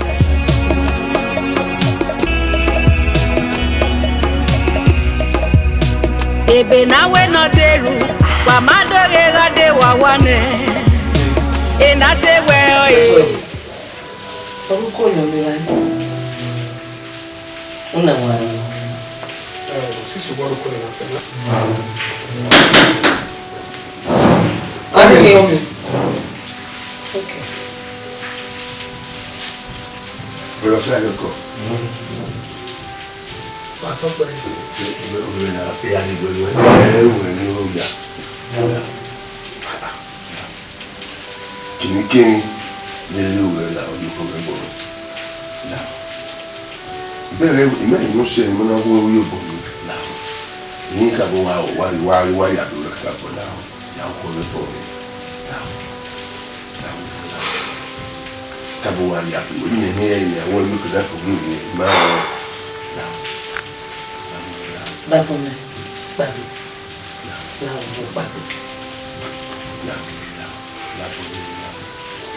Ebe ne a wẹ ne ọ te ru, wa ma do ghe gha de wa wa nẹ. Ena te wẹ ọre. Ọrhuko yan vbe ra? Una wa. Eh, sisi, ọrhuko yan vbe ra? Come here. Okay. Bro, flag ko. Wa tọ pẹ. Bro, bro, na pe ani bro, bro. Eh, bro, bro, ya. Kini kini, ne lu wẹ la, ojo ko vbe gbọrọ. La. Bẹrẹ, imẹ ni mo se, mo na wo yo bo mi. La. Ni ka bo wa, wa, wa, wa ya do ka bo la. Ya ko vbe gbọrọ. La. La. Ka bo wa ya do. Ni ne ya wo mi ko da forgive me. Ma. La. La. Ba fo me. Ba. La, mo gbàgbé. La, la, la, mo gbàgbé.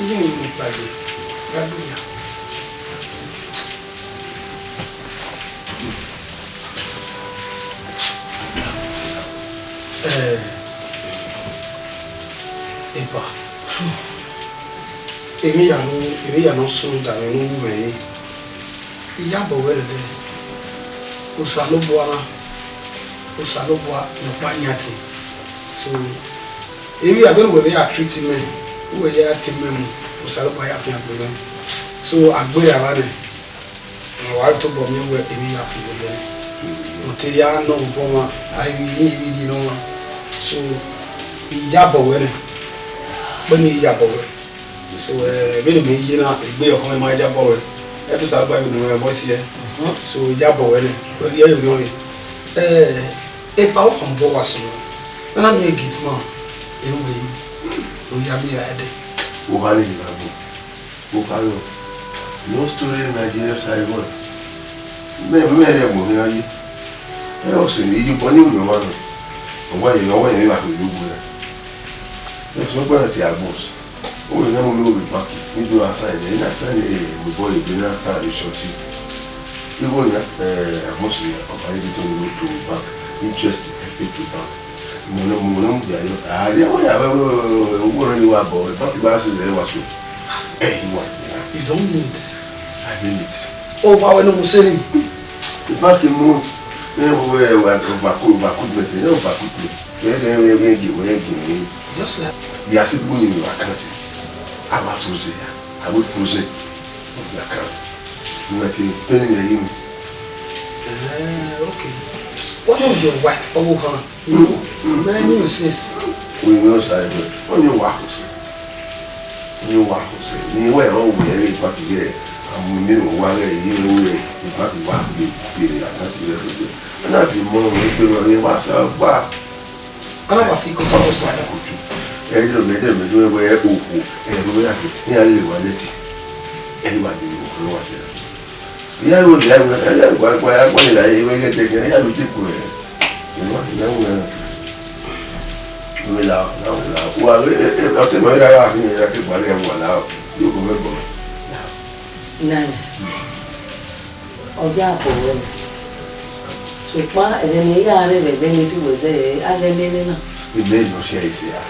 Iye mi mo gbàgbé. Gbàgbé ya. Eh, epa. Emwi ya no, emwi ya no sunu da mwẹ ne u ru mwẹ re. Iyabọ wẹ rẹdẹ, Osanobua na, Osanobua nọkpa yan ẹtin. So, emwi ya vbe wẹ vbe ya treat mẹ, wẹ ya te mẹ mu, Osanobua ya fian gbe mẹ. So, a gbe ra evba nẹ, wa tobọ miẹn wẹ emwi ya fi vbe yẹ. Ọ te ya nọ obọ ọmwa, a i vbe yin emwi rhie ne ọmwa. So, iyabọ wẹ nẹ, kpẹni iyabọ wẹ. So, eh, vbene mẹ ye na, egbe ọkhọ ma ya bọ wẹ. Ẹto sa gba vbene wẹ bọ siẹ. So, ya bọ wẹ nẹ, wẹ rhie yo nọ re. Eh, epa ọkhọ bọ wa sunu. Na na mi gate man, e wẹ yi. O ya mi ra ẹdẹ. Wo ba le ni ba bo. Wo ba yo. No story Nigeria side boy. Mẹ, mẹ rẹ mo ni aye. Ẹ, ọ sẹ ne iyobọ ni unu ọmwa nọ. Ọ wa ye, ọ wa ye, wa ko yobọ ya. Ẹ, sọ gba na ti a boss. Ọ wẹ ne mo lo vbe bank, ni do a sign, ẹ, na sign, ẹ, mo boy, ebe na ta re short. Ibo ya, ẹ, a boss ya, ọ ba ye to lo to bank, interest ẹ pay to bank. Mo ne, mo ne mu dia yo. A ri a wa ya, ẹ, ẹ, ẹ, owó rẹ yi wa bọ, ẹ, bank ba sẹ ẹ wa so. Ẹ, yi wa ya. You don't mean it. I mean it. O ba wẹ ne mo sẹ ni. Bank mu, ẹ, wẹ, wẹ, wẹ, ba ku, ba ku mẹ, ẹ, ba ku mẹ. Wẹ, wẹ, wẹ, wẹ, wẹ, wẹ, wẹ. Just like. Ya si bu ni wa kan si. A wa frozen ya. A wa frozen. Of the account. Una ti pay me, you. Eh, okay. What of your wife? Oh, huh. Mm, mm. Many things. We know, sir, but on your work, sir. On your work, sir. Ni we all we are in fact here. I'm me, wa le, you know, we, in fact, wa, we, we, I can't do everything. And that's the more we do, we, what's our back? Ana wa fi koto ko sa. Ẹ, ẹ, ẹ, ẹ, ẹ, ẹ, okhuo, ẹ, ẹ, ẹ, ẹ, ẹ, ya lele wa leti. Ẹ, wa lele wa, ẹ, wa sẹ. Ya wo, ya wo, ya wo, wa, wa, ya wa, ya, ẹ, ẹ, ẹ, ẹ, ya wo, ẹ, ẹ, wa, ya wo, ya. Ẹ, la, la, la. Wa, ẹ, ẹ, ẹ, ọtẹn ma ra, ra, ra, ke ba, ya wa la. Yo, ko me bo. Nana. Ọ ya bọ wẹ nẹ. Sokpan ẹghẹ ne I ya rre vbe ẹghẹ ne I ru wẹ zẹ, a ghẹ miẹn ẹmwẹ na. Imẹ nọ si ẹre sẹ a.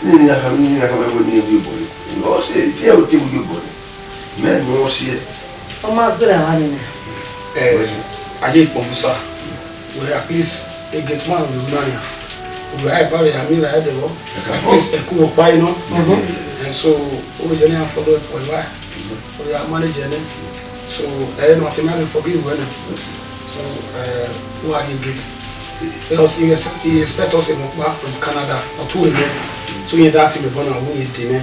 Ne emwi na khama, ne emwi na khama wẹ ne I ru obọ re. Ọ sẹ, te ọ te ru obọ re. Mẹ nọ si ẹre. Ọ ma gberra vbe nẹ. Eh, a ye kpọnmwẹ usa. Well, at least, a gate man will run here. We are about it, I mean, I had the work. At least, a cool pie, you know? And so, we don't have to do it for a while. We are managing it. So, I don't know if you forgive when. So, uh, who are you greeting? Because he, ex- he expect us a month back from Canada, or two a month. So, he that in the corner, we did dinner.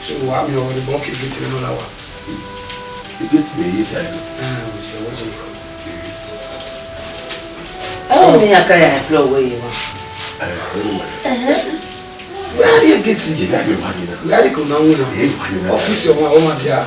So, I'm your the bulky getting another one. You get me inside. Ah, we should watch it. Ẹ, ọ ni a ka ya employ wẹ ye wa. Where are you getting? Where are you going now? Office your man, oh my dear.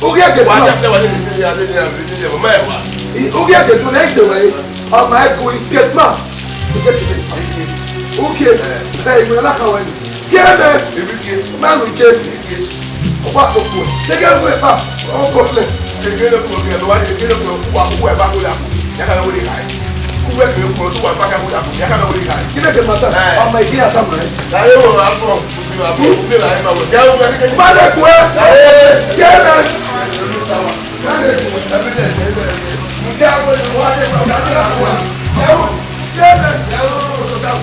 Ugie gate man. Wa ya wa ni ni ya ni ya ni ya ma wa. Ugie gate man, ẹ tẹ wẹ. Ọ ma ẹ ku gate man. Ugie gate man. Ugie. Ẹ, ìwé la ka wẹ ni. Gie mẹ. Ebi gie. Ma lu gie. Ebi gie. Ọ wa ko ku. Tege ru ẹ ba. Ọ ko lẹ. Tege ru ko gie. Wa tege ru ko wa ku ẹ ba ko ya. Ya ka wẹ ni ka. Ku ẹ ke ko wa ba ka ko ya. Ya ka wẹ ni ka. Kí ló dé máa tà? Ẹ. Ọmọ ìdí àtàmọ̀ ẹ. Láyé wò wá fún ọ. Má lè kú ẹ. Láyé. Kí ẹ bẹ. Má lè kú ẹ. Ǹjẹ́ àwọn ènìyàn wá dé wá dé wá? Ẹ wò. Kí ẹ bẹ. Ẹ wò.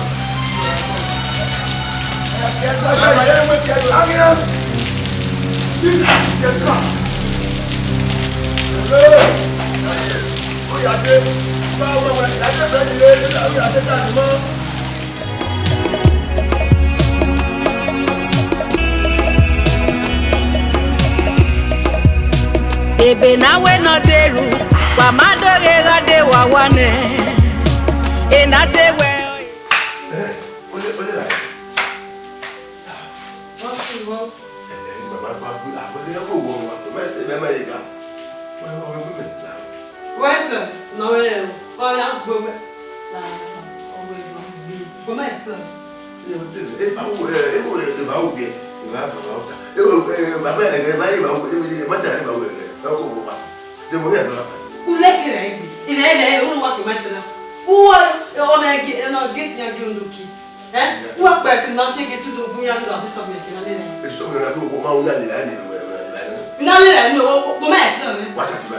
Ebe ne a wẹ ne ọ te ru, wa ma do ghe gha de wa wa nẹ, ena te wẹ. Wẹ blọ, ne ọ rẹn o, ọ ya gbe wẹ. La, ọ wẹ blọ, gbe, gbe ma blọ. Ulẹ kẹrẹ egbe, ilẹ ilẹ unu wa kẹ ma sẹ na. Uwa, ọ na gate ya gate unu ki. Eh? Uwa kpẹ ke na ke gate do gun ya do abi sọmẹ ke na lele. Esọmẹ na do wo ma wo ya lele ni. Na lele ni o, o ma e plan. Wa ta ti ba.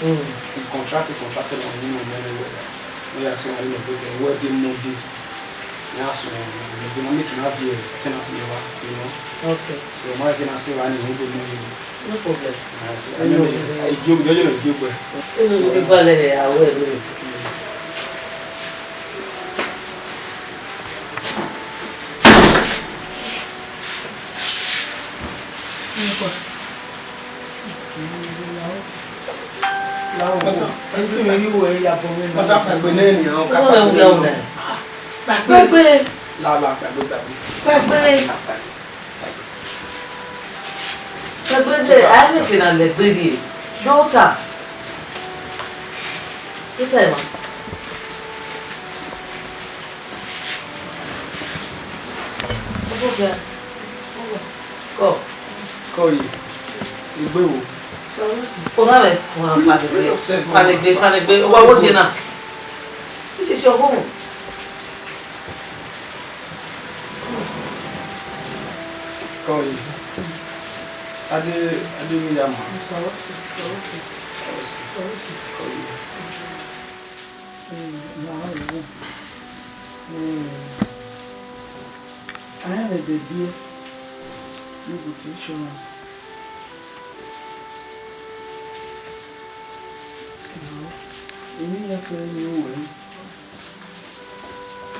Mm. Contract, contract na ni mo mẹ ne wẹ. Ne ya so na ni mo put wedding Monday. Ya so na ni mo na make na vie tenant ne wa, you know. Okay. So ma ke na se wa ni mo do mo ni. No problem. Ah, so, no problem. I give you, you know, give you. So, ẹ bale ya wẹ. Kpagbe nẹ nian, ọ ka kpagbe nẹ. Kpagbe. La, la, kpagbe, kpagbe. Kpagbe. Kpagbe de, a i vbe ke na lẹ egbe rrie. Daughter. Daughter, ma. Kọ. Kọ yi. Igbe wo? Ọ na vbe fua, fua egbe, fua egbe, fua egbe. Wa wo je na. This is your home. Kọ yi. Ade, ade mi ya ma. Kọ yi. Ẹ, a rẹn vbe ẹdẹ biẹ, ne I gu te insurance. Emwi ya fẹrẹ ne I ru wẹ,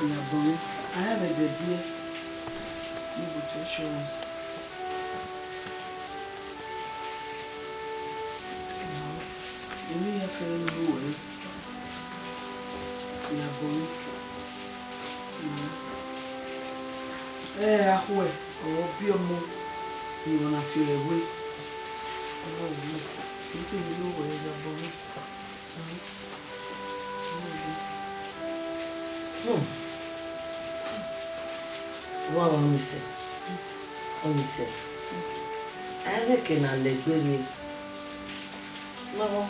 I ya bọ mwẹ. A rẹn vbe ẹdẹ biẹ, ne I gu te insurance. Emwi ya fẹrẹ ne I ru wẹ, I ya bọ mwẹ. Ẹ, akhuẹ ọre ọ biẹ ọmọ, emwi ne ọ na tie ẹre we. Ọ wa wu, I keghi ru wẹ, I ya bọ mwẹ. Hmm. Wa wa Ọnisẹ, Ọnisẹ, a i vbe ke na lẹ egbe rrie. Mama,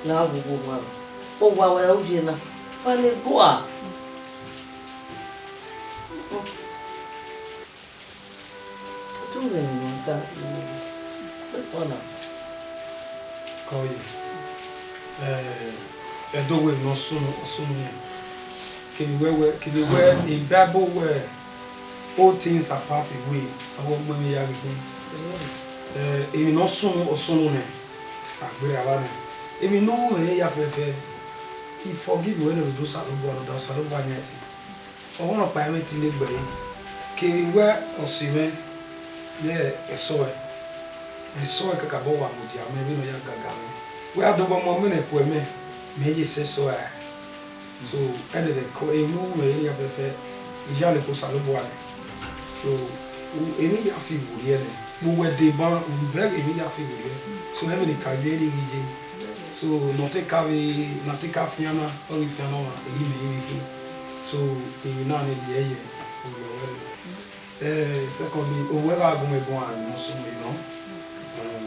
la wo wo wa. Owa wẹ u ye na. Fannegbe ua. Utu mwẹ emwi ne ọ ta, kpekpa na. Kọ yi. Eh, Ẹdo wẹ ne ọ sunu, ọ sunu nẹ. Kevbe wẹ, wẹ, kevbe wẹ, e Bible wẹ, "All things are passed away." Avbe ọgbọn mwẹ ya ghi khin. Eh, emwi ne ọ sunu, ọ sunu nẹ. A gberra evba nẹ. Emwi ne ọ rẹn ya fẹfẹ, I forgive wẹ ne ọ do Osanobua, ne ọ da Osanobua yan ẹse. Ọghe ọkpa mwẹ te ne egbe ẹre, kevbe wẹ ọse mwẹ, ne ẹsọhẹ, ẹsọhẹ kakabọ wa mudia mwẹ vbene ọ ya gaga mwẹ. Wẹ a dobọ mọ mwẹ ne ẹko mẹ, mẹ ye sẹ ẹsọhẹ. So, ẹdẹdẹ kọ, emwi ne u mwẹ ya fẹfẹ, iyale ke Osanobua nẹ. So, u-, emwi ya fi werriẹ nẹ. Vbe uwẹ deba, u bẹghe emwi ya fi werriẹ. So, ẹmwẹ ne I ka ye, erha I ghi ye. So, ne ọ te ka vbe, ne a te ka fian na, ọ ghi fian nọ, eyi mẹ, eyi mẹ khin. So, emwi na ne I ye ye, ovbi ọvbokhan. Eh, secondly, owẹ gha gu mwẹ guan ne ọ sunu, you know. Um,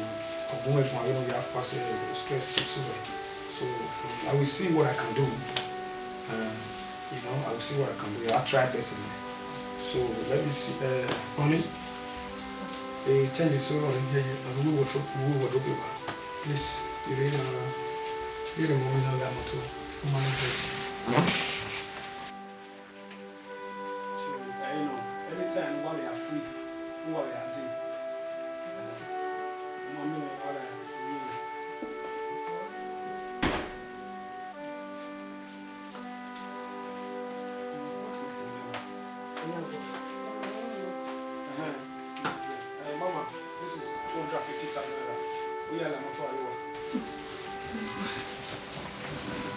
ọ gu mwẹ guan vbene ọ ya pass, eh, stress so, so, um, I will see what I can do. Um, you know, I will see what I can do. I'll try best in there. So, let me see. Uh, honey, eh, change the story of the, I will wardrobe, we will wardrobe you. Please, you ready? Uh, you ready, mommy? Now, I'm too. Come on, baby. So, eh, you know, anytime we are free, we are there. Mommy, we are there. Uh-huh. Eh, Mama, this is two hundred fifty thousand naira. Oya, la motor, ayo.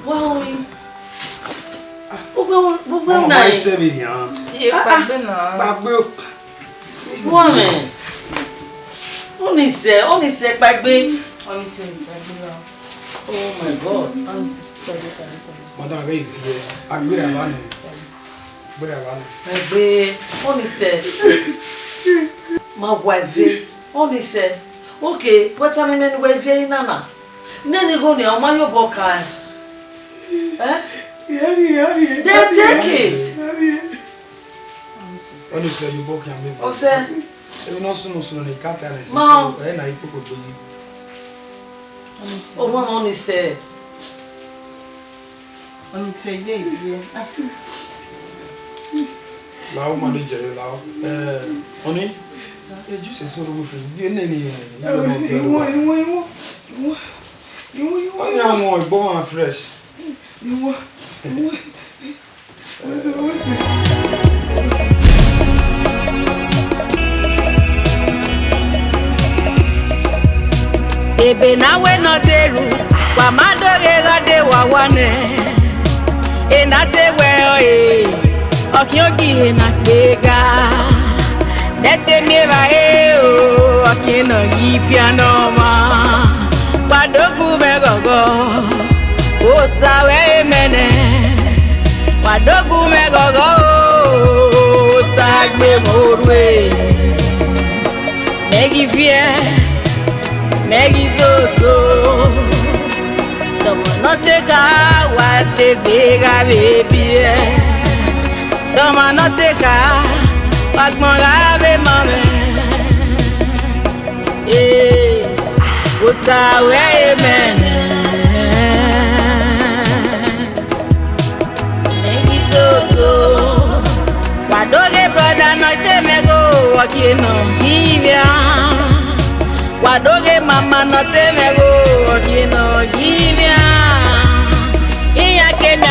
Wa oi. Gbogbo, gbogbo. Mama, na why say me yan? Ye, ah, ah, kpagbe na. Kpagbe. Wa me. Ọnisẹ, Ọnisẹ kpagbe. Ọnisẹ kpagbe na. Oh my God. Ọnisẹ kpagbe, kpagbe, kpagbe. Madam, very fear. Agbera la ni. Agbera la ni. Egbe, Ọnisẹ. Ma wa ẹve. Ọnisẹ. Okay, wẹ tama mẹ ne uwẹ viẹ ẹre na na. Nene igho nia, ọ ma ye obọ ka ẹn. Eh? They take it. Ọnisẹ, you book him. Ọsẹ. Emwi ne ọ sunu sunu ne I ka ta nẹ. Ma. So, ẹ na ikpokpo gbe yi. Owa ọni sẹ. Ọni sẹ ye ye. Ah. Lao, ma de jẹ lao. Eh, ọni. Eh, juice eso lo fi. Ye ne ni. Iwọ, iwọ, iwọ. Iwọ, iwọ, iwọ. Ọni àwọn ìgbọ́ wọn fresh. Iwọ, iwọ. Ebe ne a wẹ ne ọ te ru, wa ma do ghe gha de wa wa nẹ. Ena te wẹ ọre, ọ khian ogie na kpega. Mẹ te miẹn evbare o, ọ khian nọ ghi fian ne ọmwa. Wa do gu mwẹ ghọghọ, Osa wẹ emẹ nẹ. Wa do gu mwẹ ghọghọ o, Osa gbe mwẹ orhue. Mẹ ghi viẹ, mẹ ghi zozo. Tọmọ ne ọ te kha, wa te vbe gha vbe biẹ. Tọmọ ne ọ te kha, wa gbọn gha vbe ma mwẹ. Eh, Osa wẹ emẹ nẹ. Mẹ ghi zozo. Wa do ghe brother ne ọ te mwẹ gho, ọ gie nọ ghi via. Wa do ghe mama ne ọ te mwẹ gho, ọ gie nọ ghi via.